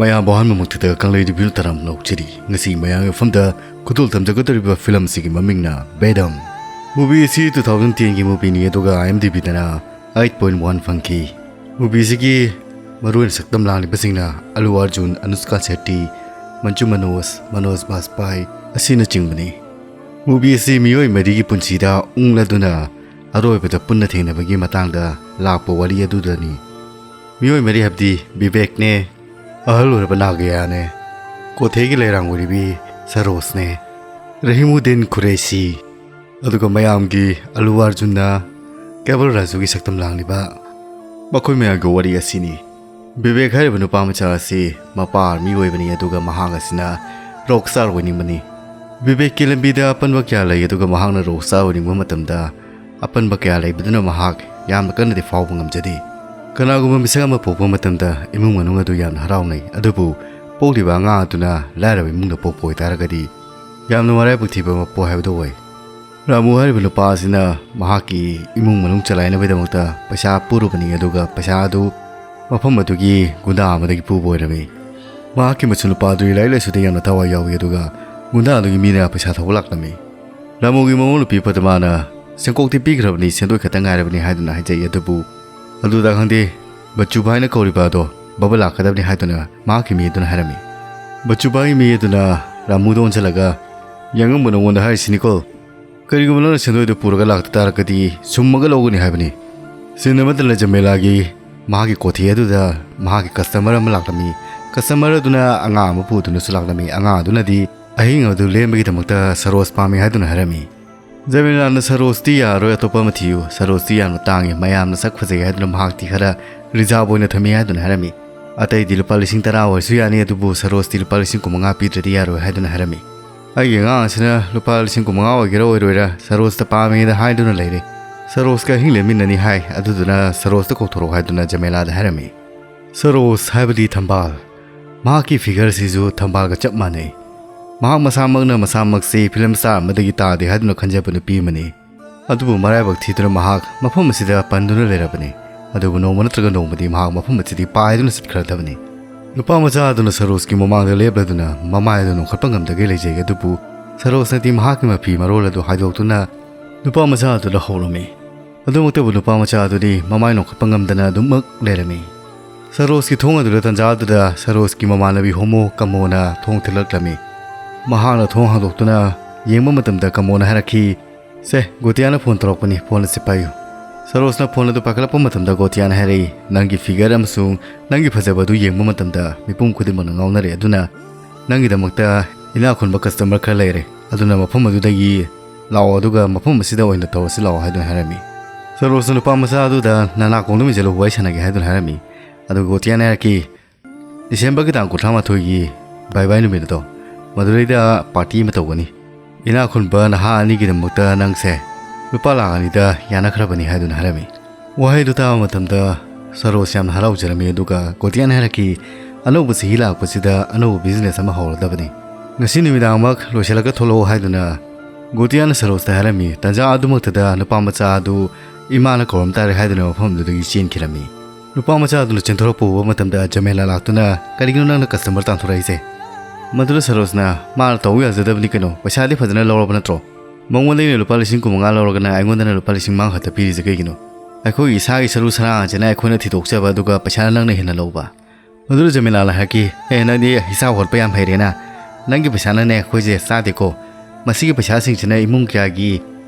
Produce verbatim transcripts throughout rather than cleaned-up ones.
ꯃꯌꯥꯝꯕꯨ ꯑꯍꯥꯟꯕ ꯃꯛꯇꯗ ꯀꯪꯂꯩ ꯔꯤꯚꯤꯌꯨ ꯇꯔꯥꯝ ꯂꯧꯖꯔꯤ꯫ ꯉꯁꯤ ꯃꯌꯥꯝꯒꯤ ꯃꯐꯝꯗ ꯈꯨꯗꯣꯜ ꯊꯝꯖꯒꯗꯧꯔꯤꯕ ꯐꯤꯂꯝ ꯑꯁꯤꯒꯤ ꯃꯃꯤꯡꯅ ꯕꯦꯗꯝ꯫ ꯃꯨꯚꯤ ꯑꯁꯤ two thousand ten ꯒꯤ ꯃꯨꯚꯤꯅꯤ, ꯑꯗꯨꯒ IMDb ꯗꯅ eight point one ꯐꯪꯈꯤ꯫ ꯃꯨꯚꯤ ꯑꯁꯤꯒꯤ ꯃꯔꯨꯑꯣꯏꯅ ꯁꯛꯇꯝ ꯂꯥꯡꯂꯤꯕꯁꯤꯡꯅ ꯑꯂꯨ ꯑꯥꯔꯖꯨꯟ, ꯑꯅꯨꯁꯀꯥ ꯁꯦꯠꯇꯤ, ꯃꯟꯖꯨ ꯃꯅꯣꯖ, ꯃꯅꯣꯖ ꯕꯥꯖꯄꯥꯏ ꯑꯁꯤꯅꯆꯤꯡꯕꯅꯤ꯫ ꯃꯨꯚꯤ ꯑꯁꯤ ꯃꯤꯑꯣꯏ ꯃꯔꯤꯒꯤ ꯄꯨꯟꯁꯤꯗ ꯎꯪꯂꯗꯨꯅ ꯑꯔꯣꯏꯕꯗ ꯄꯨꯟꯅ ꯊꯦꯡꯅꯕꯒꯤ ꯃꯇꯥꯡꯗ ꯂꯥꯛꯄ ꯋꯥꯔꯤ ꯑꯗꯨꯗꯅꯤ꯫ ꯃꯤꯑꯣꯏ ꯃꯔꯤ ꯍꯥꯏꯕꯗꯤ ꯕꯤꯕꯦꯛꯅꯦ, ꯑꯍꯜ ꯑꯣꯏꯔꯕ ꯅꯥꯒꯌꯥꯅꯦ, ꯀꯣꯊꯦꯒꯤ ꯂꯩꯔꯥꯡ ꯑꯣꯏꯔꯤꯕꯤ ꯁꯔꯣꯖꯅꯦ, ꯔꯍꯤꯃꯨꯗꯤꯟ ꯈꯨꯔꯦꯁꯤ, ꯑꯗꯨꯒ ꯃꯌꯥꯝꯒꯤ ꯑꯂꯨ ꯑꯥꯔꯖꯨꯟꯅ ꯀꯦꯕꯜ ꯔꯥꯖꯨꯒꯤ ꯁꯛꯇꯝ ꯂꯥꯡꯂꯤꯕ ꯃꯈꯣꯏ ꯃꯌꯥꯝꯒꯤ ꯋꯥꯔꯤ ꯑꯁꯤꯅꯤ꯫ ꯕꯤꯕꯦꯛ ꯍꯥꯏꯔꯤꯕ ꯅꯨꯄꯥ ꯃꯆꯥ ꯑꯁꯤ ꯃꯄꯥ ꯑꯥꯔꯃꯤ ꯑꯣꯏꯕꯅꯤ, ꯑꯗꯨꯒ ꯃꯍꯥꯛ ꯑꯁꯤꯅ ꯔꯣꯛ ꯁ꯭ꯇꯥꯔ ꯑꯣꯏꯅꯤꯡꯕꯅꯤ꯫ ꯕꯤꯕꯦꯛꯀꯤ ꯂꯝꯕꯤꯗ ꯑꯄꯟꯕ ꯀꯌꯥ ꯂꯩ, ꯑꯗꯨꯒ ꯃꯍꯥꯛꯅ ꯔꯣꯛ ꯁ꯭ꯇꯥꯔ ꯑꯣꯏꯅꯤꯡꯕ ꯃꯇꯝꯗ ꯑꯄꯟꯕ ꯀꯌꯥ ꯂꯩꯕꯗꯨꯅ ꯃꯍꯥꯛ ꯌꯥꯝꯅ ꯀꯟꯅꯗꯤ ꯐꯥꯎꯕ ꯉꯝꯖꯗꯦ꯫ ꯀꯅꯥꯒꯨꯝꯕ ꯃꯤꯁꯛ ꯑꯃ ꯄꯣꯛꯄ ꯃꯇꯝꯗ ꯏꯃꯨꯡ ꯃꯅꯨꯡ ꯑꯗꯨ ꯌꯥꯝꯅ ꯍꯔꯥꯎꯅꯩ, ꯑꯗꯨꯕꯨ ꯄꯣꯛꯂꯤꯕ ꯑꯉꯥꯡ ꯑꯗꯨꯅ ꯂꯥꯏꯔꯕ ꯏꯃꯨꯡꯗ ꯄꯣꯛꯄ ꯑꯣꯏꯇꯥꯔꯒꯗꯤ ꯌꯥꯝꯅ ꯃꯔꯥꯏꯕꯛ ꯊꯤꯕ ꯑꯃ ꯄꯣꯛ ꯍꯥꯏꯕꯗꯨ ꯑꯣꯏ꯫ ꯔꯥꯃꯨ ꯍꯥꯏꯔꯤꯕ ꯅꯨꯄꯥ ꯑꯁꯤꯅ ꯃꯍꯥꯛꯀꯤ ꯏꯃꯨꯡ ꯃꯅꯨꯡ ꯆꯂꯥꯏꯅꯕꯒꯤꯗꯃꯛꯇ ꯄꯩꯁꯥ ꯄꯨꯔꯨꯕꯅꯤ, ꯑꯗꯨꯒ ꯄꯩꯁꯥ ꯑꯗꯨ ꯃꯐꯝ ꯑꯗꯨꯒꯤ ꯒꯨꯟꯗꯥ ꯑꯃꯗꯒꯤ ꯄꯨꯕ ꯑꯣꯏꯔꯝꯃꯤ꯫ ꯃꯍꯥꯛꯀꯤ ꯃꯆꯨꯅꯨꯄꯥ ꯑꯗꯨ ꯂꯥꯏꯔꯤꯛ ꯂꯥꯏꯁꯨꯗ ꯌꯥꯝꯅ ꯊꯋꯥꯏ ꯌꯥꯎꯏ, ꯑꯗꯨꯒ ꯒꯨꯟꯗꯥ ꯑꯗꯨꯒꯤ ꯃꯤꯅ ꯄꯩꯁꯥ ꯊꯧꯕ ꯂꯥꯛꯂꯝꯃꯤ꯫ ꯔꯥꯃꯨꯒꯤ ꯃꯃꯧ ꯅꯨꯄꯤ ꯄꯗꯃꯥꯅ "ꯁꯦꯟꯀꯣꯛꯇꯤ ꯄꯤꯈ꯭ꯔꯕꯅꯤ, ꯁꯦꯟꯗꯣꯏ ꯈꯛꯇ ꯉꯥꯏꯔꯕꯅꯤ" ꯍꯥꯏꯗꯨꯅ ꯍꯥꯏꯖꯩ, ꯑꯗꯨꯕꯨ ꯑꯗꯨꯗ ꯈꯪꯗꯦ, ꯕꯆꯨꯕꯥꯏꯅ ꯀꯧꯔꯤꯕ ꯑꯗꯣ ꯕꯕ ꯂꯥꯛꯀꯗꯕꯅꯤ ꯍꯥꯏꯗꯨꯅ ꯃꯍꯥꯛꯀꯤ ꯃꯤ ꯑꯗꯨꯅ ꯍꯥꯏꯔꯝꯃꯤ꯫ ꯕꯆꯨꯕꯥꯏꯒꯤ ꯃꯤ ꯑꯗꯨꯅ ꯔꯥꯃꯨꯗ ꯑꯣꯟꯁꯤꯜꯂꯒ, "ꯌꯥꯉꯪꯕ ꯅꯉꯣꯟꯗ ꯍꯥꯏꯔꯤꯁꯤꯅꯤꯀꯣ, ꯀꯔꯤꯒꯨꯝꯕ ꯅꯪꯅ ꯁꯦꯟꯗꯣꯏꯗꯨ ꯄꯨꯔꯒ ꯂꯥꯛꯇ ꯇꯥꯔꯒꯗꯤ ꯁꯨꯝꯃꯒ ꯂꯧꯒꯅꯤ ꯍꯥꯏꯕꯅꯤ꯫ ꯁꯤꯟ ꯑꯃꯗꯅ ꯖꯃꯦꯂꯥꯒꯤ ꯃꯍꯥꯛꯀꯤ ꯀꯣꯊꯤ ꯑꯗꯨꯗ ꯃꯍꯥꯛꯀꯤ ꯀꯁꯇꯃꯔ ꯑꯃ ꯂꯥꯛꯂꯝꯃꯤ꯫ ꯀꯁꯇꯃꯔ ꯑꯗꯨꯅ ꯑꯉꯥꯡ ꯑꯃ ꯄꯨꯗꯨꯅꯁꯨ ꯂꯥꯛꯂꯝꯃꯤ꯫ ꯑꯉꯥꯡ ꯑꯗꯨꯅꯗꯤ ꯑꯍꯤꯡ ꯑꯗꯨ ꯂꯦꯟꯕꯒꯤꯗꯃꯛꯇ ꯁꯔꯣꯖ ꯄꯥꯝꯃꯤ ꯍꯥꯏꯗꯨꯅ ꯍꯥꯏꯔꯝꯃꯤ꯫ ꯖꯃꯦꯂꯥꯅ ꯁꯔꯣꯖꯇꯤ ꯌꯥꯔꯔꯣꯏ, ꯑꯇꯣꯞꯄ ꯑꯃ ꯊꯤꯌꯨ, ꯁꯔꯣꯖꯇꯤ ꯌꯥꯝꯅ ꯇꯥꯡꯉꯤ, ꯃꯌꯥꯝꯅ ꯁꯛ ꯐꯖꯩ ꯍꯥꯏꯗꯨꯅ ꯃꯍꯥꯛꯇꯤ ꯈꯔ ꯔꯤꯖꯥꯔꯕ ꯑꯣꯏꯅ ꯊꯝꯃꯤ" ꯍꯥꯏꯗꯨꯅ ꯍꯥꯏꯔꯝꯃꯤ꯫ "ꯑꯇꯩꯗꯤ ꯂꯨꯄꯥ ꯂꯤꯁꯤꯡ ꯇꯔꯥ ꯑꯣꯏꯔꯁꯨ ꯌꯥꯅꯤ, ꯑꯗꯨꯕꯨ ꯁꯔꯣꯖꯇꯤ ꯂꯨꯄꯥ ꯂꯤꯁꯤꯡ ꯀꯨꯟꯃꯉꯥ ꯄꯤꯗ꯭ꯔꯗꯤ ꯌꯥꯔꯣꯏ" ꯍꯥꯏꯗꯨꯅ ꯍꯥꯏꯔꯝꯃꯤ꯫ "ꯑꯩꯒꯤ ꯑꯉꯥꯡ ꯑꯁꯤꯅ ꯂꯨꯄꯥ ꯂꯤꯁꯤꯡ ꯀꯨꯟꯃꯉꯥ ꯑꯣꯏꯒꯦꯔꯥ ꯑꯣꯏꯔꯣꯏꯔꯥ ꯁꯔꯣꯖꯇ ꯄꯥꯝꯃꯦꯅ ꯍꯥꯏꯗꯨꯅ ꯂꯩꯔꯦ꯫ ꯁꯔꯣꯖꯀ ꯑꯍꯤꯡ ꯂꯦꯟꯃꯤꯟꯅꯅꯤ ꯍꯥꯏ, ꯑꯗꯨꯗꯨꯅ ꯁꯔꯣꯖꯇ ꯀꯧꯊꯣꯔꯛꯑꯣ" ꯍꯥꯏꯗꯨꯅ ꯖꯃꯦꯂꯥꯗ ꯍꯥꯏꯔꯝꯃꯤ꯫ ꯁꯔꯣꯖ ꯍꯥꯏꯕꯗꯤ ꯊꯝꯕꯥꯜ, ꯃꯍꯥꯛꯀꯤ ꯐꯤꯒꯔꯁꯤꯁꯨ ꯊꯝꯕꯥꯜꯒ ꯆꯞ ꯃꯥꯟꯅꯩ꯫ ꯃꯍꯥꯛ ꯃꯁꯥꯃꯛꯅ ꯃꯁꯥꯃꯛꯁꯤ ꯐꯤꯂꯝ ꯁ꯭ꯇꯥꯔ ꯑꯃꯗꯒꯤ ꯇꯥꯗꯦ ꯍꯥꯏꯗꯨꯅ ꯈꯟꯖꯕ ꯅꯨꯄꯤ ꯑꯃꯅꯤ꯫ ꯑꯗꯨꯕꯨ ꯃꯔꯥꯏꯕꯛ ꯊꯤꯗꯨꯅ ꯃꯍꯥꯛ ꯃꯐꯝ ꯑꯁꯤꯗ ꯄꯟꯗꯨꯅ ꯂꯩꯔꯕꯅꯤ꯫ ꯑꯗꯨꯕꯨ ꯅꯣꯡꯃ ꯅꯠꯇ꯭ꯔꯒ ꯅꯣꯡꯃꯗꯤ ꯃꯍꯥꯛ ꯃꯐꯝ ꯑꯁꯤꯗꯤ ꯄꯥꯏꯗꯨꯅ ꯆꯠꯈ꯭ꯔꯗꯕꯅꯤ꯫ ꯅꯨꯄꯥ ꯃꯆꯥ ꯑꯗꯨꯅ ꯁꯔꯣꯖꯀꯤ ꯃꯃꯥꯡꯗ ꯂꯦꯞꯂꯗꯨꯅ ꯃꯃꯥꯏ ꯑꯗꯨ ꯅꯣꯛꯈꯠꯄ ꯉꯝꯗꯒꯩ ꯂꯩꯖꯩ꯫ ꯑꯗꯨꯕꯨ ꯁꯔꯣꯖꯅꯗꯤ ꯃꯍꯥꯛꯀꯤ ꯃꯐꯤ ꯃꯔꯣꯜ ꯑꯗꯨ ꯍꯥꯏꯗꯣꯛꯇꯨꯅ ꯅꯨꯄꯥ ꯃꯆꯥ ꯑꯗꯨꯗ ꯍꯧꯔꯝꯃꯤ꯫ ꯑꯗꯨꯃꯛꯇꯕꯨ ꯅꯨꯄꯥ ꯃꯆꯥ ꯑꯗꯨꯗꯤ ꯃꯃꯥꯏ ꯅꯣꯛꯈꯠꯄ ꯉꯝꯗꯅ ꯑꯗꯨꯃꯛ ꯂꯩꯔꯝꯃꯤ꯫ ꯁꯔꯣꯖꯀꯤ ꯊꯣꯡ ꯑꯗꯨꯗ ꯇꯟꯖꯥ ꯑꯗꯨꯗ ꯁꯔꯣꯖꯀꯤ ꯃꯃꯥꯟꯅꯕꯤ ꯍꯣꯃꯣ ꯀꯃꯣꯅ ꯊꯣꯡ ꯊꯤꯜꯂꯛꯂꯝꯃꯤ꯫ ꯃꯍꯥꯛꯅ ꯊꯣꯡ ꯍꯥꯡꯗꯣꯛꯇꯨꯅ ꯌꯦꯡꯕ ꯃꯇꯝꯗ ꯀꯃꯣꯅ ꯍꯥꯏꯔꯛꯈꯤ, "ꯁꯦ, ꯒꯣꯇꯤꯌꯥꯅ ꯐꯣꯟ ꯇꯧꯔꯛꯄꯅꯤ, ꯐꯣꯟ ꯑꯁꯤ ꯄꯥꯏꯌꯨ꯫" ꯁꯔꯣꯖꯅ ꯐꯣꯟ ꯑꯗꯨ ꯄꯥꯏꯈꯠꯂꯛꯄ ꯃꯇꯝꯗ ꯒꯣꯇꯤꯌꯥꯅ ꯍꯥꯏꯔꯛꯏ, "ꯅꯪꯒꯤ ꯐꯤꯒꯔ ꯑꯃꯁꯨꯡ ꯅꯪꯒꯤ ꯐꯖꯕ ꯑꯗꯨ ꯌꯦꯡꯕ ꯃꯇꯝꯗ ꯃꯤꯄꯨꯝ ꯈꯨꯗꯤꯡꯃꯛꯅ ꯉꯥꯎꯅꯔꯦ꯫ ꯑꯗꯨꯅ ꯅꯪꯒꯤꯗꯃꯛꯇ ꯏꯅꯥꯛ ꯈꯨꯟꯕ ꯀꯁꯇꯃꯔ ꯈꯔ ꯂꯩꯔꯦ꯫ ꯑꯗꯨꯅ ꯃꯐꯝ ꯑꯗꯨꯗꯒꯤ ꯂꯥꯛꯑꯣ, ꯑꯗꯨꯒ ꯃꯐꯝ ꯑꯁꯤꯗ ꯑꯣꯏꯅ ꯇꯧꯔꯁꯤ ꯂꯥꯛꯑꯣ" ꯍꯥꯏꯗꯨꯅ ꯍꯥꯏꯔꯝꯃꯤ꯫ ꯁꯔꯣꯖꯅ ꯅꯨꯄꯥ ꯃꯆꯥ ꯑꯗꯨꯗ ꯅꯅꯥꯀꯣꯡꯗ ꯃꯤꯖꯜꯂꯨ, ꯋꯥꯔꯤ ꯁꯥꯟꯅꯒꯦ ꯍꯥꯏꯗꯨꯅ ꯍꯥꯏꯔꯝꯃꯤ꯫ ꯑꯗꯨꯒ ꯒꯣꯇꯤꯌꯥꯅ ꯍꯥꯏꯔꯛꯈꯤ, "ꯗꯤꯁꯦꯝꯕꯔꯒꯤ ꯇꯥꯡ ꯀꯨꯟꯊ꯭ꯔꯥ ꯃꯥꯊꯣꯏꯒꯤ ꯕꯥꯏ ꯕꯥꯏ ꯅꯨꯃꯤꯠ ꯑꯗꯣ ꯃꯗꯨꯗꯩꯗ ꯄꯥꯔꯇꯤ ꯑꯃ ꯇꯧꯒꯅꯤ꯫ ꯏꯅꯥꯛ ꯈꯨꯟꯕ ꯅꯍꯥ ꯑꯅꯤꯒꯤꯗꯃꯛꯇ ꯅꯪꯁꯦ ꯂꯨꯄꯥ ꯂꯥꯛ ꯑꯅꯤꯗ ꯌꯥꯅꯈ꯭ꯔꯕꯅꯤ" ꯍꯥꯏꯗꯨꯅ ꯍꯥꯏꯔꯝꯃꯤ꯫ ꯋꯥꯍꯩꯗꯨ ꯇꯥꯕ ꯃꯇꯝꯗ ꯁꯔꯣꯖ ꯌꯥꯝꯅ ꯍꯔꯥꯎꯖꯔꯝꯃꯤ꯫ ꯑꯗꯨꯒ ꯒꯣꯇꯤꯌꯥꯅ ꯍꯥꯏꯔꯛꯈꯤ, "ꯑꯅꯧꯕ ꯆꯍꯤ ꯂꯥꯛꯄꯁꯤꯗ ꯑꯅꯧꯕ ꯕꯤꯖꯤꯅꯦꯁ ꯑꯃ ꯍꯧꯔꯗꯕꯅꯤ꯫ ꯉꯁꯤ ꯅꯨꯃꯤꯗꯥꯡꯃꯛ ꯂꯣꯏꯁꯤꯜꯂꯒ ꯊꯣꯛꯂꯛꯑꯣ" ꯍꯥꯏꯗꯨꯅ ꯒꯣꯇꯤꯌꯥꯅ ꯁꯔꯣꯖꯇ ꯍꯥꯏꯔꯝꯃꯤ꯫ ꯇꯟꯖꯥ ꯑꯗꯨꯃꯛꯇꯗ ꯅꯨꯄꯥ ꯃꯆꯥ ꯑꯗꯨ ꯏꯃꯥꯅ ꯀꯧꯔꯝ ꯇꯥꯔꯦ ꯍꯥꯏꯗꯨꯅ ꯃꯐꯝꯗꯨꯗꯒꯤ ꯆꯦꯟꯈꯤꯔꯝꯃꯤ꯫ ꯅꯨꯄꯥ ꯃꯆꯥ ꯑꯗꯨꯅ ꯆꯦꯟꯊꯣꯔꯛꯄ ꯎꯕ ꯃꯇꯝꯗ ꯖꯃꯦꯂꯥ ꯂꯥꯛꯇꯨꯅ, "ꯀꯔꯤꯒꯤꯅꯣ ꯅꯪꯅ ꯀꯁꯇꯃꯔ ꯇꯥꯟꯊꯣꯔꯛꯏꯁꯦ?" ꯃꯗꯨꯗ ꯁꯔꯣꯖꯅ, "ꯃꯥꯅ ꯇꯧꯕ ꯌꯥꯖꯗꯕꯅꯤ ꯀꯩꯅꯣ, ꯄꯩꯁꯥꯗꯤ ꯐꯖꯅ ꯂꯧꯔꯕ ꯅꯠꯇ꯭ꯔꯣ? ꯃꯉꯣꯟꯗ ꯑꯩꯅ ꯂꯨꯄꯥ ꯂꯤꯁꯤꯡ ꯀꯨꯟ ꯃꯉꯥ ꯂꯧꯔꯒꯅ ꯑꯩꯉꯣꯟꯗꯅ ꯂꯨꯄꯥ ꯂꯤꯁꯤꯡ ꯃꯉꯥ ꯈꯛꯇ ꯄꯤꯔꯤꯁꯦ ꯀꯩꯒꯤꯅꯣ? ꯑꯩꯈꯣꯏꯒꯤ ꯏꯁꯥꯒꯤ ꯁꯔꯨ ꯁꯔꯥꯡꯁꯤꯅ ꯑꯩꯈꯣꯏꯅ ꯊꯤꯗꯣꯛꯆꯕ, ꯑꯗꯨꯒ ꯄꯩꯁꯥꯅ ꯅꯪꯅ ꯍꯦꯟꯅ ꯂꯧꯕ?" ꯃꯗꯨꯗ ꯖꯃꯦꯂꯥꯅ ꯍꯥꯏꯔꯛꯈꯤ, "ꯑꯦ, ꯅꯪꯗꯤ ꯍꯤꯁꯥꯞ ꯍꯣꯠꯄ ꯌꯥꯝ ꯍꯩꯔꯦꯅ꯫ ꯅꯪꯒꯤ ꯄꯩꯁꯥꯅꯅꯦ ꯑꯩꯈꯣꯏꯁꯦ ꯆꯥꯗꯦꯀꯣ꯫ ꯃꯁꯤꯒꯤ ꯄꯩꯁꯥꯁꯤꯡꯁꯤꯅ ꯏꯃꯨꯡ ꯀꯌꯥꯒꯤ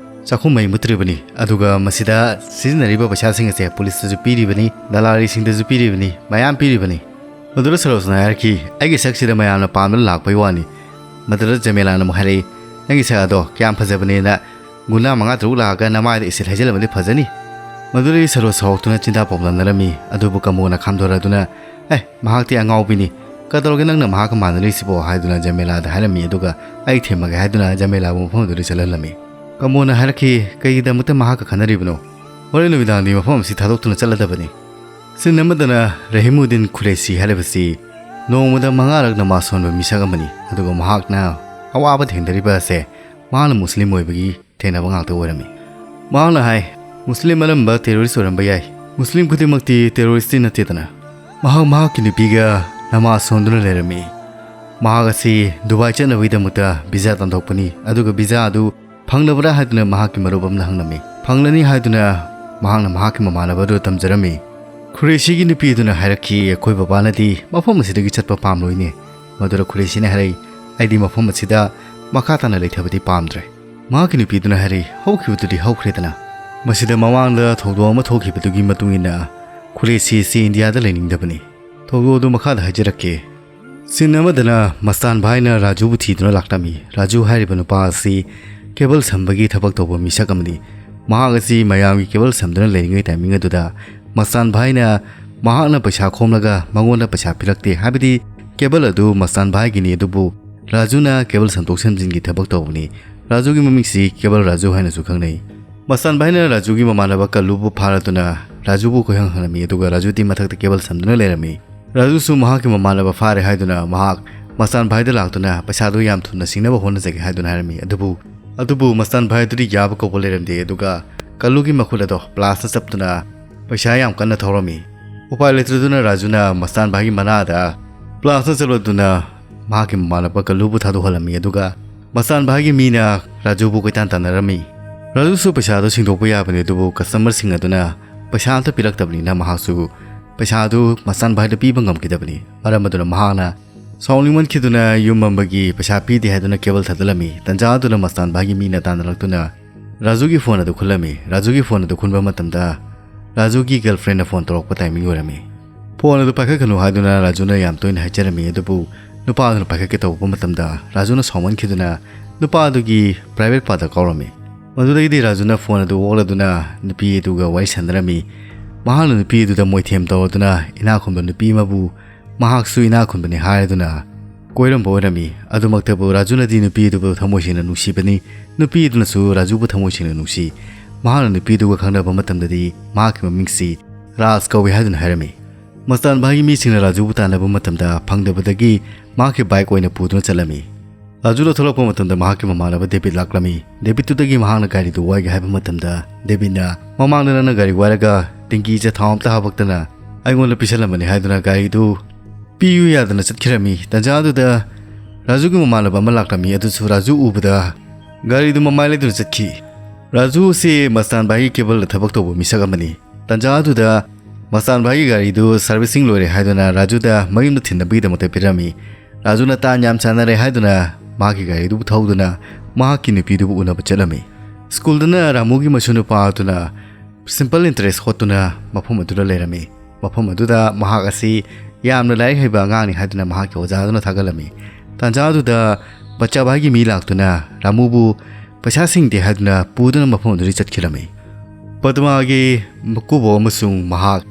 ꯆꯥꯛꯈꯨꯝ ꯃꯩ ꯃꯨꯠꯇ꯭ꯔꯤꯕꯅꯤ, ꯑꯗꯨꯒ ꯃꯁꯤꯗ ꯁꯤꯖꯤꯟꯅꯔꯤꯕ ꯄꯩꯁꯥꯁꯤꯡ ꯑꯁꯦ ꯄꯨꯂꯤꯁꯇꯁꯨ ꯄꯤꯔꯤꯕꯅꯤ, ꯗꯂꯥꯂꯤꯁꯤꯡꯗꯁꯨ ꯄꯤꯔꯤꯕꯅꯤ, ꯃꯌꯥꯝ ꯄꯤꯔꯤꯕꯅꯤ꯫" ꯃꯗꯨꯗ ꯁꯔꯣꯖꯅ ꯍꯥꯏꯔꯛꯈꯤ, "ꯑꯩꯒꯤ ꯁꯛꯁꯤꯗ ꯃꯌꯥꯝꯅ ꯄꯥꯝꯗꯨꯅ ꯂꯥꯛꯄꯒꯤ ꯋꯥꯅꯤ꯫" ꯃꯗꯨꯗ ꯖꯃꯦꯂꯥꯅ ꯑꯃꯨꯛ ꯍꯥꯏꯔꯛꯏ, "ꯅꯪꯒꯤ ꯁꯛ ꯑꯗꯣ ꯀꯌꯥꯝ ꯐꯖꯕꯅꯦꯅ ꯒꯨꯟꯗꯥ ꯃꯉꯥ ꯇꯔꯨꯛ ꯂꯥꯛꯑꯒ ꯅꯃꯥꯏꯗ ꯏꯁꯤꯜ ꯍꯩꯖꯤꯜꯂꯝꯃꯗꯤ ꯐꯖꯅꯤ꯫" ꯃꯗꯨꯗꯒꯤ ꯁꯔꯣꯖ ꯁꯥꯎꯔꯛꯇꯨꯅ ꯆꯤꯟꯗꯥ ꯄꯣꯝꯂꯝꯅꯔꯝꯃꯤ꯫ ꯑꯗꯨꯕꯨ ꯀꯃꯣꯅ ꯈꯥꯝꯗꯣꯔꯗꯨꯅ, "ꯑꯦ, ꯃꯍꯥꯛꯇꯤ ꯑꯉꯥꯎꯕꯤꯅꯤ, ꯀꯩꯗꯧꯔꯒꯦ ꯅꯪꯅ ꯃꯍꯥꯛꯀ ꯃꯥꯟꯅꯔꯤꯁꯤꯕꯣ?" ꯍꯥꯏꯗꯨꯅ ꯖꯃꯦꯂꯥꯗ ꯍꯥꯏꯔꯝꯃꯤ꯫ ꯑꯗꯨꯒ, "ꯑꯩ ꯊꯦꯝꯃꯒꯦ" ꯍꯥꯏꯗꯨꯅ ꯖꯃꯦꯂꯥꯕꯨ ꯃꯐꯝ ꯑꯗꯨꯗ ꯆꯠꯍꯜꯂꯝꯃꯤ꯫ ꯀꯃꯣꯅ ꯍꯥꯏꯔꯛꯈꯤ, "ꯀꯩꯒꯤꯗꯃꯛꯇ ꯃꯍꯥꯛꯀ ꯈꯟꯅꯔꯤꯕꯅꯣ? ꯍꯣꯔꯦꯟ ꯅꯨꯃꯤꯗꯥꯡꯗꯤ ꯃꯐꯝ ꯑꯁꯤ ꯊꯥꯗꯣꯛꯇꯨꯅ ꯆꯠꯂꯗꯕꯅꯤ꯫" ꯁꯤꯟ ꯑꯃꯗꯅ ꯔꯍꯤꯃꯨꯗꯤꯟ ꯈꯨꯔꯦꯁꯤ ꯍꯥꯏꯔꯤꯕꯁꯤ ꯅꯣꯡꯃꯗ ꯃꯉꯥꯔꯛ ꯅꯃꯥꯖ ꯁꯣꯟꯕ ꯃꯤꯁꯛ ꯑꯃꯅꯤ꯫ ꯑꯗꯨꯒ ꯃꯍꯥꯛꯅ ꯑꯋꯥꯕ ꯊꯦꯡꯅꯔꯤꯕ ꯑꯁꯦ ꯃꯍꯥꯛꯅ ꯃꯨꯁꯂꯤꯝ ꯑꯣꯏꯕꯒꯤ ꯊꯦꯡꯅꯕ ꯉꯥꯛꯇ ꯑꯣꯏꯔꯝꯃꯤ꯫ ꯃꯍꯥꯛꯅ ꯍꯥꯏ, "ꯃꯨꯁꯂꯤꯝ ꯑꯅꯝꯕ ꯇꯦꯔꯣꯔꯤꯁ ꯑꯣꯏꯔꯝꯕ ꯌꯥꯏ, ꯃꯨꯁꯂꯤꯝ ꯈꯨꯗꯤꯡꯃꯛꯇꯤ ꯇꯦꯔꯣꯔꯤꯁꯇꯤ ꯅꯠꯇꯦꯗꯅ꯫" ꯃꯍꯥꯛ ꯃꯍꯥꯛꯀꯤ ꯅꯨꯄꯤꯒ ꯅꯃꯥꯖ ꯁꯣꯟꯗꯨꯅ ꯂꯩꯔꯝꯃꯤ꯫ ꯃꯍꯥꯛ ꯑꯁꯤ ꯗꯨꯕꯥꯏ ꯆꯠꯅꯕꯒꯤꯗꯃꯛꯇ ꯚꯤꯖꯥ ꯇꯥꯟꯊꯣꯛꯄꯅꯤ, ꯑꯗꯨꯒ ꯚꯤꯖꯥ ꯑꯗꯨ ꯐꯪꯂꯕ꯭ꯔꯥ ꯍꯥꯏꯗꯨꯅ ꯃꯍꯥꯛꯀꯤ ꯃꯔꯨꯞ ꯑꯃꯅ ꯍꯪꯂꯝꯃꯤ꯫ "ꯐꯪꯂꯅꯤ" ꯍꯥꯏꯗꯨꯅ ꯃꯍꯥꯛꯅ ꯃꯍꯥꯛꯀꯤ ꯃꯃꯥꯟꯅꯕ ꯑꯗꯨꯗ ꯇꯝꯖꯔꯝꯃꯤ꯫ ꯈꯨꯔꯦꯁꯤꯒꯤ ꯅꯨꯄꯤ ꯑꯗꯨꯅ ꯍꯥꯏꯔꯛꯈꯤ, "ꯑꯩꯈꯣꯏ ꯕꯕꯥꯅꯗꯤ ꯃꯐꯝ ꯑꯁꯤꯗꯒꯤ ꯆꯠꯄ ꯄꯥꯝꯂꯣꯏꯅꯦ"꯫ ꯃꯗꯨꯗ ꯈꯨꯔꯦꯁꯤꯅ ꯍꯥꯏꯔꯛꯏ, "ꯑꯩꯗꯤ ꯃꯐꯝ ꯑꯁꯤꯗ ꯃꯈꯥ ꯇꯥꯅ ꯂꯩꯊꯕꯗꯤ ꯄꯥꯝꯗ꯭ꯔꯦ"꯫ ꯃꯍꯥꯛꯀꯤ ꯅꯨꯄꯤ ꯑꯗꯨꯅ ꯍꯥꯏꯔꯛꯏ, "ꯍꯧꯈꯤꯕꯗꯨꯗꯤ ꯍꯧꯈ꯭ꯔꯦꯗꯅ꯫ ꯃꯁꯤꯗ ꯃꯃꯥꯡꯗ ꯊꯧꯗꯣꯛ ꯑꯃ ꯊꯣꯛꯈꯤꯕꯗꯨꯒꯤ ꯃꯇꯨꯡ ꯏꯟꯅ ꯈꯨꯔꯦꯁꯤ ꯑꯁꯤ ꯏꯟꯗꯤꯌꯥꯗ ꯂꯩꯅꯤꯡꯗꯕꯅꯤ"꯫ ꯊꯧꯗꯣꯛ ꯑꯗꯨ ꯃꯈꯥꯗ ꯍꯥꯏꯖꯔꯛꯀꯦ꯫ ꯁꯤꯟ ꯑꯃꯗꯅ ꯃꯁꯇꯥꯟ ꯚꯥꯏꯅ ꯔꯥꯖꯨꯕꯨ ꯊꯤꯗꯨꯅ ꯂꯥꯛꯂꯝꯃꯤ꯫ ꯔꯥꯖꯨ ꯍꯥꯏꯔꯤꯕ ꯅꯨꯄꯥ ꯑꯁꯤ ꯀꯦꯕꯜ ꯁꯝꯕꯒꯤ ꯊꯕꯛ ꯇꯧꯕ ꯃꯤꯁꯛ ꯑꯃꯅꯤ꯫ ꯃꯍꯥꯛ ꯑꯁꯤ ꯃꯌꯥꯝꯒꯤ ꯀꯦꯕꯜ ꯁꯝꯗꯨꯅ ꯂꯩꯔꯤꯉꯩ ꯇꯥꯏꯃꯤꯡ ꯑꯗꯨꯗ ꯃꯁꯇꯥꯟ ꯚꯥꯏꯅ ꯃꯍꯥꯛꯅ ꯄꯩꯁꯥ ꯈꯣꯝꯂꯒ ꯃꯉꯣꯟꯗ ꯄꯩꯁꯥ ꯄꯤꯔꯛꯇꯦ, ꯍꯥꯏꯕꯗꯤ ꯀꯦꯕꯜ ꯑꯗꯨ ꯃꯁꯇꯥꯟ ꯚꯥꯏꯒꯤꯅꯤ, ꯑꯗꯨꯕꯨ ꯔꯥꯖꯨꯅ ꯀꯦꯕꯜ ꯁꯝꯗꯣꯛ ꯁꯝꯖꯤꯟꯒꯤ ꯊꯕꯛ ꯇꯧꯕꯅꯤ꯫ ꯔꯥꯖꯨꯒꯤ ꯃꯃꯤꯡꯁꯤ ꯀꯦꯕꯜ ꯔꯥꯖꯨ ꯍꯥꯏꯅꯁꯨ ꯈꯪꯅꯩ꯫ ꯃꯁꯇꯥꯟ ꯚꯥꯏꯅ ꯔꯥꯖꯨꯒꯤ ꯃꯃꯥꯟꯅꯕ ꯀꯜꯂꯨꯕꯨ ꯐꯥꯔꯗꯨꯅ ꯔꯥꯖꯨꯕꯨ ꯀꯣꯏꯍꯪ ꯍꯪꯂꯝꯃꯤ, ꯑꯗꯨꯒ ꯔꯥꯖꯨꯗꯤ ꯃꯊꯛꯇ ꯀꯦꯕꯜ ꯁꯝꯗꯨꯅ ꯂꯩꯔꯝꯃꯤ꯫ ꯔꯥꯖꯨꯁꯨ ꯃꯍꯥꯛꯀꯤ ꯃꯃꯥꯟꯅꯕ ꯐꯥꯔꯦ ꯍꯥꯏꯗꯨꯅ ꯃꯍꯥꯛ ꯃꯁꯇꯥꯟ ꯚꯥꯏꯗ ꯂꯥꯛꯇꯨꯅ ꯄꯩꯁꯥꯗꯨ ꯌꯥꯝ ꯊꯨꯅ ꯁꯤꯡꯅꯕ ꯍꯣꯠꯅꯖꯒꯦ ꯍꯥꯏꯗꯨꯅ ꯍꯥꯏꯔꯝꯃꯤ꯫ ꯑꯗꯨꯕꯨ, ꯑꯗꯨꯕꯨ ꯃꯁꯇꯥꯟ ꯚꯥꯏ ꯑꯗꯨꯗꯤ ꯌꯥꯕ ꯀꯧꯕ ꯂꯩꯔꯝꯗꯦ, ꯑꯗꯨꯒ ꯀꯜꯂꯨꯒꯤ ꯃꯈꯨꯠ ꯑꯗꯣ ꯄ꯭ꯂꯥꯁꯅ ꯆꯞꯇꯨꯅ ꯄꯩꯁꯥ ꯌꯥꯝ ꯀꯟꯅ ꯊꯧꯔꯝꯃꯤ꯫ ꯎꯄꯥꯏ ꯂꯩꯇ꯭ꯔꯗꯨꯅ ꯔꯥꯖꯨꯅ ꯃꯁꯇꯥꯟ ꯚꯥꯏꯒꯤ ꯃꯅꯥꯗ ꯄ꯭ꯂꯥꯁꯅ ꯆꯞꯂꯗꯨꯅ ꯃꯍꯥꯛꯀꯤ ꯃꯃꯥꯟꯅꯕ ꯀꯜꯂꯨꯕꯨ ꯊꯥꯗꯣꯛꯍꯜꯂꯝꯃꯤ, ꯑꯗꯨꯒ ꯃꯁꯇꯥꯟ ꯚꯥꯏꯒꯤ ꯃꯤꯅ ꯔꯥꯖꯨꯕꯨ ꯀꯣꯏꯇꯥꯟ ꯇꯥꯟꯅꯔꯝꯃꯤ꯫ ꯔꯥꯖꯨꯁꯨ ꯄꯩꯁꯥꯗꯨ ꯁꯤꯡꯗꯣꯛꯄ ꯌꯥꯕꯅꯤ, ꯑꯗꯨꯕꯨ ꯀꯁꯇꯃꯔꯁꯤꯡ ꯑꯗꯨꯅ ꯄꯩꯁꯥ ꯑꯝꯇ ꯄꯤꯔꯛꯇꯕꯅꯤꯅ ꯃꯍꯥꯛꯁꯨ ꯄꯩꯁꯥꯗꯨ ꯃꯁꯇꯥꯟ ꯚꯥꯏꯗ ꯄꯤꯕ ꯉꯝꯈꯤꯗꯕꯅꯤ꯫ ꯃꯔꯝ ꯑꯗꯨꯅ ꯃꯍꯥꯛꯅ ꯁꯥꯎꯅꯤꯡꯃꯟꯈꯤꯗꯨꯅ ꯌꯨꯝ ꯃꯝꯕꯒꯤ ꯄꯩꯁꯥ ꯄꯤꯗꯦ ꯍꯥꯏꯗꯨꯅ ꯀꯦꯕꯜ ꯊꯥꯗꯠꯂꯝꯃꯤ꯫ ꯇꯟꯖꯥ ꯑꯗꯨꯅ ꯃꯁꯇꯥꯟ ꯚꯥꯏꯒꯤ ꯃꯤꯅ ꯇꯥꯟꯅꯔꯛꯇꯨꯅ ꯔꯥꯖꯨꯒꯤ ꯐꯣꯟ ꯑꯗꯨ ꯈꯨꯜꯂꯝꯃꯤ꯫ ꯔꯥꯖꯨꯒꯤ ꯐꯣꯟ ꯑꯗꯨ ꯈꯨꯟꯕ ꯃꯇꯝꯗ ꯔꯥꯖꯨꯒꯤ ꯒꯔꯜꯐ꯭ꯔꯦꯟꯅ ꯐꯣꯟ ꯇꯧꯔꯛꯄ ꯇꯥꯏꯃꯤꯡ ꯑꯣꯏꯔꯝꯃꯤ꯫ ꯐꯣꯟ ꯑꯗꯨ ꯄꯥꯏꯈꯠꯀꯅꯨ ꯍꯥꯏꯗꯨꯅ ꯔꯥꯖꯨꯅ ꯌꯥꯝ ꯇꯣꯏꯅ ꯍꯥꯏꯖꯔꯝꯃꯤ, ꯑꯗꯨꯕꯨ ꯅꯨꯄꯥ ꯑꯗꯨꯅ ꯄꯥꯏꯈꯠꯀꯦ ꯇꯧꯕ ꯃꯇꯝꯗ ꯔꯥꯖꯨꯅ ꯁꯥꯎꯃꯟꯈꯤꯗꯨꯅ ꯅꯨꯄꯥ ꯑꯗꯨꯒꯤ ꯄ꯭ꯔꯥꯏꯚꯦꯠ ꯄꯥꯔꯠꯇ ꯀꯥꯎꯔꯝꯃꯤ꯫ ꯃꯗꯨꯗꯒꯤꯗꯤ ꯔꯥꯖꯨꯅ ꯐꯣꯟ ꯑꯗꯨ ꯑꯣꯛꯂꯗꯨꯅ ꯅꯨꯄꯤ ꯑꯗꯨꯒ ꯋꯥꯔꯤ ꯁꯥꯟꯅꯔꯝꯃꯤ꯫ ꯃꯍꯥꯛꯅ ꯅꯨꯄꯤ ꯑꯗꯨꯗ ꯃꯣꯏꯊꯦꯝ ꯇꯧꯔꯗꯨꯅ ꯏꯅꯥꯛ ꯈꯨꯟꯕ ꯅꯨꯄꯤ ꯑꯃꯕꯨ ꯃꯍꯥꯛꯁꯨ ꯏꯅꯥꯛ ꯈꯨꯟꯕꯅꯤ ꯍꯥꯏꯔꯗꯨꯅ ꯀꯣꯏꯔꯝꯕ ꯑꯣꯏꯔꯝꯃꯤ꯫ ꯑꯗꯨꯃꯛꯇꯕꯨ ꯔꯥꯖꯨꯅꯗꯤ ꯅꯨꯄꯤ ꯑꯗꯨꯕꯨ ꯊꯃꯣꯏ ꯁꯦꯡꯅ ꯅꯨꯡꯁꯤꯕꯅꯤ꯫ ꯅꯨꯄꯤ ꯑꯗꯨꯅꯁꯨ ꯔꯥꯖꯨꯕꯨ ꯊꯃꯣꯏ ꯁꯦꯡꯅ ꯅꯨꯡꯁꯤ꯫ ꯃꯍꯥꯛꯅ ꯅꯨꯄꯤ ꯑꯗꯨꯒ ꯈꯪꯅꯕ ꯃꯇꯝꯗꯗꯤ ꯃꯍꯥꯛꯀꯤ ꯃꯃꯤꯡꯁꯤ ꯔꯥꯖ ꯀꯧꯏ ꯍꯥꯏꯗꯨꯅ ꯍꯥꯏꯔꯝꯃꯤ꯫ ꯃꯁꯇꯥꯟ ꯚꯥꯏꯒꯤ ꯃꯤꯁꯤꯡꯅ ꯔꯥꯖꯨꯕꯨ ꯇꯥꯟꯅꯕ ꯃꯇꯝꯗ ꯐꯪꯗꯕꯗꯒꯤ ꯃꯍꯥꯛꯀꯤ ꯕꯥꯏꯛ ꯑꯣꯏꯅ ꯄꯨꯗꯨꯅ ꯆꯠꯂꯝꯃꯤ꯫ ꯔꯥꯖꯨ ꯂꯧꯊꯣꯛꯂꯛꯄ ꯃꯇꯝꯗ ꯃꯍꯥꯛꯀꯤ ꯃꯃꯥꯟꯅꯕ ꯗꯦꯕꯤꯠ ꯂꯥꯛꯂꯝꯃꯤ꯫ ꯗꯦꯕꯤꯠꯇꯨꯗꯒꯤ ꯃꯍꯥꯛꯅ ꯒꯥꯔꯤꯗꯨ ꯋꯥꯏꯒꯦ ꯍꯥꯏꯕ ꯃꯇꯝꯗ ꯗꯦꯕꯤꯠꯅ, "ꯃꯃꯥꯡꯗ ꯅꯪꯅ ꯒꯥꯔꯤ ꯋꯥꯏꯔꯒ ꯇꯦꯡꯀꯤꯁꯦ ꯊꯥꯎ ꯑꯝꯇ ꯍꯥꯞꯄꯛꯇꯅ ꯑꯩꯉꯣꯟꯗ ꯄꯤꯁꯜꯂꯝꯕꯅꯤ" ꯍꯥꯏꯗꯨꯅ ꯒꯥꯔꯤꯗꯨ ꯄꯤꯌꯨ ꯌꯥꯗꯅ ꯆꯠꯈꯤꯔꯝꯃꯤ꯫ ꯇꯟꯖꯥ ꯑꯗꯨꯗ ꯔꯥꯖꯨꯒꯤ ꯃꯃꯥꯟꯅꯕ ꯑꯃ ꯂꯥꯛꯂꯝꯃꯤ꯫ ꯑꯗꯨꯁꯨ ꯔꯥꯖꯨ ꯎꯕꯗ ꯒꯥꯔꯤꯗꯨ ꯃꯃꯥꯏ ꯂꯩꯗꯨꯅ ꯆꯠꯈꯤ꯫ ꯔꯥꯖꯨ ꯑꯁꯤ ꯃꯁꯇꯥꯟ ꯚꯥꯏꯒꯤ ꯀꯦꯕꯜꯗ ꯊꯕꯛ ꯇꯧꯕ ꯃꯤꯁꯛ ꯑꯃꯅꯤ꯫ ꯇꯟꯖꯥ ꯑꯗꯨꯗ ꯃꯁꯇꯥꯟ ꯚꯥꯏꯒꯤ ꯒꯥꯔꯤꯗꯨ ꯁꯥꯔꯚꯤꯁꯤꯡ ꯂꯣꯏꯔꯦ ꯍꯥꯏꯗꯨꯅ ꯔꯥꯖꯨꯗ ꯃꯌꯨꯝꯗ ꯊꯤꯟꯅꯕꯒꯤꯗꯃꯛꯇ ꯄꯤꯔꯝꯃꯤ꯫ ꯔꯥꯖꯨꯅ ꯇꯥꯟ ꯌꯥꯝ ꯆꯥꯟꯅꯔꯦ ꯍꯥꯏꯗꯨꯅ ꯃꯍꯥꯛꯀꯤ ꯒꯥꯔꯤꯗꯨꯕꯨ ꯊꯧꯗꯨꯅ ꯃꯍꯥꯛꯀꯤ ꯅꯨꯄꯤꯗꯨꯕꯨ ꯎꯅꯕ ꯆꯠꯂꯝꯃꯤ꯫ ꯁ꯭ꯀꯨꯜꯗꯅ ꯔꯥꯃꯨꯒꯤ ꯃꯁꯨ ꯅꯨꯄꯥ ꯑꯗꯨꯅ ꯁꯤꯝꯄꯜ ꯏꯟꯇꯔꯦꯁ ꯍꯣꯠꯇꯨꯅ ꯃꯐꯝ ꯑꯗꯨꯗ ꯂꯩꯔꯝꯃꯤ꯫ ꯃꯐꯝ ꯑꯗꯨꯗ ꯃꯍꯥꯛ ꯑꯁꯤ ꯌꯥꯝꯅ ꯂꯥꯏꯔꯤꯛ ꯍꯩꯕ ꯑꯉꯥꯡꯅꯤ ꯍꯥꯏꯗꯨꯅ ꯃꯍꯥꯛꯀꯤ ꯑꯣꯖꯥ ꯑꯗꯨꯅ ꯊꯥꯒꯠꯂꯝꯃꯤ꯫ ꯇꯥꯟꯖꯥ ꯑꯗꯨꯗ ꯕꯆꯥ ꯚꯥꯏꯒꯤ ꯃꯤ ꯂꯥꯛꯇꯨꯅ ꯔꯥꯃꯨꯕꯨ ꯄꯩꯁꯥ ꯁꯤꯡꯗꯦ ꯍꯥꯏꯗꯨꯅ ꯄꯨꯗꯨꯅ ꯃꯐꯝ ꯑꯗꯨꯗꯒꯤ ꯆꯠꯈꯤꯔꯝꯃꯤ꯫ ꯄꯗꯃꯥꯒꯤ ꯃꯀꯨꯕꯣꯛ ꯑꯃꯁꯨꯡ ꯃꯍꯥꯛ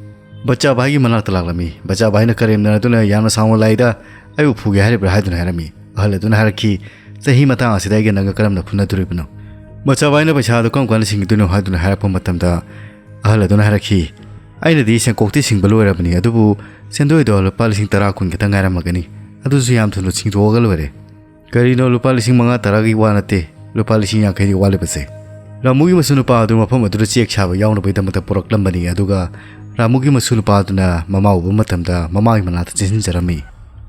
ꯕꯆꯥ ꯚꯥꯏꯒꯤ ꯃꯅꯥꯛꯇ ꯂꯥꯛꯂꯝꯃꯤ꯫ ꯕꯆꯥ ꯚꯥꯏꯅ ꯀꯔꯦꯝꯅꯔꯗꯨꯅ ꯌꯥꯝꯅ ꯁꯥꯎꯅ ꯂꯥꯏꯗ ꯑꯩꯕꯨ ꯐꯨꯒꯦ ꯍꯥꯏꯔꯤꯕ꯭ꯔꯥ ꯍꯥꯏꯗꯨꯅ ꯍꯥꯏꯔꯝꯃꯤ꯫ ꯑꯍꯜ ꯑꯗꯨꯅ ꯍꯥꯏꯔꯛꯈꯤ, "ꯆꯍꯤ ꯃꯇꯥꯡ ꯑꯁꯤꯗ ꯑꯩꯒ ꯅꯪꯒ ꯀꯔꯝꯅ ꯐꯨꯅꯗꯣꯔꯤꯕꯅꯣ?" ꯕꯆꯥ ꯚꯥꯏꯅ ꯄꯩꯁꯥ ꯑꯗꯨ ꯀꯔꯝ ꯀꯥꯟꯗ ꯁꯤꯡꯒꯗꯣꯏꯅꯣ ꯍꯥꯏꯗꯨꯅ ꯍꯥꯏꯔꯛꯄ ꯃꯇꯝꯗ ꯑꯍꯜ ꯑꯗꯨꯅ ꯍꯥꯏꯔꯛꯈꯤ, "ꯑꯩꯅꯗꯤ ꯁꯦꯡꯀꯣꯛꯇꯤ ꯁꯤꯡꯕ ꯂꯣꯏꯔꯕꯅꯤ, ꯑꯗꯨꯕꯨ ꯁꯦꯟꯗꯣꯏꯗꯣ ꯂꯨꯄꯥ ꯂꯤꯁꯤꯡ ꯇꯔꯥ ꯀꯨꯟ ꯈꯛꯇ ꯉꯥꯏꯔꯝꯃꯒꯅꯤ, ꯑꯗꯨꯁꯨ ꯌꯥꯝ ꯊꯨꯅ ꯁꯤꯡꯗꯣꯛꯑꯒ ꯂꯣꯏꯔꯦ꯫ ꯀꯔꯤꯅꯣ ꯂꯨꯄꯥ ꯂꯤꯁꯤꯡ ꯃꯉꯥ ꯇꯔꯥꯒꯤ ꯋꯥ ꯅꯠꯇꯦ, ꯂꯨꯄꯥ ꯂꯤꯁꯤꯡ ꯌꯥꯡꯈꯩꯗꯤ ꯋꯥꯠꯂꯤꯕꯁꯦ?" ꯔꯥꯃꯨꯒꯤ ꯃꯁꯨ ꯅꯨꯄꯥ ꯑꯗꯨ ꯃꯐꯝ ꯑꯗꯨꯗ ꯆꯦꯛ ꯁꯥꯕ ꯌꯥꯎꯅꯕꯒꯤꯗꯃꯛꯇ ꯄꯨꯔꯛꯂꯝꯕꯅꯤ꯫ ꯑꯗꯨꯒ ꯔꯥꯃꯨꯒꯤ ꯃꯁꯨ ꯅꯨꯄꯥ ꯑꯗꯨꯅ ꯃꯃꯥ ꯎꯕ ꯃꯇꯝꯗ ꯃꯃꯥꯒꯤ ꯃꯅꯥꯛꯇ ꯆꯦꯟꯁꯤꯟꯖꯔꯝꯃꯤ꯫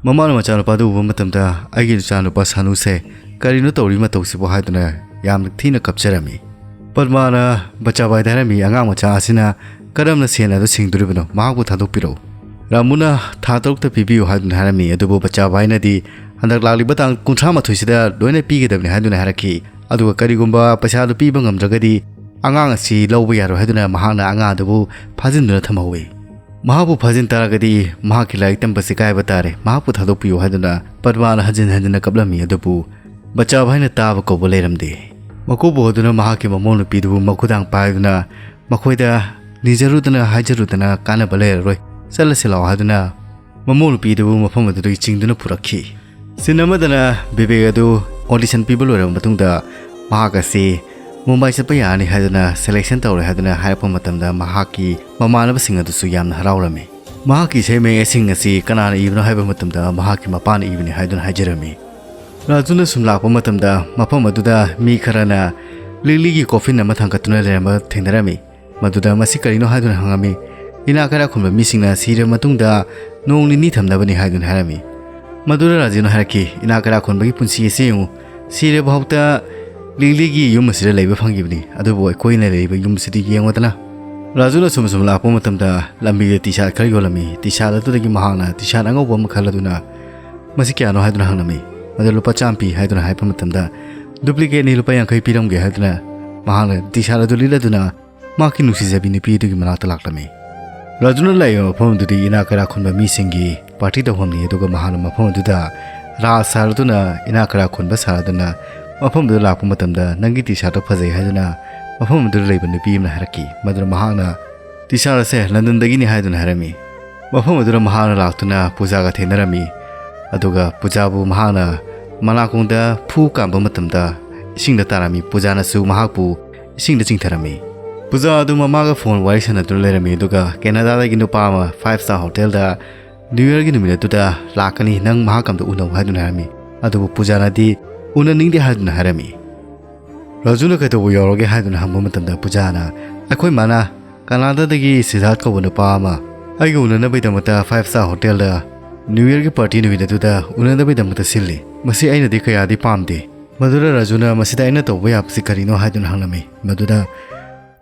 ꯃꯃꯥꯅ ꯃꯆꯥꯅꯨꯄꯥꯗꯨ ꯎꯕ ꯃꯇꯝꯗ, "ꯑꯩꯒꯤ ꯏꯆꯥꯅꯨꯄꯥ ꯁꯥꯅꯨꯁꯦ ꯀꯔꯤꯅꯣ ꯇꯧꯔꯤ ꯃꯇꯧꯁꯤꯕꯨ?" ꯍꯥꯏꯗꯨꯅ ꯌꯥꯝꯅ ꯊꯤꯅ ꯀꯞꯆꯔꯝꯃꯤ꯫ ꯄꯗꯃꯥꯅ ꯕꯆꯥꯕꯥꯏꯗ ꯍꯥꯏꯔꯝꯃꯤ, "ꯑꯉꯥꯡ ꯃꯆꯥ ꯑꯁꯤꯅ ꯀꯔꯝꯅ ꯁꯦꯟ ꯑꯗꯨ ꯁꯤꯡꯗꯣꯔꯤꯕꯅꯣ? ꯃꯍꯥꯛꯄꯨ ꯊꯥꯗꯣꯛꯄꯤꯔꯛꯎ꯫ ꯔꯥꯃꯨꯅ ꯊꯥ ꯇꯔꯨꯛꯇ ꯄꯤꯕꯤꯌꯨ" ꯍꯥꯏꯗꯨꯅ ꯍꯥꯏꯔꯝꯃꯤ꯫ ꯑꯗꯨꯕꯨ ꯕꯆꯥꯕꯥꯏꯅꯗꯤ ꯍꯟꯗꯛ ꯂꯥꯛꯂꯤꯕ ꯇꯥꯡ ꯀꯨꯟꯊ꯭ꯔꯥ ꯃꯥꯊꯣꯏꯁꯤꯗ ꯂꯣꯏꯅ ꯄꯤꯒꯗꯕꯅꯤ ꯍꯥꯏꯗꯨꯅ ꯍꯥꯏꯔꯛꯈꯤ꯫ ꯑꯗꯨꯒ ꯀꯔꯤꯒꯨꯝꯕ ꯄꯩꯁꯥꯗꯨ ꯄꯤꯕ ꯉꯝꯗ꯭ꯔꯒꯗꯤ ꯑꯉꯥꯡ ꯑꯁꯤ ꯂꯧꯕ ꯌꯥꯔꯣꯏ ꯍꯥꯏꯗꯨꯅ ꯃꯍꯥꯛꯅ ꯑꯉꯥꯡ ꯑꯗꯨꯕꯨ ꯐꯥꯖꯤꯟꯗꯨꯅ ꯊꯝꯍꯧꯏ꯫ ꯃꯍꯥꯛꯄꯨ ꯐꯥꯖꯤꯟ ꯇꯥꯔꯒꯗꯤ ꯃꯍꯥꯛꯀꯤ ꯂꯥꯏꯔꯤꯛ ꯇꯝꯕꯁꯤ ꯀꯥꯏꯕ ꯇꯥꯔꯦ, ꯃꯍꯥꯛꯄꯨ ꯊꯥꯗꯣꯛꯄꯤꯌꯨ ꯍꯥꯏꯗꯨꯅ ꯄꯗꯃꯥꯅ ꯍꯟꯖꯤꯟ ꯍꯟꯖꯤꯟꯅ ꯀꯞꯂꯝꯃꯤ꯫ ꯑꯗꯨꯕꯨ ꯕꯆꯥꯕꯥꯏꯅ ꯇꯥꯕ ꯀꯧꯕ ꯂꯩꯔꯝꯗꯦ꯫ ꯃꯀꯨꯕꯣꯛ ꯑꯗꯨꯅ ꯃꯍꯥꯛꯀꯤ ꯃꯃꯧ ꯅꯨꯄꯤꯗꯨꯕꯨ ꯃꯈꯨꯗꯥꯡ ꯄꯥꯏꯗꯨꯅ ꯃꯈꯣꯏꯗ ꯅꯤꯖꯔꯨꯗꯅ ꯍꯥꯏꯖꯔꯨꯗꯅ ꯀꯥꯟꯅꯕ ꯂꯩꯔꯔꯣꯏ, ꯆꯠꯂꯁꯤ ꯂꯥꯛꯑꯣ ꯍꯥꯏꯗꯨꯅ ꯃꯃꯧ ꯅꯨꯄꯤꯗꯨꯕꯨ ꯃꯐꯝ ꯑꯗꯨꯗꯒꯤ ꯆꯤꯡꯗꯨꯅ ꯄꯨꯔꯛꯈꯤ꯫ ꯁꯤꯟ ꯑꯃꯗꯅ ꯕꯤꯕꯦꯛ ꯑꯗꯨ ꯑꯣꯗꯤꯁꯟ ꯄꯤꯕ ꯂꯣꯏꯔꯕ ꯃꯇꯨꯡꯗ ꯃꯍꯥꯛ ꯑꯁꯤ ꯃꯨꯝꯕꯥꯏ ꯆꯠꯄ ꯌꯥꯔꯅꯤ ꯍꯥꯏꯗꯨꯅ ꯁꯦꯂꯦꯛꯁꯟ ꯇꯧꯔꯦ ꯍꯥꯏꯗꯨꯅ ꯍꯥꯏꯔꯛꯄ ꯃꯇꯝꯗ ꯃꯍꯥꯛꯀꯤ ꯃꯃꯥꯟꯅꯕꯁꯤꯡ ꯑꯗꯨꯁꯨ ꯌꯥꯝꯅ ꯍꯔꯥꯎꯔꯝꯃꯤ꯫ ꯃꯍꯥꯛꯀꯤ ꯏꯁꯩ ꯃꯌꯦꯛꯁꯤꯡ ꯑꯁꯤ ꯀꯅꯥꯅ ꯏꯕꯅꯣ ꯍꯥꯏꯕ ꯃꯇꯝꯗ ꯃꯍꯥꯛꯀꯤ ꯃꯄꯥꯅ ꯏꯕꯅꯤ ꯍꯥꯏꯗꯨꯅ ꯍꯥꯏꯖꯔꯝꯃꯤ꯫ ꯔꯥꯖꯨꯅ ꯁꯨꯝ ꯂꯥꯛꯄ ꯃꯇꯝꯗ ꯃꯐꯝ ꯑꯗꯨꯗ ꯃꯤ ꯈꯔꯅ ꯂꯤꯛꯂꯤꯒꯤ ꯀꯣꯐꯤꯟ ꯑꯃ ꯊꯥꯡꯒꯠꯇꯨꯅ ꯂꯩꯔꯝꯕ ꯊꯦꯡꯅꯔꯝꯃꯤ꯫ ꯃꯗꯨꯗ ꯃꯁꯤ ꯀꯔꯤꯅꯣ ꯍꯥꯏꯗꯨꯅ ꯍꯪꯉꯝꯃꯤ꯫ ꯏꯅꯥꯛ ꯀꯩꯔꯥꯛ ꯈꯨꯟꯕ ꯃꯤꯁꯤꯡꯅ ꯁꯤꯔꯕ ꯃꯇꯨꯡꯗ ꯅꯣꯡ ꯅꯤꯅꯤ ꯊꯝꯅꯕꯅꯤ ꯍꯥꯏꯗꯨꯅ ꯍꯥꯏꯔꯝꯃꯤ꯫ ꯃꯗꯨꯗ ꯔꯥꯖꯨꯅ ꯍꯥꯏꯔꯛꯈꯤ, "ꯏꯅꯥꯛ ꯀꯩꯔꯥꯛ ꯈꯨꯟꯕꯒꯤ ꯄꯨꯟꯁꯤ ꯑꯁꯤ ꯌꯦꯡꯉꯨ, ꯁꯤꯔꯕ ꯐꯥꯎꯗ ꯂꯤꯛꯂꯤꯒꯤ ꯌꯨꯝ ꯑꯁꯤꯗ ꯂꯩꯕ ꯐꯪꯈꯤꯕꯅꯤ, ꯑꯗꯨꯕꯨ ꯑꯩꯈꯣꯏꯅ ꯂꯩꯔꯤꯕ ꯌꯨꯝ ꯑꯁꯤꯗꯤ ꯌꯦꯡꯉꯨꯗꯅ꯫" ꯔꯥꯖꯨꯅ ꯁꯨꯝ ꯁꯨꯝ ꯂꯥꯛꯄ ꯃꯇꯝꯗ ꯂꯝꯕꯤꯗ ꯇꯤ ꯁꯥꯔꯠ ꯈꯔ ꯌꯣꯜꯂꯝꯃꯤ꯫ ꯇꯤ ꯁꯥꯔꯠ ꯑꯗꯨꯗꯒꯤ ꯃꯍꯥꯛꯅ ꯇꯤ ꯁꯥꯔꯠ ꯑꯉꯧꯕ ꯑꯃ ꯈꯜꯂꯗꯨꯅ, "ꯃꯁꯤ ꯀꯌꯥꯅꯣ?" ꯍꯥꯏꯗꯨꯅ ꯍꯪꯂꯝꯃꯤ꯫ ꯃꯗꯨ "ꯂꯨꯄꯥ ꯆꯥꯝꯃ ꯄꯤ" ꯍꯥꯏꯗꯨꯅ ꯍꯥꯏꯕ ꯃꯇꯝꯗ, "ꯗꯨꯄ꯭ꯂꯤꯀꯦꯠꯅꯤ, ꯂꯨꯄꯥ ꯌꯥꯡꯈꯩ ꯄꯤꯔꯝꯒꯦ" ꯍꯥꯏꯗꯨꯅ ꯃꯍꯥꯛꯅ ꯇꯤ ꯁꯥꯔꯠ ꯑꯗꯨ ꯂꯤꯠꯂꯗꯨꯅ ꯃꯍꯥꯛꯀꯤ ꯅꯨꯡꯁꯤꯖꯕꯤ ꯅꯨꯄꯤ ꯑꯗꯨꯒꯤ ꯃꯅꯥꯛꯇ ꯂꯥꯛꯂꯝꯃꯤ꯫ ꯔꯥꯖꯨꯅ ꯂꯩꯔꯤꯕ ꯃꯐꯝ ꯑꯗꯨꯗꯤ ꯏꯅꯥꯛ ꯀꯩꯔꯥꯛ ꯈꯨꯟꯕ ꯃꯤꯁꯤꯡꯒꯤ ꯄꯥꯔꯇꯤ ꯇꯧꯐꯝꯅꯤ, ꯑꯗꯨꯒ ꯃꯍꯥꯛꯅ ꯃꯐꯝ ꯑꯗꯨꯗ ꯔꯥꯖ ꯁꯥꯔꯗꯨꯅ, ꯏꯅꯥꯛ ꯀꯩꯔꯥꯛ ꯈꯨꯟꯕ ꯁꯥꯔꯗꯨꯅ ꯃꯐꯝ ꯑꯗꯨꯗ ꯂꯥꯛꯄ ꯃꯇꯝꯗ, "ꯅꯪꯒꯤ ꯇꯤ ꯁꯥꯔꯠꯇꯣ ꯐꯖꯩ" ꯍꯥꯏꯗꯨꯅ ꯃꯐꯝ ꯑꯗꯨꯗ ꯂꯩꯕ ꯅꯨꯄꯤ ꯑꯃꯅ ꯍꯥꯏꯔꯛꯈꯤ꯫ ꯃꯗꯨꯗ ꯃꯍꯥꯛꯅ ꯇꯤ ꯁꯥꯔꯠ ꯑꯁꯦ ꯂꯟꯗꯟꯗꯒꯤꯅꯤ ꯍꯥꯏꯗꯨꯅ ꯍꯥꯏꯔꯝꯃꯤ꯫ ꯃꯐꯝ ꯑꯗꯨꯗ ꯃꯍꯥꯛꯅ ꯂꯥꯛꯇꯨꯅ ꯄꯨꯖꯥꯒ ꯊꯦꯡꯅꯔꯝꯃꯤ꯫ ꯑꯗꯨꯒ ꯄꯨꯖꯥꯕꯨ ꯃꯍꯥꯛꯅ ꯃꯅꯥꯀꯣꯡꯗ ꯐꯨ ꯀꯥꯝꯕ ꯃꯇꯝꯗ ꯏꯁꯤꯡꯗ ꯇꯥꯔꯝꯃꯤ꯫ ꯄꯨꯖꯥꯅꯁꯨ ꯃꯍꯥꯛꯄꯨ ꯏꯁꯤꯡꯗ ꯆꯤꯡꯊꯔꯝꯃꯤ꯫ ꯄꯨꯖꯥ ꯑꯗꯨ ꯃꯃꯥꯒ ꯐꯣꯟ ꯋꯥꯔꯤ ꯁꯥꯟꯅꯗꯨꯅ ꯂꯩꯔꯝꯃꯤ, ꯑꯗꯨꯒ ꯀꯦꯅꯥꯗꯥꯗꯒꯤ ꯅꯨꯄꯥ ꯑꯃ ꯐꯥꯏꯚ ꯁ꯭ꯇꯥꯔ ꯍꯣꯇꯦꯜꯗ ꯅ꯭ꯌꯨ ꯌꯔꯒꯤ ꯅꯨꯃꯤꯠ ꯑꯗꯨꯗ ꯂꯥꯛꯀꯅꯤ, ꯅꯪ ꯃꯍꯥꯛꯀ ꯑꯝꯇ ꯎꯅꯧ ꯍꯥꯏꯗꯨꯅ ꯍꯥꯏꯔꯝꯃꯤ꯫ ꯑꯗꯨꯕꯨ ꯄꯨꯖꯥꯅꯗꯤ ꯎꯅꯅꯤꯡꯗꯦ ꯍꯥꯏꯗꯨꯅ ꯍꯥꯏꯔꯝꯃꯤ꯫ ꯔꯥꯖꯨꯅ ꯀꯩꯗꯧꯕ ꯌꯥꯎꯔꯒꯦ ꯍꯥꯏꯗꯨꯅ ꯍꯪꯕ ꯃꯇꯝꯗ ꯄꯨꯖꯥꯅ, "ꯑꯩꯈꯣꯏ ꯃꯥꯅ ꯀꯅꯥꯗꯥꯗꯒꯤ ꯁꯤꯗꯥꯔꯠ ꯀꯧꯕ ꯅꯨꯄꯥ ꯑꯃ ꯑꯩꯒ ꯎꯅꯅꯕꯒꯤꯗꯃꯛꯇ ꯐꯥꯏꯚ ꯁ꯭ꯇꯥꯔ ꯍꯣꯇꯦꯜꯗ ꯅ꯭ꯌꯨ ꯌꯔꯒꯤ ꯄꯥꯔꯇꯤ ꯅꯨꯃꯤꯠ ꯑꯗꯨꯗ ꯎꯅꯅꯕꯒꯤꯗꯃꯛꯇ ꯁꯤꯜꯂꯤ꯫ ꯃꯁꯤ ꯑꯩꯅꯗꯤ ꯀꯌꯥꯗꯤ ꯄꯥꯝꯗꯦ꯫" ꯃꯗꯨꯗ ꯔꯥꯖꯨꯅ, "ꯃꯁꯤꯗ ꯑꯩꯅ ꯇꯧꯕ ꯌꯥꯕꯁꯤ ꯀꯔꯤꯅꯣ?" ꯍꯥꯏꯗꯨꯅ ꯍꯪꯂꯝꯃꯤ꯫ ꯃꯗꯨꯗ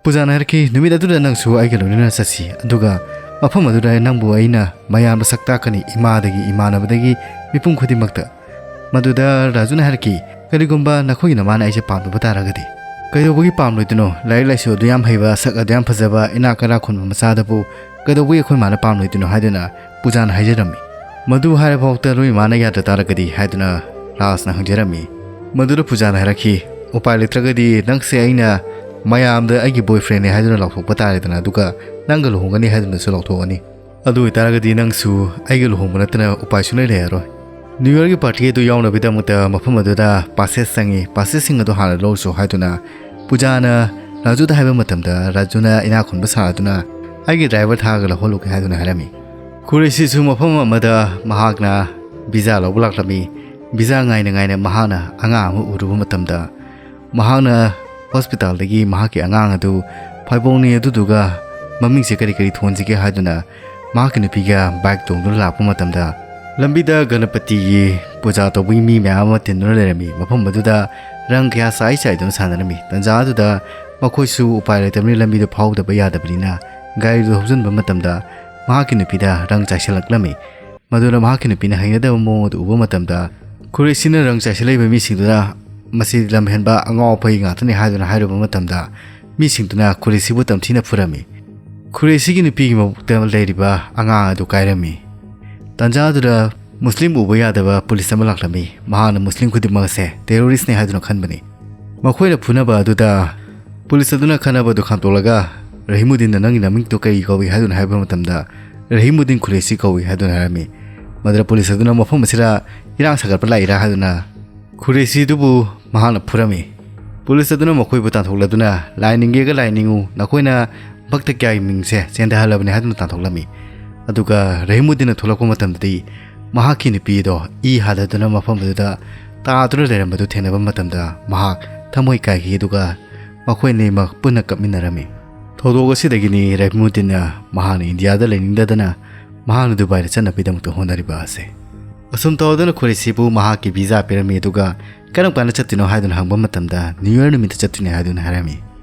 ꯄꯨꯖꯥꯅ ꯍꯥꯏꯔꯛꯈꯤ, "ꯅꯨꯃꯤꯠ ꯑꯗꯨꯗ ꯅꯪꯁꯨ ꯑꯩꯒ ꯂꯣꯏꯅꯅ ꯆꯠꯁꯤ, ꯑꯗꯨꯒ ꯃꯐꯝ ꯑꯗꯨꯗ ꯅꯪꯕꯨ ꯑꯩꯅ ꯃꯌꯥꯝꯗ ꯁꯛ ꯇꯥꯛꯀꯅꯤ, ꯏꯃꯥꯗꯒꯤ, ꯏꯃꯥꯟꯅꯕꯗꯒꯤ, ꯃꯤꯄꯨꯝ ꯈꯨꯗꯤꯡꯃꯛꯇ꯫" ꯃꯗꯨꯗ ꯔꯥꯖꯨꯅ ꯍꯥꯏꯔꯛꯈꯤ, "ꯀꯔꯤꯒꯨꯝꯕ ꯅꯈꯣꯏꯒꯤ ꯅꯃꯥꯅ ꯑꯩꯁꯦ ꯄꯥꯝꯗꯕ ꯇꯥꯔꯒꯗꯤ?" "ꯀꯩꯗꯧꯕꯒꯤ ꯄꯥꯝꯂꯣꯏꯗꯣꯏꯅꯣ? ꯂꯥꯏꯔꯤꯛ ꯂꯥꯏꯁꯨ ꯑꯗꯨ ꯌꯥꯝ ꯍꯩꯕ, ꯁꯛ ꯑꯗꯨ ꯌꯥꯝ ꯐꯖꯕ, ꯏꯅꯥꯛ ꯀꯩꯔꯥꯛ ꯈꯨꯟꯕ ꯃꯆꯥꯗꯕꯨ ꯀꯩꯗꯧꯕꯒꯤ ꯑꯩꯈꯣꯏ ꯃꯥꯅ ꯄꯥꯝꯂꯣꯏꯗꯣꯏꯅꯣ?" ꯍꯥꯏꯗꯨꯅ ꯄꯨꯖꯥꯅ ꯍꯥꯏꯖꯔꯝꯃꯤ꯫ "ꯃꯗꯨ ꯍꯥꯏꯔꯐꯥꯎꯗ ꯅꯣꯏ ꯃꯥꯅ ꯌꯥꯗ ꯇꯥꯔꯒꯗꯤ?" ꯍꯥꯏꯗꯨꯅ ꯔꯥꯖꯅ ꯍꯪꯖꯔꯝꯃꯤ꯫ ꯃꯗꯨꯗ ꯄꯨꯖꯥꯅ ꯍꯥꯏꯔꯛꯈꯤ, "ꯎꯄꯥꯏ ꯂꯩꯇ꯭ꯔꯒꯗꯤ ꯅꯪꯁꯦ ꯑꯩꯅ ꯃꯌꯥꯝꯗ ꯑꯩꯒꯤ ꯕꯣꯏꯐ꯭ꯔꯦꯟꯅꯦ ꯍꯥꯏꯗꯨꯅ ꯂꯥꯎꯊꯣꯛꯄ ꯇꯥꯔꯦꯗꯅ, ꯑꯗꯨꯒ ꯅꯪꯒ ꯂꯨꯍꯣꯡꯒꯅꯤ ꯍꯥꯏꯗꯨꯅꯁꯨ ꯂꯥꯎꯊꯣꯛꯑꯅꯤ꯫ ꯑꯗꯨ ꯑꯣꯏꯇꯥꯔꯒꯗꯤ ꯅꯪꯁꯨ ꯑꯩꯒ ꯂꯨꯍꯣꯡꯕ ꯅꯠꯇꯅ ꯎꯄꯥꯏ ꯁꯨꯡꯂꯩ ꯂꯩꯔꯔꯣꯏ꯫" ꯅ꯭ꯌꯨ ꯌꯔꯒꯤ ꯄꯥꯔꯇꯤ ꯑꯗꯨ ꯌꯥꯎꯅꯕꯒꯤꯗꯃꯛꯇ ꯃꯐꯝ ꯑꯗꯨꯗ ꯄꯥꯁꯦꯁ ꯆꯪꯉꯤ꯫ ꯄꯥꯁꯦꯁꯁꯤꯡ ꯑꯗꯨ ꯍꯥꯟꯅ ꯂꯧꯔꯁꯨ ꯍꯥꯏꯗꯨꯅ ꯄꯨꯖꯥꯅ ꯔꯥꯖꯨꯗ ꯍꯥꯏꯕ ꯃꯇꯝꯗ ꯔꯥꯖꯨꯅ ꯏꯅꯥꯛ ꯈꯨꯟꯕ ꯁꯥꯔꯗꯨꯅ, "ꯑꯩꯒꯤ ꯗ꯭ꯔꯥꯏꯚꯔ ꯊꯥꯔꯒ ꯂꯧꯍꯜꯂꯨꯒꯦ" ꯍꯥꯏꯗꯨꯅ ꯍꯥꯏꯔꯝꯃꯤ꯫ ꯈꯨꯔꯩꯁꯤꯁꯨ ꯃꯐꯝ ꯑꯃꯗ ꯃꯍꯥꯛꯅ ꯚꯤꯖꯥ ꯂꯧꯕ ꯂꯥꯛꯂꯝꯃꯤ꯫ ꯚꯤꯖꯥ ꯉꯥꯏꯅ ꯉꯥꯏꯅ ꯃꯍꯥꯛꯅ ꯑꯉꯥꯡ ꯑꯃ ꯎꯔꯨꯕ ꯃꯇꯝꯗ, ꯃꯍꯥꯛꯅ ꯍꯣꯁꯄꯤꯇꯥꯜꯗꯒꯤ ꯃꯍꯥꯛꯀꯤ ꯑꯉꯥꯡ ꯑꯗꯨ ꯐꯥꯏꯕꯣꯡꯅꯤ ꯑꯗꯨꯗꯨꯒ ꯃꯃꯤꯡꯁꯦ ꯀꯔꯤ ꯀꯔꯤ ꯊꯣꯟꯁꯤꯒꯦ ꯍꯥꯏꯗꯨꯅ ꯃꯍꯥꯛꯀꯤ ꯅꯨꯄꯤꯒ ꯕꯥꯏꯛ ꯇꯣꯡꯗꯨꯅ ꯂꯥꯛꯄ ꯃꯇꯝꯗ, ꯂꯝꯕꯤꯗ ꯒꯅꯄꯇꯤꯒꯤ ꯄꯨꯖꯥ ꯇꯧꯕꯒꯤ ꯃꯤ ꯃꯌꯥꯝ ꯑꯃ ꯇꯤꯟꯗꯨꯅ ꯂꯩꯔꯝꯃꯤ꯫ ꯃꯐꯝ ꯑꯗꯨꯗ ꯔꯪ ꯀꯌꯥ ꯆꯥꯏ ꯆꯥꯏꯗꯨꯅ ꯁꯥꯟꯅꯔꯝꯃꯤ꯫ ꯇꯟꯖꯥ ꯑꯗꯨꯗ ꯃꯈꯣꯏꯁꯨ ꯎꯄꯥꯏ ꯂꯩꯇꯕꯅꯤꯅ ꯂꯝꯕꯤꯗꯨ ꯐꯥꯎꯗꯕ ꯌꯥꯗꯕꯅꯤꯅ ꯒꯥꯔꯤꯗꯨ ꯊꯧꯖꯤꯟꯕ ꯃꯇꯝꯗ ꯃꯍꯥꯛꯀꯤ ꯅꯨꯄꯤꯗ ꯔꯪ ꯆꯥꯏꯁꯤꯜꯂꯛꯂꯝꯃꯤ꯫ ꯃꯗꯨꯅ ꯃꯍꯥꯛꯀꯤ ꯅꯨꯄꯤꯅ ꯍꯩꯅꯗꯕ ꯃꯑꯣꯡ ꯑꯗꯨ ꯎꯕ ꯃꯇꯝꯗ ꯈꯨꯔꯦꯁꯤꯅ ꯔꯪ ꯆꯥꯏꯁꯤꯜꯂꯛꯏꯕ ꯃꯤꯁꯤꯡꯗꯨꯅ ꯃꯁꯤ ꯂꯝꯍꯦꯟꯕ ꯑꯉꯥꯎ ꯑꯐꯩ ꯉꯥꯛꯇꯅꯤ ꯍꯥꯏꯗꯨꯅ ꯍꯥꯏꯔꯨꯕ ꯃꯇꯝꯗ ꯃꯤꯁꯤꯡꯗꯨꯅ ꯈꯨꯔꯦꯁꯤꯕꯨ ꯇꯝꯊꯤꯅ ꯐꯨꯔꯝꯃꯤ꯫ ꯈꯨꯔꯦꯁꯤꯒꯤ ꯅꯨꯄꯤꯒꯤ ꯃꯕꯨꯛꯇ ꯂꯩꯔꯤꯕ ꯑꯉꯥꯡ ꯑꯗꯨ ꯀꯥꯏꯔꯝꯃꯤ꯫ ꯇꯥꯟꯖꯥ ꯑꯗꯨꯗ ꯃꯨꯁꯂꯤꯝ ꯎꯕ ꯌꯥꯗꯕ ꯄꯨꯂꯤꯁ ꯑꯃ ꯂꯥꯛꯂꯝꯃꯤ꯫ ꯃꯍꯥꯛꯅ ꯃꯨꯁꯂꯤꯝ ꯈꯨꯗꯤꯡꯃꯛ ꯑꯁꯦ ꯇꯦꯔꯣꯔꯤꯁ꯭ꯠꯅꯤ ꯍꯥꯏꯗꯨꯅ ꯈꯟꯕꯅꯤ꯫ ꯃꯈꯣꯏꯅ ꯐꯨꯅꯕ ꯑꯗꯨꯗ ꯄꯨꯂꯤꯁ ꯑꯗꯨꯅ ꯈꯠꯅꯕ ꯑꯗꯨ ꯈꯥꯝꯇꯣꯛꯂꯒ ꯔꯍꯤꯃꯨꯗꯤꯟꯅ "ꯅꯪꯒꯤ ꯅꯃꯤꯡꯗꯨ ꯀꯔꯤ ꯀꯧꯏ?" ꯍꯥꯏꯗꯨꯅ ꯍꯥꯏꯕ ꯃꯇꯝꯗ ꯔꯍꯤꯃꯨꯗꯤꯟ ꯈꯨꯔꯦꯁꯤ ꯀꯧꯏ ꯍꯥꯏꯗꯨꯅ ꯍꯥꯏꯔꯝꯃꯤ꯫ ꯃꯗꯨꯗ ꯄꯨꯂꯤꯁ ꯑꯗꯨꯅ "ꯃꯐꯝ ꯑꯁꯤꯗ ꯏꯔꯥꯡ ꯁꯥꯒꯠꯄ ꯂꯥꯛꯏꯔꯥ?" ꯍꯥꯏꯗꯨꯅ ꯈꯨꯔꯦꯁꯤꯗꯨꯕꯨ ꯃꯍꯥꯛꯅ ꯐꯨꯔꯝꯃꯤ꯫ ꯄꯨꯂꯤꯁ ꯑꯗꯨꯅ ꯃꯈꯣꯏꯕꯨ ꯇꯥꯟꯊꯣꯛꯂꯗꯨꯅ "ꯂꯥꯏ ꯅꯤꯡꯒꯦꯒ ꯂꯥꯏ ꯅꯤꯡꯉꯨ, ꯅꯈꯣꯏꯅ ꯚꯛꯇ ꯀꯌꯥꯒꯤ ꯃꯤꯡꯁꯦ ꯆꯦꯟꯊꯍꯜꯂꯕꯅꯤ" ꯍꯥꯏꯗꯨꯅ ꯇꯥꯟꯊꯣꯛꯂꯝꯃꯤ꯫ ꯑꯗꯨꯒ ꯔꯍꯤꯃꯨꯗꯤꯟꯅ ꯊꯣꯛꯂꯛꯄ ꯃꯇꯝꯗꯗꯤ ꯃꯍꯥꯛꯀꯤ ꯅꯨꯄꯤꯗꯣ ꯏ ꯍꯥꯗꯗꯨꯅ ꯃꯐꯝ ꯑꯗꯨꯗ ꯇꯥꯗꯨꯅ ꯂꯩꯔꯝꯕꯗꯨ ꯊꯦꯡꯅꯕ ꯃꯇꯝꯗ ꯃꯍꯥꯛ ꯊꯃꯣꯏ ꯀꯥꯏꯈꯤ꯫ ꯑꯗꯨꯒ ꯃꯈꯣꯏ ꯑꯅꯤꯃꯛ ꯄꯨꯟꯅ ꯀꯞꯃꯤꯟꯅꯔꯝꯃꯤ꯫ ꯊꯧꯗꯣꯛ ꯑꯁꯤꯗꯒꯤꯅꯤ ꯔꯍꯤꯃꯨꯗꯤꯟꯅ ꯃꯍꯥꯛꯅ ꯏꯟꯗꯤꯌꯥꯗ ꯂꯩꯅꯤꯡꯗꯗꯅ ꯃꯍꯥꯛꯅ ꯗꯨꯕꯥꯏꯗ ꯆꯠꯅꯕꯒꯤꯗꯃꯛꯇ ꯍꯣꯠꯅꯔꯤꯕ ꯑꯁꯦ꯫ ꯑꯁꯨꯝ ꯇꯧꯗꯨꯅ ꯈꯨꯔꯦꯁꯤꯕꯨ ꯃꯍꯥꯛꯀꯤ ꯚꯤꯖꯥ ꯄꯤꯔꯝꯃꯤ꯫ ꯑꯗꯨꯒ "ꯀꯔꯝ ꯀꯥꯟꯗ ꯆꯠꯇꯣꯏꯅꯣ?" ꯍꯥꯏꯗꯨꯅ ꯍꯪꯕ ꯃꯇꯝꯗ "ꯅ꯭ꯌꯨ ꯌꯔ ꯅꯨꯃꯤꯠꯇ ꯆꯠꯇꯣꯏꯅꯦ" ꯍꯥꯏꯗꯨꯅ ꯍꯥꯏꯔꯝꯃꯤ꯫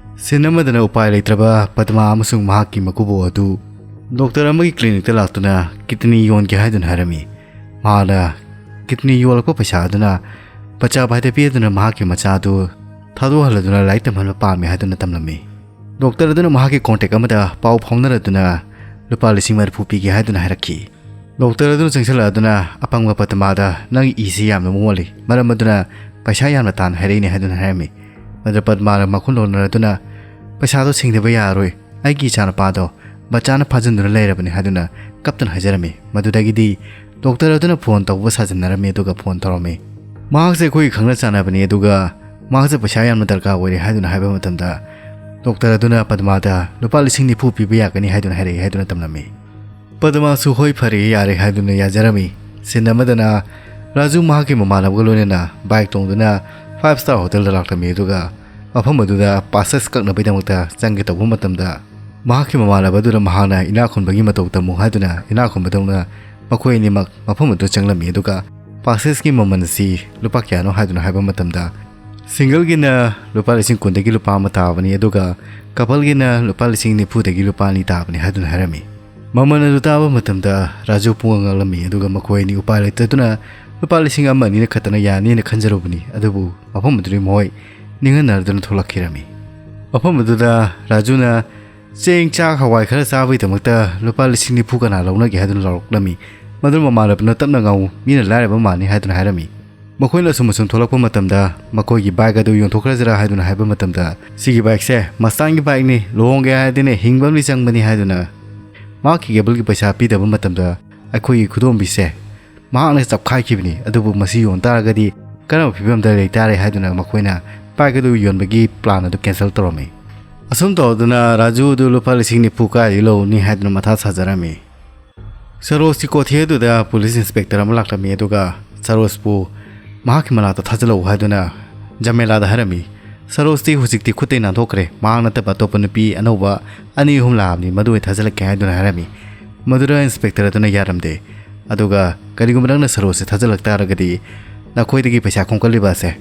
ꯁꯤꯟ ꯑꯃꯗꯅ ꯎꯄꯥꯏ ꯂꯩꯇ꯭ꯔꯕ ꯄꯗꯃꯥ ꯑꯃꯁꯨꯡ ꯃꯍꯥꯛꯀꯤ ꯃꯀꯨꯕꯣꯛ ꯑꯗꯨ ꯗꯣꯛꯇꯔ ꯑꯃꯒꯤ ꯀ꯭ꯂꯤꯅꯤꯛꯇ ꯂꯥꯛꯇꯨꯅ ꯀꯤꯗꯅꯤ ꯌꯣꯟꯒꯦ ꯍꯥꯏꯗꯨꯅ ꯍꯥꯏꯔꯝꯃꯤ꯫ ꯃꯍꯥꯛꯅ ꯀꯤꯗꯅꯤ ꯌꯣꯜꯂꯛꯄ ꯄꯩꯁꯥ ꯑꯗꯨꯅ ꯕꯆꯥ ꯚꯥꯏꯗ ꯄꯤꯗꯨꯅ ꯃꯍꯥꯛꯀꯤ ꯃꯆꯥ ꯑꯗꯨ ꯊꯥꯗꯣꯛꯍꯜꯂꯗꯨꯅ ꯂꯥꯏꯔꯤꯛ ꯇꯝꯍꯟꯕ ꯄꯥꯝꯃꯤ ꯍꯥꯏꯗꯨꯅ ꯇꯝꯂꯝꯃꯤ꯫ ꯗꯣꯛꯇꯔ ꯑꯗꯨꯅ ꯃꯍꯥꯛꯀꯤ ꯀꯣꯟꯇꯦꯛ ꯑꯃꯗ ꯄꯥꯎ ꯐꯥꯎꯅꯔꯗꯨꯅ ꯂꯨꯄꯥ ꯂꯤꯁꯤꯡ ꯃꯔꯤꯐꯨ ꯄꯤꯒꯦ ꯍꯥꯏꯗꯨꯅ ꯍꯥꯏꯔꯛꯈꯤ꯫ ꯗꯣꯛꯇꯔ ꯑꯗꯨꯅ ꯆꯪꯁꯤꯜꯂꯛꯑꯗꯨꯅ ꯑꯄꯪꯕ ꯄꯗꯃꯥꯗ "ꯅꯪꯒꯤ ꯏꯁꯤ ꯌꯥꯝꯅ ꯃꯣꯜꯂꯤ, ꯃꯔꯝ ꯑꯗꯨꯅ ꯄꯩꯁꯥ ꯌꯥꯝꯅ ꯇꯥꯟ ꯍꯥꯏꯔꯛꯏꯅꯦ" ꯍꯥꯏꯗꯨꯅ ꯍꯥꯏꯔꯝꯃꯤ꯫ ꯃꯗꯨꯗ ꯄꯗꯃꯥꯅ ꯃꯈꯨꯟ ꯂꯣꯟꯅꯔꯗꯨꯅ "ꯄꯩꯁꯥꯗꯣ ꯁꯤꯡꯗꯕ ꯌꯥꯔꯣꯏ, ꯑꯩꯒꯤ ꯏꯆꯥꯅꯨꯄꯥꯗꯣ ꯕꯆꯥꯅ ꯐꯥꯖꯤꯟꯗꯨꯅ ꯂꯩꯔꯕꯅꯤ" ꯍꯥꯏꯗꯨꯅ ꯀꯞꯇꯨꯅ ꯍꯥꯏꯖꯔꯝꯃꯤ꯫ ꯃꯗꯨꯗꯒꯤꯗꯤ ꯗꯣꯛꯇꯔ ꯑꯗꯨꯅ ꯐꯣꯟ ꯇꯧꯕ ꯁꯥꯖꯤꯟꯅꯔꯝꯃꯤ꯫ ꯑꯗꯨꯒ ꯐꯣꯟ ꯇꯧꯔꯝꯃꯤ꯫ "ꯃꯍꯥꯛꯁꯦ ꯑꯩꯈꯣꯏꯒꯤ ꯈꯪꯅ ꯆꯥꯟꯅꯕꯅꯤ, ꯑꯗꯨꯒ ꯃꯍꯥꯛꯁꯦ ꯄꯩꯁꯥ ꯌꯥꯝꯅ ꯗꯔꯀꯥꯔ ꯑꯣꯏꯔꯦ" ꯍꯥꯏꯗꯨꯅ ꯍꯥꯏꯕ ꯃꯇꯝꯗ ꯗꯣꯛꯇꯔ ꯑꯗꯨꯅ ꯄꯗꯃꯥꯗ "ꯂꯨꯄꯥ ꯂꯤꯁꯤꯡ ꯅꯤꯐꯨ ꯄꯤꯕ ꯌꯥꯒꯅꯤ" ꯍꯥꯏꯗꯨꯅ ꯍꯥꯏꯔꯛꯏ ꯍꯥꯏꯗꯨꯅ ꯇꯝꯂꯝꯃꯤ꯫ ꯄꯗꯃꯥꯁꯨ "ꯍꯣꯏ, ꯐꯔꯦ, ꯌꯥꯔꯦ" ꯍꯥꯏꯗꯨꯅ ꯌꯥꯖꯔꯝꯃꯤ꯫ ꯁꯤꯟ ꯑꯃꯗꯅ ꯔꯥꯖꯨ ꯃꯍꯥꯛꯀꯤ ꯃꯃꯥꯟꯅꯕꯒ ꯂꯣꯏꯅꯅ ꯕꯥꯏꯛ ꯇꯣꯡꯗꯨꯅ ꯐꯥꯏꯚ ꯁ꯭ꯇꯥꯔ ꯍꯣꯇꯦꯜꯗ ꯂꯥꯛꯂꯝꯃꯤ꯫ ꯑꯗꯨꯒ ꯃꯐꯝ ꯑꯗꯨꯗ ꯄꯥꯁꯦꯁ ꯀꯛꯅꯕꯒꯤꯗꯃꯛꯇ ꯆꯪꯒꯦ ꯇꯧꯕ ꯃꯇꯝꯗ ꯃꯍꯥꯛꯀꯤ ꯃꯃꯥꯟꯅꯕ ꯑꯗꯨꯗ ꯃꯍꯥꯛꯅ ꯏꯅꯥꯛ ꯈꯨꯟꯕꯒꯤ ꯃꯇꯧ ꯇꯝꯃꯨ ꯍꯥꯏꯗꯨꯅ ꯏꯅꯥꯛ ꯈꯨꯟꯕꯗꯧꯅ ꯃꯈꯣꯏ ꯑꯅꯤꯃꯛ ꯃꯐꯝ ꯑꯗꯨꯗ ꯆꯪꯂꯝꯃꯤ꯫ ꯑꯗꯨꯒ passes ꯀꯤ ꯃꯃꯜ ꯑꯁꯤ ꯂꯨꯄꯥ ꯀꯌꯥꯅꯣ ꯍꯥꯏꯗꯨꯅ ꯍꯥꯏꯕ ꯃꯇꯝꯗ, single ꯒꯤꯅ ꯂꯨꯄꯥ ꯂꯤꯁꯤꯡ ꯀꯨꯟꯗꯒꯤ ꯂꯨꯄꯥ ꯑꯃ ꯇꯥꯕꯅꯤ, ꯑꯗꯨꯒ couple ꯒꯤꯅ ꯂꯨꯄꯥ ꯂꯤꯁꯤꯡ ꯅꯤꯐꯨꯗꯒꯤ ꯂꯨꯄꯥ ꯑꯅꯤ ꯇꯥꯕꯅꯤ ꯍꯥꯏꯗꯨꯅ ꯍꯥꯏꯔꯝꯃꯤ꯫ ꯃꯃꯜ ꯑꯗꯨ ꯇꯥꯕ ꯃꯇꯝꯗ ꯔꯥꯖꯨ ꯄꯨꯡꯉꯛ ꯉꯛꯂꯝꯃꯤ, ꯑꯗꯨꯒ ꯃꯈꯣꯏ ꯑꯅꯤ ꯎꯄꯥꯏ ꯂꯩꯇꯗꯨꯅ ꯂꯨꯄꯥ ꯂꯤꯁꯤꯡ ꯑꯃ ꯑꯅꯤꯅ ꯈꯛꯇꯅ ꯌꯥꯅꯤꯅ ꯈꯟꯖꯔꯨꯕꯅꯤ, ꯑꯗꯨꯕꯨ ꯃꯐꯝ ꯑꯗꯨꯗꯒꯤ ꯃꯈꯣꯏ ꯅꯤꯡꯍꯟꯅꯗꯨꯅ ꯊꯣꯛꯂꯛꯈꯤꯔꯝꯃꯤ꯫ ꯃꯐꯝ ꯑꯗꯨꯗ ꯔꯥꯖꯨꯅ ꯆꯦꯡ, ꯆꯥꯛ, ꯍꯋꯥꯏ ꯈꯔ ꯆꯥꯕꯒꯤꯗꯃꯛꯇ ꯂꯨꯄꯥ ꯂꯤꯁꯤꯡ ꯅꯤꯐꯨ ꯀꯅꯥ ꯂꯧꯅꯒꯦ ꯍꯥꯏꯗꯨꯅ ꯂꯥꯎꯔꯛꯂꯝꯃꯤ꯫ ꯃꯗꯨ ꯃꯃꯥꯟꯅꯕꯅ ꯇꯞꯅ ꯉꯥꯡꯉꯨ, ꯃꯤꯅ ꯂꯥꯏꯔꯕ ꯃꯥꯟꯅꯤ ꯍꯥꯏꯗꯨꯅ ꯍꯥꯏꯔꯝꯃꯤ꯫ ꯃꯈꯣꯏꯅ ꯑꯁꯨꯝ ꯑꯁꯨꯝ ꯊꯣꯛꯂꯛꯄ ꯃꯇꯝꯗ ꯃꯈꯣꯏꯒꯤ bike ꯑꯗꯨ ꯌꯣꯟꯊꯣꯛꯈ꯭ꯔꯁꯤꯔꯥ ꯍꯥꯏꯗꯨꯅ ꯍꯥꯏꯕ ꯃꯇꯝꯗ, "ꯁꯤꯒꯤ bike ꯁꯦ Mustang ꯒꯤ bike ꯅꯤ, ꯂꯨꯍꯣꯡꯒꯦ ꯍꯥꯏꯔꯗꯤꯅꯦ ꯍꯤꯡꯕ ꯑꯃꯗꯤ ꯆꯪꯕꯅꯤ" ꯍꯥꯏꯗꯨꯅ ꯃꯍꯥꯛꯀꯤ cable ꯒꯤ ꯄꯩꯁꯥ ꯄꯤꯗꯕ ꯃꯇꯝꯗ ꯑꯩꯈꯣꯏꯒꯤ ꯈꯨꯗꯣꯝꯕꯤꯁꯦ ꯃꯍꯥꯛꯅ ꯆꯞꯈꯥꯏꯈꯤꯕꯅꯤ꯫ ꯑꯗꯨꯕꯨ ꯃꯁꯤ ꯌꯣꯟ ꯇꯥꯔꯒꯗꯤ ꯀꯔꯝꯕ ꯐꯤꯕꯝꯗ ꯂꯩ ꯇꯥꯔꯦ ꯍꯥꯏꯗꯨꯅ ꯃꯈꯣꯏꯅ bike ꯑꯗꯨ ꯌꯣꯟꯕꯒꯤ plan ꯑꯗꯨ cancel ꯇꯧꯔꯝꯃꯤ꯫ ꯑꯁꯨꯝ ꯇꯧꯗꯨꯅ ꯔꯥꯖꯨ ꯑꯗꯨ ꯂꯨꯄꯥ ꯂꯤꯁꯤꯡ ꯅꯤꯐꯨ ꯀꯥꯏꯗꯒꯤ ꯂꯧꯅꯤ ꯍꯥꯏꯗꯨꯅ ꯃꯊꯥ ꯁꯥꯖꯔꯝꯃꯤ꯫ ꯁꯔꯣꯖꯀꯤ ꯀꯣꯊꯤ ꯑꯗꯨꯗ police inspector ꯑꯃ ꯂꯥꯛꯂꯝꯃꯤ, ꯑꯗꯨꯒ ꯁꯔꯣꯖꯄꯨ ꯃꯍꯥꯛꯀꯤ ꯃꯅꯥꯛꯇ ꯊꯥꯖꯤꯜꯂꯛꯎ ꯍꯥꯏꯗꯨꯅ ꯖꯃꯦꯂꯥꯗ ꯍꯥꯏꯔꯝꯃꯤ꯫ ꯁꯔꯣꯖꯇꯤ ꯍꯧꯖꯤꯛꯇꯤ ꯈꯨꯠꯇꯩ ꯅꯥꯟꯊꯣꯛꯈ꯭ꯔꯦ, ꯃꯍꯥꯛ ꯅꯠꯇꯕ ꯑꯇꯣꯞꯄ ꯅꯨꯄꯤ ꯑꯅꯧꯕ ꯑꯅꯤ ꯑꯍꯨꯝ ꯂꯥꯛꯑꯕꯅꯤ, ꯃꯗꯨ ꯑꯣꯏꯅ ꯊꯥꯖꯤꯜꯂꯛꯀꯦ ꯍꯥꯏꯗꯨꯅ ꯍꯥꯏꯔꯝꯃꯤ꯫ ꯃꯗꯨꯗ inspector ꯑꯗꯨꯅ ꯌꯥꯔꯝꯗꯦ, ꯑꯗꯨꯒ "ꯀꯔꯤꯒꯨꯝꯕ ꯅꯪꯅ ꯁꯔꯣꯖꯁꯦ ꯊꯥꯖꯤꯜꯂꯛ ꯇꯥꯔꯒꯗꯤ ꯅꯈꯣꯏꯗꯒꯤ ꯄꯩꯁꯥ ꯈꯣꯝꯒꯠꯂꯤꯕ ꯑꯁꯦ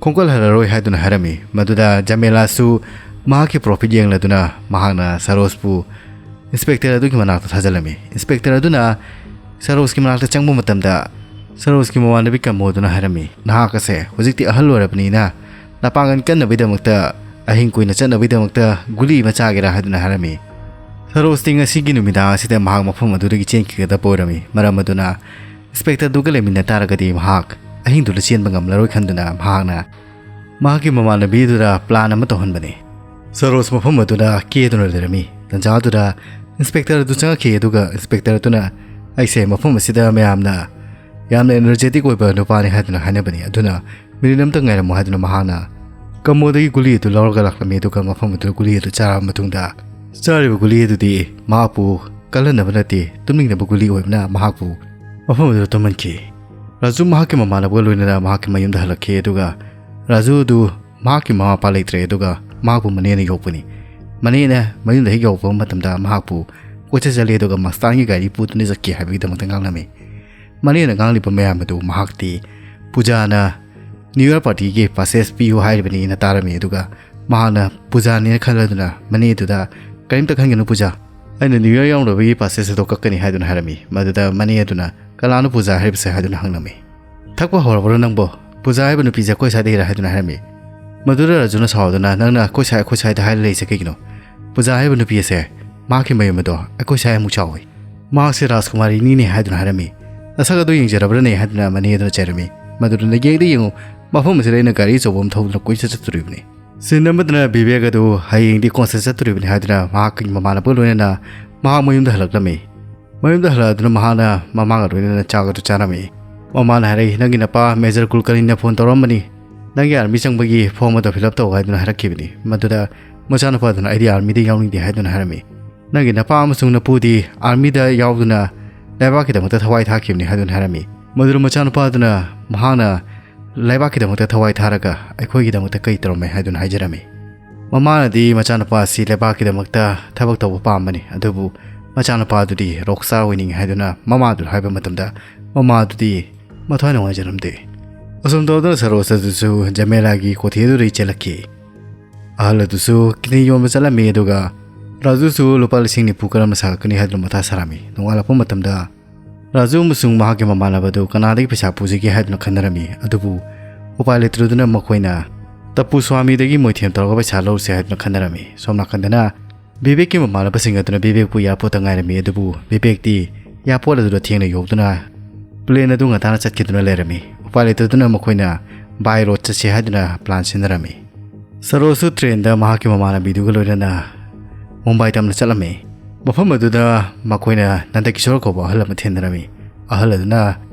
ꯈꯣꯝꯒꯠꯍꯜꯂꯔꯣꯏ" ꯍꯥꯏꯗꯨꯅ ꯍꯥꯏꯔꯝꯃꯤ꯫ ꯃꯗꯨꯗ ꯖꯃꯦꯂꯥꯁꯨ ꯃꯍꯥꯛꯀꯤ profit ꯌꯦꯡꯂꯗꯨꯅ ꯃꯍꯥꯛꯅ ꯁꯔꯣꯖꯄꯨ inspector ꯑꯗꯨꯒꯤ ꯃꯅꯥꯛꯇ ꯊꯥꯖꯤꯜꯂꯝꯃꯤ꯫ Inspector ꯑꯗꯨꯅ ꯁꯔꯣꯖꯀꯤ ꯃꯅꯥꯛꯇ ꯆꯪꯕ ꯃꯇꯝꯗ ꯁꯔꯣꯖꯀꯤ ꯃꯃꯥꯟꯅꯕꯤ ꯀꯃꯣꯗꯨꯅ ꯍꯥꯏꯔꯝꯃꯤ, "ꯅꯍꯥꯛ ꯑꯁꯦ ꯍꯧꯖꯤꯛꯇꯤ ꯑꯍꯜ ꯑꯣꯏꯔꯕꯅꯤꯅ ꯂꯄꯥꯡꯒꯜ ꯀꯟꯅꯕꯒꯤꯗꯃꯛꯇ ꯑꯍꯤꯡ ꯀꯨꯏꯅ ꯆꯠꯅꯕꯒꯤꯗꯃꯛꯇ ꯒꯨꯂꯤ ꯑꯃ ꯆꯥꯒꯦꯔꯥ?" ꯍꯥꯏꯗꯨꯅ ꯍꯥꯏꯔꯝꯃꯤ꯫ ꯁꯔꯣꯖꯇꯤ ꯉꯁꯤꯒꯤ ꯅꯨꯃꯤꯗꯥꯡ ꯑꯁꯤꯗ ꯃꯍꯥꯛ ꯃꯐꯝ ꯑꯗꯨꯗꯒꯤ ꯆꯦꯟꯈꯤꯒꯗꯕ ꯑꯣꯏꯔꯝꯃꯤ꯫ ꯃꯔꯝ ꯑꯗꯨꯅ inspector ꯗꯨꯒ ꯂꯩꯃꯤꯟꯅ ꯇꯥꯔꯒꯗꯤ ꯃꯍꯥꯛ ꯑꯍꯤꯡꯗꯨꯗ ꯆꯦꯟꯕ ꯉꯝꯂꯔꯣꯏ ꯈꯟꯗꯨꯅ ꯃꯍꯥꯛꯅ ꯃꯍꯥꯛꯀꯤ ꯃꯃꯥꯟꯅꯕꯤꯗꯨꯗ plan ꯑꯃ ꯇꯧꯍꯟꯕꯅꯤ꯫ ꯁꯔꯣꯖ ꯃꯐꯝ ꯑꯗꯨꯗ ꯀꯦꯗꯨꯅ ꯂꯩꯔꯝꯃꯤ꯫ ꯇꯟꯖꯥ ꯑꯗꯨꯗ inspector ꯑꯗꯨ ꯆꯪꯉꯛꯈꯤ, ꯑꯗꯨꯒ inspector ꯑꯗꯨꯅ, "ꯑꯩꯁꯦ ꯃꯐꯝ ꯑꯁꯤꯗ ꯃꯌꯥꯝꯅ ꯌꯥꯝꯅ energetic ꯑꯣꯏꯕ ꯅꯨꯄꯥꯅꯤ ꯍꯥꯏꯗꯨꯅ ꯍꯥꯏꯅꯕꯅꯤ, ꯑꯗꯨꯅ minute ꯑꯃꯇ ꯉꯥꯏꯔꯝꯃꯨ" ꯍꯥꯏꯗꯨꯅ ꯃꯍꯥꯛꯅ ꯀꯃꯣꯗꯒꯤ ꯒꯨꯂꯤ ꯑꯗꯨ ꯂꯧꯔꯒ ꯂꯥꯛꯂꯝꯃꯤ꯫ ꯑꯗꯨꯒ ꯃꯐꯝ ꯑꯗꯨꯗ ꯒꯨꯂꯤ ꯑꯗꯨ ꯆꯥꯔꯕ ꯃꯇꯨꯡꯗ, ꯆꯥꯔꯤꯕ ꯒꯨꯂꯤ ꯑꯗꯨꯗꯤ ꯃꯍꯥꯛꯄꯨ ꯀꯜꯍꯟꯅꯕ ꯅꯠꯇꯦ, ꯇꯨꯝꯅꯤꯡꯅꯕ ꯒꯨꯂꯤ ꯑꯣꯏꯕꯅ ꯃꯍꯥꯛꯄꯨ ꯃꯐꯝ ꯑꯗꯨꯗ ꯇꯨꯝꯍꯟꯈꯤ꯫ ꯔꯥꯖꯨ ꯃꯍꯥꯛꯀꯤ ꯃꯃꯥꯟꯅꯕꯒ ꯂꯣꯏꯅꯅ ꯃꯍꯥꯛꯀꯤ ꯃꯌꯨꯝꯗ ꯍꯜꯂꯛꯈꯤ, ꯑꯗꯨꯒ ꯔꯥꯖꯨ ꯑꯗꯨ ꯃꯍꯥꯛꯀꯤ ꯃꯃꯥ ꯃꯄꯥ ꯂꯩꯇ꯭ꯔꯦ, ꯑꯗꯨꯒ ꯃꯍꯥꯛꯄꯨ ꯃꯅꯦꯅ ꯌꯣꯛꯄꯅꯤ꯫ ꯃꯅꯦꯅ ꯃꯌꯨꯝꯗ ꯍꯦꯛ ꯌꯧꯔꯛꯄ ꯃꯇꯝꯗ ꯃꯍꯥꯛꯄꯨ ꯀꯣꯏꯆꯠ ꯆꯠꯂꯤ, ꯑꯗꯨꯒ ꯃꯁꯇꯥꯟꯒꯤ ꯒꯥꯔꯤ ꯄꯨꯗꯨꯅ ꯆꯠꯈꯤ ꯍꯥꯏꯕꯒꯤꯗꯃꯛꯇ ꯉꯥꯡꯂꯝꯃꯤ꯫ ꯃꯅꯦꯅ ꯉꯥꯡꯂꯤꯕ ꯃꯌꯥꯝ ꯑꯗꯨ ꯃꯍꯥꯛꯇꯤ ꯄꯨꯖꯥꯅ ꯅ꯭ꯌꯨ ꯌꯔ ꯄꯥꯔꯇꯤꯒꯤ ꯄꯥꯁꯦꯁ ꯄꯤꯌꯨ ꯍꯥꯏꯔꯤꯕꯅꯤꯅ ꯇꯥꯔꯝꯃꯤ꯫ ꯑꯗꯨꯒ ꯃꯍꯥꯛꯅ ꯄꯨꯖꯥꯅꯦꯅ ꯈꯜꯂꯗꯨꯅ ꯃꯅꯦꯗꯨꯗ, "ꯀꯔꯤꯝꯇ ꯈꯟꯒꯅꯨ ꯄꯨꯖꯥ, ꯑꯩꯅ ꯅ꯭ꯌꯨ ꯌꯔ ꯌꯥꯎꯅꯕꯒꯤ ꯄꯥꯁꯦꯁ ꯑꯗꯣ ꯀꯛꯀꯅꯤ" ꯍꯥꯏꯗꯨꯅ ꯍꯥꯏꯔꯝꯃꯤ꯫ ꯃꯗꯨꯗ ꯃꯅꯦ ꯑꯗꯨꯅ, "ꯀꯅꯥꯅꯣ ꯄꯨꯖꯥ ꯍꯥꯏꯔꯤꯕꯁꯦ?" ꯍꯥꯏꯗꯨꯅ ꯍꯪꯂꯝꯃꯤ꯫ "ꯊꯛꯄ ꯍꯧꯔꯕ꯭ꯔꯣ ꯅꯪꯕꯣ? ꯄꯨꯖꯥ ꯍꯥꯏꯕ ꯅꯨꯄꯤꯁꯦ ꯑꯩꯈꯣꯏ ꯁ꯭ꯋꯥꯏꯗꯒꯤꯔ?" ꯍꯥꯏꯗꯨꯅ ꯍꯥꯏꯔꯝꯃꯤ꯫ ꯃꯗꯨꯗ ꯔꯥꯖꯨꯅ ꯁꯥꯎꯗꯨꯅ, "ꯅꯪꯅ ꯑꯩꯈꯣꯏ ꯁ꯭ꯋꯥꯏ, ꯑꯩꯈꯣꯏ ꯁ꯭ꯋꯥꯏꯗ ꯍꯥꯏꯔ ꯂꯩꯁꯦ ꯀꯩꯒꯤꯅꯣ? ꯄꯨꯖꯥ ꯍꯥꯏꯕ ꯅꯨꯄꯤ ꯑꯁꯦ, ꯃꯍꯥꯛꯀꯤ ꯃꯌꯨꯝ ꯑꯗꯣ ꯑꯩꯈꯣꯏ ꯁ꯭ꯋꯥꯏꯃꯨꯛ ꯆꯥꯎꯋꯤ꯫ ꯃꯍꯥꯛꯁꯦ ꯔꯥꯖꯀꯨꯃꯥꯔꯤꯅꯤꯅꯦ" ꯍꯥꯏꯗꯨꯅ ꯍꯥꯏꯔꯝꯃꯤ꯫ "ꯅꯁꯛ ꯑꯗꯨ ꯌꯦꯡꯖꯔꯕ꯭ꯔꯅꯦ?" ꯍꯥꯏꯗꯨꯅ ꯃꯅꯦ ꯑꯗꯨꯅ ꯆꯩꯔꯝꯃꯤ꯫ ꯃꯗꯨꯗ, "ꯌꯦꯡꯗꯤ ꯌꯦꯡꯉꯨ, ꯃꯐꯝ ꯑꯁꯤꯗ ꯑꯩꯅ ꯒꯥꯔꯤ ꯑꯆꯧꯕ ꯑꯃ ꯊꯧꯗꯨꯅ ꯀꯣꯏꯆꯠ ꯆꯠꯇꯣꯔꯤꯕꯅꯤ"꯫ ꯁꯤꯟ ꯑꯃꯗꯅ ꯕꯤꯕꯦꯛ ꯑꯗꯨ ꯍꯌꯦꯡꯗꯤ ꯀꯣꯟꯁꯔꯠ ꯆꯠꯇꯣꯔꯤꯕꯅꯤ ꯍꯥꯏꯗꯨꯅ ꯃꯍꯥꯛꯀꯤ ꯃꯃꯥꯟꯅꯕꯒ ꯂꯣꯏꯅꯅ ꯃꯍꯥꯛ ꯃꯌꯨꯝꯗ ꯍꯜꯂꯛꯂꯝꯃꯤ꯫ ꯃꯌꯨꯝꯗ ꯍꯜꯂꯛꯑꯗꯨꯅ ꯃꯍꯥꯛꯅ ꯃꯃꯥꯒ ꯂꯣꯏꯅꯅ ꯆꯥꯛ ꯑꯗꯨ ꯆꯥꯔꯝꯃꯤ꯫ ꯃꯃꯥꯅ ꯍꯥꯏꯔꯛꯏ, "ꯅꯪꯒꯤ ꯅꯄꯥ ꯃꯦꯖꯔ ꯀꯨꯜꯀꯔꯅꯤꯅ ꯐꯣꯟ ꯇꯧꯔꯝꯕꯅꯤ, ꯅꯪꯒꯤ ꯑꯥꯔꯃꯤ ꯆꯪꯕꯒꯤ ꯐꯣꯔꯝ ꯑꯗꯨ ꯐꯤꯜ ꯑꯞ ꯇꯧ" ꯍꯥꯏꯗꯨꯅ ꯍꯥꯏꯔꯛꯈꯤꯕꯅꯤ꯫ ꯃꯗꯨꯗ ꯃꯆꯥꯅꯨꯄꯥꯗꯨꯅ, "ꯑꯩꯗꯤ ꯑꯥꯔꯃꯤꯗ ꯌꯥꯎꯅꯤꯡꯗꯦ" ꯍꯥꯏꯗꯨꯅ ꯍꯥꯏꯔꯝꯃꯤ꯫ "ꯅꯪꯒꯤ ꯅꯄꯥ ꯑꯃꯁꯨꯡ ꯅꯄꯨꯗꯤ ꯑꯥꯔꯃꯤꯗ ꯌꯥꯎꯗꯨꯅ ꯂꯩꯕꯥꯛꯀꯤꯗꯃꯛꯇ ꯊꯋꯥꯏ ꯊꯥꯈꯤꯕꯅꯤ" ꯍꯥꯏꯗꯨꯅ ꯍꯥꯏꯔꯝꯃꯤ꯫ ꯃꯗꯨꯗ ꯃꯆꯥꯅꯨꯄꯥꯗꯨꯅ ꯃꯍꯥꯛꯅ ꯂꯩꯕꯥꯛꯀꯤꯗꯃꯛꯇ ꯊꯋꯥꯏ ꯊꯥꯔꯒ ꯑꯩꯈꯣꯏꯒꯤꯗꯃꯛꯇ ꯀꯩ ꯇꯧꯔꯝꯃꯦ ꯍꯥꯏꯗꯨꯅ ꯍꯥꯏꯖꯔꯝꯃꯤ꯫ ꯃꯃꯥꯅꯗꯤ ꯃꯆꯥꯅꯨꯄꯥ ꯑꯁꯤ ꯂꯩꯕꯥꯛꯀꯤꯗꯃꯛꯇ ꯊꯕꯛ ꯇꯧꯕ ꯄꯥꯝꯕꯅꯤ, ꯑꯗꯨꯕꯨ ꯃꯆꯥꯅꯨꯄꯥꯗꯨꯗꯤ ꯔꯣꯛ ꯁ꯭ꯇꯥꯔ ꯑꯣꯏꯅꯤꯡꯉꯤ ꯍꯥꯏꯗꯨꯅ ꯃꯃꯥꯗꯨꯗ ꯍꯥꯏꯕ ꯃꯇꯝꯗ ꯃꯃꯥꯗꯨꯗꯤ ꯃꯊ꯭ꯋꯥꯏ ꯅꯨꯡꯉꯥꯏꯖꯔꯝꯗꯦ꯫ ꯑꯁꯨꯝ ꯇꯧꯗꯨꯅ ꯁꯔꯣꯖ ꯑꯗꯨꯁꯨ ꯖꯃꯦꯂꯥꯒꯤ ꯀꯣꯊꯤ ꯑꯗꯨꯗꯒꯤ ꯆꯦꯜꯂꯛꯈꯤ꯫ ꯑꯍꯜ ꯑꯗꯨꯁꯨ ꯀꯤꯠꯅꯤ ꯌꯣꯟꯕ ꯆꯠꯂꯝꯃꯤ, ꯑꯗꯨꯒ ꯔꯥꯖꯨꯁꯨ ꯂꯨꯄꯥ ꯂꯤꯁꯤꯡ ꯅꯤꯐꯨ ꯀꯔꯝꯅ ꯁꯥꯒꯠꯀꯅꯤ ꯍꯥꯏꯗꯨꯅ ꯃꯊꯥ ꯁꯥꯔꯝꯃꯤ꯫ ꯅꯣꯡꯉꯥꯜꯂꯛꯄ ꯃꯇꯝꯗ ꯔꯥꯖꯨ ꯑꯃꯁꯨꯡ ꯃꯍꯥꯛꯀꯤ ꯃꯃꯥꯟꯅꯕ ꯑꯗꯨ ꯀꯅꯥꯗꯒꯤ ꯄꯩꯁꯥ ꯄꯨꯁꯤꯒꯦ ꯍꯥꯏꯗꯨꯅ ꯈꯟꯅꯔꯝꯃꯤ, ꯑꯗꯨꯕꯨ ꯎꯄꯥꯏ ꯂꯩꯇ꯭ꯔꯗꯨꯅ ꯃꯈꯣꯏꯅ ꯇꯄꯨ ꯁ꯭ꯋꯥꯃꯤꯗꯒꯤ ꯃꯣꯏꯊꯦꯝ ꯇꯧꯔꯒ ꯄꯩꯁꯥ ꯂꯧꯔꯨꯁꯦ ꯍꯥꯏꯗꯨꯅ ꯈꯟꯅꯔꯝꯃꯤ꯫ ꯁꯣꯝ ꯅꯥꯀꯟꯗꯅ ꯕꯤꯕꯦꯛꯀꯤ ꯃꯃꯥꯟꯅꯕꯁꯤꯡ ꯑꯗꯨꯅ ꯕꯤꯕꯦꯛꯄꯨ ꯑꯦꯌꯥꯔꯄꯣꯔꯠꯇ ꯉꯥꯏꯔꯝꯃꯤ, ꯑꯗꯨꯕꯨ ꯕꯤꯕꯦꯛꯇꯤ ꯑꯦꯌꯥꯔꯄꯣꯔꯠ ꯑꯗꯨꯗ ꯊꯦꯡꯅ ꯌꯧꯗꯨꯅ ꯄ꯭ꯂꯦꯟ ꯑꯗꯨ ꯉꯟꯇꯥꯅ ꯆꯠꯈꯤꯗꯨꯅ ꯂꯩꯔꯝꯃꯤ꯫ ꯎꯄꯥꯏ ꯂꯩꯇꯗꯨꯅ ꯃꯈꯣꯏꯅ ꯕꯥꯏ ꯔꯣꯗ ꯆꯠꯁꯦ ꯍꯥꯏꯗꯨꯅ ꯄ꯭ꯂꯥꯟ ꯁꯤꯟꯅꯔꯝꯃꯤ꯫ ꯁꯔꯣꯖꯁꯨ ꯇ꯭ꯔꯦꯟꯗ ꯃꯍꯥꯛꯀꯤ ꯃꯃꯥꯟꯅꯕꯤꯗꯨꯒ ꯂꯣꯏꯅꯅ ꯃꯨꯝꯕꯥꯏ ꯇꯝꯅ ꯆꯠꯂꯝꯃꯤ꯫ ꯃꯐꯝ ꯑꯗꯨꯗ ꯃꯈꯣꯏꯅ ꯅꯟꯗꯀꯤꯁꯣꯔ ꯀꯧꯕ ꯑꯍꯜ ꯑꯃ ꯊꯦꯡꯅꯔꯝꯃꯤ꯫ ꯑꯍꯜ ꯑꯗꯨꯅ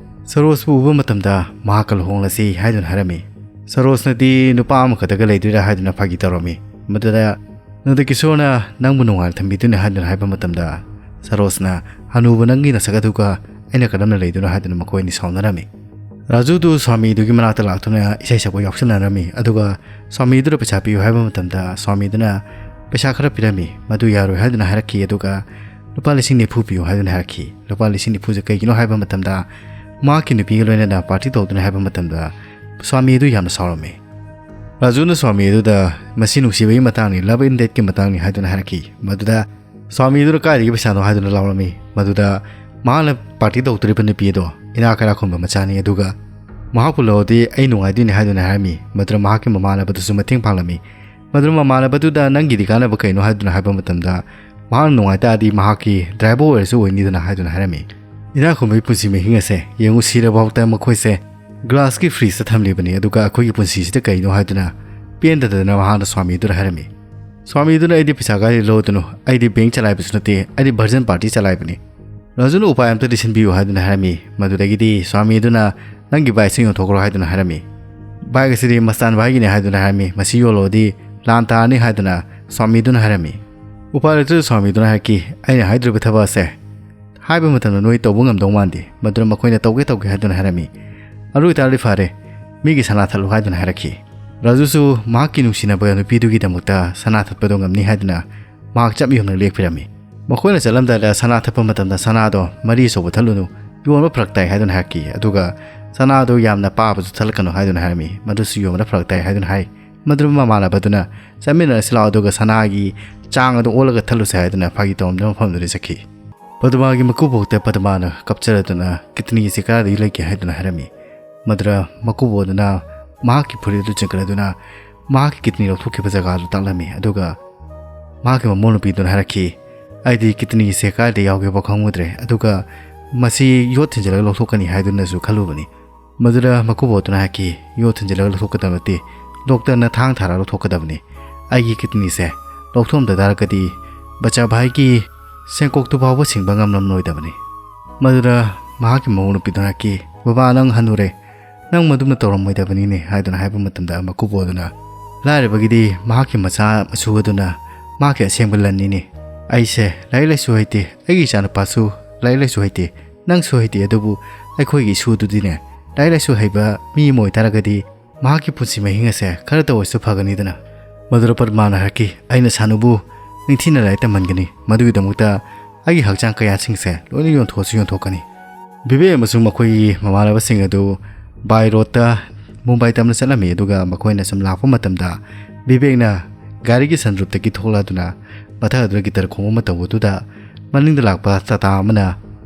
ꯁꯔꯣꯖꯄꯨ ꯎꯕ ꯃꯇꯝꯗ ꯃꯍꯥꯛꯀ ꯂꯨꯍꯣꯡꯂꯁꯤ ꯍꯥꯏꯗꯨꯅ ꯍꯥꯏꯔꯝꯃꯤ꯫ ꯁꯔꯣꯖꯅꯗꯤ ꯅꯨꯄꯥ ꯑꯃꯈꯛꯇꯒ ꯂꯩꯗꯣꯏꯔꯥ ꯍꯥꯏꯗꯨꯅ ꯐꯥꯒꯤ ꯇꯧꯔꯝꯃꯤ꯫ ꯃꯗꯨꯗ ꯅꯟꯗꯀꯤꯁꯣꯔꯅ ꯅꯪꯕꯨ ꯅꯨꯡꯉꯥꯏꯅ ꯊꯝꯕꯤꯗꯣꯏꯅꯤ ꯍꯥꯏꯗꯨꯅ ꯍꯥꯏꯕ ꯃꯇꯝꯗ ꯁꯔꯣꯖꯅ, "ꯍꯅꯨꯕ, ꯅꯪꯒꯤ ꯅꯁꯛ ꯑꯗꯨꯒ ꯑꯩꯅ ꯀꯔꯝꯅ ꯂꯩꯗꯣꯏꯅꯣ?" ꯍꯥꯏꯗꯨꯅ ꯃꯈꯣꯏ ꯑꯅꯤ ꯁꯥꯎꯅꯔꯝꯃꯤ꯫ ꯔꯥꯖꯨꯗꯨ ꯁ꯭ꯋꯥꯃꯤꯗꯨꯒꯤ ꯃꯅꯥꯛꯇ ꯂꯥꯛꯇꯨꯅ ꯏꯁꯩ ꯁꯛꯄ ꯌꯥꯎꯁꯤꯟꯅꯔꯝꯃꯤ, ꯑꯗꯨꯒ ꯁ꯭ꯋꯥꯃꯤꯗꯨꯗ ꯄꯩꯁꯥ ꯄꯤꯌꯨ ꯍꯥꯏꯕ ꯃꯇꯝꯗ ꯁ꯭ꯋꯥꯃꯤꯗꯨꯅ ꯄꯩꯁꯥ ꯈꯔ ꯄꯤꯔꯝꯃꯤ꯫ ꯃꯗꯨ ꯌꯥꯔꯣꯏ ꯍꯥꯏꯗꯨꯅ ꯍꯥꯏꯔꯛꯈꯤ, ꯑꯗꯨꯒ ꯂꯨꯄꯥ ꯂꯤꯁꯤꯡ ꯅꯤꯐꯨ ꯄꯤꯌꯨ ꯍꯥꯏꯗꯨꯅ ꯍꯥꯏꯔꯛꯈꯤ꯫ ꯂꯨꯄꯥ ꯂꯤꯁꯤꯡ ꯅꯤꯐꯨꯁꯦ ꯀꯩꯒꯤꯅꯣ ꯍꯥꯏꯕ ꯃꯇꯝꯗ, ꯃꯍꯥꯛꯀꯤ ꯅꯨꯄꯤꯒ ꯂꯣꯏꯅꯅ ꯄꯥꯔꯇꯤ ꯇꯧꯗꯨꯅ ꯍꯥꯏꯕ ꯃꯇꯝꯗ, ꯁ꯭ꯋꯥꯃꯤ ꯑꯗꯨ ꯌꯥꯝꯅ ꯁꯥꯎꯔꯝꯃꯤ꯫ ꯔꯥꯖꯨꯅ ꯁ꯭ꯋꯥꯃꯤ ꯑꯗꯨꯗ ꯃꯁꯤ ꯅꯨꯡꯁꯤꯕꯒꯤ ꯃꯇꯥꯡꯅꯤ, love and deathꯀꯤ ꯃꯇꯥꯡꯅꯤ ꯍꯥꯏꯗꯨꯅ ꯍꯥꯏꯔꯛꯈꯤ꯫ ꯃꯗꯨꯗ ꯁ꯭ꯋꯥꯃꯤ ꯑꯗꯨꯅ ꯀꯥꯏꯗꯒꯤ ꯄꯩꯁꯥꯅꯣ ꯍꯥꯏꯗꯨꯅ ꯂꯥꯎꯔꯝꯃꯤ꯫ ꯃꯗꯨꯗ ꯃꯍꯥꯛꯅ ꯄꯥꯔꯇꯤ ꯇꯧꯗꯣꯔꯤꯕ ꯅꯨꯄꯤ ꯑꯗꯣ ꯏꯅꯥꯛ ꯀꯩꯔꯥꯛ ꯈꯨꯟꯕ ꯃꯆꯥꯅꯤ, ꯑꯗꯨꯒ ꯃꯍꯥꯛꯄꯨ ꯂꯧꯔꯗꯤ ꯑꯩ ꯅꯨꯡꯉꯥꯏꯗꯣꯏꯅꯤ ꯍꯥꯏꯗꯨꯅ ꯍꯥꯏꯔꯝꯃꯤ꯫ ꯃꯗꯨꯗ ꯃꯍꯥꯛꯀꯤ ꯃꯃꯥꯟꯅꯕꯗꯨꯁꯨ ꯃꯇꯦꯡ ꯄꯥꯡꯂꯝꯃꯤ꯫ ꯃꯗꯨꯗ ꯃꯃꯥꯟꯅꯕꯗꯨꯗ ꯅꯪꯒꯤꯗꯤ ꯀꯥꯟꯅꯕ ꯀꯩꯅꯣ ꯍꯥꯏꯗꯨꯅ ꯍꯥꯏꯕ ꯃꯇꯝꯗ, ꯃꯍꯥꯛꯅ ꯅꯨꯡꯉꯥꯏꯇꯥꯔꯗꯤ ꯃꯍꯥꯛꯀꯤ ꯗ꯭ꯔꯥꯏꯚꯔ ꯑꯣꯏꯔꯁꯨ ꯑꯣꯏꯅꯤꯗꯅ ꯍꯥꯏꯗꯨꯅ ꯍꯥꯏꯔꯝꯃꯤ꯫ ꯏꯅꯥꯛ ꯈꯨꯟꯕꯒꯤ ꯄꯨꯟꯁꯤ ꯃꯍꯤꯡ ꯑꯁꯦ ꯌꯦꯡꯉꯨ, ꯁꯤꯔꯕ ꯐꯥꯎꯗ ꯃꯈꯣꯏꯁꯦ ꯒ꯭ꯂꯥꯁꯀꯤ ꯐ꯭ꯔꯤꯖꯇ ꯊꯝꯂꯤꯕꯅꯤ, ꯑꯗꯨꯒ ꯑꯩꯈꯣꯏꯒꯤ ꯄꯨꯟꯁꯤꯁꯤꯗ ꯀꯩꯅꯣ ꯍꯥꯏꯗꯨꯅ ꯄꯦꯟꯗꯗꯅ ꯃꯍꯥꯛꯅ ꯁ꯭ꯋꯥꯃꯤꯗꯨꯗ ꯍꯥꯏꯔꯝꯃꯤ꯫ ꯁ꯭ꯋꯥꯃꯤꯗꯨꯅ, "ꯑꯩꯗꯤ ꯄꯩꯁꯥ ꯀꯥꯏꯗꯒꯤ ꯂꯧꯗꯣꯏꯅꯣ? ꯑꯩꯗꯤ ꯕꯦꯡꯛ ꯆꯂꯥꯏꯕꯁꯨ ꯅꯠꯇꯦ, ꯑꯩꯗꯤ ꯚꯔꯖꯟ ꯄꯥꯔꯇꯤ ꯆꯂꯥꯏꯕꯅꯤ"꯫ ꯔꯥꯖꯨꯅ ꯎꯄꯥꯏ ꯑꯝꯇꯗꯤ ꯁꯤꯟꯕꯤꯌꯨ ꯍꯥꯏꯗꯨꯅ ꯍꯥꯏꯔꯝꯃꯤ꯫ ꯃꯗꯨꯗꯒꯤꯗꯤ ꯁ꯭ꯋꯥꯃꯤꯗꯨꯅ, "ꯅꯪꯒꯤ ꯕꯥꯏꯛꯁꯤ ꯌꯣꯟꯊꯣꯛꯈ꯭ꯔꯣ" ꯍꯥꯏꯗꯨꯅ ꯍꯥꯏꯔꯝꯃꯤ꯫ "ꯕꯥꯏꯛ ꯑꯁꯤꯗꯤ ꯃꯁꯇꯥꯟ ꯚꯥꯏꯒꯤꯅꯤ" ꯍꯥꯏꯗꯨꯅ ꯍꯥꯏꯔꯝꯃꯤ꯫ "ꯃꯁꯤ ꯌꯣꯜꯂꯨꯔꯗꯤ ꯂꯥꯟ ꯇꯥꯔꯅꯤ" ꯍꯥꯏꯗꯨꯅ ꯁ꯭ꯋꯥꯃꯤꯗꯨꯅ ꯍꯥꯏꯔꯝꯃꯤ꯫ ꯎꯄꯥꯏ ꯂꯩꯇ꯭ꯔꯁꯨ ꯁ꯭ꯋꯥꯃꯤꯗꯨꯅ ꯍꯥꯏꯔꯛꯈꯤ, "ꯑꯩꯅ ꯍꯥꯏꯗꯣꯔꯤꯕ ꯊꯕꯛ ꯑꯁꯦ ꯍꯥꯏꯕ ꯃꯇꯝꯗ ꯅꯣꯏ ꯇꯧꯕ ꯉꯝꯗꯧ ꯃꯥꯟꯗꯦ, ꯃꯗꯨꯅ ꯃꯈꯣꯏꯅ ꯇꯧꯒꯦ ꯇꯧꯒꯦ ꯍꯥꯏꯗꯨꯅ ꯍꯥꯏꯔꯝꯃꯤ꯫ ꯑꯗꯨ ꯑꯣꯏꯇꯥꯔꯗꯤ ꯐꯔꯦ, ꯃꯤꯒꯤ ꯁꯅꯥ ꯊꯠꯂꯨ" ꯍꯥꯏꯗꯨꯅ ꯍꯥꯏꯔꯛꯈꯤ꯫ ꯔꯥꯖꯨꯁꯨ ꯃꯍꯥꯛꯀꯤ ꯅꯨꯡꯁꯤꯅꯕ ꯅꯨꯄꯤꯗꯨꯒꯤꯗꯃꯛꯇ ꯁꯅꯥ ꯊꯠꯄꯗꯣ ꯉꯝꯅꯤ ꯍꯥꯏꯗꯨꯅ ꯃꯍꯥꯛ ꯆꯞ ꯌꯨꯡꯅ ꯂꯦꯞꯄꯤꯔꯝꯃꯤ꯫ ꯃꯈꯣꯏꯅ ꯆꯠꯂꯝꯗꯥꯏꯗ ꯁꯅꯥ ꯊꯠꯄ ꯃꯇꯝꯗ ꯁꯅꯥꯗꯣ ꯃꯔꯤ ꯑꯆꯧꯕ ꯊꯠꯂꯨꯅꯨ, ꯌꯣꯟꯕ ꯐꯔꯛ ꯇꯥꯏ ꯍꯥꯏꯗꯨꯅ ꯍꯥꯏꯔꯛꯈꯤ꯫ ꯑꯗꯨꯒ ꯁꯅꯥꯗꯣ ꯌꯥꯝꯅ ꯄꯥꯕꯁꯨ ꯊꯠꯂꯛꯀꯅꯨ ꯍꯥꯏꯗꯨꯅ ꯍꯥꯏꯔꯝꯃꯤ꯫ ꯃꯗꯨꯁꯨ ꯌꯣꯟꯕꯗ ꯐꯔꯛ ꯇꯥꯏ ꯍꯥꯏꯗꯨꯅ ꯍꯥꯏ꯫ ꯃꯗꯨꯗ ꯃꯃꯥꯟꯅꯕꯗꯨꯅ, "ꯆꯠꯃꯤꯟꯅꯔꯁꯤ ꯂꯥꯛꯑꯣ, ꯑꯗꯨꯒ ꯁꯅꯥꯒꯤ ꯆꯥꯡ ꯑꯗꯨ ꯑꯣꯜꯂꯒ ꯊꯠꯂꯨꯁꯦ" ꯍꯥꯏꯗꯨꯅ ꯐꯥꯒꯤ ꯇꯧꯔꯝꯗꯨꯅ ꯃꯐꯝꯗꯨꯗ ꯆꯠꯈꯤ꯫ ꯄꯗꯃꯥꯒꯤ ꯃꯀꯨꯕꯣꯛꯇ ꯄꯗꯃꯥꯅ ꯀꯞꯆꯔꯗꯨꯅ, "ꯀꯤꯠꯅꯤꯁꯤ ꯀꯗꯥꯏꯗꯒꯤ ꯂꯩꯒꯦ?" ꯍꯥꯏꯗꯨꯅ ꯍꯥꯏꯔꯝꯃꯤ꯫ ꯃꯗꯨꯗ ꯃꯀꯨꯕꯣꯛ ꯑꯗꯨꯅ ꯃꯍꯥꯛꯀꯤ ꯐꯨꯔꯤꯠ ꯑꯗꯨ ꯆꯤꯡꯈꯠꯂꯗꯨꯅ ꯃꯍꯥꯛꯀꯤ ꯀꯤꯠꯅꯤ ꯂꯧꯊꯣꯛꯈꯤꯕ ꯖꯒꯥꯗꯨ ꯇꯥꯛꯂꯝꯃꯤ꯫ ꯑꯗꯨꯒ ꯃꯍꯥꯛꯀꯤ ꯃꯃꯧ ꯅꯨꯄꯤꯗꯨꯅ ꯍꯥꯏꯔꯛꯈꯤ, "ꯑꯩꯗꯤ ꯀꯤꯠꯅꯤꯁꯦ ꯀꯗꯥꯏꯗ ꯌꯥꯎꯒꯦꯕ ꯈꯪꯉꯨꯗ꯭ꯔꯦ꯫ ꯑꯗꯨꯒ ꯃꯁꯤ ꯌꯣꯠ ꯊꯤꯟꯖꯤꯜꯂꯒ ꯂꯧꯊꯣꯛꯀꯅꯤ ꯍꯥꯏꯗꯨꯅꯁꯨ ꯈꯜꯂꯨꯕꯅꯤ"꯫ ꯃꯗꯨꯗ ꯃꯀꯨꯕꯣꯛꯇꯨꯅ ꯍꯥꯏꯈꯤ, "ꯌꯣꯠ ꯊꯤꯟꯖꯤꯜꯂꯒ ꯂꯧꯊꯣꯛꯀꯗꯕ ꯅꯠꯇꯦ, ꯗꯣꯛꯇꯔꯅ ꯊꯥꯡ ꯊꯥꯔꯒ ꯂꯧꯊꯣꯛꯀꯗꯕꯅꯤ꯫ ꯑꯩꯒꯤ ꯀꯤꯠꯅꯤꯁꯦ ꯂꯧꯊꯣꯛꯑꯝꯗ ꯇꯥꯔꯒꯗꯤ ꯕꯆꯥ ꯚꯥꯏꯒꯤ ꯁꯦꯡꯀꯣꯛꯇꯨ ꯐꯥꯎꯕ ꯁꯤꯡꯕ ꯉꯝꯂꯝꯂꯣꯏꯗꯕꯅꯤ"꯫ ꯃꯗꯨꯗ ꯃꯍꯥꯛꯀꯤ ꯃꯃꯧ ꯅꯨꯄꯤꯗꯨꯅ ꯍꯥꯏꯈꯤ, "ꯕꯕꯥ, ꯅꯪ ꯍꯟꯅꯨꯔꯦ, ꯅꯪ ꯃꯗꯨꯝꯅ ꯇꯧꯔꯝꯃꯣꯏꯗꯕꯅꯤꯅꯦ" ꯍꯥꯏꯗꯨꯅ ꯍꯥꯏꯕ ꯃꯇꯝꯗ, ꯃꯀꯨꯕꯣꯛ ꯑꯗꯨꯅ, "ꯂꯥꯏꯔꯕꯒꯤꯗꯤ ꯃꯍꯥꯛꯀꯤ ꯃꯆꯥ ꯃꯁꯨ ꯑꯗꯨꯅ ꯃꯍꯥꯛꯀꯤ ꯑꯁꯦꯡꯕ ꯂꯟꯅꯤꯅꯦ꯫ ꯑꯩꯁꯦ ꯂꯥꯏꯔꯤꯛ ꯂꯥꯏꯁꯨ ꯍꯩꯇꯦ, ꯑꯩꯒꯤ ꯏꯆꯥꯅꯨꯄꯥꯁꯨ ꯂꯥꯏꯔꯤꯛ ꯂꯥꯏꯁꯨ ꯍꯩꯇꯦ, ꯅꯪꯁꯨ ꯍꯩꯇꯦ, ꯑꯗꯨꯕꯨ ꯑꯩꯈꯣꯏꯒꯤ ꯏꯁꯨꯗꯨꯗꯤꯅꯦ, ꯂꯥꯏꯔꯤꯛ ꯂꯥꯏꯁꯨ ꯍꯩꯕ ꯃꯤ ꯑꯃ ꯑꯣꯏꯇꯥꯔꯒꯗꯤ ꯃꯍꯥꯛꯀꯤ ꯄꯨꯟꯁꯤ ꯃꯍꯤꯡ ꯑꯁꯦ ꯈꯔꯇ ꯑꯣꯏꯔꯁꯨ ꯐꯒꯅꯤꯗꯅ"꯫ ꯃꯗꯨꯗ ꯄꯗꯃꯥꯅ ꯍꯥꯏꯔꯛꯈꯤ, "ꯑꯩꯅ ꯁꯥꯅꯨꯕꯨ ꯅꯤꯡꯊꯤꯅ ꯂꯥꯏꯔꯤꯛ ꯇꯝꯍꯟꯒꯅꯤ꯫ ꯃꯗꯨꯒꯤꯗꯃꯛꯇ ꯑꯩꯒꯤ ꯍꯛꯆꯥꯡ ꯀꯌꯥꯁꯤꯡꯁꯦ ꯂꯣꯏꯅ ꯌꯣꯟꯊꯣꯛꯑꯁꯨ ꯌꯣꯟꯊꯣꯛꯀꯅꯤ꯫" ꯕꯤꯕꯦꯛ ꯑꯃꯁꯨꯡ ꯃꯈꯣꯏꯒꯤ ꯃꯃꯥꯟꯅꯕꯁꯤꯡ ꯑꯗꯨ by roadꯇ ꯃꯨꯝꯕꯥꯏ ꯇꯝꯅ ꯆꯠꯂꯝꯃꯤ꯫ ꯑꯗꯨꯒ ꯃꯈꯣꯏꯅ ꯁꯨꯝ ꯂꯥꯛꯄ ꯃꯇꯝꯗ ꯕꯤꯕꯦꯛꯅ ꯒꯥꯔꯤꯒꯤ sunroofꯇꯒꯤ ꯊꯣꯛꯂꯛꯇꯨꯅ ꯃꯊꯛ ꯑꯗꯨꯗ guitar ꯈꯣꯡꯕ ꯃꯇꯧ ꯑꯗꯨꯗ ꯃꯅꯤꯡꯗ ꯂꯥꯛꯄ ꯇꯥꯇꯥ ꯑꯃꯅ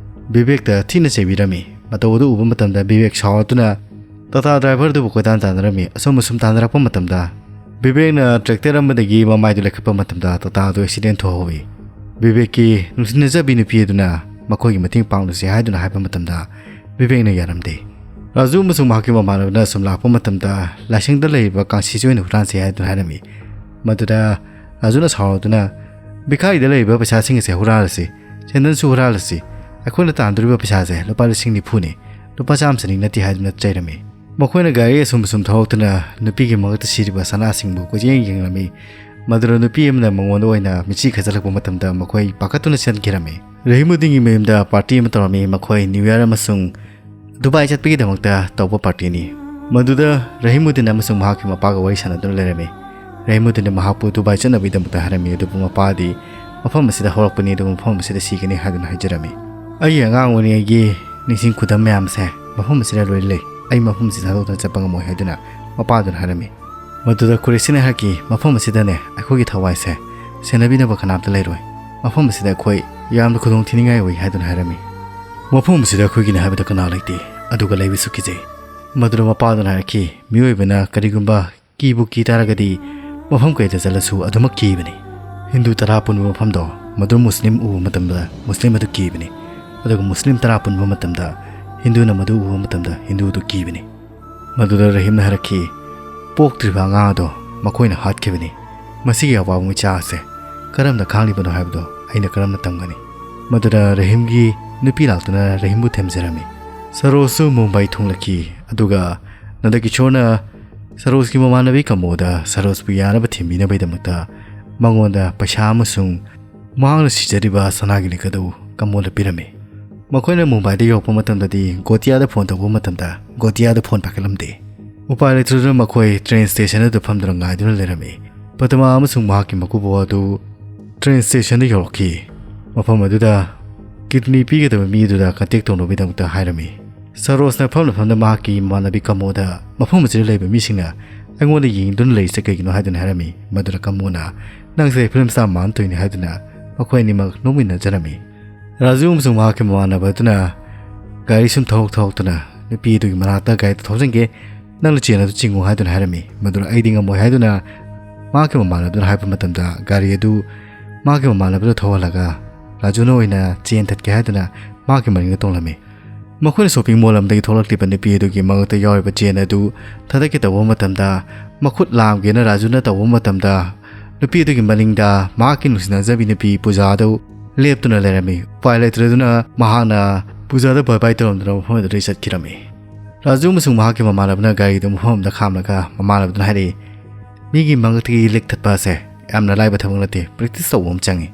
ꯕꯤꯕꯦꯛꯇ ꯊꯤꯅ ꯆꯩꯕꯤꯔꯝꯃꯤ꯫ ꯃꯇꯧ ꯑꯗꯨ ꯎꯕ ꯃꯇꯝꯗ ꯕꯤꯕꯦꯛ ꯁꯥꯎꯔꯗꯨꯅ ꯇꯥꯇꯥ driver ꯑꯗꯨꯕꯨ ꯀꯣꯏꯇꯥꯟ ꯇꯥꯟꯅꯔꯝꯃꯤ꯫ ꯑꯁꯨꯝ ꯑꯁꯨꯝ ꯇꯥꯟꯅꯔꯛꯄ ꯃꯇꯝꯗ ꯕꯤꯕꯦꯛꯅ tractor ꯑꯃꯗꯒꯤ ꯃꯃꯥꯏꯗꯨ ꯂꯩꯈꯠꯄ ꯃꯇꯝꯗ ꯇꯥꯇꯥ ꯑꯗꯨ accident ꯊꯣꯛꯍꯧꯏ꯫ ꯕꯤꯕꯦꯛꯀꯤ ꯅꯨꯡꯁꯤꯅꯖꯕꯤ ꯅꯨꯄꯤ ꯑꯗꯨꯅ ꯃꯈꯣꯏꯒꯤ ꯃꯇꯦꯡ ꯄꯥꯡꯂꯨꯁꯤ ꯍꯥꯏꯗꯨꯅ ꯍꯥꯏꯕ ꯃꯇꯝꯗ ꯕꯤꯕꯦꯛꯅ ꯌꯥꯔꯝꯗꯦ꯫ ꯔꯥꯖꯨ ꯑꯃꯁꯨꯡ ꯃꯍꯥꯛꯀꯤ ꯃꯃꯥꯟꯅꯕꯅ ꯁꯨꯝ ꯂꯥꯛꯄ ꯃꯇꯝꯗ ꯂꯥꯏꯁꯪꯗ ꯂꯩꯔꯤꯕ ꯀꯥꯡꯁꯤꯁꯨ ꯑꯣꯏꯅ ꯍꯨꯔꯥꯟꯁꯤ ꯍꯥꯏꯗꯨꯅ ꯍꯥꯏꯔꯝꯃꯤ꯫ ꯃꯗꯨꯗ ꯔꯥꯖꯨꯅ ꯁꯥꯎꯔꯗꯨꯅ, "ꯚꯤꯈꯥꯔꯤꯗ ꯂꯩꯔꯤꯕ ꯄꯩꯁꯥꯁꯤꯡ ꯑꯁꯦ ꯍꯨꯔꯥꯜꯂꯁꯤ, ꯁꯦꯟꯗꯜꯁꯨ ꯍꯨꯔꯥꯜꯂꯁꯤ꯫ ꯑꯩꯈꯣꯏꯅ ꯇꯥꯟꯗꯣꯔꯤꯕ ꯄꯩꯁꯥꯁꯦ ꯂꯨꯄꯥ ꯂꯤꯁꯤꯡ ꯅꯤꯐꯨꯅꯤ, ꯂꯨꯄꯥ ꯆꯥꯝꯃ ꯆꯅꯤ ꯅꯠꯇꯦ" ꯍꯥꯏꯗꯨꯅ ꯆꯩꯔꯝꯃꯤ꯫ ꯃꯈꯣꯏꯅ ꯒꯥꯔꯤ ꯑꯁꯨꯝ ꯑꯁꯨꯝ ꯊꯧꯔꯛꯇꯨꯅ ꯅꯨꯄꯤꯒꯤ ꯃꯉꯛꯇ ꯁꯤꯔꯤꯕ ꯁꯅꯥꯁꯤꯡꯕꯨ ꯀꯣꯏꯌꯦꯡ ꯌꯦꯡꯂꯝꯃꯤ꯫ ꯃꯗꯨꯗ ꯅꯨꯄꯤ ꯑꯃꯅ ꯃꯉꯣꯟꯗ ꯑꯣꯏꯅ ꯃꯤꯠꯁꯤ ꯈꯠꯆꯜꯂꯛꯄ ꯃꯇꯝꯗ ꯃꯈꯣꯏ ꯄꯥꯈꯠꯇꯨꯅ ꯆꯦꯟꯈꯤꯔꯝꯃꯤ꯫ ꯔꯍꯤꯃꯨꯗꯤꯟꯒꯤ ꯃꯌꯨꯝꯗ party ꯑꯃ ꯇꯧꯔꯝꯃꯤ꯫ ꯃꯈꯣꯏ New Year ꯑꯃꯁꯨꯡ ꯗꯨꯕꯥꯏ ꯆꯠꯄꯒꯤꯗꯃꯛꯇ ꯇꯧꯕ partyꯅꯤ꯫ ꯃꯗꯨꯗ ꯔꯍꯤꯃꯨꯗꯤꯟ ꯑꯃꯁꯨꯡ ꯃꯍꯥꯛꯀꯤ ꯃꯄꯥꯒ ꯋꯥꯔꯤ ꯁꯥꯟꯅꯗꯨꯅ ꯂꯩꯔꯝꯃꯤ꯫ ꯔꯍꯤꯃꯨꯗꯤꯟꯅ ꯃꯍꯥꯛꯄꯨ ꯗꯨꯕꯥꯏ ꯆꯠꯅꯕꯒꯤꯗꯃꯛꯇ ꯍꯥꯏꯔꯝꯃꯤ, ꯑꯗꯨꯕꯨ ꯃꯄꯥꯗꯤ ꯃꯐꯝ ꯑꯁꯤꯗ ꯍꯧꯔꯛꯄꯅꯤ ꯑꯗꯨꯒ ꯃꯐꯝ ꯑꯁꯤꯗ ꯁꯤꯒꯅꯤ ꯍꯥꯏꯗꯨꯅ ꯍꯥꯏꯖꯔꯝꯃꯤ꯫ "ꯑꯩꯒꯤ ꯑꯉꯥꯡ ꯑꯣꯏꯔꯤꯉꯩꯒꯤ ꯅꯤꯡꯁꯤꯡ ꯈꯨꯗꯝ ꯃꯌꯥꯝꯁꯦ ꯃꯐꯝ ꯑꯁꯤꯗ ꯂꯣꯏꯅ ꯂꯩ꯫ ꯑꯩ ꯃꯐꯝ ꯑꯁꯤ ꯊꯥꯗꯣꯛꯇꯨꯅ ꯆꯠꯄ ꯉꯝꯃꯣꯏ" ꯍꯥꯏꯗꯨꯅ ꯃꯄꯥꯗꯨꯅ ꯍꯥꯏꯔꯝꯃꯤ꯫ ꯃꯗꯨꯗ ꯀꯨꯔꯦꯁꯤꯅ ꯍꯥꯏꯔꯛꯈꯤ, "ꯃꯐꯝ ꯑꯁꯤꯗꯅꯦ ꯑꯩꯈꯣꯏꯒꯤ ꯊꯋꯥꯏꯁꯦ ꯁꯦꯟꯅꯕꯤꯅꯕ ꯀꯅꯥꯝꯇ ꯂꯩꯔꯣꯏ꯫ ꯃꯐꯝ ꯑꯁꯤꯗ ꯑꯩꯈꯣꯏ ꯌꯥꯝꯅ ꯈꯨꯗꯣꯡ ꯊꯤꯅꯤꯡꯉꯥꯏ ꯑꯣꯏ" ꯍꯥꯏꯗꯨꯅ ꯍꯥꯏꯔꯝꯃꯤ꯫ "ꯃꯐꯝ ꯑꯁꯤꯗ ꯑꯩꯈꯣꯏꯒꯤꯅꯤ ꯍꯥꯏꯕꯗ ꯀꯅꯥ ꯂꯩꯇꯦ, ꯑꯗꯨꯒ ꯂꯩꯕꯁꯨ ꯀꯤꯖꯩ꯫" ꯃꯗꯨꯗ ꯃꯄꯥꯗꯨꯅ ꯍꯥꯏꯔꯛꯈꯤ, "ꯃꯤꯑꯣꯏꯕꯅ ꯀꯔꯤꯒꯨꯝꯕ ꯀꯤꯕꯨ ꯀꯤ ꯇꯥꯔꯒꯗꯤ ꯃꯐꯝ ꯀꯩꯗ ꯆꯠꯂꯁꯨ ꯑꯗꯨꯃꯛ ꯀꯤꯕꯅꯤ꯫ ꯍꯤꯟꯗꯨ ꯇꯔꯥ ꯄꯨꯟꯕ ꯃꯐꯝꯗꯣ, ꯃꯗꯨ ꯃꯨꯁꯂꯤꯝ ꯎꯕ ꯃꯇꯝꯗ ꯃꯨꯁꯂꯤꯝ ꯑꯗꯨ ꯀꯤꯕꯅꯤ, ꯑꯗꯨꯒ ꯃꯨꯁꯂꯤꯝ ꯇꯔꯥ ꯄꯨꯟꯕ ꯃꯇꯝꯗ ꯍꯤꯟꯗꯨꯅ ꯃꯗꯨ ꯎꯕ ꯃꯇꯝꯗ ꯍꯤꯟꯗꯨ ꯑꯗꯨ ꯀꯤꯕꯅꯤ꯫" ꯃꯗꯨꯗ ꯔꯍꯤꯝꯅ ꯍꯥꯏꯔꯛꯈꯤ, "ꯄꯣꯛꯇ꯭ꯔꯤꯕ ꯑꯉꯥꯡ ꯑꯗꯣ ꯃꯈꯣꯏꯅ ꯍꯥꯠꯈꯤꯕꯅꯤ꯫ ꯃꯁꯤꯒꯤ ꯑꯋꯥꯕ ꯃꯩꯆꯥꯛ ꯑꯁꯦ ꯀꯔꯝꯅ ꯈꯥꯡꯂꯤꯕꯅꯣ ꯍꯥꯏꯕꯗꯣ ꯑꯩꯅ ꯀꯔꯝꯅ ꯇꯝꯒꯅꯤ?" ꯃꯗꯨꯗ ꯔꯍꯤꯝꯒꯤ ꯅꯨꯄꯤ ꯂꯥꯛꯇꯨꯅ ꯔꯍꯤꯝꯕꯨ ꯊꯦꯝꯖꯔꯝꯃꯤ꯫ ꯁꯔꯣꯖꯁꯨ ꯃꯨꯝꯕꯥꯏ ꯊꯨꯡꯂꯛꯈꯤ, ꯑꯗꯨꯒ ꯅꯟꯗꯀꯤꯁꯣꯔꯅ ꯁꯔꯣꯖꯀꯤ ꯃꯃꯥꯟꯅꯕꯤ ꯀꯃꯣꯗ ꯁꯔꯣꯖꯄꯨ ꯌꯥꯅꯕ ꯊꯦꯝꯕꯤꯅꯕꯒꯤꯗꯃꯛꯇ ꯃꯉꯣꯟꯗ ꯄꯩꯁꯥ ꯑꯃꯁꯨꯡ ꯃꯍꯥꯛꯅ ꯁꯤꯖꯔꯤꯕ ꯁꯅꯥꯒꯤ ꯂꯤꯛ ꯑꯗꯨ ꯀꯃꯣꯗ ꯄꯤꯔꯝꯃꯤ꯫ ꯃꯈꯣꯏꯅ ꯃꯨꯝꯕꯥꯏꯗ ꯌꯧꯔꯛꯄ ꯃꯇꯝꯗꯗꯤ ꯒꯣꯇꯤꯌꯥꯗ ꯐꯣꯟ ꯇꯧꯕ ꯃꯇꯝꯗ ꯒꯣꯇꯤꯌꯥꯗ ꯐꯣꯟ ꯄꯥꯏꯈꯠꯂꯝꯗꯦ꯫ ꯎꯄꯥꯏ ꯂꯩꯇꯗꯨꯅ ꯃꯈꯣꯏ train station ꯑꯗꯨꯗ ꯐꯝꯗꯨꯅ ꯉꯥꯏꯗꯨꯅ ꯂꯩꯔꯝꯃꯤ꯫ ꯄꯗꯃꯥ ꯑꯃꯁꯨꯡ ꯃꯍꯥꯛꯀꯤ ꯃꯀꯨꯕꯣꯛ ꯑꯗꯨ ꯇ꯭ꯔꯦꯟ ꯁ꯭ꯇꯦꯁꯟꯗ ꯌꯧꯔꯛꯈꯤ꯫ ꯃꯐꯝ ꯑꯗꯨꯗ ꯀꯤꯗꯅꯤ ꯄꯤꯒꯗꯕ ꯃꯤ ꯑꯗꯨꯗ ꯀꯟꯇꯦꯛ ꯇꯧꯅꯕꯒꯤꯗꯃꯛꯇ ꯍꯥꯏꯔꯝꯃꯤ꯫ ꯁꯔꯣꯖꯅ ꯐꯝꯅ ꯐꯝꯅ ꯃꯍꯥꯛꯀꯤ ꯃꯃꯥꯟꯅꯕꯤ ꯀꯃꯣꯗ ꯃꯐꯝ ꯑꯁꯤꯗ ꯂꯩꯕ ꯃꯤꯁꯤꯡꯅ ꯑꯩꯉꯣꯟꯗ ꯌꯦꯡꯗꯨꯅ ꯂꯩꯔꯤꯁꯦ ꯀꯩꯒꯤꯅꯣ ꯍꯥꯏꯗꯨꯅ ꯍꯥꯏꯔꯝꯃꯤ꯫ ꯃꯗꯨꯗ ꯀꯃꯣꯅ "ꯅꯪꯁꯦ ꯐꯤꯂꯝ ꯁ꯭ꯇꯥꯔ ꯃꯥꯟꯗꯣꯏꯅꯤ" ꯍꯥꯏꯗꯨꯅ ꯃꯈꯣꯏ ꯑꯅꯤꯃꯛ ꯅꯣꯛꯃꯤꯟꯅꯖꯔꯝꯃꯤ꯫ ꯔꯥꯖꯨ ꯑꯃꯁꯨꯡ ꯃꯍꯥꯛꯀꯤ ꯃꯃꯥꯟꯅꯕ ꯑꯗꯨꯅ ꯒꯥꯔꯤ ꯁꯨꯝ ꯊꯧ ꯊꯧꯗꯨꯅ ꯅꯨꯄꯤ ꯑꯗꯨꯒꯤ ꯃꯅꯥꯛꯇ ꯒꯥꯔꯤꯗꯨ ꯊꯧꯖꯤꯟꯒꯦ, "ꯅꯪꯅ ꯆꯦꯟ ꯑꯗꯨ ꯆꯤꯡꯉꯨ" ꯍꯥꯏꯗꯨꯅ ꯍꯥꯏꯔꯝꯃꯤ꯫ ꯃꯗꯨꯗ "ꯑꯩꯗꯤ ꯉꯝꯃꯣꯏ" ꯍꯥꯏꯗꯨꯅ ꯃꯍꯥꯛꯀꯤ ꯃꯃꯥꯟꯅꯕꯗꯨꯅ ꯍꯥꯏꯕ ꯃꯇꯝꯗ ꯒꯥꯔꯤ ꯑꯗꯨ ꯃꯍꯥꯛꯀꯤ ꯃꯃꯥꯟꯅꯕꯗꯨ ꯊꯧꯍꯜꯂꯒ ꯔꯥꯖꯨꯅ ꯑꯣꯏꯅ ꯆꯦꯟ ꯊꯠꯀꯦ ꯍꯥꯏꯗꯨꯅ ꯃꯍꯥꯛꯀꯤ ꯃꯅꯤꯡꯗ ꯇꯣꯡꯂꯝꯃꯤ꯫ ꯃꯈꯣꯏꯅ ꯁꯣꯞꯄꯤꯡ ꯃꯣꯜ ꯑꯃꯗꯒꯤ ꯊꯣꯛꯂꯛꯂꯤꯕ ꯅꯨꯄꯤ ꯑꯗꯨꯒꯤ ꯃꯉꯛꯇ ꯌꯥꯎꯔꯤꯕ ꯆꯦꯟ ꯑꯗꯨ ꯊꯥꯗꯠꯀꯦ ꯇꯧꯕ ꯃꯇꯝꯗ, ꯃꯈꯨꯠ ꯂꯥꯝꯒꯦꯅ ꯔꯥꯖꯨꯅ ꯇꯧꯕ ꯃꯇꯝꯗ, ꯅꯨꯄꯤ ꯑꯗꯨꯒꯤ ꯃꯅꯤꯡꯗ ꯃꯍꯥꯛꯀꯤ ꯅꯨꯡꯁꯤꯅꯖꯕꯤ ꯅꯨꯄꯤ ꯄꯨꯖꯥ ꯑꯗꯨ ꯂꯦꯞꯇꯨꯅ ꯂꯩꯔꯝꯃꯤ꯫ ꯎꯄꯥꯏ ꯂꯩꯇ꯭ꯔꯗꯨꯅ ꯃꯍꯥꯛꯅ ꯄꯨꯖꯥꯗ ꯕꯥꯏ ꯕꯥꯏ ꯇꯧꯔꯝꯗꯨꯅ ꯃꯐꯝ ꯑꯗꯨꯗꯒꯤ ꯆꯠꯈꯤꯔꯝꯃꯤ꯫ ꯔꯥꯖꯨ ꯑꯃꯁꯨꯡ ꯃꯍꯥꯛꯀꯤ ꯃꯃꯥꯟꯅꯕꯅ ꯒꯥꯔꯤꯗꯨ ꯃꯐꯝ ꯑꯃꯗ ꯈꯥꯝꯂꯒ ꯃꯃꯥꯟꯅꯕꯗꯨꯅ ꯍꯥꯏꯔꯛꯏ, "ꯃꯤꯒꯤ ꯃꯉꯛꯇꯒꯤ ꯂꯦꯛ ꯊꯠꯄ ꯑꯁꯦ ꯌꯥꯝꯅ ꯂꯥꯏꯕ ꯊꯕꯛ ꯅꯠꯇꯦ, ꯄ꯭ꯔꯦꯛꯇꯤꯁ ꯇꯧꯕ ꯑꯃ ꯆꯪꯉꯤ"꯫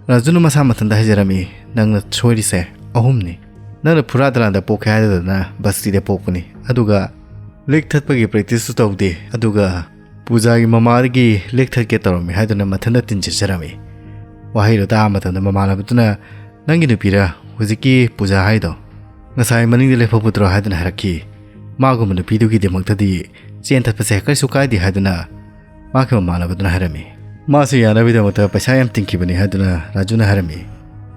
ꯔꯥꯖꯨꯅ ꯃꯁꯥ ꯃꯊꯟꯇ ꯍꯥꯏꯖꯔꯝꯃꯤ, "ꯅꯪꯅ ꯁꯣꯏꯔꯤꯁꯦ ꯑꯍꯨꯝꯅꯤ꯫ ꯅꯪꯅ ꯐꯨꯔꯥ ꯗꯂꯥꯟꯗ ꯄꯣꯛꯀꯦ ꯍꯥꯏꯗꯗꯅ ꯕꯁꯇꯤꯗ ꯄꯣꯛꯄꯅꯤ, ꯑꯗꯨꯒ ꯂꯦꯛ ꯊꯠꯄꯒꯤ ꯄ꯭ꯔꯦꯛꯇꯤꯁꯁꯨ ꯇꯧꯗꯦ, ꯑꯗꯨꯒ ꯄꯨꯖꯥꯒꯤ ꯃꯃꯥꯗꯒꯤ ꯂꯦꯛ ꯊꯠꯀꯦ ꯇꯧꯔꯝꯃꯤ" ꯍꯥꯏꯗꯨꯅ ꯃꯊꯟꯇ ꯇꯤꯟꯁꯤꯠꯆꯔꯝꯃꯤ꯫ ꯋꯥꯍꯩꯗꯣ ꯇꯥꯕ ꯃꯇꯝꯗ ꯃꯃꯥꯟꯅꯕꯗꯨꯅ, "ꯅꯪꯒꯤ ꯅꯨꯄꯤꯔ ꯍꯧꯖꯤꯛꯀꯤ ꯄꯨꯖꯥ ꯍꯥꯏꯗꯣ? ꯉꯁꯥꯏ ꯃꯅꯤꯡꯗ ꯂꯦꯞꯍꯧꯕꯗꯨꯔꯣ?" ꯍꯥꯏꯗꯨꯅ ꯍꯥꯏꯔꯛꯈꯤ꯫ ꯃꯥꯒꯨꯝꯕ ꯅꯨꯄꯤꯗꯨꯒꯤꯗꯃꯛꯇꯗꯤ ꯆꯦꯟ ꯊꯠꯄꯁꯦ ꯀꯔꯤꯁꯨ ꯀꯥꯏꯗꯦ ꯍꯥꯏꯗꯨꯅ ꯃꯍꯥꯛꯀꯤ ꯃꯃꯥꯟꯅꯕꯗꯨꯅ ꯍꯥꯏꯔꯝꯃꯤ꯫ "ꯃꯥꯁꯨ ꯌꯥꯅꯕꯒꯤꯗꯃꯛꯇ ꯄꯩꯁꯥ ꯌꯥꯝ ꯇꯤꯡꯈꯤꯕꯅꯤ" ꯍꯥꯏꯗꯨꯅ ꯔꯥꯖꯨꯅ ꯍꯥꯏꯔꯝꯃꯤ꯫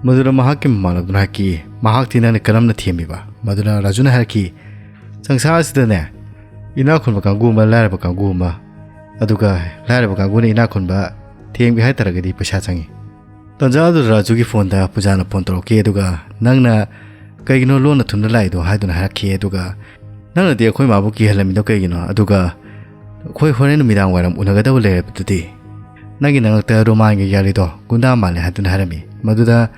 ꯃꯗꯨꯗ ꯃꯍꯥꯛꯀꯤ ꯃꯃꯥꯟꯅꯕꯗꯨꯅ ꯍꯥꯏꯈꯤ, "ꯃꯍꯥꯛꯇꯤ ꯅꯪꯅ ꯀꯔꯝꯅ ꯊꯦꯝꯃꯤꯕ?" ꯃꯗꯨꯅ ꯔꯥꯖꯨꯅ ꯍꯥꯏꯔꯛꯈꯤ, "ꯁꯪꯁꯥꯔꯁꯤꯗꯅꯦ, ꯏꯅꯥꯛ ꯈꯨꯟꯕ ꯀꯥꯡꯕꯨ ꯑꯃ, ꯂꯥꯏꯔꯕ ꯀꯥꯡꯕꯨ ꯑꯃ, ꯑꯗꯨꯒ ꯂꯥꯏꯔꯕ ꯀꯥꯡꯕꯨꯅ ꯏꯅꯥꯛ ꯈꯨꯟꯕ ꯊꯦꯝꯒꯦ ꯍꯥꯏ ꯇꯥꯔꯒꯗꯤ ꯄꯩꯁꯥ ꯆꯪꯉꯤ"꯫ ꯇꯟꯖꯥ ꯑꯗꯨꯗ ꯔꯥꯖꯨꯒꯤ ꯐꯣꯟꯗ ꯄꯨꯖꯥꯅ ꯐꯣꯟ ꯇꯧꯔꯛꯈꯤ, ꯑꯗꯨꯒ "ꯅꯪꯅ ꯀꯩꯒꯤꯅꯣ ꯂꯣꯟꯅ ꯊꯨꯝꯅ ꯂꯥꯛꯏꯗꯣ?" ꯍꯥꯏꯗꯨꯅ ꯍꯥꯏꯔꯛꯈꯤ꯫ ꯑꯗꯨꯒ "ꯅꯪꯅꯗꯤ ꯑꯩꯈꯣꯏ ꯃꯥꯕꯨ ꯀꯤꯍꯜꯂꯝꯃꯤꯗꯣ ꯀꯩꯒꯤꯅꯣ? ꯑꯗꯨꯒ ꯑꯩꯈꯣꯏ ꯍꯣꯔꯦꯟ ꯅꯨꯃꯤꯗꯥꯡ ꯋꯥꯏꯔꯝ ꯎꯅꯒꯗꯕ ꯂꯩꯔꯕꯗꯨꯗꯤ? ꯅꯪꯒꯤ ꯅꯉꯛꯇ ꯔꯣꯃꯥꯟꯒꯤ ꯌꯥꯔꯤꯗꯣ ꯒꯨꯟꯗꯥ ꯃꯥꯜꯂꯦ" ꯍꯥꯏꯗꯨꯅ ꯍꯥꯏꯔꯝꯃꯤ꯫ ꯃꯗꯨꯗ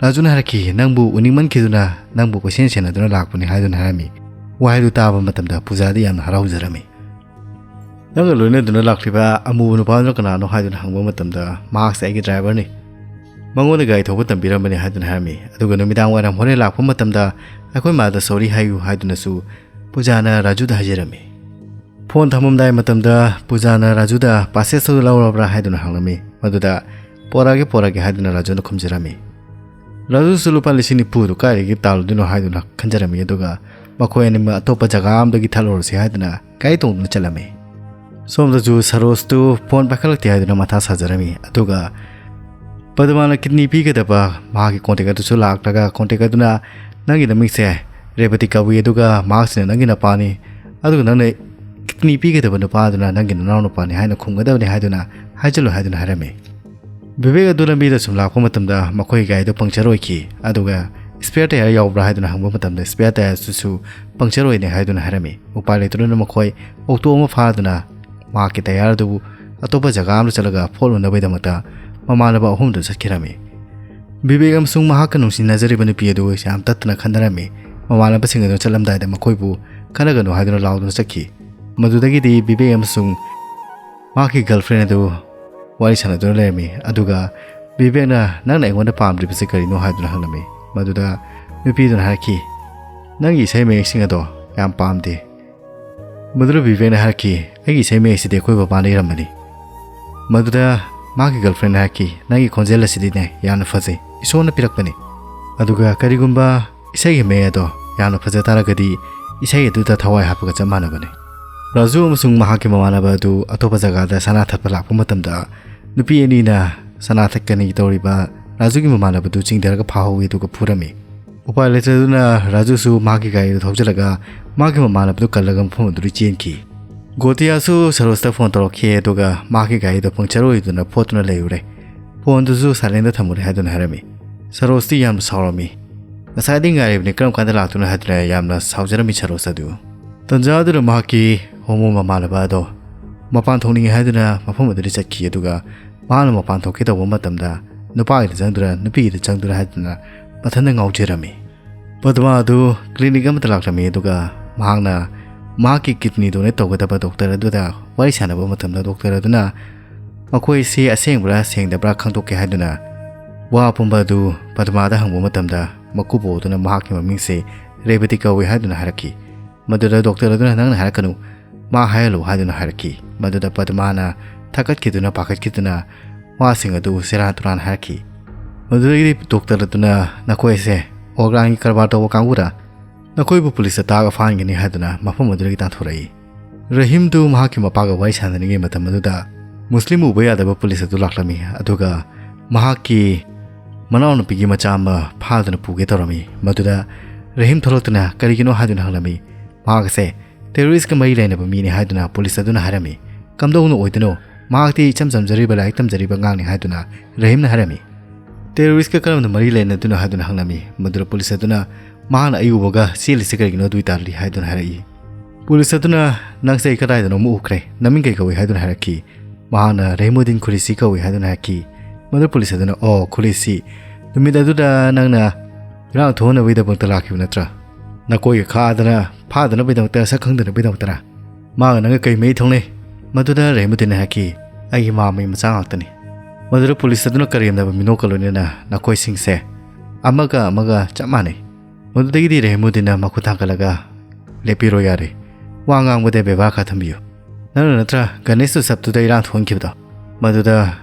ꯔꯥꯖꯨꯅ ꯍꯥꯏꯔꯛꯈꯤ, "ꯅꯪꯕꯨ ꯎꯅꯤꯡꯃꯟꯈꯤꯗꯨꯅ ꯅꯪꯕꯨ ꯀꯣꯏꯁꯦꯟ ꯁꯦꯟꯅꯗꯨꯅ ꯂꯥꯛꯄꯅꯤ" ꯍꯥꯏꯗꯨꯅ ꯍꯥꯏꯔꯝꯃꯤ꯫ ꯋꯥꯍꯩꯗꯨ ꯇꯥꯕ ꯃꯇꯝꯗ ꯄꯨꯖꯥꯗꯤ ꯌꯥꯝꯅ ꯍꯔꯥꯎꯖꯔꯝꯃꯤ꯫ "ꯅꯪꯒ ꯂꯣꯏꯅꯗꯨꯅ ꯂꯥꯛꯂꯤꯕ ꯑꯃꯨꯕ ꯅꯨꯄꯥꯗꯨꯅ ꯀꯅꯥꯅꯣ?" ꯍꯥꯏꯗꯨꯅ ꯍꯪꯕ ꯃꯇꯝꯗ, "ꯃꯍꯥꯛꯁꯦ ꯑꯩꯒꯤ ꯗ꯭ꯔꯥꯏꯚꯔꯅꯤ꯫ ꯃꯉꯣꯟꯗ ꯒꯥꯔꯤ ꯊꯧꯕ ꯇꯝꯕꯤꯔꯝꯕꯅꯤ" ꯍꯥꯏꯗꯨꯅ ꯍꯥꯏꯔꯝꯃꯤ꯫ ꯑꯗꯨꯒ ꯅꯨꯃꯤꯗꯥꯡ ꯋꯥꯏꯔꯝ ꯍꯣꯔꯦꯟ ꯂꯥꯛꯄ ꯃꯇꯝꯗ ꯑꯩꯈꯣꯏ ꯃꯥꯗ ꯁꯣꯔꯤ ꯍꯥꯏꯌꯨ ꯍꯥꯏꯗꯨꯅꯁꯨ ꯄꯨꯖꯥꯅ ꯔꯥꯖꯨꯗ ꯍꯥꯏꯖꯔꯝꯃꯤ꯫ ꯐꯣꯟ ꯊꯝꯃꯝꯗꯥꯏ ꯃꯇꯝꯗ ꯄꯨꯖꯥꯅ ꯔꯥꯖꯨꯗ ꯄꯥꯁꯦꯁ ꯑꯗꯨ ꯂꯧꯔꯕ꯭ꯔꯥ ꯍꯥꯏꯗꯨꯅ ꯍꯪꯂꯝꯃꯤ꯫ ꯃꯗꯨꯗ "ꯄꯣꯔꯛꯑꯒꯦ, ꯄꯣꯔꯛꯑꯒꯦ" ꯍꯥꯏꯗꯨꯅ ꯔꯥꯖꯨꯅ ꯈꯨꯝꯖꯔꯝꯃꯤ꯫ ꯔꯥꯖꯨꯁꯨ ꯂꯨꯄꯥ ꯂꯤꯁꯤꯡ ꯅꯤꯐꯨꯗꯨ ꯀꯥꯏꯗꯒꯤ ꯇꯥꯜꯂꯨꯗꯣꯏꯅꯣ ꯍꯥꯏꯗꯨꯅ ꯈꯟꯖꯔꯝꯃꯤ꯫ ꯑꯗꯨꯒ ꯃꯈꯣꯏ ꯑꯅꯤꯃꯛ ꯑꯇꯣꯞꯄ ꯖꯒꯥ ꯑꯃꯗꯒꯤ ꯊꯠꯂꯨꯔꯁꯤ ꯍꯥꯏꯗꯨꯅ ꯒꯥꯔꯤ ꯇꯣꯡꯗꯨꯅ ꯆꯠꯂꯝꯃꯤ꯫ ꯁꯣꯝꯗꯁꯨ ꯁꯔꯣꯖꯇꯨ ꯐꯣꯟ ꯄꯥꯏꯈꯠꯂꯛꯇꯦ ꯍꯥꯏꯗꯨꯅ ꯃꯊꯥ ꯁꯥꯖꯔꯝꯃꯤ꯫ ꯑꯗꯨꯒ ꯄꯗꯃꯥꯅ ꯀꯤꯗꯅꯤ ꯄꯤꯒꯗꯕ ꯃꯍꯥꯛꯀꯤ ꯀꯣꯟꯇꯦꯛ ꯑꯗꯨꯁꯨ ꯂꯥꯛꯂꯒ, ꯀꯣꯟꯇꯦꯛ ꯑꯗꯨꯅ "ꯅꯪꯒꯤ ꯅꯃꯤꯡꯁꯦ ꯔꯦꯕꯇꯤ ꯀꯧꯏ, ꯑꯗꯨꯒ ꯃꯍꯥꯛꯁꯤꯅ ꯅꯪꯒꯤ ꯅꯄꯥꯅꯤ, ꯑꯗꯨꯒ ꯅꯪꯅ ꯀꯤꯗꯅꯤ ꯄꯤꯒꯗꯕ ꯅꯨꯄꯥ ꯑꯗꯨꯅ ꯅꯪꯒꯤ ꯅꯅꯥꯎ ꯅꯨꯄꯥꯅꯤ ꯍꯥꯏꯅ ꯈꯨꯝꯒꯗꯕꯅꯤ" ꯍꯥꯏꯗꯨꯅ ꯍꯥꯏꯖꯜꯂꯨ ꯍꯥꯏꯗꯨꯅ ꯍꯥꯏꯔꯝꯃꯤ꯫ ꯕꯤꯕꯦꯛ ꯑꯗꯨ ꯂꯝꯕꯤꯗ ꯁꯨꯝ ꯂꯥꯛꯄ ꯃꯇꯝꯗ ꯃꯈꯣꯏꯒꯤ ꯒꯥꯔꯤꯗꯨ ꯄꯪꯆꯔ ꯑꯣꯏꯈꯤ꯫ ꯑꯗꯨꯒ "ꯁ꯭ꯄꯦꯌꯔ ꯇꯌꯥꯔ ꯌꯥꯎꯕ꯭ꯔꯥ?" ꯍꯥꯏꯗꯨꯅ ꯍꯪꯕ ꯃꯇꯝꯗ "ꯁ꯭ꯄꯦꯌꯔ ꯇꯌꯥꯔꯗꯨꯁꯨ ꯄꯪꯆꯔ ꯑꯣꯏꯅꯤ" ꯍꯥꯏꯗꯨꯅ ꯍꯥꯏꯔꯝꯃꯤ꯫ ꯎꯄꯥꯏ ꯂꯩꯇꯗꯨꯅ ꯃꯈꯣꯏ ꯑꯣꯛꯇꯣ ꯑꯃ ꯐꯥꯗꯨꯅ ꯃꯍꯥꯛꯀꯤ ꯇꯌꯥꯔ ꯑꯗꯨꯕꯨ ꯑꯇꯣꯞꯄ ꯖꯒꯥ ꯑꯃꯗ ꯆꯠꯂꯒ ꯐꯣꯠꯂꯨꯅꯕꯒꯤꯗꯃꯛꯇ ꯃꯃꯥꯟꯅꯕ ꯑꯍꯨꯝꯗꯨ ꯆꯠꯈꯤꯔꯝꯃꯤ꯫ ꯕꯤꯕꯦꯛ ꯑꯃꯁꯨꯡ ꯃꯍꯥꯛꯀ ꯅꯨꯡꯁꯤꯅꯖꯔꯤꯕ ꯅꯨꯄꯤ ꯑꯗꯨ ꯌꯥꯝ ꯇꯠꯇꯅ ꯈꯟꯅꯔꯝꯃꯤ꯫ ꯃꯃꯥꯟꯅꯕꯁꯤꯡ ꯑꯗꯨ ꯆꯠꯂꯝꯗꯥꯏꯗ ꯃꯈꯣꯏꯕꯨ "ꯈꯠꯅꯒꯅꯨ" ꯍꯥꯏꯗꯨꯅ ꯂꯥꯎꯗꯨꯅ ꯆꯠꯈꯤ꯫ ꯃꯗꯨꯗꯒꯤꯗꯤ ꯕꯤꯕꯦꯛ ꯑꯃꯁꯨꯡ ꯃꯍꯥꯛꯀꯤ ꯒꯔꯜꯐ꯭ꯔꯦꯟ ꯑꯗꯨ ꯋꯥꯔꯤ ꯁꯥꯟꯅꯗꯨꯅ ꯂꯩꯔꯝꯃꯤ꯫ ꯑꯗꯨꯒ ꯕꯤꯕꯦꯛꯅ "ꯅꯪꯅ ꯑꯩꯉꯣꯟꯗ ꯄꯥꯝꯗ꯭ꯔꯤꯕꯁꯤ ꯀꯔꯤꯅꯣ?" ꯍꯥꯏꯗꯨꯅ ꯍꯪꯂꯝꯃꯤ꯫ ꯃꯗꯨꯗ ꯅꯨꯄꯤꯗꯨꯅ ꯍꯥꯏꯔꯛꯈꯤ, "ꯅꯪꯒꯤ ꯏꯁꯩ ꯃꯌꯦꯛꯁꯤꯡ ꯑꯗꯣ ꯌꯥꯝ ꯄꯥꯝꯗꯦ"꯫ ꯃꯗꯨꯗ ꯕꯤꯕꯦꯛꯅ ꯍꯥꯏꯔꯛꯈꯤ, "ꯑꯩꯒꯤ ꯏꯁꯩ ꯃꯌꯦꯛꯁꯤꯗꯤ ꯑꯩꯈꯣꯏ ꯕꯕꯥꯅ ꯏꯔꯝꯕꯅꯤ"꯫ ꯃꯗꯨꯗ ꯃꯍꯥꯛꯀꯤ ꯒꯔꯜꯐ꯭ꯔꯦꯟꯅ ꯍꯥꯏꯔꯛꯈꯤ, "ꯅꯪꯒꯤ ꯈꯣꯟꯖꯦꯜ ꯑꯁꯤꯗꯤꯅꯦ ꯌꯥꯝꯅ ꯐꯖꯩ, ꯏꯁꯣꯔꯅ ꯄꯤꯔꯛꯄꯅꯤ꯫ ꯑꯗꯨꯒ ꯀꯔꯤꯒꯨꯝꯕ ꯏꯁꯩꯒꯤ ꯃꯌꯦꯛ ꯑꯗꯣ ꯌꯥꯝꯅ ꯐꯖ ꯇꯥꯔꯒꯗꯤ ꯏꯁꯩ ꯑꯗꯨꯗ ꯊꯋꯥꯏ ꯍꯥꯞꯄꯒ ꯆꯞ ꯃꯥꯟꯅꯕꯅꯤ"꯫ ꯔꯥꯖꯨ ꯑꯃꯁꯨꯡ ꯃꯍꯥꯛꯀꯤ ꯃꯃꯥꯟꯅꯕ ꯑꯗꯨ ꯑꯇꯣꯞꯄ ꯖꯒꯥꯗ ꯁꯅꯥ ꯊꯠꯄ ꯂꯥꯛꯄ ꯃꯇꯝꯗ, ꯅꯨꯄꯤ ꯑꯅꯤꯅ ꯁꯅꯥ ꯊꯠꯀꯅꯤ ꯇꯧꯔꯤꯕ ꯔꯥꯖꯨꯒꯤ ꯃꯃꯥꯟꯅꯕꯗꯨ ꯆꯤꯡꯊꯔꯒ ꯐꯥꯍꯧꯏ, ꯑꯗꯨꯒ ꯐꯨꯔꯝꯃꯤ꯫ ꯎꯄꯥꯏ ꯂꯩꯇꯗꯨꯅ ꯔꯥꯖꯨꯁꯨ ꯃꯍꯥꯛꯀꯤ ꯒꯥꯔꯤꯗꯨ ꯊꯧꯖꯤꯜꯂꯒ ꯃꯍꯥꯛꯀꯤ ꯃꯃꯥꯟꯅꯕꯗꯨ ꯀꯜꯂꯒ ꯃꯐꯝ ꯑꯗꯨꯗ ꯆꯦꯟꯈꯤ꯫ ꯒꯣꯇꯤꯌꯥꯁꯨ ꯁꯔꯣꯖꯇ ꯐꯣꯟ ꯇꯧꯔꯛꯈꯤ, ꯑꯗꯨꯒ ꯃꯍꯥꯛꯀꯤ ꯒꯥꯔꯤꯗꯨ ꯄꯪꯆꯔ ꯑꯣꯏꯗꯨꯅ ꯐꯣꯠꯇꯨꯅ ꯂꯩꯔꯨꯔꯦ꯫ ꯐꯣꯟꯗꯨꯁꯨ ꯁꯥꯏꯂꯦꯟꯗ ꯊꯝꯃꯨꯔꯦ ꯍꯥꯏꯗꯨꯅ ꯍꯥꯏꯔꯝꯃꯤ꯫ ꯁꯔꯣꯖꯇꯤ ꯌꯥꯝꯅ ꯁꯥꯎꯔꯝꯃꯤ꯫ "ꯉꯁꯥꯏꯗꯤ ꯉꯥꯏꯔꯤꯕꯅꯤ, ꯀꯔꯝ ꯀꯥꯟꯗ ꯂꯥꯛꯇꯣꯏꯅꯣ?" ꯍꯥꯏꯗꯨꯅ ꯌꯥꯝꯅ ꯁꯥꯎꯖꯔꯝꯃꯤ ꯁꯔꯣꯖ ꯑꯗꯨ꯫ ꯇꯟꯖꯥ ꯑꯗꯨꯗ ꯃꯍꯥꯛꯀꯤ ꯍꯣꯃꯣ ꯃꯃꯥꯟꯅꯕ ꯑꯗꯣ ꯃꯄꯥꯟ ꯊꯣꯛꯅꯤꯡꯉꯤ ꯍꯥꯏꯗꯨꯅ ꯃꯐꯝ ꯑꯗꯨꯗ ꯆꯠꯈꯤ꯫ ꯑꯗꯨꯒ ꯃꯍꯥꯛꯅ ꯃꯄꯥꯟ ꯊꯣꯛꯀꯦ ꯇꯧꯕ ꯃꯇꯝꯗ ꯅꯨꯄꯥꯒꯤꯗ ꯆꯪꯗꯨꯅ, ꯅꯨꯄꯤꯒꯤꯗ ꯆꯪꯗꯨꯅ ꯍꯥꯏꯗꯨꯅ ꯃꯊꯟꯇ ꯉꯥꯎꯖꯔꯝꯃꯤ꯫ ꯄꯗꯃꯥ ꯑꯗꯨ ꯀ꯭ꯂꯤꯅꯤꯛ ꯑꯃꯗ ꯂꯥꯛꯂꯝꯃꯤ, ꯑꯗꯨꯒ ꯃꯍꯥꯛꯅ ꯃꯍꯥꯛꯀꯤ ꯀꯤꯗꯅꯤ ꯗꯣꯅꯦꯠ ꯇꯧꯒꯗꯕ ꯗꯣꯛꯇꯔ ꯑꯗꯨꯗ ꯋꯥꯔꯤ ꯁꯥꯟꯅꯕ ꯃꯇꯝꯗ, ꯗꯣꯛꯇꯔ ꯑꯗꯨꯅ ꯃꯈꯣꯏꯁꯤ ꯑꯁꯦꯡꯕ꯭ꯔꯥ ꯁꯦꯡꯗꯕ꯭ꯔꯥ ꯈꯪꯗꯣꯛꯀꯦ ꯍꯥꯏꯗꯨꯅ ꯋꯥ ꯑꯄꯨꯝꯕ ꯑꯗꯨ ꯄꯗꯃꯥꯗ ꯍꯪꯕ ꯃꯇꯝꯗ, ꯃꯀꯨꯕꯣꯛ ꯑꯗꯨꯅ ꯃꯍꯥꯛꯀꯤ ꯃꯃꯤꯡꯁꯦ ꯔꯦꯕꯇꯤ ꯀꯧꯏ ꯍꯥꯏꯗꯨꯅ ꯍꯥꯏꯔꯛꯈꯤ꯫ ꯃꯗꯨꯗ ꯗꯣꯛꯇꯔ ꯑꯗꯨꯅ, "ꯅꯪꯅ ꯍꯥꯏꯔꯛꯀꯅꯨ, ꯃꯥ ꯍꯥꯏꯍꯜꯂꯨ ꯍꯥꯏꯗꯨꯅ ꯍꯥꯏꯔꯛꯈꯤ꯫ ꯃꯗꯨꯗ ꯄꯗꯃꯥꯅ ꯊꯀꯠꯈꯤꯗꯨꯅ ꯄꯥꯈꯠꯈꯤꯗꯨꯅ ꯋꯥꯁꯤꯡ ꯑꯗꯨ ꯁꯦꯔꯥꯟ ꯇꯨꯔꯥꯟ ꯍꯥꯏꯔꯛꯈꯤ꯫ ꯃꯗꯨꯗꯒꯤꯗꯤ ꯗꯣꯛꯇꯔ ꯑꯗꯨꯅ ꯅꯈꯣꯏ ꯑꯁꯦ ꯑꯣꯔꯒꯥꯟꯒꯤ ꯀꯔꯕꯥꯔ ꯇꯧꯕ ꯀꯥꯡꯕꯨꯔ? ꯅꯈꯣꯏꯕꯨ ꯄꯨꯂꯤꯁꯇ ꯇꯥꯛꯑꯒ ꯐꯥꯍꯟꯒꯅꯤ ꯍꯥꯏꯗꯨꯅ ꯃꯐꯝ ꯑꯗꯨꯗꯒꯤ ꯇꯥꯟꯊꯣꯔꯛꯏ꯫ ꯔꯍꯤꯝꯗꯨ ꯃꯍꯥꯛꯀꯤ ꯃꯄꯥꯒ ꯋꯥꯔꯤ ꯁꯥꯟꯅꯔꯤꯉꯩ ꯃꯇꯝ ꯑꯗꯨꯗ ꯃꯨꯁꯂꯤꯝ ꯎꯕ ꯌꯥꯗꯕ ꯄꯨꯂꯤꯁ ꯑꯗꯨ ꯂꯥꯛꯂꯝꯃꯤ, ꯑꯗꯨꯒ ꯃꯍꯥꯛꯀꯤ ꯃꯅꯥꯎꯅꯨꯄꯤꯒꯤ ꯃꯆꯥ ꯑꯃ ꯐꯥꯗꯨꯅ ꯄꯨꯒꯦ ꯇꯧꯔꯝꯃꯤ꯫ ꯃꯗꯨꯗ ꯔꯍꯤꯝ ꯊꯣꯛꯂꯛꯇꯨꯅ ꯀꯔꯤꯒꯤꯅꯣ ꯍꯥꯏꯗꯨꯅ ꯍꯪꯂꯝꯃꯤ꯫ ꯃꯍꯥꯛ ꯑꯁꯦ ꯇꯦꯔꯣꯔꯤꯁꯀ ꯃꯔꯤ ꯂꯩꯅꯕ ꯃꯤꯅꯤ ꯍꯥꯏꯗꯨꯅ ꯄꯨꯂꯤꯁ ꯑꯗꯨꯅ ꯍꯥꯏꯔꯝꯃꯤ꯫ ꯀꯝꯗꯧꯅ ꯑꯣꯏꯗꯣꯏꯅꯣ? ꯃꯍꯥꯛꯇꯤ ꯏꯆꯝ ꯆꯝꯖꯔꯤꯕ ꯂꯥꯏꯔꯤꯛ ꯇꯝꯖꯔꯤꯕ ꯑꯉꯥꯡꯅꯤ ꯍꯥꯏꯗꯨꯅ ꯔꯍꯤꯝꯅ ꯍꯥꯏꯔꯝꯃꯤ꯫ ꯇꯦꯔꯣꯔꯤꯁꯀ ꯀꯔꯝꯅ ꯃꯔꯤ ꯂꯩꯅꯗꯨꯅꯣ ꯍꯥꯏꯗꯨꯅ ꯍꯪꯂꯝꯃꯤ꯫ ꯃꯗꯨꯗ ꯄꯨꯂꯤꯁ ꯑꯗꯨꯅ ꯃꯍꯥꯛꯅ ꯑꯩ ꯎꯕꯒ ꯆꯦꯜꯂꯤꯁꯤ ꯀꯔꯤꯒꯤꯅꯣ ꯑꯗꯨ ꯑꯣꯏꯇꯥꯔꯗꯤ ꯍꯥꯏꯗꯨꯅ ꯍꯥꯏꯔꯛꯏ꯫ ꯄꯨꯂꯤꯁ ꯑꯗꯨꯅ ꯅꯪꯁꯦ ꯑꯩ ꯀꯗꯥꯏꯗꯅꯣ ꯑꯃ ꯎꯈ꯭ꯔꯦ, ꯅꯃꯤꯡ ꯀꯩ ꯀꯧꯏ ꯍꯥꯏꯗꯨꯅ ꯍꯥꯏꯔꯛꯈꯤ꯫ ꯃꯍꯥꯛꯅ ꯔꯍꯤꯃꯨꯗꯤꯟ ꯈꯨꯔꯤꯁꯤ ꯀꯧꯏ ꯍꯥꯏꯗꯨꯅ ꯍꯥꯏꯔꯛꯈꯤ꯫ ꯃꯗꯨ ꯄꯨꯂꯤꯁ ꯑꯗꯨꯅ, ꯑꯣ ꯈꯨꯔꯤꯁꯤ, ꯅꯨꯃꯤꯠ ꯑꯗꯨꯗ ꯅꯪꯅ ꯏꯔꯥꯡ ꯊꯣꯛꯍꯟꯅꯕꯒꯤꯗꯃꯛꯇ ꯂꯥꯛꯈꯤꯕ ꯅꯠꯇ꯭ꯔꯥ? ꯅꯀꯣꯏꯒ ꯈꯥꯗꯅ ꯐꯥꯗꯅꯕꯒꯤꯗꯃꯛꯇ, ꯁꯛ ꯈꯪꯗꯅꯕꯒꯤꯗꯃꯛꯇꯔ? ꯃꯥꯒ ꯅꯪꯒ ꯀꯩ ꯃꯔꯤ ꯊꯣꯛꯅꯩ? ꯃꯗꯨꯗ ꯔꯍꯤꯃꯨꯗꯤꯟꯅ ꯍꯥꯏꯔꯛꯈꯤ, ꯑꯩꯒꯤ ꯃꯥꯝꯃꯒꯤ ꯃꯆꯥ ꯉꯥꯛꯇꯅꯤ꯫ ꯃꯗꯨꯗ ꯄꯨꯂꯤꯁ ꯑꯗꯨꯅ ꯀꯔꯦꯝꯅꯕ ꯃꯤꯅꯣꯛꯀ ꯂꯣꯏꯅꯅ ꯅꯈꯣꯏꯁꯤꯡꯁꯦ ꯑꯃꯒ ꯑꯃꯒ ꯆꯞ ꯃꯥꯟꯅꯩ꯫ ꯃꯗꯨꯗꯒꯤꯗꯤ ꯔꯍꯤꯃꯨꯗꯤꯟꯅ ꯃꯈꯨꯠ ꯊꯥꯡꯒꯠꯂꯒ, ꯂꯦꯞꯄꯤꯔꯣ ꯌꯥꯔꯦ, ꯋꯥ ꯉꯥꯡꯕꯗ ꯕꯦꯕꯥꯔ ꯈꯔ ꯊꯝꯕꯤꯌꯨ꯫ ꯅꯪꯅ ꯅꯠꯇ꯭ꯔꯥ ꯒꯅꯦꯁ ꯎꯠꯁꯕꯇꯨꯗ ꯏꯔꯥꯡ ꯊꯣꯛꯍꯟꯈꯤꯕꯗꯣ? ꯃꯗꯨꯗ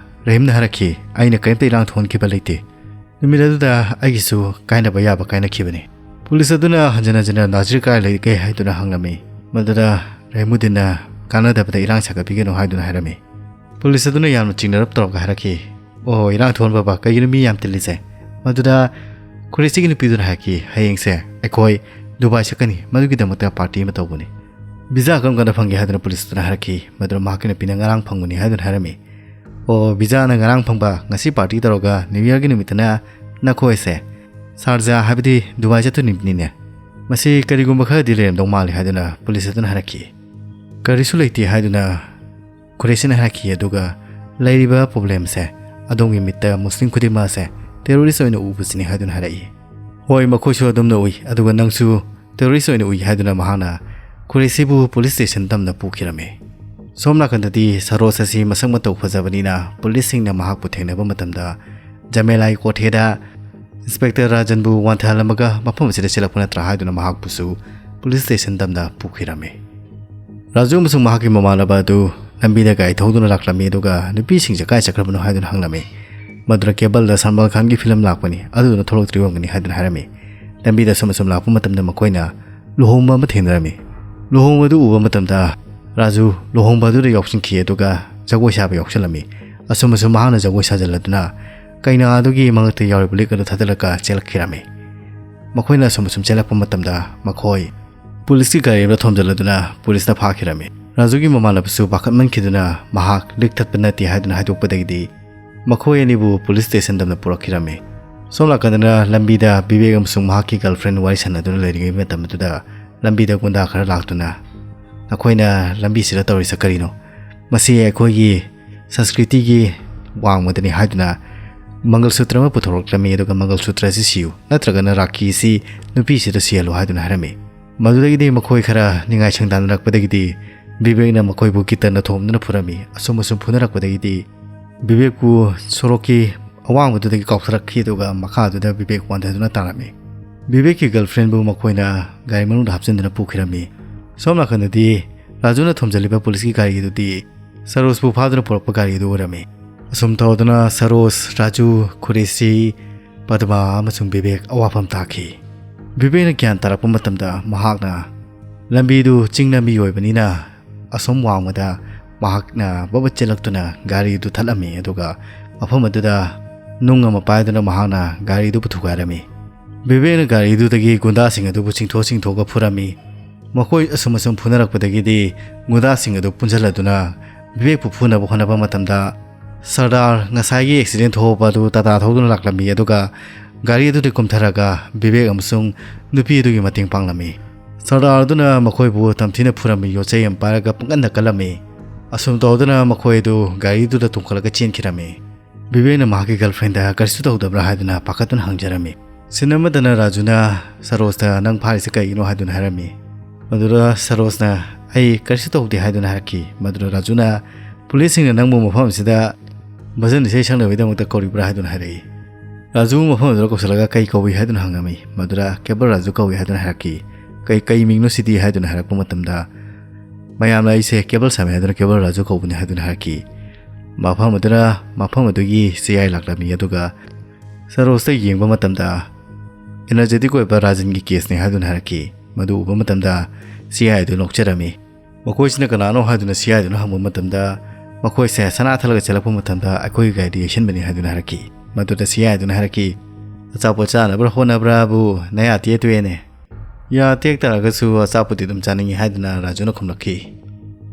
ꯔꯍꯤꯝꯅ ꯍꯥꯏꯔꯛꯈꯤ, ꯑꯩꯅ ꯀꯔꯤꯝꯇ ꯏꯔꯥꯡ ꯊꯣꯛꯍꯟꯈꯤꯕ ꯂꯩꯇꯦ꯫ ꯅꯨꯃꯤꯠ ꯑꯗꯨꯗ ꯑꯩꯒꯤꯁꯨ ꯀꯥꯏꯅꯕ ꯌꯥꯕ ꯀꯥꯏꯅꯈꯤꯕꯅꯤ꯫ ꯄꯨꯂꯤꯁ ꯑꯗꯨꯅ ꯍꯟꯖꯤꯟ ꯍꯟꯖꯤꯟꯅ ꯅꯥꯖꯤꯔ ꯀꯥꯏ ꯂꯩꯒꯦ ꯍꯥꯏꯗꯨꯅ ꯍꯪꯂꯝꯃꯤ꯫ ꯃꯗꯨꯗ ꯔꯍꯤꯃꯨꯗꯤꯟꯅ ꯀꯥꯟꯅꯗꯕꯗ ꯏꯔꯥꯡ ꯁꯥꯒꯠꯄꯤꯒꯅꯨ ꯍꯥꯏꯗꯨꯅ ꯍꯥꯏꯔꯝꯃꯤ꯫ ꯄꯨꯂꯤꯁ ꯑꯗꯨꯅ ꯌꯥꯝꯅ ꯆꯤꯡꯅꯔꯞ ꯇꯧꯔꯒ ꯍꯥꯏꯔꯛꯈꯤ, ꯑꯣ, ꯏꯔꯥꯡ ꯊꯣꯛꯍꯟꯕꯕ, ꯀꯩꯒꯤꯅꯣ ꯃꯤ ꯌꯥꯝ ꯇꯤꯜꯂꯤꯁꯦ? ꯃꯗꯨꯗ ꯈꯨꯔꯦꯁꯤꯒꯤ ꯅꯨꯄꯤꯗꯨꯅ ꯍꯥꯏꯔꯛꯈꯤ, ꯍꯌꯦꯡꯁꯦ ꯑꯩꯈꯣꯏ ꯗꯨꯕꯥꯏ ꯆꯠꯀꯅꯤ, ꯃꯗꯨꯒꯤꯗꯃꯛꯇ ꯄꯥꯔꯇꯤ ꯑꯃ ꯇꯧꯕꯅꯤ꯫ ꯚꯤꯖꯥ ꯀꯔꯝ ꯀꯥꯟꯗ ꯐꯪꯒꯦ ꯍꯥꯏꯗꯨꯅ ꯄꯨꯂꯤꯁ ꯑꯗꯨꯅ ꯍꯥꯏꯔꯛꯈꯤ꯫ ꯃꯗꯨꯗ ꯃꯍꯥꯛꯀꯤ ꯅꯨꯄꯤꯅ ꯉꯔꯥꯡ ꯐꯪꯕꯅꯤ ꯍꯥꯏꯗꯨꯅ ꯍꯥꯏꯔꯝꯃꯤ꯫ ꯑꯣ, ꯚꯤꯖꯥꯅ ꯉꯔꯥꯡ ꯐꯪꯕ, ꯉꯁꯤ ꯄꯥꯔꯇꯤ ꯇꯧꯔꯒ ꯅ꯭ꯌꯨ ꯌꯔꯒꯤ ꯅꯨꯃꯤꯠꯇꯅ ꯅꯈꯣꯏꯁꯦ ꯁꯥꯔꯖꯥ ꯍꯥꯏꯕꯗꯤ ꯗꯨꯕꯥꯏ ꯆꯠꯇꯣꯏꯅꯤꯅꯦ꯫ ꯃꯁꯤ ꯀꯔꯤꯒꯨꯝꯕ ꯈꯔꯗꯤ ꯂꯩꯔꯝꯗꯧ ꯃꯥꯜꯂꯤ ꯍꯥꯏꯗꯨꯅ ꯄꯨꯂꯤꯁ ꯑꯗꯨꯅ ꯍꯥꯏꯔꯛꯈꯤ꯫ ꯀꯔꯤꯁꯨ ꯂꯩꯇꯦ ꯍꯥꯏꯗꯨꯅ ꯈꯨꯔꯦꯁꯤꯅ ꯍꯥꯏꯔꯛꯈꯤ, ꯑꯗꯨꯒ ꯂꯩꯔꯤꯕ ꯄ꯭ꯔꯣꯕ꯭ꯂꯦꯝꯁꯦ ꯑꯗꯣꯝꯒꯤ ꯃꯤꯠꯇ ꯃꯨꯁꯂꯤꯝ ꯈꯨꯗꯤꯡꯃꯛ ꯑꯁꯦ ꯇꯦꯔꯣꯔꯤꯁ ꯑꯣꯏꯅ ꯎꯕꯁꯤꯅꯤ ꯍꯥꯏꯗꯨꯅ ꯍꯥꯏꯔꯛꯏ꯫ ꯍꯣꯏ, ꯃꯈꯣꯏꯁꯨ ꯑꯗꯨꯝꯅ ꯎꯏ, ꯑꯗꯨꯒ ꯅꯪꯁꯨ ꯇꯦꯔꯣꯔꯤꯁ ꯑꯣꯏꯅ ꯎꯏ ꯍꯥꯏꯗꯨꯅ ꯃꯍꯥꯛꯅ ꯈꯨꯔꯦꯁꯤꯕꯨ ꯄꯨꯂꯤꯁ ꯁ꯭ꯇꯦꯁꯟ ꯇꯝꯅ ꯄꯨꯈꯤꯔꯝꯃꯤ꯫ ꯁꯣꯝ ꯅꯥꯀꯟꯗꯗꯤ ꯁꯔꯣꯖ ꯑꯁꯤ ꯃꯁꯛ ꯃꯇꯧ ꯐꯖꯕꯅꯤꯅ ꯄꯨꯂꯤꯁꯁꯤꯡꯅ ꯃꯍꯥꯛꯄꯨ ꯊꯦꯡꯅꯕ ꯃꯇꯝꯗ ꯖꯃꯦꯂꯥꯒꯤ ꯀꯣꯊꯦꯗ ꯏꯟꯁꯄꯦꯛꯇꯔ ꯔꯥꯖꯟꯕꯨ ꯋꯥꯟꯊꯍꯜꯂꯝꯃꯒ ꯃꯐꯝ ꯑꯁꯤꯗ ꯆꯦꯜꯂꯛꯄ ꯅꯠꯇ꯭ꯔꯥ ꯍꯥꯏꯗꯨꯅ ꯃꯍꯥꯛꯄꯨꯁꯨ ꯄꯨꯂꯤꯁ ꯁ꯭ꯇꯦꯁꯟ ꯇꯝꯅ ꯄꯨꯈꯤꯔꯝꯃꯤ꯫ ꯔꯥꯖꯨ ꯑꯃꯁꯨꯡ ꯃꯍꯥꯛꯀꯤ ꯃꯃꯥꯟꯅꯕ ꯑꯗꯨ ꯂꯝꯕꯤꯗ ꯒꯥꯔꯤ ꯊꯧꯗꯨꯅ ꯂꯥꯛꯂꯝꯃꯤ, ꯑꯗꯨꯒ ꯅꯨꯄꯤꯁꯤꯡꯁꯦ ꯀꯥꯏ ꯆꯠꯈ꯭ꯔꯕꯅꯣ ꯍꯥꯏꯗꯨꯅ ꯍꯪꯂꯝꯃꯤ꯫ ꯃꯗꯨꯗ ꯀꯦꯕꯜꯗ ꯁꯜꯃꯥꯟ ꯈꯥꯟꯒꯤ ꯐꯤꯂꯝ ꯂꯥꯛꯄꯅꯤ, ꯑꯗꯨꯗꯨꯅ ꯊꯣꯛꯂꯛꯇ꯭ꯔꯤ ꯑꯣꯏꯔꯝꯒꯅꯤ ꯍꯥꯏꯗꯨꯅ ꯍꯥꯏꯔꯝꯃꯤ꯫ ꯂꯝꯕꯤꯗ ꯑꯁꯨꯝ ꯑꯁꯨꯝ ꯂꯥꯛꯄ ꯃꯇꯝꯗ ꯃꯈꯣꯏꯅ ꯂꯨꯍꯣꯡꯕ ꯑꯃ ꯊꯦꯡꯅꯔꯝꯃꯤ꯫ ꯂꯨꯍꯣꯡꯕꯗꯨ ꯎꯕ ꯃꯇꯝꯗ ꯔꯥꯖꯨ ꯂꯨꯍꯣꯡꯕ ꯑꯗꯨꯗ ꯌꯥꯎꯁꯤꯟꯈꯤ, ꯑꯗꯨꯒ ꯖꯒꯣꯏ ꯁꯥꯕ ꯌꯥꯎꯁꯜꯂꯝꯃꯤ꯫ ꯑꯁꯨꯝ ꯑꯁꯨꯝ ꯃꯍꯥꯛꯅ ꯖꯒꯣꯏ ꯁꯥꯖꯤꯜꯂꯗꯨꯅ ꯀꯩꯅꯥ ꯑꯗꯨꯒꯤ ꯃꯉꯛꯇ ꯌꯥꯎꯔꯤꯕ ꯂꯤꯛ ꯑꯗꯨ ꯊꯥꯗꯠꯂꯒ ꯆꯦꯜꯂꯛꯈꯤꯔꯝꯃꯤ꯫ ꯃꯈꯣꯏꯅ ꯑꯁꯨꯝ ꯑꯁꯨꯝ ꯆꯦꯜꯂꯛꯄ ꯃꯇꯝꯗ ꯃꯈꯣꯏ ꯄꯨꯂꯤꯁꯀꯤ ꯒꯥꯔꯤ ꯑꯃꯗ ꯊꯣꯝꯖꯤꯜꯂꯗꯨꯅ ꯄꯨꯂꯤꯁꯇ ꯐꯥꯈꯤꯔꯝꯃꯤ꯫ ꯔꯥꯖꯨꯒꯤ ꯃꯃꯥꯟꯅꯕꯁꯨ ꯄꯥꯈꯠꯃꯟꯈꯤꯗꯨꯅ ꯃꯍꯥꯛ ꯂꯤꯛ ꯊꯠꯄ ꯅꯠꯇꯦ ꯍꯥꯏꯗꯨꯅ ꯍꯥꯏꯗꯣꯛꯄꯗꯒꯤꯗꯤ ꯃꯈꯣꯏ ꯑꯅꯤꯕꯨ ꯄꯨꯂꯤꯁ ꯁ꯭ꯇꯦꯁꯟꯗ ꯑꯃꯗ ꯄꯨꯔꯛꯈꯤꯔꯝꯃꯤ꯫ ꯁꯣꯝ ꯅꯥꯀꯟꯗꯅ ꯂꯝꯕꯤꯗ ꯕꯤꯕꯦꯛ ꯑꯃꯁꯨꯡ ꯃꯍꯥꯛꯀꯤ ꯒꯔꯜꯐ꯭ꯔꯦꯟ ꯋꯥꯔꯤ ꯁꯥꯟꯅꯗꯨꯅ ꯂꯩꯔꯤꯉꯩ ꯃꯇꯝ ꯑꯗꯨꯗ ꯂꯝꯕꯤꯗ ꯒꯨꯟꯗꯥ ꯈꯔ ꯂꯥꯛꯇꯨꯅ, "ꯅꯈꯣꯏꯅ ꯂꯝꯕꯤꯁꯤꯗ ꯇꯧꯔꯤꯁꯦ ꯀꯔꯤꯅꯣ? ꯃꯁꯤ ꯑꯩꯈꯣꯏꯒꯤ ꯁꯪꯁꯀ꯭ꯔꯤꯇꯤꯒꯤ ꯋꯥꯡꯃꯗꯅꯤ" ꯍꯥꯏꯗꯨꯅ ꯃꯪꯒꯜ ꯁꯨꯇ꯭ꯔ ꯑꯃ ꯄꯨꯊꯣꯔꯛꯂꯝꯃꯤ, ꯑꯗꯨꯒ "ꯃꯪꯒꯜ ꯁꯨꯇ꯭ꯔ ꯑꯁꯤ ꯁꯤꯌꯨ, ꯅꯠꯇ꯭ꯔꯒꯅ ꯔꯥꯈꯤ ꯑꯁꯤ ꯅꯨꯄꯤꯁꯤꯗ ꯁꯤꯍꯜꯂꯨ" ꯍꯥꯏꯗꯨꯅ ꯍꯥꯏꯔꯝꯃꯤ꯫ ꯃꯗꯨꯗꯒꯤꯗꯤ ꯃꯈꯣꯏ ꯈꯔ ꯅꯤꯡꯉꯥꯏ ꯁꯪꯗꯥꯅꯔꯛꯄꯗꯒꯤꯗꯤ ꯕꯤꯕꯦꯛꯅ ꯃꯈꯣꯏꯕꯨ ꯒꯤꯇꯔꯅ ꯊꯣꯝꯗꯨꯅ ꯐꯨꯔꯝꯃꯤ꯫ ꯑꯁꯨꯝ ꯑꯁꯨꯝ ꯐꯨꯅꯔꯛꯄꯗꯒꯤꯗꯤ ꯕꯤꯕꯦꯛꯄꯨ ꯁꯣꯔꯣꯛꯀꯤ ꯑꯋꯥꯡꯕꯗꯨꯗꯒꯤ ꯀꯥꯎꯊꯔꯛꯈꯤ, ꯑꯗꯨꯒ ꯃꯈꯥꯗꯨꯗ ꯕꯤꯕꯦꯛ ꯋꯥꯟꯊꯗꯨꯅ ꯇꯥꯔꯝꯃꯤ꯫ ꯕꯤꯕꯦꯛꯀꯤ ꯒꯔꯜꯐ꯭ꯔꯦꯟꯕꯨ ꯃꯈꯣꯏꯅ ꯒꯥꯔꯤ ꯃꯅꯨꯡꯗ ꯍꯥꯞꯆꯤꯟꯗꯨꯅ ꯄꯨꯈꯤꯔꯝꯃꯤ꯫ ꯁꯣꯝ ꯅꯥꯀꯟꯗꯗꯤ ꯔꯥꯖꯨꯅ ꯊꯣꯝꯖꯤꯜꯂꯤꯕ ꯄꯨꯂꯤꯁꯀꯤ ꯒꯥꯔꯤ ꯑꯗꯨꯗꯤ ꯁꯔꯣꯖꯄꯨ ꯐꯥꯗꯨꯅ ꯄꯨꯔꯛꯄ ꯒꯥꯔꯤ ꯑꯗꯨ ꯑꯣꯏꯔꯝꯃꯤ꯫ ꯑꯁꯨꯝ ꯇꯧꯗꯨꯅ ꯁꯔꯣꯖ, ꯔꯥꯖꯨ, ꯈꯨꯔꯦꯁꯤ, ꯄꯗꯃꯥ ꯑꯃꯁꯨꯡ ꯕꯤꯕꯦꯛ ꯑꯋꯥꯐꯝ ꯇꯥꯈꯤ꯫ ꯕꯤꯕꯦꯛꯅ ꯒ꯭ꯌꯥꯟ ꯇꯥꯔꯛꯄ ꯃꯇꯝꯗ ꯃꯍꯥꯛꯅ ꯂꯝꯕꯤꯗꯨ ꯆꯤꯡ ꯂꯝꯕꯤ ꯑꯣꯏꯕꯅꯤꯅ ꯑꯁꯣꯝ ꯋꯥꯡꯃꯗ ꯃꯍꯥꯛꯅ ꯕꯕꯠ ꯆꯦꯜꯂꯛꯇꯨꯅ ꯒꯥꯔꯤꯗꯨ ꯊꯠꯂꯝꯃꯤ, ꯑꯗꯨꯒ ꯃꯐꯝ ꯑꯗꯨꯗ ꯅꯨꯡ ꯑꯃ ꯄꯥꯏꯗꯨꯅ ꯃꯍꯥꯛꯅ ꯒꯥꯔꯤꯗꯨꯕꯨ ꯊꯨꯒꯥꯏꯔꯝꯃꯤ꯫ ꯕꯤꯕꯦꯛꯅ ꯒꯥꯔꯤꯗꯨꯗꯒꯤ ꯒꯨꯟꯗꯥꯁꯤꯡ ꯑꯗꯨꯕꯨ ꯆꯤꯡꯊꯣꯛ ꯆꯤꯡꯊꯣꯛꯑꯒ ꯐꯨꯔꯝꯃꯤ꯫ ꯃꯈꯣꯏ ꯑꯁꯨꯝ ꯑꯁꯨꯝ ꯐꯨꯅꯔꯛꯄꯗꯒꯤꯗꯤ ꯒꯨꯟꯗꯥꯁꯤꯡ ꯑꯗꯨ ꯄꯨꯟꯁꯤꯜꯂꯗꯨꯅ ꯕꯤꯕꯦꯛꯄꯨ ꯐꯨꯅꯕ ꯍꯣꯠꯅꯕ ꯃꯇꯝꯗ ꯁꯔꯗꯥꯔ, ꯉꯁꯥꯏꯒꯤ ꯑꯦꯛꯁꯤꯗꯦꯟ ꯊꯣꯛꯍꯧꯕ ꯑꯗꯨ ꯇꯥꯇꯥ ꯊꯧꯗꯨꯅ ꯂꯥꯛꯂꯝꯃꯤ, ꯑꯗꯨꯒ ꯒꯥꯔꯤ ꯑꯗꯨꯗꯒꯤ ꯀꯨꯝꯊꯔꯒ ꯕꯤꯕꯦꯛ ꯑꯃꯁꯨꯡ ꯅꯨꯄꯤ ꯑꯗꯨꯒꯤ ꯃꯇꯦꯡ ꯄꯥꯡꯂꯝꯃꯤ꯫ ꯁꯔꯗꯥꯔ ꯑꯗꯨꯅ ꯃꯈꯣꯏꯕꯨ ꯇꯝꯊꯤꯅ ꯐꯨꯔꯝꯃꯤ, ꯌꯣꯠꯆꯩ ꯑꯃ ꯄꯥꯏꯔꯒ ꯄꯪꯀꯟꯗ ꯀꯜꯂꯝꯃꯤ꯫ ꯑꯁꯨꯝ ꯇꯧꯗꯨꯅ ꯃꯈꯣꯏ ꯑꯗꯨ ꯒꯥꯔꯤꯗꯨꯗ ꯇꯣꯡꯈꯠꯂꯒ ꯆꯦꯟꯈꯤꯔꯝꯃꯤ꯫ ꯕꯤꯕꯦꯛꯅ ꯃꯍꯥꯛꯀꯤ ꯒꯔꯜꯐ꯭ꯔꯦꯟꯗ "ꯀꯔꯤꯁꯨ ꯇꯧꯗꯕ꯭ꯔꯥ?" ꯍꯥꯏꯗꯨꯅ ꯄꯥꯈꯠꯇꯨꯅ ꯍꯪꯖꯔꯝꯃꯤ꯫ ꯁꯤꯟ ꯑꯃꯗꯅ ꯔꯥꯖꯨꯅ ꯁꯔꯣꯖꯇ "ꯅꯪ ꯐꯥꯔꯤꯁꯦ ꯀꯩꯒꯤꯅꯣ?" ꯍꯥꯏꯗꯨꯅ ꯍꯥꯏꯔꯝꯃꯤ꯫ ꯃꯗꯨꯗ ꯁꯔꯣꯖꯅ "ꯑꯩ ꯀꯔꯤꯁꯨ ꯇꯧꯗꯦ" ꯍꯥꯏꯗꯨꯅ ꯍꯥꯏꯔꯛꯈꯤ꯫ ꯃꯗꯨꯗ ꯔꯥꯖꯨꯅ "ꯄꯨꯂꯤꯁꯁꯤꯡꯅ ꯅꯪꯕꯨ ꯃꯐꯝ ꯑꯁꯤꯗ ꯚꯖꯟ ꯏꯁꯩ ꯁꯛꯅꯕꯒꯤꯗꯃꯛꯇ ꯀꯧꯔꯤꯕ꯭ꯔꯥ?" ꯍꯥꯏꯗꯨꯅ ꯍꯥꯏꯔꯛꯏ꯫ ꯔꯥꯖꯨ ꯃꯐꯝ ꯑꯗꯨꯗ ꯀꯧꯁꯤꯜꯂꯒ "ꯀꯩ ꯀꯧꯏ?" ꯍꯥꯏꯗꯨꯅ ꯍꯪꯉꯝꯃꯤ꯫ ꯃꯗꯨꯗ "ꯀꯦꯕꯜ ꯔꯥꯖꯨ ꯀꯧꯏ" ꯍꯥꯏꯗꯨꯅ ꯍꯥꯏꯔꯛꯈꯤ꯫ "ꯀꯩ, ꯀꯩ ꯃꯤꯡꯅꯣ ꯁꯤꯗꯤ?" ꯍꯥꯏꯗꯨꯅ ꯍꯥꯏꯔꯛꯄ ꯃꯇꯝꯗ, ꯃꯌꯥꯝꯅ ꯑꯩꯁꯦ ꯀꯦꯕꯜ ꯁꯥꯃꯤ ꯍꯥꯏꯗꯨꯅ ꯀꯦꯕꯜ ꯔꯥꯖꯨ ꯀꯧꯕꯅꯤ ꯍꯥꯏꯗꯨꯅ ꯍꯥꯏꯔꯛꯈꯤ꯫ ꯃꯐꯝ ꯑꯗꯨꯗ, ꯃꯐꯝ ꯑꯗꯨꯒꯤ ꯁꯤ ꯑꯥꯏ ꯂꯥꯛꯂꯝꯃꯤ, ꯑꯗꯨꯒ ꯁꯔꯣꯖꯇ ꯌꯦꯡꯕ ꯃꯇꯝꯗ ꯑꯦꯅꯔꯖꯦꯇꯤꯛ ꯑꯣꯏꯕ ꯔꯥꯖꯟꯒꯤ ꯀꯦꯁꯅꯤ ꯍꯥꯏꯗꯨꯅ ꯍꯥꯏꯔꯛꯈꯤ꯫ ꯃꯗꯨ ꯎꯕ ꯃꯇꯝꯗ ꯁꯤ ꯑꯥꯏ ꯑꯗꯨ ꯅꯣꯛꯆꯔꯝꯃꯤ꯫ "ꯃꯈꯣꯏꯁꯤꯅ ꯀꯅꯥꯅꯣ?" ꯍꯥꯏꯗꯨꯅ ꯁꯤ ꯑꯥꯏ ꯑꯗꯨꯅ ꯍꯪꯕ ꯃꯇꯝꯗ, "ꯃꯈꯣꯏꯁꯦ ꯁꯅꯥ ꯊꯠꯂꯒ ꯆꯦꯜꯂꯛꯄ ꯃꯇꯝꯗ ꯑꯩꯈꯣꯏꯒꯤ ꯒꯥꯔꯤꯗ ꯌꯩꯁꯟꯕꯅꯤ" ꯍꯥꯏꯗꯨꯅ ꯍꯥꯏꯔꯛꯈꯤ꯫ ꯃꯗꯨꯗ ꯁꯤ ꯑꯥꯏ ꯑꯗꯨꯅ ꯍꯥꯏꯔꯛꯈꯤ, "ꯑꯆꯥꯄꯣꯠ ꯆꯥꯅꯕ꯭ꯔꯥ ꯍꯣꯠꯅꯕ꯭ꯔꯥꯕꯨ ꯅꯌꯥ ꯇꯦꯛꯇꯣꯛꯑꯦꯅꯦ꯫ ꯌꯥ ꯇꯦꯛ ꯇꯥꯔꯒꯁꯨ ꯑꯆꯥꯄꯣꯠꯇꯤ ꯑꯗꯨꯝ ꯆꯥꯅꯤꯡꯉꯤ" ꯍꯥꯏꯗꯨꯅ ꯔꯥꯖꯨꯅ ꯈꯨꯝꯂꯛꯈꯤ꯫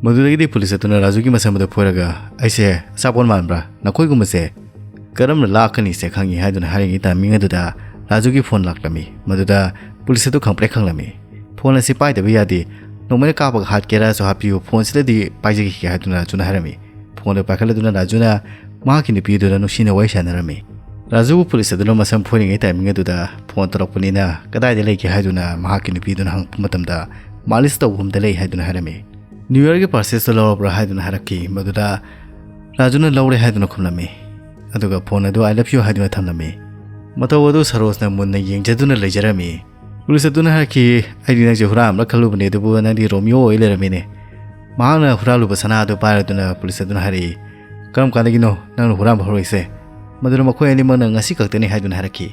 ꯃꯗꯨꯗꯒꯤꯗꯤ ꯄꯨꯂꯤꯁ ꯑꯗꯨꯅ ꯔꯥꯖꯨꯒꯤ ꯃꯁꯝ ꯑꯗꯨ ꯐꯣꯏꯔꯒ, "ꯑꯩꯁꯦ ꯑꯆꯥꯄꯣꯠ ꯃꯥꯟꯕ꯭ꯔꯥ? ꯅꯈꯣꯏꯒꯨꯝꯕꯁꯦ ꯀꯔꯝꯅ ꯂꯥꯛꯀꯅꯤꯁꯦ ꯈꯪꯉꯤ" ꯍꯥꯏꯗꯨꯅ ꯍꯥꯏꯔꯤꯉꯩ ꯇꯥꯏꯃꯤꯡ ꯑꯗꯨꯗ ꯔꯥꯖꯨꯒꯤ ꯐꯣꯟ ꯂꯥꯛꯂꯝꯃꯤ꯫ ꯃꯗꯨꯗ ꯄꯨꯂꯤꯁ ꯑꯗꯨ ꯈꯪꯄ꯭ꯔꯦꯛ ꯈꯪꯂꯝꯃꯤ꯫ "ꯐꯣꯟ ꯑꯁꯤ ꯄꯥꯏꯗꯕ ꯌꯥꯗꯦ, ꯅꯣꯡꯃꯩꯅ ꯀꯥꯞꯄꯒ ꯍꯥꯠꯀꯦꯔꯥꯁꯨ ꯍꯥꯠꯄꯤꯌꯨ, ꯐꯣꯟꯁꯤꯗꯗꯤ ꯄꯥꯏꯖꯈꯤꯒꯦ" ꯍꯥꯏꯗꯨꯅ ꯔꯥꯖꯨꯅ ꯍꯥꯏꯔꯝꯃꯤ꯫ ꯐꯣꯟ ꯑꯗꯨ ꯄꯥꯏꯈꯠꯂꯗꯨꯅ ꯔꯥꯖꯨꯅ ꯃꯍꯥꯛꯀꯤ ꯅꯨꯄꯤ ꯑꯗꯨꯗ ꯅꯨꯡꯁꯤꯅ ꯋꯥꯔꯤ ꯁꯥꯟꯅꯔꯝꯃꯤ꯫ ꯔꯥꯖꯨꯕꯨ ꯄꯨꯂꯤꯁ ꯑꯗꯨꯅ ꯃꯁꯝ ꯐꯣꯏꯔꯤꯉꯩ ꯇꯥꯏꯃꯤꯡ ꯑꯗꯨꯗ ꯐꯣꯟ ꯇꯧꯔꯛꯄꯅꯤꯅ, "ꯀꯗꯥꯏꯗ ꯂꯩꯒꯦ?" ꯍꯥꯏꯗꯨꯅ ꯃꯍꯥꯛꯀꯤ ꯅꯨꯄꯤ ꯑꯗꯨꯅ ꯍꯪꯉꯛꯄ ꯃꯇꯝꯗ, "ꯃꯥꯂꯤꯁ ꯇꯧꯕ ꯃꯐꯝꯗ ꯂꯩ" ꯍꯥꯏꯗꯨꯅ ꯍꯥꯏꯔꯝꯃꯤ꯫ "ꯅ꯭ꯌꯨ ꯌꯔꯒꯤ ꯄꯔꯆꯦꯁꯇꯨ ꯂꯧꯔꯕ꯭ꯔꯥ?" ꯍꯥꯏꯗꯨꯅ ꯍꯥꯏꯔꯛꯈꯤ꯫ ꯃꯗꯨꯗ ꯔꯥꯖꯨꯅ "ꯂꯧꯔꯦ" ꯍꯥꯏꯗꯨꯅ ꯈꯨꯝꯂꯝꯃꯤ꯫ ꯑꯗꯨꯒ ꯐꯣꯟ ꯑꯗꯨ "I love you" ꯍꯥꯏꯗꯨꯅ ꯊꯝꯂꯝꯃꯤ꯫ ꯃꯇꯧ ꯑꯗꯨ ꯁꯔꯣꯖꯅ ꯃꯨꯟꯅ ꯌꯦꯡꯖꯗꯨꯅ ꯂꯩꯖꯔꯝꯃꯤ꯫ ꯄꯨꯂꯤꯁ ꯑꯗꯨꯅ ꯍꯥꯏꯔꯛꯈꯤ, "ꯑꯩꯗꯤ ꯅꯪꯁꯦ ꯍꯨꯔꯥꯟꯕ꯭ꯔꯥ ꯈꯜꯂꯨꯕꯅꯦ, ꯑꯗꯨꯕꯨ ꯅꯪꯗꯤ ꯔꯣꯃꯤꯌꯣ ꯑꯣꯏ ꯂꯩꯔꯝꯃꯤꯅꯦ"꯫ ꯃꯍꯥꯛꯅ ꯍꯨꯔꯥꯜꯂꯨꯕ ꯁꯅꯥ ꯑꯗꯨ ꯄꯥꯏꯔꯗꯨꯅ ꯄꯨꯂꯤꯁ ꯑꯗꯨꯅ ꯍꯥꯏꯔꯛꯏ, "ꯀꯔꯝ ꯀꯥꯟꯗꯒꯤꯅꯣ ꯅꯪꯅ ꯍꯨꯔꯥꯟꯕ ꯍꯧꯔꯛꯏꯁꯦ?" ꯃꯗꯨꯅ ꯃꯈꯣꯏ ꯑꯅꯤꯃꯛꯅ "ꯉꯁꯤ ꯈꯛꯇꯅꯤ" ꯍꯥꯏꯗꯨꯅ ꯍꯥꯏꯔꯛꯈꯤ꯫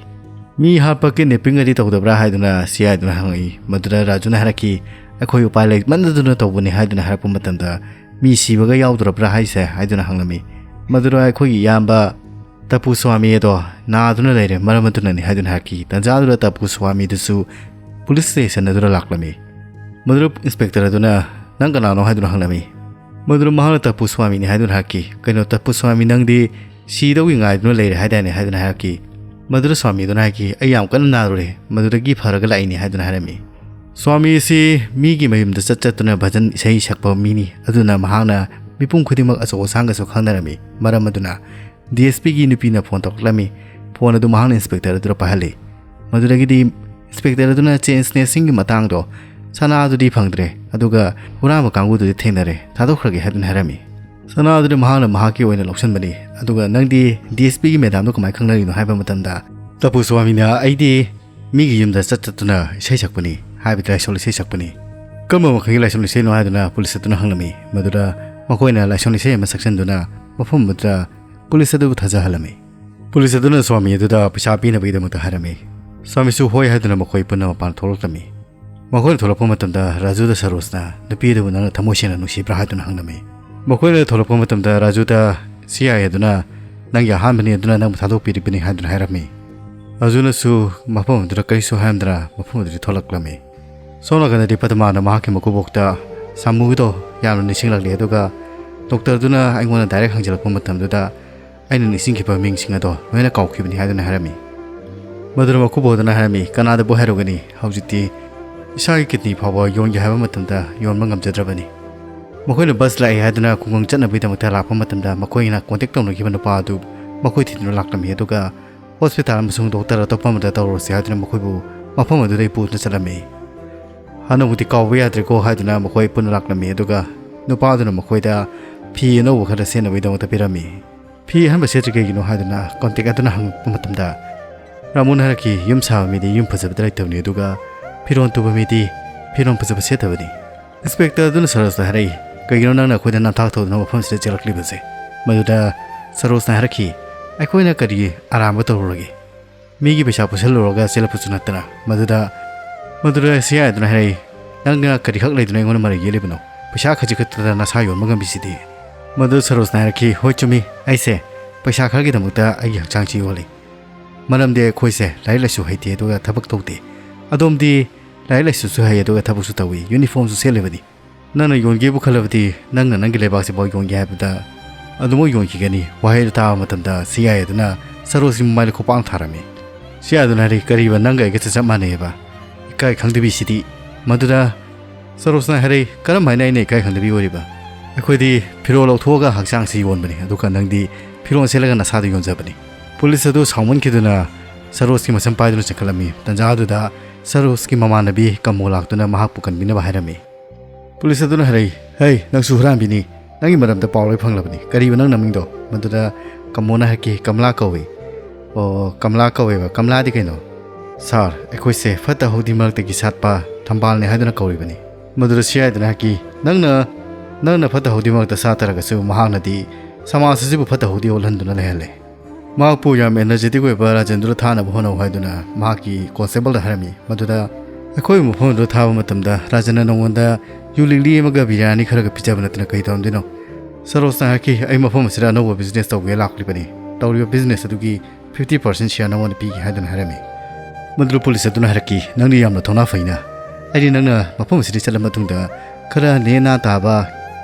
"ꯃꯤ ꯍꯥꯠꯄ, ꯀꯤꯗꯅꯦꯄꯤꯡ ꯑꯗꯤ ꯇꯧꯗꯕ꯭ꯔꯥ?" ꯍꯥꯏꯗꯨꯅ ꯁꯤ ꯑꯥꯏ ꯑꯗꯨꯅ ꯍꯪꯉꯛꯏ꯫ ꯃꯗꯨꯗ ꯔꯥꯖꯨꯅ ꯍꯥꯏꯔꯛꯈꯤ, "ꯑꯩꯈꯣꯏ ꯎꯄꯥꯏ ꯂꯩꯃꯟꯗꯗꯨꯅ ꯇꯧꯕꯅꯤ" ꯍꯥꯏꯗꯨꯅ ꯍꯥꯏꯔꯛꯄ ꯃꯇꯝꯗ, "ꯃꯤ ꯁꯤꯕꯒ ꯌꯥꯎꯗ꯭ꯔꯕ꯭ꯔꯥ ꯍꯥꯏꯁꯦ?" ꯍꯥꯏꯗꯨꯅ ꯍꯪꯂꯝꯃꯤ꯫ ꯃꯗꯨꯗ ꯑꯩꯈꯣꯏꯒꯤ ꯏꯌꯥꯝꯕ ꯇꯄꯨ ꯁ꯭ꯋꯥꯃꯤ ꯑꯗꯣ ꯅꯥꯗꯨꯅ ꯂꯩꯔꯦ, ꯃꯔꯝ ꯑꯗꯨꯅꯅꯤ ꯍꯥꯏꯗꯨꯅ ꯍꯥꯏꯔꯛꯈꯤ꯫ ꯇꯟꯖꯥꯗꯨꯗ ꯇꯄꯨ ꯁ꯭ꯋꯥꯃꯤꯗꯨꯁꯨ ꯄꯨꯂꯤꯁ ꯁ꯭ꯇꯦꯁꯟ ꯑꯗꯨꯗ ꯂꯥꯛꯂꯝꯃꯤ꯫ ꯃꯗꯨꯗ ꯏꯟꯁꯄꯦꯛꯇꯔ ꯑꯗꯨꯅ, "ꯅꯪ ꯀꯅꯥꯅꯣ?" ꯍꯥꯏꯗꯨꯅ ꯍꯪꯂꯝꯃꯤ꯫ ꯃꯗꯨꯗ ꯃꯍꯥꯛꯅ ꯇꯄꯨ ꯁ꯭ꯋꯥꯃꯤꯅꯤ ꯍꯥꯏꯗꯨꯅ ꯍꯥꯏꯔꯛꯈꯤ꯫ "ꯀꯩꯅꯣ ꯇꯄꯨ ꯁ꯭ꯋꯥꯃꯤ, ꯅꯪꯗꯤ ꯁꯤꯗꯧꯒꯤ ꯉꯥꯏꯗꯨꯅ ꯂꯩꯔꯦ ꯍꯥꯏꯗꯥꯏꯅꯦ?" ꯍꯥꯏꯗꯨꯅ ꯍꯥꯏꯔꯛꯈꯤ꯫ ꯃꯗꯨꯗ ꯁ꯭ꯋꯥꯃꯤ ꯑꯗꯨꯅ ꯍꯥꯏꯈꯤ, "ꯑꯩ ꯌꯥꯝ ꯀꯟꯅ ꯅꯥꯔꯨꯔꯦ, ꯃꯗꯨꯗꯒꯤ ꯐꯔꯒ ꯂꯥꯛꯏꯅꯦ" ꯍꯥꯏꯗꯨꯅ ꯍꯥꯏꯔꯝꯃꯤ꯫ ꯁ꯭ꯋꯥꯃꯤ ꯑꯁꯤ ꯃꯤꯒꯤ ꯃꯌꯨꯝꯗ ꯆꯠ ꯆꯠꯇꯨꯅ ꯚꯖꯟ ꯏꯁꯩ ꯁꯛꯄ ꯃꯤꯅꯤ, ꯑꯗꯨꯅ ꯃꯍꯥꯛꯅ ꯃꯤꯄꯨꯝ ꯈꯨꯗꯤꯡꯃꯛ ꯑꯆꯧ ꯑꯁꯥꯡꯒꯁꯨ ꯈꯪꯅꯔꯝꯃꯤ꯫ ꯃꯔꯝ ꯑꯗꯨꯅ ꯗꯤ ꯑꯦꯁ ꯄꯤꯒꯤ ꯅꯨꯄꯤꯅ ꯐꯣꯟ ꯇꯧꯔꯛꯂꯝꯃꯤ꯫ ꯐꯣꯟ ꯑꯗꯨ ꯃꯍꯥꯛꯅ ꯏꯟꯁꯄꯦꯛꯇꯔ ꯑꯗꯨꯗ ꯄꯥꯏꯍꯜꯂꯤ꯫ ꯃꯗꯨꯗꯒꯤꯗꯤ ꯏꯟꯁꯄꯦꯛꯇꯔ ꯑꯗꯨꯅ ꯆꯦꯟ ꯁ꯭ꯅꯦꯆꯤꯡꯒꯤ ꯃꯇꯥꯡꯗꯣ, "ꯁꯅꯥ ꯑꯗꯨꯗꯤ ꯐꯪꯗ꯭ꯔꯦ, ꯑꯗꯨꯒ ꯍꯨꯔꯥꯟꯕ ꯀꯥꯡꯕꯨꯗꯨꯗꯤ ꯊꯦꯡꯅꯔꯦ, ꯊꯥꯗꯣꯛꯈ꯭ꯔꯒꯦ" ꯍꯥꯏꯗꯨꯅ ꯍꯥꯏꯔꯝꯃꯤ꯫ "ꯁꯅꯥ ꯑꯗꯨꯗꯤ ꯃꯍꯥꯛꯅ ꯃꯍꯥꯛꯀꯤ ꯑꯣꯏꯅ ꯂꯧꯁꯤꯟꯕꯅꯤ, ꯑꯗꯨꯒ ꯅꯪꯗꯤ ꯗꯤ ꯑꯦꯁ ꯄꯤꯒꯤ ꯃꯦꯗꯥꯝꯗꯣ ꯀꯃꯥꯏꯅ ꯈꯪꯅꯔꯤꯅꯣ?" ꯍꯥꯏꯕ ꯃꯇꯝꯗ, ꯇꯄꯨ ꯁ꯭ꯋꯥꯃꯤꯅ, "ꯑꯩꯗꯤ ꯃꯤꯒꯤ ꯌꯨꯝꯗ ꯆꯠ ꯆꯠꯇꯨꯅ ꯏꯁꯩ ꯁꯛꯄꯅꯤ" ꯍꯥꯏꯕꯗꯤ ꯂꯥꯏꯁꯣꯜ ꯏꯁꯩ ꯁꯛꯄꯅꯤ꯫ "ꯀꯔꯝꯕ ꯃꯈꯜꯒꯤ ꯂꯥꯏꯁꯣꯟ ꯏꯁꯩꯅꯣ?" ꯍꯥꯏꯗꯨꯅ ꯄꯨꯂꯤꯁ ꯑꯗꯨꯅ ꯍꯪꯂꯝꯃꯤ꯫ ꯃꯗꯨꯗ ꯃꯈꯣꯏꯅ ꯂꯥꯏꯁꯣꯟ ꯏꯁꯩ ꯑꯃ ꯁꯛꯆꯟꯗꯨꯅ ꯃꯐꯝ ꯑꯗꯨꯗ ꯄꯨꯂꯤꯁ ꯑꯗꯨꯕꯨ ꯊꯥꯖꯍꯜꯂꯝꯃꯤ꯫ ꯄꯨꯂꯤꯁ ꯑꯗꯨꯅ ꯁ꯭ꯋꯥꯃꯤ ꯑꯗꯨꯗ ꯄꯩꯁꯥ ꯄꯤꯅꯕꯒꯤꯗꯃꯛꯇ ꯍꯥꯏꯔꯝꯃꯤ꯫ ꯁ꯭ꯋꯥꯃꯤꯁꯨ ꯍꯣꯏ ꯍꯥꯏꯗꯨꯅ ꯃꯈꯣꯏ ꯄꯨꯟꯅ ꯃꯄꯥꯟ ꯊꯣꯛꯂꯛꯂꯝꯃꯤ꯫ ꯃꯈꯣꯏꯅ ꯊꯣꯛꯂꯛꯄ ꯃꯇꯝꯗ ꯔꯥꯖꯨꯗ ꯁꯔꯣꯖꯅ ꯅꯨꯄꯤ ꯑꯗꯨꯕꯨ ꯅꯪꯅ ꯊꯃꯣꯏ ꯁꯦꯡꯅ ꯅꯨꯡꯁꯤꯕ꯭ꯔꯥ ꯍꯥꯏꯗꯨꯅ ꯍꯪꯂꯝꯃꯤ꯫ ꯃꯈꯣꯏꯅ ꯊꯣꯛꯂꯛꯄ ꯃꯇꯝꯗ ꯔꯥꯖꯨꯗ ꯁꯤ ꯑꯥꯏ ꯑꯗꯨꯅ ꯅꯪꯒꯤ ꯑꯍꯥꯟꯕꯅꯤ ꯑꯗꯨꯅ ꯅꯪꯕꯨ ꯊꯥꯗꯣꯛꯄꯤꯔꯤꯕꯅꯤ ꯍꯥꯏꯗꯨꯅ ꯍꯥꯏꯔꯝꯃꯤ꯫ ꯔꯥꯖꯨꯅꯁꯨ ꯃꯐꯝ ꯑꯗꯨꯗ ꯀꯔꯤꯁꯨ ꯍꯥꯏꯔꯝꯗꯅ ꯃꯐꯝ ꯑꯗꯨꯗꯒꯤ ꯊꯣꯛꯂꯛꯂꯝꯃꯤ꯫ ꯁꯣꯝ ꯅꯥꯀꯟꯗꯗꯤ ꯄꯗꯃꯥꯅ ꯃꯍꯥꯛꯀꯤ ꯃꯀꯨꯕꯣꯛꯇ ꯁꯥꯃꯨꯗꯣ ꯌꯥꯝꯅ ꯅꯤꯡꯁꯤꯡꯂꯛꯂꯤ, ꯑꯗꯨꯒ ꯗꯣꯛꯇꯔꯗꯨꯅ ꯑꯩꯉꯣꯟꯗ ꯗꯥꯏꯔꯦꯛ ꯍꯪꯖꯤꯜꯂꯛꯄ ꯃꯇꯝꯗꯨꯗ ꯑꯩꯅ ꯅꯤꯡꯁꯤꯡꯈꯤꯕ ꯃꯤꯡꯁꯤꯡ ꯑꯗꯣ ꯂꯣꯏꯅ ꯀꯥꯎꯈꯤꯕꯅꯤ ꯍꯥꯏꯗꯨꯅ ꯍꯥꯏꯔꯝꯃꯤ꯫ ꯃꯗꯨꯅ ꯃꯀꯨꯕꯣꯛ ꯑꯗꯨꯅ ꯍꯥꯏꯔꯝꯃꯤ, "ꯀꯅꯥꯗꯕꯨ ꯍꯥꯏꯔꯨꯒꯅꯤ? ꯍꯧꯖꯤꯛꯇꯤ ꯏꯁꯥꯒꯤ ꯀꯤꯗꯅꯤ ꯐꯥꯎꯕ ꯌꯣꯟꯒꯦ ꯍꯥꯏꯕ ꯃꯇꯝꯗ ꯌꯣꯟꯕ ꯉꯝꯖꯗ꯭ꯔꯕꯅꯤ꯫ ꯃꯈꯣꯏꯅ ꯕꯁ ꯂꯥꯛꯏ ꯍꯥꯏꯗꯨꯅ ꯈꯨꯡꯒꯪ ꯆꯠꯅꯕꯒꯤꯗꯃꯛꯇ ꯂꯥꯛꯄ ꯃꯇꯝꯗ ꯃꯈꯣꯏꯅ ꯀꯣꯟꯇꯦꯛ ꯇꯧꯅꯈꯤꯕ ꯅꯨꯄꯥ ꯑꯗꯨ ꯃꯈꯣꯏ ꯊꯤꯗꯨꯅ ꯂꯥꯛꯂꯝꯃꯤ, ꯑꯗꯨꯒ ꯍꯣꯁꯄꯤꯇꯥꯜ ꯑꯃꯁꯨꯡ ꯗꯣꯛꯇꯔ ꯑꯇꯣꯞꯄ ꯑꯃꯗ ꯇꯧꯔꯨꯔꯁꯤ ꯍꯥꯏꯗꯨꯅ ꯃꯈꯣꯏꯕꯨ ꯃꯐꯝ ꯑꯗꯨꯗꯒꯤ ꯄꯨꯗꯨꯅ ꯆꯠꯂꯝꯃꯤ꯫ ꯍꯟꯗꯛꯃꯨꯛꯇꯤ ꯀꯥꯎꯕ ꯌꯥꯗ꯭ꯔꯦꯀꯣ" ꯍꯥꯏꯗꯨꯅ ꯃꯈꯣꯏ ꯄꯨꯟꯅ ꯂꯥꯛꯂꯝꯃꯤ, ꯑꯗꯨꯒ ꯅꯨꯄꯥ ꯑꯗꯨꯅ ꯃꯈꯣꯏꯗ ꯐꯤ ꯑꯅꯧꯕ ꯈꯔ ꯁꯦꯠꯅꯕꯒꯤꯗꯃꯛꯇ ꯄꯤꯔꯝꯃꯤ꯫ "ꯐꯤ ꯑꯍꯟꯕ ꯁꯦꯠꯇ꯭ꯔꯤ ꯀꯩꯒꯤꯅꯣ?" ꯍꯥꯏꯗꯨꯅ ꯀꯣꯟꯇꯦꯛ ꯑꯗꯨꯅ ꯍꯪꯂꯛꯄ ꯃꯇꯝꯗ, ꯔꯥꯃꯨꯅ ꯍꯥꯏꯔꯛꯈꯤ, "ꯌꯨꯝ ꯁꯥꯕ ꯃꯤꯗꯤ ꯌꯨꯝ ꯐꯖꯕꯗ ꯂꯩꯇꯕꯅꯤ, ꯑꯗꯨꯒ ꯐꯤꯔꯣꯜ ꯇꯨꯕ ꯃꯤꯗꯤ ꯐꯤꯔꯣꯜ ꯐꯖꯕ ꯁꯦꯠꯇꯕꯅꯤ"꯫ ꯏꯟꯁꯄꯦꯛꯇꯔ ꯑꯗꯨꯅ ꯁꯔꯣꯖꯇ ꯍꯥꯏꯔꯛꯏ, "ꯀꯩꯒꯤꯅꯣ ꯅꯪꯅ ꯑꯩꯈꯣꯏꯗ ꯅꯝꯊꯥꯛ ꯇꯧꯗꯨꯅ ꯃꯐꯝꯁꯤꯗ ꯆꯦꯜꯂꯛꯂꯤꯕꯁꯦ?" ꯃꯗꯨꯗ ꯁꯔꯣꯖꯅ ꯍꯥꯏꯔꯛꯈꯤ, "ꯑꯩꯈꯣꯏꯅ ꯀꯔꯤ ꯑꯔꯥꯟꯕ ꯇꯧꯔꯨꯔꯒꯦ? ꯃꯤꯒꯤ ꯄꯩꯁꯥ ꯄꯨꯁꯜꯂꯨꯔꯒ ꯆꯦꯜꯂꯛꯄꯁꯨ ꯅꯠꯇꯅ"꯫ ꯃꯗꯨꯗ, ꯃꯗꯨꯗ ꯁꯤ ꯑꯥꯏ ꯑꯗꯨꯅ ꯍꯥꯏꯔꯛꯏ, "ꯅꯪꯅ ꯀꯔꯤꯈꯛ ꯂꯩꯗꯨꯅ ꯑꯩꯉꯣꯟꯗ ꯃꯔꯩ ꯌꯦꯠꯂꯤꯕꯅꯣ? ꯄꯩꯁꯥ ꯈꯖꯤꯛ ꯈꯛꯇꯗ ꯅꯁꯥ ꯌꯣꯟꯕ ꯉꯝꯃꯤꯁꯤꯗꯤ?" ꯃꯗꯨ ꯁꯔꯣꯖꯅ ꯍꯥꯏꯔꯛꯈꯤ, "ꯍꯣꯏ, ꯆꯨꯝꯃꯤ, ꯑꯩꯁꯦ ꯄꯩꯁꯥ ꯈꯔꯒꯤꯗꯃꯛꯇ ꯑꯩꯒꯤ ꯍꯛꯆꯥꯡꯁꯤ ꯌꯣꯜꯂꯤ꯫ ꯃꯔꯝꯗꯤ ꯑꯩꯈꯣꯏꯁꯦ ꯂꯥꯏꯔꯤꯛ ꯂꯥꯏꯁꯨ ꯍꯩꯇꯦ, ꯑꯗꯨꯒ ꯊꯕꯛ ꯇꯧꯗꯦ꯫ ꯑꯗꯣꯝꯗꯤ ꯂꯥꯏꯔꯤꯛ ꯂꯥꯏꯁꯨꯁꯨ ꯍꯩ, ꯑꯗꯨꯒ ꯊꯕꯛꯁꯨ ꯇꯧꯏ, ꯌꯨꯅꯤꯐꯣꯔꯝꯁꯨ ꯁꯦꯠꯂꯤꯕꯅꯤ꯫ ꯅꯪꯅ ꯌꯣꯟꯒꯦꯕꯨ ꯈꯜꯂꯕꯗꯤ ꯅꯪꯅ ꯅꯪꯒꯤ ꯂꯩꯕꯥꯛꯁꯤꯐꯥꯎ ꯌꯣꯟꯒꯦ ꯍꯥꯏꯕꯗ ꯑꯗꯨꯃꯛ ꯌꯣꯟꯈꯤꯒꯅꯤ"꯫ ꯋꯥꯍꯩꯗꯨ ꯇꯥꯕ ꯃꯇꯝꯗ ꯁꯤ ꯑꯥꯏ ꯑꯗꯨꯅ ꯁꯔꯣꯖꯀꯤ ꯃꯃꯥꯏꯗ ꯈꯨꯄꯥꯛꯅ ꯊꯥꯔꯝꯃꯤ꯫ ꯁꯤ ꯑꯥꯏ ꯑꯗꯨꯅ ꯍꯥꯏꯔꯤ, "ꯀꯔꯤꯕ, ꯅꯪꯒ ꯑꯩꯒꯁꯦ ꯆꯞ ꯃꯥꯟꯅꯩꯑꯕ? ꯏꯀꯥꯏ ꯈꯪꯗꯕꯤꯁꯤꯗꯤ"꯫ ꯃꯗꯨꯗ ꯁꯔꯣꯖꯅ ꯍꯥꯏꯔꯛꯏ, "ꯀꯔꯝ ꯍꯥꯏꯅ ꯑꯩꯅ ꯏꯀꯥꯏ ꯈꯪꯗꯕꯤ ꯑꯣꯏꯔꯤꯕ? ꯑꯩꯈꯣꯏꯗꯤ ꯐꯤꯔꯣꯜ ꯂꯧꯊꯣꯛꯑꯒ ꯍꯛꯆꯥꯡꯁꯤ ꯌꯣꯟꯕꯅꯤ, ꯑꯗꯨꯒ ꯅꯪꯗꯤ ꯐꯤꯔꯣꯜ ꯁꯦꯠꯂꯒ ꯅꯁꯥꯗꯨ ꯌꯣꯟꯖꯕꯅꯤ"꯫ ꯄꯨꯂꯤꯁ ꯑꯗꯨ ꯁꯥꯎꯃꯟꯈꯤꯗꯨꯅ ꯁꯔꯣꯖꯀꯤ ꯃꯁꯝ ꯄꯥꯏꯗꯨꯅ ꯆꯦꯟꯈꯠꯂꯝꯃꯤ꯫ ꯇꯟꯖꯥ ꯑꯗꯨꯗ ꯁꯔꯣꯖꯀꯤ ꯃꯃꯥꯟꯅꯕꯤ ꯀꯝꯃꯣ ꯂꯥꯛꯇꯨꯅ ꯃꯍꯥꯛꯄꯨ ꯀꯟꯕꯤꯅꯕ ꯍꯥꯏꯔꯝꯃꯤ꯫ ꯄꯨꯂꯤꯁ ꯑꯗꯨꯅ ꯍꯥꯏꯔꯛꯏ, "ꯍꯩ, ꯅꯪꯁꯨ ꯍꯨꯔꯥꯟꯕꯤꯅꯤ꯫ ꯅꯪꯒꯤ ꯃꯔꯝꯗ ꯄꯥꯎ ꯂꯣꯏ ꯐꯪꯂꯕꯅꯤ꯫ ꯀꯔꯤꯕ ꯅꯪ ꯅꯃꯤꯡꯗꯣ?" ꯃꯗꯨꯗ ꯀꯝꯃꯣꯅ ꯍꯥꯏꯔꯛꯈꯤ, "ꯀꯃꯂꯥ ꯀꯧꯏ"꯫ "ꯑꯣ, ꯀꯃꯂꯥ ꯀꯧꯋꯦꯕ꯫ ꯀꯃꯂꯥꯗꯤ ꯀꯩꯅꯣ?" "ꯁꯥꯔ, ꯑꯩꯈꯣꯏꯁꯦ ꯐꯠꯇ ꯍꯥꯎꯗꯤ ꯃꯔꯛꯇꯒꯤ ꯁꯥꯠꯄ ꯊꯝꯕꯥꯜꯅꯦ ꯍꯥꯏꯗꯨꯅ ꯀꯧꯔꯤꯕꯅꯤ"꯫ ꯃꯗꯨꯗ ꯁꯤ ꯑꯥꯏ ꯗꯨꯅ ꯍꯥꯏꯔꯛꯈꯤ, "ꯅꯪꯅ, ꯅꯪꯅ ꯐꯠꯇ ꯍꯥꯎꯗꯤ ꯃꯔꯛꯇ ꯁꯥ ꯇꯥꯔꯒꯁꯨ ꯃꯍꯥꯛꯅꯗꯤ ꯁꯃꯥꯖ ꯑꯁꯤꯕꯨ ꯐꯠꯇ ꯍꯥꯎꯗꯤ ꯑꯣꯜꯍꯟꯗꯨꯅ ꯂꯩꯍꯜꯂꯦ꯫ ꯃꯍꯥꯛꯄꯨ ꯌꯥꯝ energetic ꯑꯣꯏꯕ ꯔꯥꯖꯦꯟꯗ꯭ꯔ ꯊꯥꯅꯕ ꯍꯣꯠꯅꯧ" ꯍꯥꯏꯗꯨꯅ ꯃꯍꯥꯛꯀꯤ ꯀꯣꯟꯁꯇꯦꯕꯜꯗ ꯍꯥꯏꯔꯝꯃꯤ꯫ ꯃꯗꯨꯗ ꯑꯩꯈꯣꯏꯕꯨ ꯃꯐꯝꯗꯨꯗ ꯊꯥꯕ ꯃꯇꯝꯗ ꯔꯥꯖꯟꯅ ꯅꯉꯣꯟꯗ ꯌꯨ ꯂꯤꯛꯂꯤ ꯑꯃꯒ ꯕꯤꯔꯌꯥꯅꯤ ꯈꯔꯒ ꯄꯤꯖꯕ ꯅꯠꯇꯅ ꯀꯩ ꯇꯧꯔꯝꯗꯣꯏꯅꯣ? ꯁꯔꯣꯖꯅ ꯍꯥꯏꯔꯛꯈꯤ, "ꯑꯩ ꯃꯐꯝ ꯑꯁꯤꯗ ꯑꯅꯧꯕ business ꯇꯧꯒꯦ ꯂꯥꯛꯂꯤꯕꯅꯤ꯫ ꯇꯧꯔꯤꯕ business ꯑꯗꯨꯒꯤ fifty percent share ꯅꯉꯣꯟꯗ ꯄꯤꯒꯦ" ꯍꯥꯏꯗꯨꯅ ꯍꯥꯏꯔꯝꯃꯤ꯫ ꯃꯗꯨꯗ ꯄꯨꯂꯤꯁ ꯑꯗꯨꯅ ꯍꯥꯏꯔꯛꯈꯤ, "ꯅꯪꯗꯤ ꯌꯥꯝꯅ ꯊꯧꯅꯥ ꯐꯩꯅ꯫ ꯑꯩꯗꯤ ꯅꯪꯅ ꯃꯐꯝ ꯑꯁꯤꯗ ꯆꯠꯂ ꯃꯇꯨꯡꯗ ꯈꯔ ꯅꯦꯅꯥ ꯇꯥꯕ,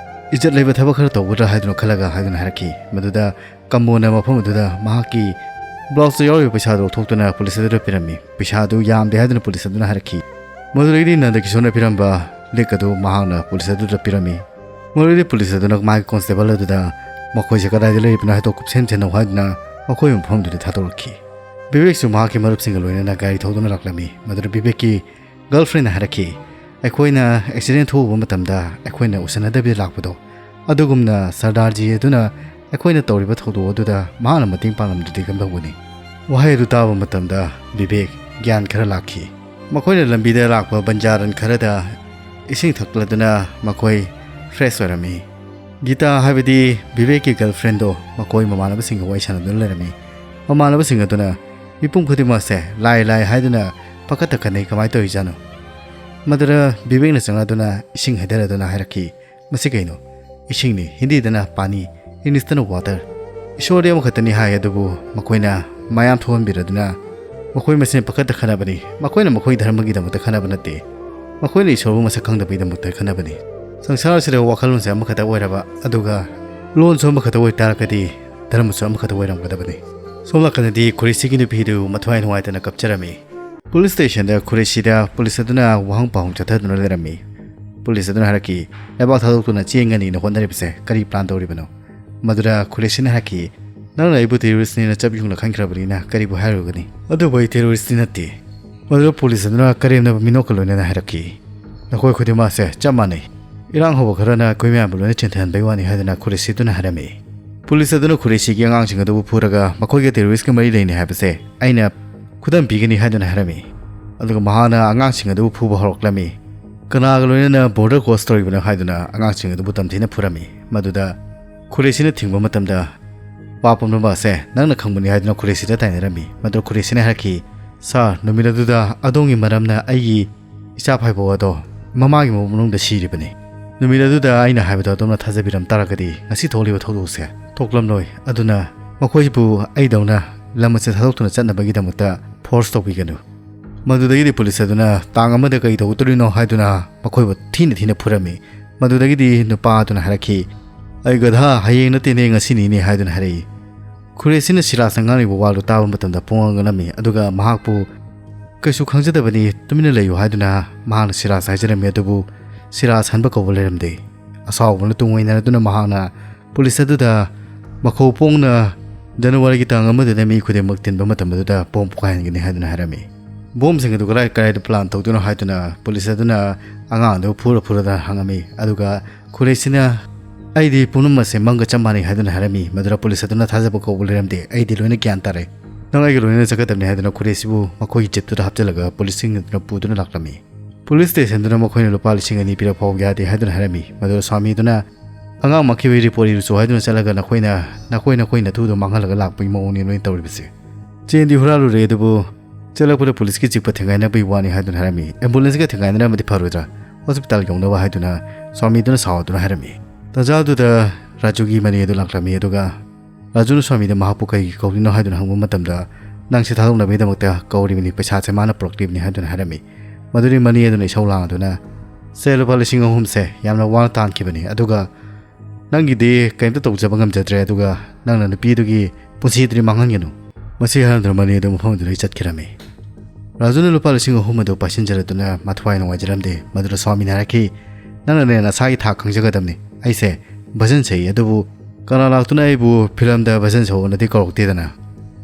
ꯏꯖꯠ ꯂꯩꯕ ꯊꯕꯛ ꯈꯔ ꯇꯧꯒꯗ꯭ꯔꯥ ꯍꯥꯏꯗꯨꯅ ꯈꯜꯂꯒ" ꯍꯥꯏꯗꯨꯅ ꯍꯥꯏꯔꯛꯈꯤ꯫ ꯃꯗꯨꯗ ꯀꯝꯕꯣꯅ ꯃꯐꯝ ꯑꯗꯨꯗ ꯃꯍꯥꯛꯀꯤ blouse ꯇ ꯌꯥꯎꯔꯤꯕ ꯄꯩꯁꯥꯗꯨ ꯂꯧꯊꯣꯛꯇꯨꯅ ꯄꯨꯂꯤꯁ ꯑꯗꯨꯗ ꯄꯤꯔꯝꯃꯤ꯫ ꯄꯩꯁꯥ ꯑꯗꯨ ꯌꯥꯝꯗꯦ ꯍꯥꯏꯗꯨꯅ ꯄꯨꯂꯤꯁ ꯑꯗꯨꯅ ꯍꯥꯏꯔꯛꯈꯤ꯫ ꯃꯗꯨꯗꯒꯤꯗꯤ ꯅꯟꯗ ꯀꯤꯁꯣꯔꯅ ꯄꯤꯔꯝꯕ ꯂꯤꯛ ꯑꯗꯨ ꯃꯍꯥꯛꯅ ꯄꯨꯂꯤꯁ ꯑꯗꯨꯗ ꯄꯤꯔꯝꯃꯤ꯫ ꯃꯗꯨꯗꯒꯤꯗꯤ ꯄꯨꯂꯤꯁ ꯑꯗꯨꯅ ꯃꯥꯒꯤ ꯀꯣꯟꯁꯇꯦꯕꯜ ꯑꯗꯨꯗ ꯃꯈꯣꯏꯁꯦ ꯀꯗꯥꯏꯗ ꯂꯩꯔꯤꯕꯅꯣ ꯍꯥꯏꯗꯣ ꯀꯨꯞꯁꯦꯟ ꯁꯦꯟꯅꯧ ꯍꯥꯏꯗꯨꯅ ꯃꯈꯣꯏ ꯃꯐꯝꯗꯨꯗ ꯊꯥꯗꯣꯔꯛꯈꯤ꯫ ꯕꯤꯕꯦꯛꯁꯨ ꯃꯍꯥꯛꯀꯤ ꯃꯔꯨꯞꯁꯤꯡꯒ ꯂꯣꯏꯅꯅ ꯒꯥꯔꯤ ꯊꯧꯗꯨꯅ ꯂꯥꯛꯂꯝꯃꯤ꯫ ꯃꯗꯨꯗ ꯕꯤꯕꯦꯛꯀꯤ ꯒꯔꯜꯐ꯭ꯔꯦꯟꯅ ꯍꯥꯏꯔꯛꯈꯤ, "ꯑꯩꯈꯣꯏꯅ ꯑꯦꯛꯁꯤꯗꯦꯟ ꯊꯣꯛꯎꯕ ꯃꯇꯝꯗ ꯑꯩꯈꯣꯏꯅ ꯎꯁꯟꯅꯗꯕꯤꯗ ꯂꯥꯛꯄꯗꯣ, ꯑꯗꯨꯒꯨꯝꯅ ꯁꯔꯗꯥꯔꯖꯤ ꯑꯗꯨꯅ ꯑꯩꯈꯣꯏꯅ ꯇꯧꯔꯤꯕ ꯊꯧꯗꯣꯛ ꯑꯗꯨꯗ ꯃꯍꯥꯛꯅ ꯃꯇꯦꯡ ꯄꯥꯡꯂꯝꯗ꯭ꯔꯗꯤ ꯀꯝꯗꯧꯒꯅꯤ?" ꯋꯥꯍꯩ ꯑꯗꯨ ꯇꯥꯕ ꯃꯇꯝꯗ ꯕꯤꯕꯦꯛ ꯒ꯭ꯌꯥꯟ ꯈꯔ ꯂꯥꯛꯈꯤ꯫ ꯃꯈꯣꯏꯅ ꯂꯝꯕꯤꯗ ꯂꯥꯛꯄ ꯕꯟꯖꯥꯔꯟ ꯈꯔꯗ ꯏꯁꯤꯡ ꯊꯛꯂꯗꯨꯅ ꯃꯈꯣꯏ ꯐ꯭ꯔꯦꯁ ꯑꯣꯏꯔꯝꯃꯤ꯫ ꯒꯤꯇꯥ ꯍꯥꯏꯕꯗꯤ ꯕꯤꯕꯦꯛꯀꯤ ꯒꯔꯜꯐ꯭ꯔꯦꯟꯗꯣ ꯃꯈꯣꯏ ꯃꯃꯥꯟꯅꯕꯁꯤꯡꯒ ꯋꯥꯔꯤ ꯁꯥꯟꯅꯗꯨꯅ ꯂꯩꯔꯝꯃꯤ꯫ ꯃꯃꯥꯟꯅꯕꯁꯤꯡ ꯑꯗꯨꯅ ꯃꯤꯄꯨꯝ ꯈꯨꯗꯤꯡꯃꯛꯁꯦ ꯂꯥꯏ ꯂꯥꯏ ꯍꯥꯏꯗꯨꯅ ꯄꯥꯈꯠꯇ ꯈꯟꯅꯩ, ꯀꯃꯥꯏꯅ ꯇꯧꯔꯤꯖꯥꯠꯅꯣ? ꯃꯗꯨꯗ ꯕꯤꯕꯦꯛꯅ ꯆꯪꯂꯗꯨꯅ ꯏꯁꯤꯡ ꯍꯩꯊꯔꯗꯨꯅ ꯍꯥꯏꯔꯛꯈꯤ, "ꯃꯁꯤ ꯀꯩꯅꯣ? ꯏꯁꯤꯡꯅꯤ, ꯍꯤꯟꯗꯤꯗꯅ ꯄꯥꯅꯤ, ꯏꯪꯂꯤꯁꯇꯅ ꯋꯥꯇꯔ꯫ ꯏꯁꯣꯔꯗꯤ ꯑꯃꯈꯛꯇꯅꯤ ꯍꯥꯏ, ꯑꯗꯨꯕꯨ ꯃꯈꯣꯏꯅ ꯃꯌꯥꯝ ꯊꯣꯛꯍꯟꯕꯤꯔꯗꯨꯅ ꯃꯈꯣꯏ ꯃꯁꯦꯟ ꯄꯥꯈꯠꯇ ꯈꯟꯅꯕꯅꯤ꯫ ꯃꯈꯣꯏꯅ ꯃꯈꯣꯏ ꯙꯔꯃꯒꯤꯗꯃꯛꯇ ꯈꯟꯅꯕ ꯅꯠꯇꯦ꯫ ꯃꯈꯣꯏꯅ ꯏꯁꯣꯔꯕꯨ ꯃꯁꯛ ꯈꯪꯗꯕꯒꯤꯗꯃꯛꯇ ꯈꯟꯅꯕꯅꯤ꯫ ꯁꯪꯁꯥꯔ ꯑꯁꯤꯗ ꯋꯥꯈꯜꯂꯣꯟꯁꯦ ꯑꯃꯈꯛꯇ ꯑꯣꯏꯔꯕ, ꯑꯗꯨꯒ ꯂꯣꯟꯁꯨ ꯑꯃꯈꯛꯇ ꯑꯣꯏ ꯇꯥꯔꯒꯗꯤ ꯙꯔꯃꯁꯨ ꯑꯃꯈꯛꯇ ꯑꯣꯏꯔꯝꯒꯗꯕꯅꯤ"꯫ ꯁꯣꯝ ꯅꯥꯀꯟꯗꯗꯤ ꯈꯨꯔꯦꯁꯤꯒꯤ ꯅꯨꯄꯤꯗꯨ ꯃꯊ꯭ꯋꯥꯏ ꯅꯨꯡꯉꯥꯏꯇꯅ ꯀꯞꯆꯔꯝꯃꯤ꯫ ꯄꯨꯂꯤꯁ ꯁ꯭ꯇꯦꯁꯟꯗ ꯈꯨꯔꯦꯁꯤꯗ ꯄꯨꯂꯤꯁ ꯑꯗꯨꯅ ꯋꯥꯍꯪ ꯄꯥꯎꯍꯪ ꯆꯠꯊꯗꯨꯅ ꯂꯩꯔꯝꯃꯤ꯫ ꯄꯨꯂꯤꯁ ꯑꯗꯨꯅ ꯍꯥꯏꯔꯛꯈꯤ, "ꯂꯩꯕꯥꯛ ꯊꯥꯗꯣꯛꯇꯨꯅ ꯆꯦꯟꯒꯅꯤꯅ ꯍꯣꯠꯅꯔꯤꯕꯁꯦ ꯀꯔꯤ ꯄ꯭ꯂꯥꯟ ꯇꯧꯔꯤꯕꯅꯣ?" ꯃꯗꯨꯗ ꯈꯨꯔꯦꯁꯤꯅ ꯍꯥꯏꯔꯛꯈꯤ, "ꯅꯪꯅ ꯑꯩꯕꯨ ꯇꯦꯔꯣꯔꯤꯁꯅꯦꯅ ꯆꯞ ꯌꯨꯡꯅ ꯈꯟꯈ꯭ꯔꯕꯅꯤꯅ ꯀꯔꯤꯕꯨ ꯍꯥꯏꯔꯨꯒꯅꯤ? ꯑꯗꯨꯕꯨ ꯑꯩ ꯇꯦꯔꯣꯔꯤꯁꯇꯤ ꯅꯠꯇꯦ"꯫ ꯃꯗꯨꯗ ꯄꯨꯂꯤꯁ ꯑꯗꯨꯅ ꯀꯔꯦꯝꯅꯕ ꯃꯤꯅꯣꯛꯀ ꯂꯣꯏꯅꯅ ꯍꯥꯏꯔꯛꯈꯤ, "ꯅꯈꯣꯏ ꯈꯨꯗꯤꯡꯃꯛꯁꯦ ꯆꯞ ꯃꯥꯟꯅꯩ꯫ ꯏꯔꯥꯡ ꯍꯧꯕ ꯈꯔꯅ ꯑꯩꯈꯣꯏ ꯃꯌꯥꯝꯕꯨ ꯂꯣꯏꯅ ꯆꯦꯟꯊꯍꯟꯕꯒꯤ ꯋꯥꯅꯤ" ꯍꯥꯏꯗꯨꯅ ꯈꯨꯔꯦꯁꯤꯗꯨꯅ ꯍꯥꯏꯔꯝꯃꯤ꯫ ꯄꯨꯂꯤꯁ ꯑꯗꯨꯅ ꯈꯨꯔꯦꯁꯤꯒꯤ ꯑꯉꯥꯡꯁꯤꯡ ꯑꯗꯨꯕꯨ ꯐꯨꯔꯒ ꯃꯈꯣꯏꯒ ꯇꯦꯔꯣꯔꯤꯁꯀ ꯃꯔꯤ ꯂꯩꯅꯩ ꯍꯥꯏꯕꯁꯦ ꯑꯩꯅ ꯈꯨꯗꯝ ꯄꯤꯒꯅꯤ ꯍꯥꯏꯗꯨꯅ ꯍꯥꯏꯔꯝꯃꯤ꯫ ꯑꯗꯨꯒ ꯃꯍꯥꯛꯅ ꯑꯉꯥꯡꯁꯤꯡ ꯑꯗꯨꯕꯨ ꯐꯨꯕ ꯍꯧꯔꯛꯂꯝꯃꯤ꯫ ꯀꯅꯥꯒ ꯂꯣꯏꯅꯅ ꯕꯣꯔꯗꯔ ꯀ꯭ꯔꯣꯁ ꯇꯧꯔꯤꯕꯅꯣ ꯍꯥꯏꯗꯨꯅ ꯑꯉꯥꯡꯁꯤꯡ ꯑꯗꯨꯕꯨ ꯇꯝꯊꯤꯅ ꯐꯨꯔꯝꯃꯤ꯫ ꯃꯗꯨꯗ ꯈꯨꯔꯦꯁꯤꯅ ꯊꯤꯡꯕ ꯃꯇꯝꯗ ꯄꯥ ꯄꯨꯝꯅꯃꯛ ꯑꯁꯦ ꯅꯪꯅ ꯈꯪꯕꯅꯤ ꯍꯥꯏꯗꯨꯅ ꯈꯨꯔꯦꯁꯤꯗ ꯇꯥꯏꯅꯔꯝꯃꯤ꯫ ꯃꯗꯨ ꯈꯨꯔꯦꯁꯤꯅ ꯍꯥꯏꯔꯛꯈꯤ, "ꯁꯥꯔ, ꯅꯨꯃꯤꯠ ꯑꯗꯨꯗ ꯑꯗꯣꯝꯒꯤ ꯃꯔꯝꯅ ꯑꯩꯒꯤ ꯏꯆꯥ ꯐꯥꯏꯕꯣꯛ ꯑꯗꯣ ꯃꯃꯥꯒꯤ ꯃꯕꯨꯛ ꯃꯅꯨꯡꯗ ꯁꯤꯔꯤꯕꯅꯤ꯫ ꯅꯨꯃꯤꯠ ꯑꯗꯨꯗ ꯑꯩꯅ ꯍꯥꯏꯕꯗꯣ ꯑꯗꯣꯝꯅ ꯊꯥꯖꯕꯤꯔꯝ ꯇꯥꯔꯒꯗꯤ ꯉꯁꯤ ꯊꯣꯛꯂꯤꯕ ꯊꯧꯗꯣꯛꯁꯦ ꯊꯣꯛꯂꯝꯂꯣꯏ꯫ ꯑꯗꯨꯅ ꯃꯈꯣꯏꯕꯨ ꯑꯩꯗꯧꯅ ꯂꯝ ꯑꯁꯤꯗ ꯊꯥꯗꯣꯛꯇꯨꯅ ꯆꯠꯅꯕꯒꯤꯗꯃꯛꯇ ꯐꯣꯔꯁ ꯇꯧꯕꯤꯒꯅꯨ꯫" ꯃꯗꯨꯗꯒꯤꯗꯤ ꯄꯨꯂꯤꯁ ꯑꯗꯨꯅ ꯇꯥꯡ ꯑꯃꯗ ꯀꯔꯤ ꯇꯧꯒꯗꯧꯔꯤꯅꯣ ꯍꯥꯏꯗꯨꯅ ꯃꯈꯣꯏꯕꯨ ꯊꯤꯅ ꯊꯤꯅ ꯐꯨꯔꯝꯃꯤ꯫ ꯃꯗꯨꯗꯒꯤꯗꯤ ꯅꯨꯄꯥ ꯑꯗꯨꯅ ꯍꯥꯏꯔꯛꯈꯤ, "ꯑꯩ ꯒꯙꯥ, ꯍꯌꯦꯡ ꯅꯠꯇꯦꯅꯦ, ꯉꯁꯤꯅꯤꯅꯦ" ꯍꯥꯏꯗꯨꯅ ꯍꯥꯏꯔꯛꯏ꯫ ꯈꯨꯔꯦꯁꯤꯅ ꯁꯤꯔꯥꯖꯅ ꯉꯥꯡꯂꯤꯕ ꯋꯥꯗꯨ ꯇꯥꯕ ꯃꯇꯝꯗ ꯄꯨꯡꯉꯥꯡ ꯉꯥꯡꯂꯝꯃꯤ, ꯑꯗꯨꯒ ꯃꯍꯥꯛꯄꯨ "ꯀꯩꯁꯨ ꯈꯪꯖꯗꯕꯅꯤ, ꯇꯨꯃꯤꯟꯅ ꯂꯩꯌꯨ" ꯍꯥꯏꯗꯨꯅ ꯃꯍꯥꯛꯅ ꯁꯤꯔꯥꯖ ꯍꯥꯏꯖꯔꯝꯃꯤ, ꯑꯗꯨꯕꯨ ꯁꯤꯔꯥꯖ ꯍꯟꯕ ꯀꯧꯕ ꯂꯩꯔꯝꯗꯦ꯫ ꯑꯁꯥꯎꯕꯅ ꯇꯨꯡꯑꯣꯏꯅꯔꯗꯨꯅ ꯃꯍꯥꯛꯅ ꯄꯨꯂꯤꯁ ꯑꯗꯨꯗ ꯃꯈꯧ ꯄꯣꯡꯅ ꯖꯅꯋꯥꯔꯤꯒꯤ ꯇꯥꯡ ꯑꯃꯗꯨꯗ ꯃꯤ ꯈꯨꯗꯤꯡꯃꯛ ꯊꯤꯟꯕ ꯃꯇꯝ ꯑꯗꯨꯗ ꯕꯣꯝ ꯄꯣꯈꯥꯏꯍꯟꯒꯅꯤ ꯍꯥꯏꯗꯨꯅ ꯍꯥꯏꯔꯝꯃꯤ꯫ ꯕꯣꯝꯁꯤꯡ ꯑꯗꯨ ꯀꯗꯥꯏ ꯀꯗꯥꯏꯗ ꯄ꯭ꯂꯥꯟ ꯇꯧꯗꯣꯏꯅꯣ ꯍꯥꯏꯗꯨꯅ ꯄꯨꯂꯤꯁ ꯑꯗꯨꯅ ꯑꯉꯥꯡ ꯑꯗꯨ ꯐꯨꯔ ꯐꯨꯔꯗ ꯍꯪꯉꯝꯃꯤ꯫ ꯑꯗꯨꯒ ꯈꯨꯔꯦꯁꯤꯅ, "ꯑꯩꯗꯤ ꯄꯨꯝꯅꯃꯛꯁꯦ ꯃꯪꯒ ꯆꯞ ꯃꯥꯟꯅꯩ" ꯍꯥꯏꯗꯨꯅ ꯍꯥꯏꯔꯝꯃꯤ꯫ ꯃꯗꯨꯗ ꯄꯨꯂꯤꯁ ꯑꯗꯨꯅ, "ꯊꯥꯖꯕ ꯀꯧꯕ ꯂꯩꯔꯝꯗꯦ, ꯑꯩꯗꯤ ꯂꯣꯏꯅ ꯒ꯭ꯌꯥꯟ ꯇꯥꯔꯦ꯫ ꯅꯪ ꯑꯩꯒ ꯂꯣꯏꯅꯅ ꯆꯠꯀꯗꯕꯅꯤ" ꯍꯥꯏꯗꯨꯅ ꯈꯨꯔꯦꯁꯤꯕꯨ ꯃꯈꯣꯏꯒꯤ ꯖꯤꯞꯇꯨꯗ ꯍꯥꯞꯆꯤꯜꯂꯒ ꯄꯨꯂꯤꯁꯁꯤꯡ ꯑꯗꯨꯅ ꯄꯨꯗꯨꯅ ꯂꯥꯛꯂꯝꯃꯤ꯫ ꯄꯨꯂꯤꯁ ꯁ꯭ꯇꯦꯁꯟꯗꯨꯅ ꯃꯈꯣꯏꯅ ꯂꯨꯄꯥ ꯂꯤꯁꯤꯡ ꯑꯅꯤ ꯄꯤꯔꯛ ꯐꯥꯎꯕ ꯌꯥꯗꯦ ꯍꯥꯏꯗꯨꯅ ꯍꯥꯏꯔꯝꯃꯤ꯫ ꯃꯗꯨꯗ ꯁ꯭ꯋꯥꯃꯤꯗꯨꯅ, "ꯑꯉꯥꯡ ꯃꯥꯡꯈꯤꯕꯒꯤ ꯔꯤꯄꯣꯔꯠ ꯏꯔꯨꯆꯣ ꯍꯥꯏꯗꯨꯅ ꯆꯠꯂꯒ ꯅꯈꯣꯏꯅ ꯅꯈꯣꯏ ꯅꯈꯣꯏ ꯅꯇꯨꯗꯣ ꯃꯥꯡꯍꯜꯂꯒ ꯂꯥꯛꯄꯒꯤ ꯃꯑꯣꯡꯅꯤ ꯅꯣꯏꯅ ꯇꯧꯔꯤꯕꯁꯦ꯫ ꯆꯦꯟꯗꯤ ꯍꯨꯔꯥꯜꯂꯨꯔꯦ, ꯑꯗꯨꯕꯨ ꯆꯦꯜꯂꯛꯄꯗ ꯄꯨꯂꯤꯁꯀꯤ ꯆꯤꯛꯄ ꯊꯦꯡꯒꯥꯏꯅꯕꯒꯤ ꯋꯥꯅꯤ" ꯍꯥꯏꯗꯨꯅ ꯍꯥꯏꯔꯝꯃꯤ꯫ ꯑꯦꯝꯕꯨꯂꯦꯟꯁꯀ ꯊꯦꯡꯒꯥꯏꯅꯔꯝꯃꯗꯤ ꯐꯔꯣꯏꯗ꯭ꯔꯥ, ꯍꯣꯁꯄꯤꯇꯥꯜ ꯌꯧꯅꯕ ꯍꯥꯏꯗꯨꯅ ꯁ꯭ꯋꯥꯃꯤꯗꯨꯅ ꯁꯥꯎꯗꯨꯅ ꯍꯥꯏꯔꯝꯃꯤ꯫ ꯇꯥꯟꯖꯥꯗꯨꯗ ꯔꯥꯖꯨꯒꯤ ꯃꯅꯦ ꯑꯗꯨ ꯂꯥꯛꯂꯝꯃꯤ, ꯑꯗꯨꯒ ꯔꯥꯖꯨꯅ ꯁ꯭ꯋꯥꯃꯤꯗ ꯃꯍꯥꯛꯄꯨ ꯀꯩꯒꯤ ꯀꯧꯔꯤꯅꯣ ꯍꯥꯏꯗꯨꯅ ꯍꯪꯕ ꯃꯇꯝꯗ, "ꯅꯪꯁꯦ ꯊꯥꯗꯣꯛꯅꯕꯒꯤꯗꯃꯛꯇ ꯀꯧꯔꯤꯕꯅꯤ, ꯄꯩꯁꯥꯁꯦ ꯃꯥꯅ ꯄꯨꯔꯛꯂꯤꯕꯅꯤ" ꯍꯥꯏꯗꯨꯅ ꯍꯥꯏꯔꯝꯃꯤ꯫ ꯃꯗꯨꯗꯤ ꯃꯅꯦ ꯑꯗꯨꯅ ꯏꯁꯧ ꯂꯥꯡꯗꯨꯅ, "ꯁꯦ, ꯂꯨꯄꯥ ꯂꯤꯁꯤꯡ ꯑꯍꯨꯝꯁꯦ ꯌꯥꯝꯅ ꯋꯥꯅ ꯇꯥꯟꯈꯤꯕꯅꯤ, ꯑꯗꯨꯒ ꯅꯪꯒꯤꯗꯤ ꯀꯔꯤꯝꯇ ꯇꯧꯖꯕ ꯉꯝꯖꯗ꯭ꯔꯦ, ꯑꯗꯨꯒ ꯅꯪꯅ ꯅꯨꯄꯤꯗꯨꯒꯤ ꯄꯨꯟꯁꯤꯗꯨꯗꯤ ꯃꯥꯡꯍꯟꯒꯅꯨ"꯫ ꯃꯁꯤ ꯍꯥꯏꯔꯝꯗꯨꯅ ꯃꯅꯦ ꯑꯗꯨ ꯃꯐꯝ ꯑꯗꯨꯗꯒꯤ ꯆꯠꯈꯤꯔꯝꯃꯤ꯫ ꯔꯥꯖꯨꯅ ꯂꯨꯄꯥ ꯂꯤꯁꯤꯡ ꯑꯍꯨꯝ ꯑꯗꯨ ꯄꯥꯏꯁꯤꯟꯖꯔꯗꯨꯅ ꯃꯊ꯭ꯋꯥꯏ ꯅꯨꯡꯉꯥꯏꯖꯔꯝꯗꯦ꯫ ꯃꯗꯨꯗ ꯁ꯭ꯋꯥꯃꯤꯅ ꯍꯥꯏꯔꯛꯈꯤ, "ꯅꯪꯅꯅꯦ ꯅꯁꯥꯒꯤ ꯊꯥꯛ ꯈꯪꯖꯒꯗꯕꯅꯤ꯫ ꯑꯩꯁꯦ ꯚꯖꯟ ꯁꯛꯏ, ꯑꯗꯨꯕꯨ ꯀꯅꯥ ꯂꯥꯛꯇꯨꯅ ꯑꯩꯕꯨ ꯐꯤꯂꯝꯗ ꯚꯖꯟ ꯁꯛꯎꯅꯗꯤ ꯀꯧꯔꯛꯇꯦꯗꯅ꯫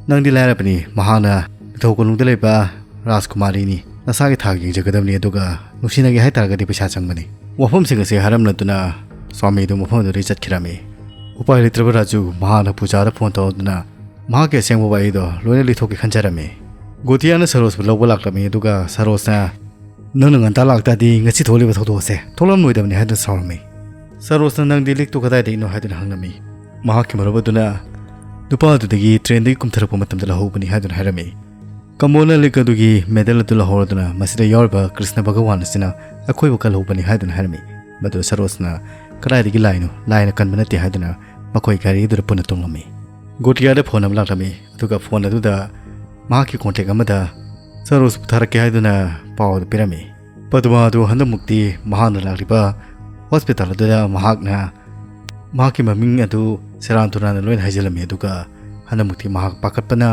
ꯅꯪꯗꯤ ꯂꯥꯏꯔꯕꯅꯤ, ꯃꯍꯥꯛꯅ ꯅꯤꯡꯊꯧ ꯀꯣꯅꯨꯡꯗ ꯂꯩꯕ ꯔꯥꯖꯀꯨꯃꯥꯔꯤꯅꯤ꯫ ꯅꯁꯥꯒꯤ ꯊꯥꯛ ꯌꯦꯡꯖꯒꯗꯕꯅꯤ, ꯑꯗꯨꯒ ꯅꯨꯡꯁꯤꯅꯒꯦ ꯍꯥꯏꯇꯥꯔꯒꯗꯤ ꯄꯩꯁꯥ ꯆꯪꯕꯅꯤ"꯫ ꯋꯥꯐꯝꯁꯤꯡ ꯑꯁꯤ ꯍꯥꯏꯔꯝꯂꯗꯨꯅ ꯁ꯭ꯋꯥꯃꯤꯗꯨ ꯃꯐꯝ ꯑꯗꯨꯗꯒꯤ ꯆꯠꯈꯤꯔꯝꯃꯤ꯫ ꯎꯄꯥꯏ ꯂꯩꯇ꯭ꯔꯕ ꯔꯥꯖꯨ ꯃꯍꯥꯛꯅ ꯄꯨꯖꯥꯗ ꯐꯣꯟ ꯇꯧꯗꯨꯅ ꯃꯍꯥꯛꯀꯤ ꯑꯁꯦꯡꯕ ꯋꯥꯔꯤꯗꯣ ꯂꯣꯏꯅ ꯂꯤꯊꯣꯛꯀꯦ ꯈꯟꯖꯔꯝꯃꯤ꯫ ꯒꯣꯊꯤꯌꯥꯅ ꯁꯔꯣꯖꯄꯨ ꯂꯧꯕ ꯂꯥꯛꯂꯝꯃꯤ, ꯑꯗꯨꯒ ꯁꯔꯣꯖꯅ "ꯅꯪꯅ ꯉꯟꯇꯥ ꯂꯥꯛꯇꯥꯗꯤ ꯉꯁꯤ ꯊꯣꯛꯂꯤꯕ ꯊꯧꯗꯣꯛ ꯑꯁꯦ ꯊꯣꯛꯂꯝꯂꯣꯏꯗꯕꯅꯤ" ꯍꯥꯏꯗꯨꯅ ꯁꯥꯎꯔꯝꯃꯤ꯫ ꯁꯔꯣꯖꯅ "ꯅꯪꯗꯤ ꯂꯤꯛꯇꯨ ꯀꯗꯥꯏꯗꯒꯤꯅꯣ?" ꯍꯥꯏꯗꯨꯅ ꯍꯪꯂꯝꯃꯤ꯫ ꯃꯍꯥꯛꯀꯤ ꯃꯔꯨꯞ ꯑꯗꯨꯅ ꯅꯨꯄꯥ ꯑꯗꯨꯗꯒꯤ ꯇ꯭ꯔꯦꯟꯗꯒꯤ ꯀꯨꯝꯊꯔꯛꯄ ꯃꯇꯝꯗ ꯂꯧꯍꯧꯕꯅꯤ ꯍꯥꯏꯗꯨꯅ ꯍꯥꯏꯔꯝꯃꯤ꯫ "ꯀꯃꯣꯅ ꯂꯤꯛ ꯑꯗꯨꯒꯤ ꯃꯦꯗꯜ ꯑꯗꯨ ꯂꯧꯍꯧꯔꯗꯨꯅ ꯃꯁꯤꯗ ꯌꯥꯎꯔꯤꯕ ꯀ꯭ꯔꯤꯁꯅ ꯚꯒꯋꯥꯟ ꯑꯁꯤꯅ ꯑꯩꯈꯣꯏꯕꯨ ꯀꯜꯍꯧꯕꯅꯤ" ꯍꯥꯏꯗꯨꯅ ꯍꯥꯏꯔꯝꯃꯤ꯫ ꯃꯗꯨ ꯁꯔꯣꯖꯅ "ꯀꯗꯥꯏꯗꯒꯤ ꯂꯥꯏꯅꯣ? ꯂꯥꯏꯅ ꯀꯟꯕ ꯅꯠꯇꯦ" ꯍꯥꯏꯗꯨꯅ ꯃꯈꯣꯏ ꯒꯥꯔꯤ ꯑꯗꯨꯗ ꯄꯨꯟꯅ ꯇꯣꯡꯂꯝꯃꯤ꯫ ꯒꯣꯇꯤꯌꯥꯗ ꯐꯣꯟ ꯑꯃ ꯂꯥꯛꯂꯝꯃꯤ, ꯑꯗꯨꯒ ꯐꯣꯟ ꯑꯗꯨꯗ ꯃꯍꯥꯛꯀꯤ ꯀꯣꯟꯇꯦꯛ ꯑꯃꯗ ꯁꯔꯣꯖꯄꯨ ꯊꯥꯔꯛꯀꯦ ꯍꯥꯏꯗꯨꯅ ꯄꯥꯎ ꯑꯗꯨ ꯄꯤꯔꯝꯃꯤ꯫ ꯄꯗꯃꯥ ꯑꯗꯨ ꯍꯟꯗꯛꯃꯨꯛꯇꯤ ꯃꯍꯥꯛꯅ ꯂꯥꯛꯂꯤꯕ ꯍꯣꯁꯄꯤꯇꯥꯜ ꯑꯗꯨꯗ ꯃꯍꯥꯛꯅ ꯃꯍꯥꯛꯀꯤ ꯃꯃꯤꯡ ꯑꯗꯨ ꯁꯦꯔꯥꯟ ꯇꯨꯔꯥꯟꯅ ꯂꯣꯏꯅ ꯍꯥꯏꯖꯤꯜꯂꯝꯃꯤ, ꯑꯗꯨꯒ ꯍꯟꯗꯛꯃꯨꯛꯇꯤ ꯃꯍꯥꯛ ꯄꯥꯈꯠꯄꯅ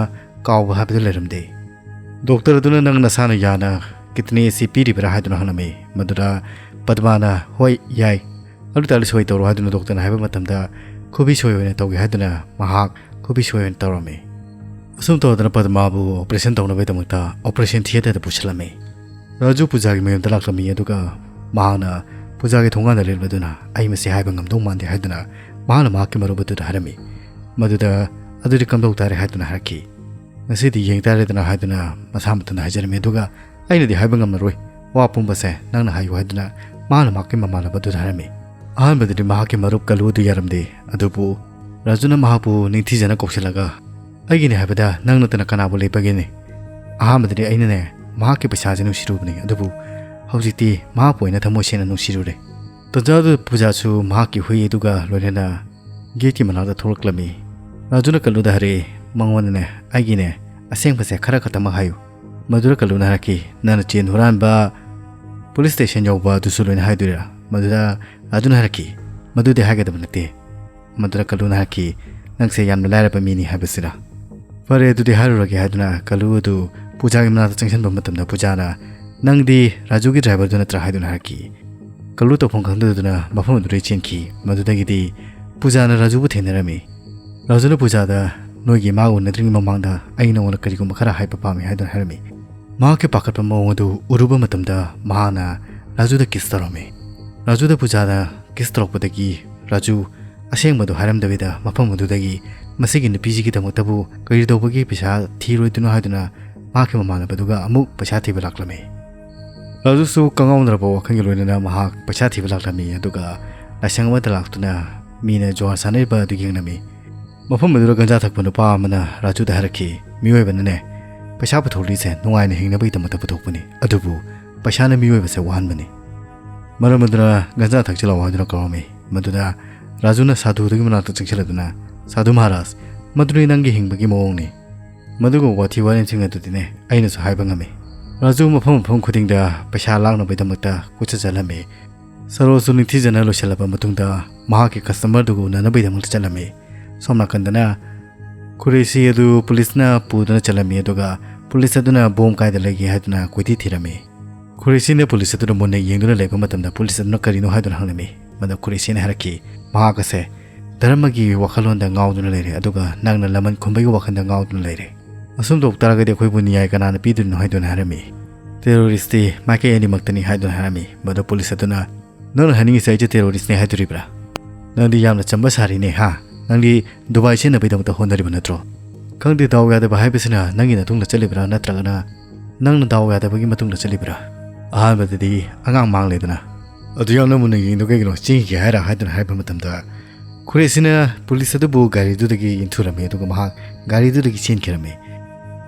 ꯀꯥꯎꯕ ꯍꯥꯏꯕꯗꯨ ꯂꯩꯔꯝꯗꯦ꯫ ꯗꯣꯛꯇꯔ ꯑꯗꯨꯅ "ꯅꯪ ꯅꯁꯥꯅ ꯌꯥꯅ ꯀꯤꯗꯅꯤ ꯑꯁꯤ ꯄꯤꯔꯤꯕ꯭ꯔꯥ?" ꯍꯥꯏꯗꯨꯅ ꯍꯪꯂꯝꯃꯤ꯫ ꯃꯗꯨꯗ ꯄꯗꯃꯥꯅ "ꯍꯣꯏ, ꯌꯥꯏ, ꯑꯗꯨ ꯇꯥꯔꯗꯤ ꯁꯣꯏ ꯇꯧꯔꯣ" ꯍꯥꯏꯗꯨꯅ ꯗꯣꯛꯇꯔꯅ ꯍꯥꯏꯕ ꯃꯇꯝꯗ ꯈꯨꯕꯤ ꯁꯣꯏ ꯑꯣꯏꯅ ꯇꯧꯒꯦ ꯍꯥꯏꯗꯨꯅ ꯃꯍꯥꯛ ꯈꯨꯕꯤ ꯁꯣꯏ ꯑꯣꯏꯅ ꯇꯧꯔꯝꯃꯤ꯫ ꯑꯁꯨꯝ ꯇꯧꯗꯅ ꯄꯗꯃꯥꯕꯨ ꯑꯣꯄꯔꯦꯁꯟ ꯇꯧꯅꯕꯒꯤꯗꯃꯛꯇ ꯑꯣꯄꯔꯦꯁꯟ ꯊꯤꯌꯦꯇꯔꯗ ꯄꯨꯁꯤꯜꯂꯝꯃꯤ꯫ ꯔꯥꯖꯨ ꯄꯨꯖꯥꯒꯤ ꯃꯌꯨꯝꯗ ꯂꯥꯛꯂꯝꯃꯤ, ꯑꯗꯨꯒ ꯃꯍꯥꯛꯅ ꯄꯨꯖꯥꯒꯤ ꯊꯣꯡꯒꯥꯟꯗ ꯂꯦꯞꯂꯗꯨꯅ "ꯑꯩ ꯃꯁꯤ ꯍꯥꯏꯕ ꯉꯝꯗꯧ ꯃꯥꯟꯗꯦ" ꯍꯥꯏꯗꯨꯅ ꯃꯍꯥꯛꯅ ꯃꯍꯥꯛꯀꯤ ꯃꯔꯨꯞ ꯑꯗꯨꯗ ꯍꯥꯏꯔꯝꯃꯤ꯫ ꯃꯗꯨꯗ "ꯑꯗꯨꯗꯤ ꯀꯝꯗꯧ ꯇꯥꯔꯦ?" ꯍꯥꯏꯗꯨꯅ ꯍꯥꯏꯔꯛꯈꯤ꯫ "ꯉꯁꯤꯗꯤ ꯌꯦꯡ ꯇꯥꯔꯦꯗꯅ" ꯍꯥꯏꯗꯨꯅ ꯃꯁꯥ ꯃꯊꯟꯇ ꯍꯥꯏꯖꯔꯝꯃꯤ, ꯑꯗꯨꯒ "ꯑꯩꯅꯗꯤ ꯍꯥꯏꯕ ꯉꯝꯂꯔꯣꯏ, ꯋꯥ ꯄꯨꯝꯕꯁꯦ ꯅꯪꯅ ꯍꯥꯏꯌꯨ" ꯍꯥꯏꯗꯨꯅ ꯃꯍꯥꯛꯅ ꯃꯍꯥꯛꯀꯤ ꯃꯃꯥꯟꯅꯕ ꯑꯗꯨꯗ ꯍꯥꯏꯔꯝꯃꯤ꯫ ꯑꯍꯥꯟꯕꯗꯗꯤ ꯃꯍꯥꯛꯀꯤ ꯃꯔꯨꯞ ꯀꯂꯨ ꯑꯗꯨ ꯌꯥꯔꯝꯗꯦ, ꯑꯗꯨꯕꯨ ꯔꯥꯖꯨꯅ ꯃꯍꯥꯛꯄꯨ ꯅꯤꯡꯊꯤꯖꯅ ꯀꯧꯁꯤꯜꯂꯒ "ꯑꯩꯒꯤꯅꯤ ꯍꯥꯏꯕꯗ ꯅꯪ ꯅꯠꯇꯅ ꯀꯅꯥꯕꯨ ꯂꯩꯕꯒꯦꯅꯦ? ꯑꯍꯥꯟꯕꯗꯗꯤ ꯑꯩꯅꯅꯦ ꯃꯍꯥꯛꯀꯤ ꯄꯩꯁꯥꯁꯦ ꯅꯨꯡꯁꯤꯔꯨꯕꯅꯤ, ꯑꯗꯨꯕꯨ ꯍꯧꯖꯤꯛꯇꯤ ꯃꯍꯥꯛꯄꯨ ꯑꯣꯏꯅ ꯊꯃꯣꯏ ꯁꯦꯡꯅ ꯅꯨꯡꯁꯤꯔꯨꯔꯦ"꯫ ꯇꯟꯖꯥꯗꯨꯗ ꯄꯨꯖꯥꯁꯨ ꯃꯍꯥꯛꯀꯤ ꯍꯨꯏ ꯑꯗꯨꯒ ꯂꯣꯏꯅꯅ ꯒꯦꯠꯀꯤ ꯃꯅꯥꯛꯇ ꯊꯣꯛꯂꯛꯂꯝꯃꯤ꯫ ꯔꯥꯖꯨꯅ ꯀꯜꯂꯨꯗ ꯍꯥꯏꯔꯛꯏ, "ꯃꯉꯣꯟꯗꯅꯦ ꯑꯩꯒꯤꯅꯦ ꯑꯁꯦꯡꯕꯁꯦ ꯈꯔ ꯈꯛꯇꯃꯛ ꯍꯥꯏꯌꯨ"꯫ ꯃꯗꯨꯗ ꯀꯜꯂꯨꯅ ꯍꯥꯏꯔꯛꯈꯤ, "ꯅꯪꯅ ꯆꯦꯟ ꯍꯨꯔꯥꯟꯕ ꯄꯨꯂꯤꯁ ꯁ꯭ꯇꯦꯁꯟ ꯌꯧꯕ ꯑꯗꯨꯁꯨ ꯂꯣꯏꯅ ꯍꯥꯏꯗꯣꯏꯔꯥ?" ꯃꯗꯨꯗ ꯔꯥꯖꯨꯅ ꯍꯥꯏꯔꯛꯈꯤ, "ꯃꯗꯨꯗꯤ ꯍꯥꯏꯒꯗꯕ ꯅꯠꯇꯦ"꯫ ꯃꯗꯨꯗ ꯀꯜꯂꯨꯅ ꯍꯥꯏꯔꯛꯈꯤ, "ꯅꯪꯁꯦ ꯌꯥꯝꯅ ꯂꯥꯏꯔꯕ ꯃꯤꯅꯤ ꯍꯥꯏꯕꯁꯤꯔꯥ?" "ꯐꯔꯦ, ꯑꯗꯨꯗꯤ ꯍꯥꯏꯔꯨꯔꯒꯦ" ꯍꯥꯏꯗꯨꯅ ꯀꯜꯂꯨ ꯑꯗꯨ ꯄꯨꯖꯥꯒꯤ ꯃꯅꯥꯛꯇ ꯆꯪꯁꯤꯟꯕ ꯃꯇꯝꯗ ꯄꯨꯖꯥꯅ, "ꯅꯪꯗꯤ ꯔꯥꯖꯨꯒꯤ ꯗ꯭ꯔꯥꯏꯚꯔꯗꯨ ꯅꯠꯇ꯭ꯔꯥ?" ꯍꯥꯏꯗꯨꯅ ꯍꯥꯏꯔꯛꯈꯤ꯫ ꯀꯜꯂꯨ ꯇꯧꯐꯝ ꯈꯪꯗꯗꯨꯅ ꯃꯐꯝ ꯑꯗꯨꯗꯒꯤ ꯆꯦꯟꯈꯤ꯫ ꯃꯗꯨꯗꯒꯤꯗꯤ ꯄꯨꯖꯥꯅ ꯔꯥꯖꯨꯕꯨ ꯊꯦꯡꯅꯔꯝꯃꯤ꯫ ꯔꯥꯖꯨꯅ ꯄꯨꯖꯥꯗ "ꯅꯣꯏꯒꯤ ꯏꯃꯥ ꯎꯅꯗ꯭ꯔꯤꯉꯩ ꯃꯃꯥꯡꯗ ꯑꯩ ꯅꯉꯣꯟꯗ ꯀꯔꯤꯒꯨꯝꯕ ꯈꯔ ꯍꯥꯏꯕ ꯄꯥꯝꯃꯤ" ꯍꯥꯏꯗꯨꯅ ꯍꯥꯏꯔꯝꯃꯤ꯫ ꯃꯍꯥꯛꯀꯤ ꯄꯥꯈꯠꯄ ꯃꯑꯣꯡ ꯑꯗꯨ ꯎꯔꯨꯕ ꯃꯇꯝꯗ ꯃꯍꯥꯛꯅ ꯔꯥꯖꯨꯗ ꯀꯤꯁ ꯇꯧꯔꯝꯃꯤ꯫ ꯔꯥꯖꯨꯗ ꯄꯨꯖꯥꯅ ꯀꯤꯁ ꯇꯧꯔꯛꯄꯗꯒꯤ ꯔꯥꯖꯨ ꯑꯁꯦꯡꯕꯗꯨ ꯍꯥꯏꯔꯝꯗꯕꯤꯗ ꯃꯐꯝ ꯑꯗꯨꯗꯒꯤ ꯃꯁꯤꯒꯤ ꯅꯨꯄꯤꯁꯤꯒꯤꯗꯃꯛꯇꯕꯨ ꯀꯔꯤ ꯇꯧꯕꯒꯤ ꯄꯩꯁꯥ ꯊꯤꯔꯣꯏꯗꯣꯏꯅꯣ ꯍꯥꯏꯗꯨꯅ ꯃꯍꯥꯛꯀꯤ ꯃꯃꯥꯟꯅꯕꯗꯨꯒ ꯑꯃꯨꯛ ꯄꯩꯁꯥ ꯊꯤꯕ ꯂꯥꯛꯂꯝꯃꯤ꯫ ꯔꯥꯖꯨꯁꯨ ꯀꯉꯥꯎꯅꯔꯕ ꯋꯥꯈꯜꯒ ꯂꯣꯏꯅꯅ ꯃꯍꯥꯛ ꯄꯩꯁꯥ ꯊꯤꯕ ꯂꯥꯛꯂꯝꯃꯤ, ꯑꯗꯨꯒ ꯂꯥꯏꯁꯪ ꯑꯃꯗ ꯂꯥꯛꯇꯨꯅ ꯃꯤꯅ ꯖꯨꯋꯥꯔ ꯁꯥꯟꯅꯔꯤꯕ ꯑꯗꯨ ꯌꯦꯡꯂꯝꯃꯤ꯫ ꯃꯐꯝ ꯑꯗꯨꯗ ꯒꯟꯖꯥ ꯊꯛꯄ ꯅꯨꯄꯥ ꯑꯃꯅ ꯔꯥꯖꯨꯗ ꯍꯥꯏꯔꯛꯈꯤ, "ꯃꯤꯑꯣꯏꯕꯅꯅꯦ, ꯄꯩꯁꯥ ꯄꯨꯊꯣꯛꯂꯤꯁꯦ ꯅꯨꯡꯉꯥꯏꯅ ꯍꯤꯡꯅꯕꯒꯤꯗꯃꯛꯇ ꯄꯨꯊꯣꯛꯄꯅꯤ, ꯑꯗꯨꯕꯨ ꯄꯩꯁꯥꯅ ꯃꯤꯑꯣꯏꯕꯁꯦ ꯋꯥꯍꯟꯕꯅꯤ"꯫ ꯃꯔꯝ ꯑꯗꯨꯅ ꯒꯟꯖꯥ ꯊꯛꯆꯤꯜꯂꯛꯑꯣ ꯍꯥꯏꯗꯨꯅ ꯀꯧꯔꯝꯃꯤ꯫ ꯃꯗꯨꯗ ꯔꯥꯖꯨꯅ ꯁꯥꯙꯨꯗꯨꯒꯤ ꯃꯅꯥꯛꯇ ꯆꯪꯁꯤꯜꯂꯗꯨꯅ, "ꯁꯥꯙꯨ ꯃꯍꯥꯔꯥꯖ, ꯃꯗꯨꯅꯤ ꯅꯪꯒꯤ ꯍꯤꯡꯕꯒꯤ ꯃꯑꯣꯡꯅꯤ꯫ ꯃꯗꯨꯒꯨꯝꯕ ꯋꯥꯊꯤ ꯋꯥꯔꯦꯝꯁꯤꯡ ꯑꯗꯨꯗꯤꯅꯦ ꯑꯩꯅꯁꯨ ꯍꯥꯏꯕ ꯉꯝꯃꯤ"꯫ ꯔꯥꯖꯨ ꯃꯐꯝ ꯃꯐꯝ ꯈꯨꯗꯤꯡꯗ ꯄꯩꯁꯥ ꯂꯥꯛꯅꯕꯒꯤꯗꯃꯛꯇ ꯀꯣꯏꯆꯠ ꯆꯠꯂꯝꯃꯤ꯫ ꯁꯔꯣꯖꯁꯨ ꯅꯤꯡꯊꯤꯖꯅ ꯂꯣꯏꯁꯤꯜꯂꯕ ꯃꯇꯨꯡꯗ ꯃꯍꯥꯛꯀꯤ ꯀꯁꯇꯃꯔꯗꯨꯒ ꯎꯅꯅꯕꯒꯤꯗꯃꯛꯇ ꯆꯠꯂꯝꯃꯤ꯫ ꯁꯣꯝ ꯅꯥꯀꯟꯗꯅ ꯈꯨꯔꯦꯁꯤ ꯑꯗꯨ ꯄꯨꯂꯤꯁꯅ ꯄꯨꯗꯨꯅ ꯆꯠꯂꯝꯃꯤ, ꯑꯗꯨꯒ ꯄꯨꯂꯤꯁ ꯑꯗꯨꯅ ꯕꯣꯝ ꯀꯥꯏꯗ ꯂꯩꯒꯦ ꯍꯥꯏꯗꯨꯅ ꯀꯣꯏꯊꯤ ꯊꯤꯔꯝꯃꯤ꯫ ꯈꯨꯔꯦꯁꯤꯅ ꯄꯨꯂꯤꯁ ꯑꯗꯨꯗ ꯃꯨꯟꯅ ꯌꯦꯡꯗꯨꯅ ꯂꯩꯕ ꯃꯇꯝꯗ ꯄꯨꯂꯤꯁ ꯑꯗꯨꯅ ꯀꯔꯤꯅꯣ ꯍꯥꯏꯗꯨꯅ ꯍꯪꯂꯝꯃꯤ꯫ ꯃꯗꯨ ꯈꯨꯔꯦꯁꯤꯅ ꯍꯥꯏꯔꯛꯈꯤ, "ꯃꯍꯥꯛ ꯑꯁꯦ ꯙꯔꯃꯒꯤ ꯋꯥꯈꯜꯂꯣꯟꯗ ꯉꯥꯎꯗꯨꯅ ꯂꯩꯔꯦ, ꯑꯗꯨꯒ ꯅꯪꯅ ꯂꯃꯟ ꯈꯨꯝꯕꯒꯤ ꯋꯥꯈꯜꯗ ꯉꯥꯎꯗꯨꯅ ꯂꯩꯔꯦ꯫ ꯑꯁꯨꯝ ꯇꯧ ꯇꯥꯔꯒꯗꯤ ꯑꯩꯈꯣꯏꯕꯨ ꯅꯤꯌꯥꯏ ꯀꯅꯥꯅ ꯄꯤꯗꯣꯏꯅꯣ?" ꯍꯥꯏꯗꯨꯅ ꯍꯥꯏꯔꯝꯃꯤ꯫ "ꯇꯦꯔꯣꯔꯤꯁꯇꯤ ꯃꯥꯏꯀꯩ ꯑꯅꯤꯃꯛꯇꯅꯤ" ꯍꯥꯏꯗꯨꯅ ꯍꯥꯏꯔꯝꯃꯤ꯫ ꯃꯗꯨ ꯄꯨꯂꯤꯁ ꯑꯗꯨꯅ, "ꯅꯪꯅ ꯍꯥꯏꯅꯤꯡꯉꯤꯁꯦ ꯑꯩꯁꯦ ꯇꯦꯔꯣꯔꯤꯁꯅꯦ ꯍꯥꯏꯗꯣꯔꯤꯕ꯭ꯔꯥ? ꯅꯪꯗꯤ ꯌꯥꯝꯅ ꯆꯝꯕ ꯁꯥꯔꯤꯅꯦ, ꯍꯥ? ꯅꯪꯗꯤ ꯗꯨꯕꯥꯏ ꯆꯦꯟꯅꯕꯒꯤꯗꯃꯛꯇ ꯍꯣꯠꯅꯔꯤꯕ ꯅꯠꯇ꯭ꯔꯣ? ꯈꯪꯗꯦ, ꯗꯥꯎ ꯌꯥꯗꯕ ꯍꯥꯏꯕꯁꯤꯅ ꯅꯪꯒꯤ ꯃꯇꯨꯡꯗ ꯆꯠꯂꯤꯕ꯭ꯔꯥ, ꯅꯠꯇ꯭ꯔꯒꯅ ꯅꯪꯅ ꯗꯥꯎ ꯌꯥꯗꯕꯒꯤ ꯃꯇꯨꯡꯗ ꯆꯠꯂꯤꯕ꯭ꯔꯥ? ꯑꯍꯥꯟꯕꯗꯗꯤ ꯑꯉꯥꯡ ꯃꯥꯡꯂꯦꯗꯅ꯫ ꯑꯗꯨ ꯌꯥꯝꯅ ꯃꯨꯟꯅ ꯌꯦꯡꯗꯣ ꯀꯩꯒꯤꯅꯣ? ꯆꯦꯟꯈꯤꯒꯦ ꯍꯥꯏꯔ?" ꯍꯥꯏꯗꯨꯅ ꯍꯥꯏꯕ ꯃꯇꯝꯗ, ꯈꯨꯔꯦꯁꯤꯅ ꯄꯨꯂꯤꯁ ꯑꯗꯨꯕꯨ ꯒꯥꯔꯤꯗꯨꯗꯒꯤ ꯏꯟꯊꯨꯔꯝꯃꯤ, ꯑꯗꯨꯒ ꯃꯍꯥꯛ ꯒꯥꯔꯤꯗꯨꯗꯒꯤ ꯆꯦꯟꯈꯤꯔꯝꯃꯤ꯫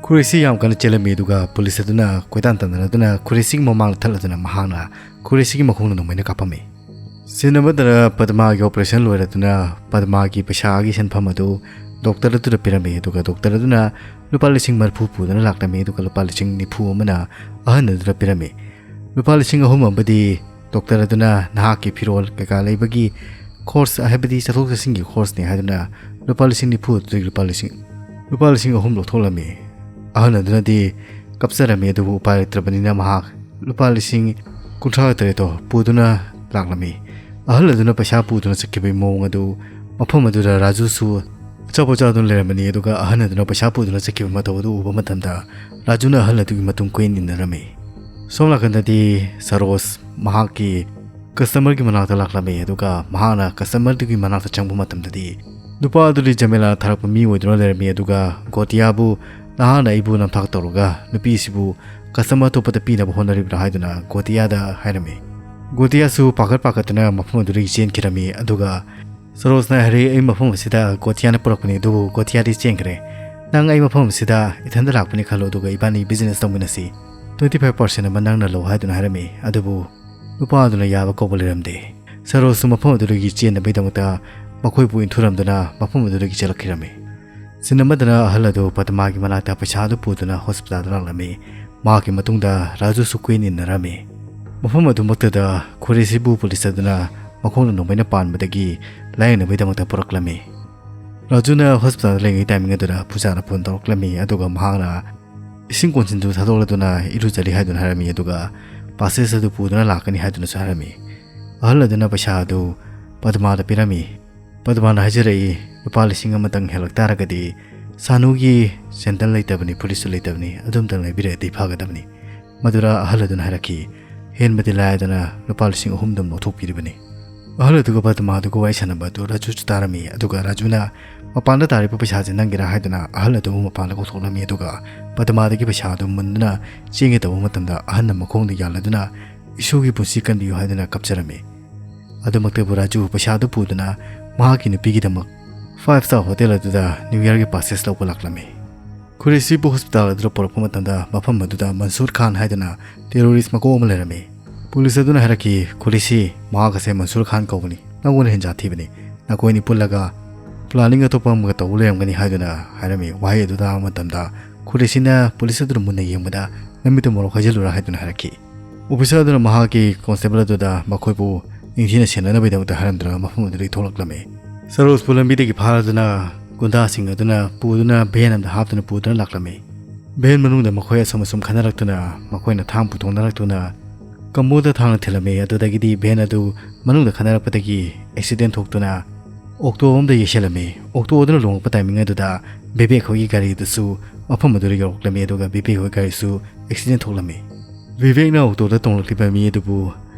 ꯈꯨꯔꯦꯁꯤ ꯌꯥꯝ ꯀꯟꯅ ꯆꯦꯜꯂꯝꯃꯤ, ꯑꯗꯨꯒ ꯄꯨꯂꯤꯁ ꯑꯗꯨꯅ ꯀꯣꯏꯇꯥꯟ ꯇꯥꯟꯅꯔꯗꯨꯅ ꯈꯨꯔꯦꯁꯤꯒꯤ ꯃꯃꯥꯡꯗ ꯊꯠꯂꯗꯨꯅ ꯃꯍꯥꯛꯅ ꯈꯨꯔꯦꯁꯤꯒꯤ ꯃꯈꯣꯡꯗ ꯅꯣꯡꯃꯩꯅ ꯀꯥꯞꯄꯝꯃꯤ꯫ ꯁꯤꯟ ꯑꯃꯗꯅ ꯄꯗꯃꯥꯒꯤ ꯑꯣꯄꯔꯦꯁꯟ ꯂꯣꯏꯔꯗꯨꯅ ꯄꯗꯃꯥꯒꯤ ꯄꯩꯁꯥꯒꯤ ꯁꯦꯟꯐꯝ ꯑꯗꯨ ꯗꯣꯛꯇꯔ ꯑꯗꯨꯗ ꯄꯤꯔꯝꯃꯤ, ꯑꯗꯨꯒ ꯗꯣꯛꯇꯔ ꯑꯗꯨꯅ ꯂꯨꯄꯥ ꯂꯤꯁꯤꯡ ꯃꯔꯤꯐꯨ ꯄꯨꯗꯨꯅ ꯂꯥꯛꯂꯝꯃꯤ, ꯑꯗꯨꯒ ꯂꯨꯄꯥ ꯂꯤꯁꯤꯡ ꯅꯤꯐꯨ ꯑꯃꯅ ꯑꯍꯟ ꯑꯗꯨꯗ ꯄꯤꯔꯝꯃꯤ꯫ ꯂꯨꯄꯥ ꯂꯤꯁꯤꯡ ꯑꯍꯨꯝ ꯑꯃꯗꯤ ꯗꯣꯛꯇꯔ ꯑꯗꯨꯅ ꯅꯍꯥꯛꯀꯤ ꯐꯤꯔꯣꯜ ꯀꯩꯀꯥ ꯂꯩꯕꯒꯤ ꯈꯣꯔꯁ, ꯍꯥꯏꯕꯗꯤ ꯆꯠꯊꯣꯛ ꯆꯠꯁꯤꯟꯒꯤ ꯈꯣꯔꯁꯅꯤ ꯍꯥꯏꯗꯨꯅ ꯂꯨꯄꯥ ꯂꯤꯁꯤꯡ ꯅꯤꯐꯨ ꯑꯗꯨꯗꯒꯤ ꯂꯨꯄꯥ ꯂꯤꯁꯤꯡ, ꯂꯨꯄꯥ ꯂꯤꯁꯤꯡ ꯑꯍꯨꯝ ꯂꯧꯊꯣꯛꯂꯝꯃꯤ꯫ ꯑꯍꯟ ꯑꯗꯨꯅꯗꯤ ꯀꯞꯆꯔꯝꯃꯤ, ꯑꯗꯨꯕꯨ ꯎꯄꯥꯏ ꯂꯩꯇ꯭ꯔꯕꯅꯤꯅ ꯃꯍꯥꯛ ꯂꯨꯄꯥ ꯂꯤꯁꯤꯡ ꯀꯨꯟꯊ꯭ꯔꯥ ꯇꯔꯦꯠꯇꯣ ꯄꯨꯗꯨꯅ ꯂꯥꯛꯂꯝꯃꯤ꯫ ꯑꯍꯜ ꯑꯗꯨꯅ ꯄꯩꯁꯥ ꯄꯨꯗꯨꯅ ꯆꯠꯈꯤꯕꯒꯤ ꯃꯑꯣꯡ ꯑꯗꯨ ꯃꯐꯝ ꯑꯗꯨꯗ ꯔꯥꯖꯨꯁꯨ ꯑꯆꯥꯄꯣꯠ ꯆꯥꯗꯨꯅ ꯂꯩꯔꯝꯕꯅꯤ, ꯑꯗꯨꯒ ꯑꯍꯟ ꯑꯗꯨꯅ ꯄꯩꯁꯥ ꯄꯨꯗꯨꯅ ꯆꯠꯈꯤꯕ ꯃꯇꯧ ꯑꯗꯨ ꯎꯕ ꯃꯇꯝꯗ ꯔꯥꯖꯨꯅ ꯑꯍꯜ ꯑꯗꯨꯒꯤ ꯃꯇꯨꯡ ꯀꯣꯏꯏꯟ ꯏꯟꯅꯔꯝꯃꯤ꯫ ꯁꯣꯝ ꯅꯥꯀꯟꯗꯗꯤ ꯁꯔꯣꯖ ꯃꯍꯥꯛꯀꯤ ꯀꯁꯇꯃꯔꯒꯤ ꯃꯅꯥꯛꯇ ꯂꯥꯛꯂꯝꯃꯤ, ꯑꯗꯨꯒ ꯃꯍꯥꯛꯅ ꯀꯁꯇꯃꯔꯗꯨꯒꯤ ꯃꯅꯥꯛꯇ ꯆꯪꯕ ꯃꯇꯝꯗꯗꯤ ꯅꯨꯄꯥ ꯑꯗꯨꯗꯤ ꯖꯃꯦꯂꯥ ꯊꯥꯔꯛꯄ ꯃꯤ ꯑꯣꯏꯗꯨꯅ ꯂꯩꯔꯝꯃꯤ, ꯑꯗꯨꯒ ꯒꯣꯇꯤꯌꯥꯕꯨ, "ꯅꯍꯥꯛꯅ ꯑꯩꯕꯨ ꯅꯝꯊꯥꯛ ꯇꯧꯔꯒ ꯅꯨꯄꯤꯁꯤꯕꯨ ꯀꯁꯇꯃꯔ ꯑꯇꯣꯞꯄꯗ ꯄꯤꯅꯕ ꯍꯣꯠꯅꯔꯤꯕ꯭ꯔꯥ ꯍꯥꯏꯗꯨꯅ ꯒꯣꯇꯤꯌꯥꯗ ꯍꯥꯏꯔꯝꯃꯤ꯫ ꯒꯣꯇꯤꯌꯥꯁꯨ ꯄꯥꯈꯠ ꯄꯥꯈꯠꯇꯨꯅ ꯃꯐꯝ ꯑꯗꯨꯗꯒꯤ ꯆꯦꯟꯈꯤꯔꯝꯃꯤ꯫ ꯑꯗꯨꯒ ꯁꯔꯣꯖꯅ ꯍꯥꯏꯔꯛꯏ, "ꯑꯩ ꯃꯐꯝ ꯑꯁꯤꯗ ꯒꯣꯇꯤꯌꯥꯅ ꯄꯨꯔꯛꯄꯅꯤ, ꯑꯗꯨꯕꯨ ꯒꯣꯇꯤꯌꯥꯗꯤ ꯆꯦꯟꯈ꯭ꯔꯦ꯫ ꯅꯪ ꯑꯩ ꯃꯐꯝ ꯑꯁꯤꯗ ꯏꯊꯟꯗ ꯂꯥꯛꯄꯅꯤ ꯈꯜꯂꯣ, ꯑꯗꯨꯒ ꯏꯕꯥꯅꯤ ꯕꯤꯖꯤꯅꯦꯁ ꯇꯧꯃꯤꯟꯅꯁꯤ꯫ Twenty five percent ꯑꯃ ꯅꯪꯅ ꯂꯧ" ꯍꯥꯏꯗꯨꯅ ꯍꯥꯏꯔꯝꯃꯤ꯫ ꯑꯗꯨꯕꯨ ꯅꯨꯄꯥ ꯑꯗꯨꯅ ꯌꯥꯕ ꯀꯧꯕ ꯂꯩꯔꯝꯗꯦ꯫ ꯁꯔꯣꯖꯁꯨ ꯃꯐꯝ ꯑꯗꯨꯗꯒꯤ ꯆꯦꯟꯅꯕꯒꯤꯗꯃꯛꯇ ꯃꯈꯣꯏꯕꯨ ꯏꯟꯊꯨꯔꯝꯗꯨꯅ ꯃꯐꯝ ꯑꯗꯨꯗꯒꯤ ꯆꯦꯜꯂꯛꯈꯤꯔꯝꯃꯤ꯫ ꯁꯤꯟ ꯑꯃꯗꯅ ꯑꯍꯜ ꯑꯗꯨ ꯄꯗꯃꯥꯒꯤ ꯃꯅꯥꯛꯇ ꯄꯩꯁꯥ ꯑꯗꯨ ꯄꯨꯗꯨꯅ ꯍꯣꯁꯄꯤꯇꯥꯜꯗ ꯂꯥꯛꯂꯝꯃꯤ꯫ ꯃꯍꯥꯛꯀꯤ ꯃꯇꯨꯡꯗ ꯔꯥꯖꯨꯁꯨ ꯀꯨꯏꯟ ꯏꯟꯅꯔꯝꯃꯤ꯫ ꯃꯐꯝ ꯑꯗꯨꯃꯛꯇꯗ ꯈꯨꯔꯦꯁꯤꯕꯨ ꯄꯨꯂꯤꯁ ꯑꯗꯨꯅ ꯃꯈꯣꯡꯗ ꯅꯣꯡꯃꯩꯅ ꯄꯥꯟꯕꯗꯒꯤ ꯂꯥꯌꯦꯡꯅꯕꯒꯤꯗꯃꯛꯇ ꯄꯨꯔꯛꯂꯝꯃꯤ꯫ ꯔꯥꯖꯨꯅ ꯍꯣꯁꯄꯤꯇꯥꯜꯗ ꯂꯩꯔꯤꯉꯩ ꯇꯥꯏꯃꯤꯡ ꯑꯗꯨꯗ ꯄꯨꯖꯥꯅ ꯐꯣꯟ ꯇꯧꯔꯛꯂꯝꯃꯤ, ꯑꯗꯨꯒ ꯃꯍꯥꯛꯅ ꯏꯁꯤꯡ ꯀꯣꯟꯁꯤꯟꯗꯨ ꯊꯥꯗꯣꯛꯂꯗꯨꯅ ꯏꯔꯨꯖꯔꯤ ꯍꯥꯏꯗꯨꯅ ꯍꯥꯏꯔꯝꯃꯤ, ꯑꯗꯨꯒ ꯄꯥꯁꯦꯁ ꯑꯗꯨ ꯄꯨꯗꯨꯅ ꯂꯥꯛꯀꯅꯤ ꯍꯥꯏꯗꯨꯅꯁꯨ ꯍꯥꯏꯔꯝꯃꯤ꯫ ꯑꯍꯜ ꯑꯗꯨꯅ ꯄꯩꯁꯥ ꯑꯗꯨ ꯄꯗꯃꯥꯗ ꯄꯤꯔꯝꯃꯤ꯫ ꯄꯗꯃꯥꯅ ꯍꯥꯏꯖꯔꯛꯏ, "ꯂꯨꯄꯥ ꯂꯤꯁꯤꯡ ꯑꯃꯇꯪ ꯍꯦꯜꯂꯛ ꯇꯥꯔꯒꯗꯤ ꯁꯥꯅꯨꯒꯤ ꯁꯦꯟꯗꯜ ꯂꯩꯇꯕꯅꯤ, ꯐꯨꯔꯤꯠꯁꯨ ꯂꯩꯇꯕꯅꯤ, ꯑꯗꯨꯝꯇꯪ ꯂꯩꯕꯤꯔꯗꯤ ꯐꯒꯗꯕꯅꯤ"꯫ ꯃꯗꯨꯗ ꯑꯍꯜ ꯑꯗꯨꯅ ꯍꯥꯏꯔꯛꯈꯤ, "ꯍꯦꯟꯕꯗꯤ ꯂꯥꯏꯗꯅ ꯂꯨꯄꯥ ꯂꯤꯁꯤꯡ ꯑꯍꯨꯝꯗꯪ ꯂꯧꯊꯣꯛꯄꯤꯔꯤꯕꯅꯤ"꯫ ꯑꯍꯜ ꯑꯗꯨꯒ ꯄꯗꯃꯥꯗꯨꯒ ꯋꯥꯔꯤ ꯁꯥꯟꯅꯕ ꯑꯗꯨ ꯔꯥꯖꯨꯁꯨ ꯇꯥꯔꯝꯃꯤ, ꯑꯗꯨꯒ ꯔꯥꯖꯨꯅ "ꯃꯄꯥꯟꯗ ꯇꯥꯔꯤꯕ ꯄꯩꯁꯥꯁꯦ ꯅꯪꯒꯤꯔꯥ?" ꯍꯥꯏꯗꯨꯅ ꯑꯍꯜ ꯑꯗꯨꯕꯨ ꯃꯄꯥꯟꯗ ꯀꯧꯊꯣꯛꯂꯝꯃꯤ, ꯑꯗꯨꯒ ꯄꯗꯃꯥꯗꯒꯤ ꯄꯩꯁꯥ ꯑꯗꯨ ꯃꯨꯟꯗꯨꯅ ꯆꯦꯟꯒꯦ ꯇꯧꯕ ꯃꯇꯝꯗ ꯑꯍꯜꯅ ꯃꯈꯣꯡꯗ ꯌꯥꯜꯂꯗꯨꯅ "ꯏꯁꯨꯒꯤ ꯄꯨꯟꯁꯤ ꯀꯟꯕꯤꯌꯨ" ꯍꯥꯏꯗꯨꯅ ꯀꯞꯆꯔꯝꯃꯤ꯫ ꯑꯗꯨꯃꯛꯇꯕꯨ ꯔꯥꯖꯨ ꯄꯩꯁꯥ ꯑꯗꯨ ꯄꯨꯗꯨꯅ ꯃꯍꯥꯛꯀꯤ ꯅꯨꯄꯤꯒꯤꯗꯃꯛ five star hotel ꯑꯗꯨꯗ New Yearꯒꯤ passes ꯂꯧꯕ ꯂꯥꯛꯂꯝꯃꯤ꯫ ꯈꯨꯔꯦꯁꯤꯕꯨ ꯍꯣꯁꯄꯤꯇꯥꯜ ꯑꯗꯨꯗ ꯄꯨꯔꯛꯄ ꯃꯇꯝꯗ ꯃꯐꯝ ꯑꯗꯨꯗ ꯃꯟꯁꯨꯔ ꯈꯥꯟ ꯍꯥꯏꯗꯨꯅ terrorist ꯃꯀꯣꯛ ꯑꯃ ꯂꯩꯔꯝꯃꯤ꯫ ꯄꯨꯂꯤꯁ ꯑꯗꯨꯅ ꯍꯥꯏꯔꯛꯈꯤ, "ꯈꯨꯔꯦꯁꯤ, ꯃꯍꯥꯛ ꯑꯁꯦ ꯃꯟꯁꯨꯔ ꯈꯥꯟ ꯀꯧꯕꯅꯤ, ꯅꯉꯣꯟꯗ ꯍꯦꯟꯖꯥ ꯊꯤꯕꯅꯤ, ꯅꯈꯣꯏꯅꯤ ꯄꯨꯜꯂꯒ planning ꯑꯇꯣꯞꯄ ꯑꯃꯒ ꯇꯧꯕ ꯂꯩꯔꯝꯒꯅꯤ" ꯍꯥꯏꯗꯨꯅ ꯍꯥꯏꯔꯝꯃꯤ꯫ ꯋꯥꯍꯩ ꯑꯗꯨ ꯇꯥꯕ ꯃꯇꯝꯗ ꯈꯨꯔꯦꯁꯤꯅ ꯄꯨꯂꯤꯁ ꯑꯗꯨꯅ ꯃꯨꯟꯅ ꯌꯦꯡꯕꯗ "ꯅꯃꯤꯠꯇꯨ ꯃꯣꯔꯣꯛ ꯍꯩꯖꯤꯜꯂꯨꯔꯥ?" ꯍꯥꯏꯗꯨꯅ ꯍꯥꯏꯔꯛꯈꯤ꯫ ꯑꯣꯐꯤꯁꯔ ꯑꯗꯨꯅ ꯃꯍꯥꯛꯀꯤ ꯀꯣꯟꯁꯇꯦꯕꯜ ꯑꯗꯨꯗ ꯃꯈꯣꯏꯕꯨ ꯅꯤꯡꯊꯤꯅ ꯁꯦꯟꯅꯅꯕꯒꯤꯗꯃꯛꯇ ꯍꯥꯏꯔꯝꯗꯨꯅ ꯃꯐꯝ ꯑꯗꯨꯗꯒꯤ ꯊꯣꯛꯂꯛꯂꯝꯃꯤ꯫ ꯁꯔꯣꯖꯄꯨ ꯂꯝꯕꯤꯗꯒꯤ ꯐꯥꯔꯗꯨꯅ ꯒꯨꯟꯗꯥꯁꯤꯡ ꯑꯗꯨꯅ ꯄꯨꯗꯨꯅ ꯚꯦꯟ ꯑꯃꯗ ꯍꯥꯞꯇꯨꯅ ꯄꯨꯗꯨꯅ ꯂꯥꯛꯂꯝꯃꯤ꯫ ꯚꯦꯟ ꯃꯅꯨꯡꯗ ꯃꯈꯣꯏ ꯑꯁꯨꯝ ꯑꯁꯨꯝ ꯈꯟꯅꯔꯛꯇꯨꯅ ꯃꯈꯣꯏꯅ ꯊꯥꯡ ꯄꯨꯊꯣꯛꯅꯔꯛꯇꯨꯅ ꯀꯝꯕꯣꯗ ꯊꯥꯡꯅ ꯊꯤꯜꯂꯝꯃꯤ꯫ ꯑꯗꯨꯗꯒꯤꯗꯤ ꯚꯦꯟ ꯑꯗꯨ ꯃꯅꯨꯡꯗ ꯈꯟꯅꯔꯛꯄꯗꯒꯤ ꯑꯦꯛꯁꯤꯗꯦꯟ ꯊꯣꯛꯇꯨꯅ ꯑꯣꯛꯇꯣ ꯑꯃꯗ ꯌꯩꯁꯜꯂꯝꯃꯤ꯫ ꯑꯣꯛꯇꯣ ꯑꯗꯨꯅ ꯂꯣꯡꯂꯛꯄ ꯇꯥꯏꯃꯤꯡ ꯑꯗꯨꯗ ꯕꯤꯕꯦꯛ ꯍꯣꯏꯒꯤ ꯒꯥꯔꯤꯗꯨꯁꯨ ꯃꯐꯝ ꯑꯗꯨꯗ ꯌꯧꯔꯛꯂꯝꯃꯤ, ꯑꯗꯨꯒ ꯕꯤꯕꯦꯛ ꯍꯣꯏ ꯒꯥꯔꯤꯁꯨ ꯑꯦꯛꯁꯤꯗꯦꯟ ꯊꯣꯛꯂꯝꯃꯤ꯫ ꯕꯤꯕꯦꯛꯅ ꯑꯣꯛꯇꯣꯗ ꯇꯣꯡꯂꯛꯂꯤꯕ ꯃꯤ ꯑꯗꯨꯕꯨ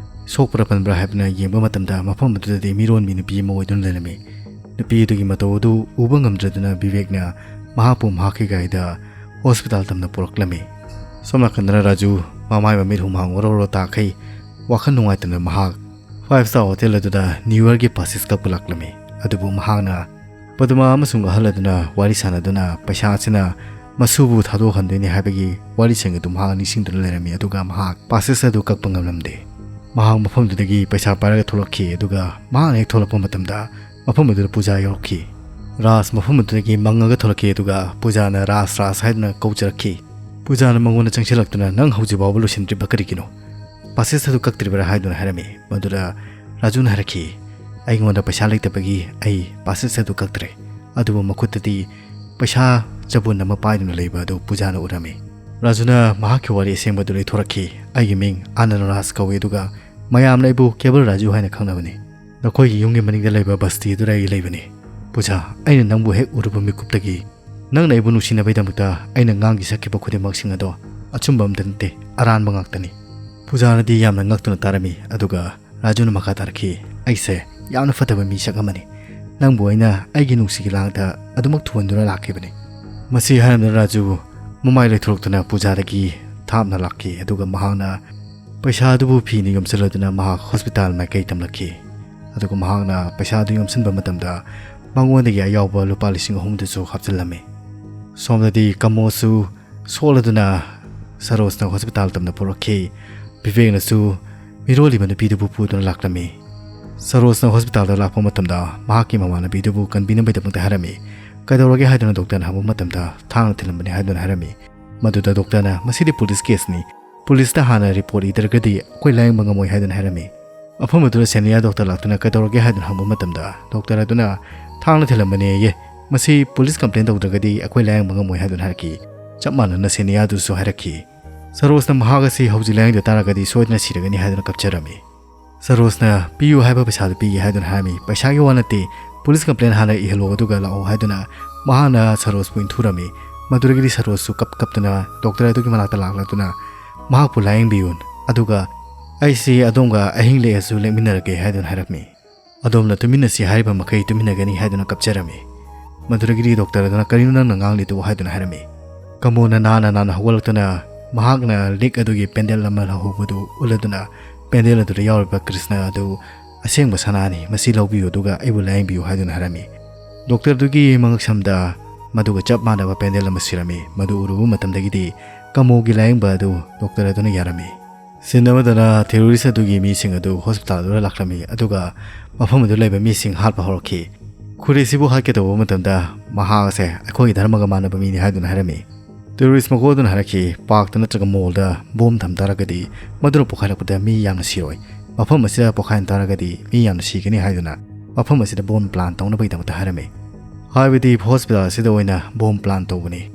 ꯁꯣꯛꯄ꯭ꯔꯥ ꯄꯟꯕ꯭ꯔꯥ ꯍꯥꯏꯗꯨꯅ ꯌꯦꯡꯕ ꯃꯇꯝꯗ ꯃꯐꯝ ꯑꯗꯨꯗꯗꯤ ꯃꯤꯔꯣꯟꯕꯤ ꯅꯨꯄꯤ ꯑꯃ ꯑꯣꯏꯗꯨꯅ ꯂꯩꯔꯝꯃꯤ꯫ ꯅꯨꯄꯤ ꯑꯗꯨꯒꯤ ꯃꯇꯧ ꯑꯗꯨ ꯎꯕ ꯉꯝꯗ꯭ꯔꯗꯨꯅ ꯕꯤꯕꯦꯛꯅ ꯃꯍꯥꯛꯄꯨ ꯃꯍꯥꯛꯀꯤ ꯒꯥꯔꯤꯗ ꯍꯣꯁꯄꯤꯇꯥꯜ ꯇꯝꯅ ꯄꯨꯔꯛꯂꯝꯃꯤ꯫ ꯁꯣꯝ ꯅꯥꯀꯟꯗꯅ ꯔꯥꯖꯨ ꯃꯃꯥꯏ ꯃꯃꯤꯠ ꯍꯨꯃꯥꯡ ꯑꯣꯔꯣ ꯑꯣꯔꯣ ꯇꯥꯈꯩ꯫ ꯋꯥꯈꯜ ꯅꯨꯡꯉꯥꯏꯇꯅ ꯃꯍꯥꯛ five star hotel ꯑꯗꯨꯗ New Yearꯒꯤ passes ꯀꯛꯄ ꯂꯥꯛꯂꯝꯃꯤ꯫ ꯑꯗꯨꯕꯨ ꯃꯍꯥꯛꯅ ꯄꯗꯃꯥ ꯑꯃꯁꯨꯡ ꯑꯍꯜ ꯑꯗꯨꯅ ꯋꯥꯔꯤ ꯁꯥꯟꯅꯗꯨꯅ ꯄꯩꯁꯥ ꯑꯁꯤꯅ ꯃꯁꯨꯕꯨ ꯊꯥꯗꯣꯛꯍꯟꯗꯣꯏꯅꯤ ꯍꯥꯏꯕꯒꯤ ꯋꯥꯔꯤꯁꯤꯡ ꯑꯗꯨ ꯃꯍꯥꯛ ꯅꯤꯡꯁꯤꯡꯗꯨꯅ ꯂꯩꯔꯝꯃꯤ꯫ ꯑꯗꯨꯒ ꯃꯍꯥꯛ passes ꯑꯗꯨ ꯀꯛꯄ ꯉꯝꯂꯝꯗꯦ꯫ ꯃꯍꯥꯛ ꯃꯐꯝꯗꯨꯗꯒꯤ ꯄꯩꯁꯥ ꯄꯥꯏꯔꯒ ꯊꯣꯛꯂꯛꯈꯤ꯫ ꯑꯗꯨꯒ ꯃꯍꯥꯛꯅ ꯍꯦꯛ ꯊꯣꯛꯂꯛꯄ ꯃꯇꯝꯗ ꯃꯐꯝ ꯑꯗꯨꯗ ꯄꯨꯖꯥ ꯌꯧꯔꯛꯈꯤ꯫ ꯔꯥꯖ ꯃꯐꯝ ꯑꯗꯨꯗꯒꯤ ꯃꯪꯉꯒ ꯊꯣꯛꯂꯛꯈꯤ꯫ ꯑꯗꯨꯒ ꯄꯨꯖꯥꯅ "ꯔꯥꯖ, ꯔꯥꯖ" ꯍꯥꯏꯗꯨꯅ ꯀꯧꯖꯔꯛꯈꯤ꯫ ꯄꯨꯖꯥꯅ ꯃꯉꯣꯟꯗ ꯆꯪꯁꯤꯜꯂꯛꯇꯨꯅ, "ꯅꯪ ꯍꯧꯖꯤꯛ ꯐꯥꯎꯕ ꯂꯣꯏꯁꯤꯟꯗ꯭ꯔꯤꯕ ꯀꯔꯤꯒꯤꯅꯣ? Passes ꯑꯗꯨ ꯀꯛꯇ꯭ꯔꯤꯕ꯭ꯔꯥ?" ꯍꯥꯏꯗꯨꯅ ꯍꯥꯏꯔꯝꯃꯤ꯫ ꯃꯗꯨꯗ ꯔꯥꯖꯨꯅ ꯍꯥꯏꯔꯛꯈꯤ, "ꯑꯩꯉꯣꯟꯗ ꯄꯩꯁꯥ ꯂꯩꯇꯕꯒꯤ ꯑꯩ passes ꯑꯗꯨ ꯀꯛꯇ꯭ꯔꯦ꯫ ꯑꯗꯨꯕꯨ ꯃꯈꯨꯠꯇꯗꯤ ꯄꯩꯁꯥ ꯆꯕꯨꯟ ꯑꯃ ꯄꯥꯏꯗꯨꯅ ꯂꯩꯕ ꯑꯗꯨ ꯄꯨꯖꯥꯅ ꯎꯔꯝꯃꯤ꯫" ꯔꯥꯖꯨꯅ ꯃꯍꯥꯛꯀꯤ ꯋꯥꯔꯤ ꯑꯁꯦꯡꯕ ꯑꯗꯨ ꯂꯤꯊꯣꯔꯛꯈꯤ꯫ "ꯑꯩꯒꯤ ꯃꯤꯡ ꯑꯥꯅꯟꯗ ꯔꯥꯖ ꯀꯧꯏ, ꯑꯗꯨꯒ ꯃꯌꯥꯝꯅ ꯑꯩꯕꯨ ꯀꯦꯕꯜ ꯔꯥꯖꯨ ꯍꯥꯏꯅ ꯈꯪꯅꯕꯅꯤ꯫ ꯅꯈꯣꯏꯒꯤ ꯌꯨꯝꯒꯤ ꯃꯅꯤꯡꯗ ꯂꯩꯕ ꯕꯁꯇꯤ ꯑꯗꯨꯗ ꯑꯩ ꯂꯩꯕꯅꯤ꯫ ꯄꯨꯖꯥ, ꯑꯩꯅ ꯅꯪꯕꯨ ꯍꯦꯛ ꯎꯔꯨꯕ ꯃꯤꯀꯨꯞꯇꯒꯤ ꯅꯪꯅ ꯑꯩꯕꯨ ꯅꯨꯡꯁꯤꯅꯕꯒꯤꯗꯃꯛꯇ ꯑꯩꯅ ꯉꯥꯡꯈꯤ ꯁꯛꯈꯤꯕ ꯈꯨꯗꯤꯡꯃꯛꯁꯤꯡ ꯑꯗꯣ ꯑꯆꯨꯝꯕ ꯑꯝꯇ ꯅꯠꯇꯦ, ꯑꯔꯥꯟꯕ ꯉꯥꯛꯇꯅꯤ꯫" ꯄꯨꯖꯥꯅꯗꯤ ꯌꯥꯝꯅ ꯉꯛꯇꯨꯅ ꯇꯥꯔꯝꯃꯤ꯫ ꯑꯗꯨꯒ ꯔꯥꯖꯨꯅ ꯃꯈꯥ ꯇꯥꯔꯛꯈꯤ, "ꯑꯩꯁꯦ ꯌꯥꯝꯅ ꯐꯠꯇꯕ ꯃꯤꯁꯛ ꯑꯃꯅꯤ꯫ ꯅꯪꯕꯨ ꯑꯩꯅ ꯑꯩꯒꯤ ꯅꯨꯡꯁꯤꯒꯤ ꯂꯥꯡꯗ ꯑꯗꯨꯃꯛ ꯊꯨꯍꯟꯗꯨꯅ ꯂꯥꯛꯈꯤꯕꯅꯤ꯫" ꯃꯁꯤ ꯍꯥꯏꯔꯝꯗꯨꯅ ꯔꯥꯖꯨ ꯃꯃꯥꯏ ꯂꯩꯊꯣꯔꯛꯇꯨꯅ ꯄꯨꯖꯥꯗꯒꯤ ꯊꯥꯞꯅ ꯂꯥꯛꯈꯤ꯫ ꯑꯗꯨꯒ ꯃꯍꯥꯛꯅ ꯄꯩꯁꯥ ꯑꯗꯨꯕꯨ ꯐꯤꯅ ꯌꯣꯝꯁꯤꯜꯂꯗꯨꯅ ꯃꯍꯥꯛ ꯍꯣꯁꯄꯤꯇꯥꯜ ꯃꯥꯏꯀꯩ ꯇꯝꯂꯛꯈꯤ꯫ ꯑꯗꯨꯒ ꯃꯍꯥꯛꯅ ꯄꯩꯁꯥ ꯑꯗꯨ ꯌꯣꯝꯁꯤꯟꯕ ꯃꯇꯝꯗ ꯃꯉꯣꯟꯗꯒꯤ ꯑꯌꯥꯎꯕ ꯂꯨꯄꯥ ꯂꯤꯁꯤꯡ ꯑꯍꯨꯝꯗꯨꯁꯨ ꯍꯥꯞꯆꯤꯜꯂꯝꯃꯤ꯫ ꯁꯣꯝꯗꯗꯤ ꯀꯃꯣꯁꯨ ꯁꯣꯛꯂꯗꯨꯅ ꯁꯔꯣꯖꯅ ꯍꯣꯁꯄꯤꯇꯥꯜ ꯇꯝꯅ ꯄꯨꯔꯛꯈꯤ꯫ ꯕꯤꯕꯦꯛꯅꯁꯨ ꯃꯤꯔꯣꯜꯂꯤꯕ ꯅꯨꯄꯤꯗꯨꯕꯨ ꯄꯨꯗꯨꯅ ꯂꯥꯛꯂꯝꯃꯤ꯫ ꯁꯔꯣꯖꯅ ꯍꯣꯁꯄꯤꯇꯥꯜꯗ ꯂꯥꯛꯄ ꯃꯇꯝꯗ ꯃꯍꯥꯛꯀꯤ ꯃꯃꯥꯟꯅꯕꯤꯗꯨꯕꯨ ꯀꯟꯕꯤꯅꯕꯒꯤꯗꯃꯛꯇ ꯍꯥꯏꯔꯝꯃꯤ꯫ "ꯀꯩꯗꯧꯔꯒꯦ?" ꯍꯥꯏꯗꯨꯅ ꯗꯣꯛꯇꯔꯅ ꯍꯪꯕ ꯃꯇꯝꯗ, "ꯊꯥꯡꯅ ꯊꯤꯜꯂꯝꯕꯅꯤ" ꯍꯥꯏꯗꯨꯅ ꯍꯥꯏꯔꯝꯃꯤ꯫ ꯃꯗꯨꯗ ꯗꯣꯛꯇꯔꯅ, "ꯃꯁꯤꯗꯤ ꯄꯨꯂꯤꯁ ꯀꯦꯁꯅꯤ, ꯄꯨꯂꯤꯁꯇ ꯍꯥꯟꯅ ꯔꯤꯄꯣꯔꯠ ꯏꯗ꯭ꯔꯒꯗꯤ ꯑꯩꯈꯣꯏ ꯂꯥꯌꯦꯡꯕ ꯉꯝꯃꯣꯏ" ꯍꯥꯏꯗꯨꯅ ꯍꯥꯏꯔꯝꯃꯤ꯫ ꯃꯐꯝ ꯑꯗꯨꯗ ꯁꯦꯅꯤꯌꯔ ꯗꯣꯛꯇꯔ ꯂꯥꯛꯇꯨꯅ "ꯀꯩꯗꯧꯔꯒꯦ?" ꯍꯥꯏꯗꯨꯅ ꯍꯪꯕ ꯃꯇꯝꯗ, ꯗꯣꯛꯇꯔ ꯑꯗꯨꯅ "ꯊꯥꯡꯅ ꯊꯤꯜꯂꯝꯕꯅꯦꯌꯦ, ꯃꯁꯤ ꯄꯨꯂꯤꯁ ꯀꯝꯄ꯭ꯂꯦꯟ ꯇꯧꯗ꯭ꯔꯒꯗꯤ ꯑꯩꯈꯣꯏ ꯂꯥꯌꯦꯡꯕ ꯉꯝꯃꯣꯏ" ꯍꯥꯏꯗꯨꯅ ꯍꯥꯏꯔꯛꯈꯤ꯫ ꯆꯞ ꯃꯥꯟꯅꯅ ꯁꯦꯅꯤꯌꯔꯗꯨꯁꯨ ꯍꯥꯏꯔꯛꯈꯤ꯫ ꯁꯔꯣꯖꯅ ꯃꯍꯥꯛ ꯑꯁꯤ ꯍꯧꯖꯤꯛ ꯂꯥꯌꯦꯡꯗ ꯇꯥꯔꯒꯗꯤ ꯁꯣꯏꯗꯅ ꯁꯤꯔꯒꯅꯤ ꯍꯥꯏꯗꯨꯅ ꯀꯞꯆꯔꯝꯃꯤ꯫ ꯁꯔꯣꯖꯅ "ꯄꯤꯌꯨ ꯍꯥꯏꯕ ꯄꯩꯁꯥꯗꯨ ꯄꯤꯒꯦ" ꯍꯥꯏꯗꯨꯅ ꯍꯥꯏꯔꯝꯃꯤ꯫ "ꯄꯩꯁꯥꯒꯤ ꯋꯥ ꯅꯠꯇꯦ, ꯄꯨꯂꯤꯁ ꯀꯝꯄ꯭ꯂꯦꯟ ꯍꯥꯟꯅ ꯏꯍꯜꯂꯣ ꯑꯗꯨꯒ ꯂꯥꯛꯑꯣ" ꯍꯥꯏꯗꯨꯅ ꯃꯍꯥꯛꯅ ꯁꯔꯣꯖꯄꯨ ꯏꯟꯊꯨꯔꯝꯃꯤ꯫ ꯃꯗꯨꯗꯒꯤꯗꯤ ꯁꯔꯣꯖꯁꯨ ꯀꯞ ꯀꯞꯇꯨꯅ ꯗꯣꯛꯇꯔ ꯑꯗꯨꯒꯤ ꯃꯅꯥꯛꯇ ꯂꯥꯛꯂꯗꯨꯅ, "ꯃꯍꯥꯛꯄꯨ ꯂꯥꯌꯦꯡꯕꯤꯌꯨ, ꯑꯗꯨꯒ ꯑꯩꯁꯤ ꯑꯗꯣꯝꯒ ꯑꯍꯤꯡ ꯂꯦꯛꯑꯁꯨ ꯂꯦꯛꯃꯤꯟꯅꯔꯒꯦ" ꯍꯥꯏꯗꯨꯅ ꯍꯥꯏꯔꯝꯃꯤ꯫ "ꯑꯗꯣꯝꯅ ꯇꯨꯃꯤꯟꯅꯁꯤ ꯍꯥꯏꯔꯤꯕ ꯃꯈꯩ ꯇꯨꯃꯤꯟꯅꯒꯅꯤ" ꯍꯥꯏꯗꯨꯅ ꯀꯞꯆꯔꯝꯃꯤ꯫ ꯃꯗꯨꯗꯒꯤꯗꯤ ꯗꯣꯛꯇꯔ ꯑꯗꯨꯅ "ꯀꯔꯤꯅꯣ ꯅꯪꯅ ꯉꯥꯡꯂꯤꯗꯨꯕꯨ?" ꯍꯥꯏꯗꯨꯅ ꯍꯥꯏꯔꯝꯃꯤ꯫ ꯀꯃꯣꯅ ꯅꯥꯅ ꯅꯥꯅ ꯍꯧꯒꯠꯂꯛꯇꯨꯅ ꯃꯍꯥꯛꯅ ꯂꯤꯛ ꯑꯗꯨꯒꯤ ꯄꯦꯟꯗꯦꯜ ꯑꯃ ꯂꯧꯍꯧꯕꯗꯨ ꯎꯠꯂꯗꯨꯅ, "ꯄꯦꯟꯗꯦꯜ ꯑꯗꯨꯗ ꯌꯥꯎꯔꯤꯕ ꯀ꯭ꯔꯤꯁꯅ ꯑꯗꯨ ꯑꯁꯦꯡꯕ ꯁꯅꯥꯅꯤ, ꯃꯁꯤ ꯂꯧꯕꯤꯌꯨ ꯑꯗꯨꯒ ꯑꯩꯕꯨ ꯂꯥꯌꯦꯡꯕꯤꯌꯨ" ꯍꯥꯏꯗꯨꯅ ꯍꯥꯏꯔꯝꯃꯤ꯫ ꯗꯣꯛꯇꯔꯗꯨꯒꯤ ꯃꯉꯛꯁꯝꯗ ꯃꯗꯨꯒ ꯆꯞ ꯃꯥꯟꯅꯕ ꯄꯦꯟꯗꯦꯜ ꯑꯃ ꯁꯤꯔꯝꯃꯤ꯫ ꯃꯗꯨ ꯎꯔꯨꯕ ꯃꯇꯝꯗꯒꯤꯗꯤ ꯀꯃꯣꯒꯤ ꯂꯥꯌꯦꯡꯕ ꯑꯗꯨ ꯗꯣꯛꯇꯔ ꯑꯗꯨꯅ ꯌꯥꯔꯝꯃꯤ꯫ ꯁꯤꯟ ꯑꯃꯗꯅ ꯇꯦꯔꯣꯔꯤꯁ ꯑꯗꯨꯒꯤ ꯃꯤꯁꯤꯡ ꯑꯗꯨ ꯍꯣꯁꯄꯤꯇꯥꯜꯗꯨꯗ ꯂꯥꯛꯂꯝꯃꯤ, ꯑꯗꯨꯒ ꯃꯐꯝ ꯑꯗꯨ ꯂꯩꯕ ꯃꯤꯁꯤꯡ ꯍꯥꯠꯄ ꯍꯧꯔꯛꯈꯤ꯫ ꯈꯨꯔꯦꯁꯤꯕꯨ ꯍꯥꯠꯀꯦ ꯇꯧꯕ ꯃꯇꯝꯗ ꯃꯍꯥꯛ ꯑꯁꯦ ꯑꯩꯈꯣꯏꯒꯤ ꯙꯔꯃꯒ ꯃꯥꯟꯅꯕ ꯃꯤꯅꯤ ꯍꯥꯏꯗꯨꯅ ꯍꯥꯏꯔꯝꯃꯤ꯫ ꯇꯦꯔꯣꯔꯤꯁ ꯃꯀꯣꯛ ꯑꯗꯨꯅ ꯍꯥꯏꯔꯛꯈꯤ, "ꯄꯥꯔꯛꯇ ꯅꯠꯇ꯭ꯔꯒ ꯃꯣꯜꯗ ꯕꯣꯝ ꯊꯝ ꯇꯥꯔꯒꯗꯤ ꯃꯗꯨꯅ ꯄꯣꯈꯥꯏꯔꯛꯄꯗ ꯃꯤ ꯌꯥꯝꯅ ꯁꯤꯔꯣꯏ꯫ ꯃꯐꯝ ꯑꯁꯤꯗ ꯄꯣꯈꯥꯏꯍꯟ ꯇꯥꯔꯒꯗꯤ ꯃꯤ ꯌꯥꯝꯅ ꯁꯤꯒꯅꯤ" ꯍꯥꯏꯗꯨꯅ ꯃꯐꯝ ꯑꯁꯤꯗ ꯕꯣꯝ ꯄ꯭ꯂꯥꯟ ꯇꯧꯅꯕꯒꯤꯗꯃꯛꯇ ꯍꯥꯏꯔꯝꯃꯤ꯫ ꯍꯥꯏꯕꯗꯤ ꯍꯣꯁꯄꯤꯇꯥꯜ ꯑꯁꯤꯗ ꯑꯣꯏꯅ ꯕꯣꯝ ꯄ꯭ꯂꯥꯟ ꯇꯧꯕꯅꯤ꯫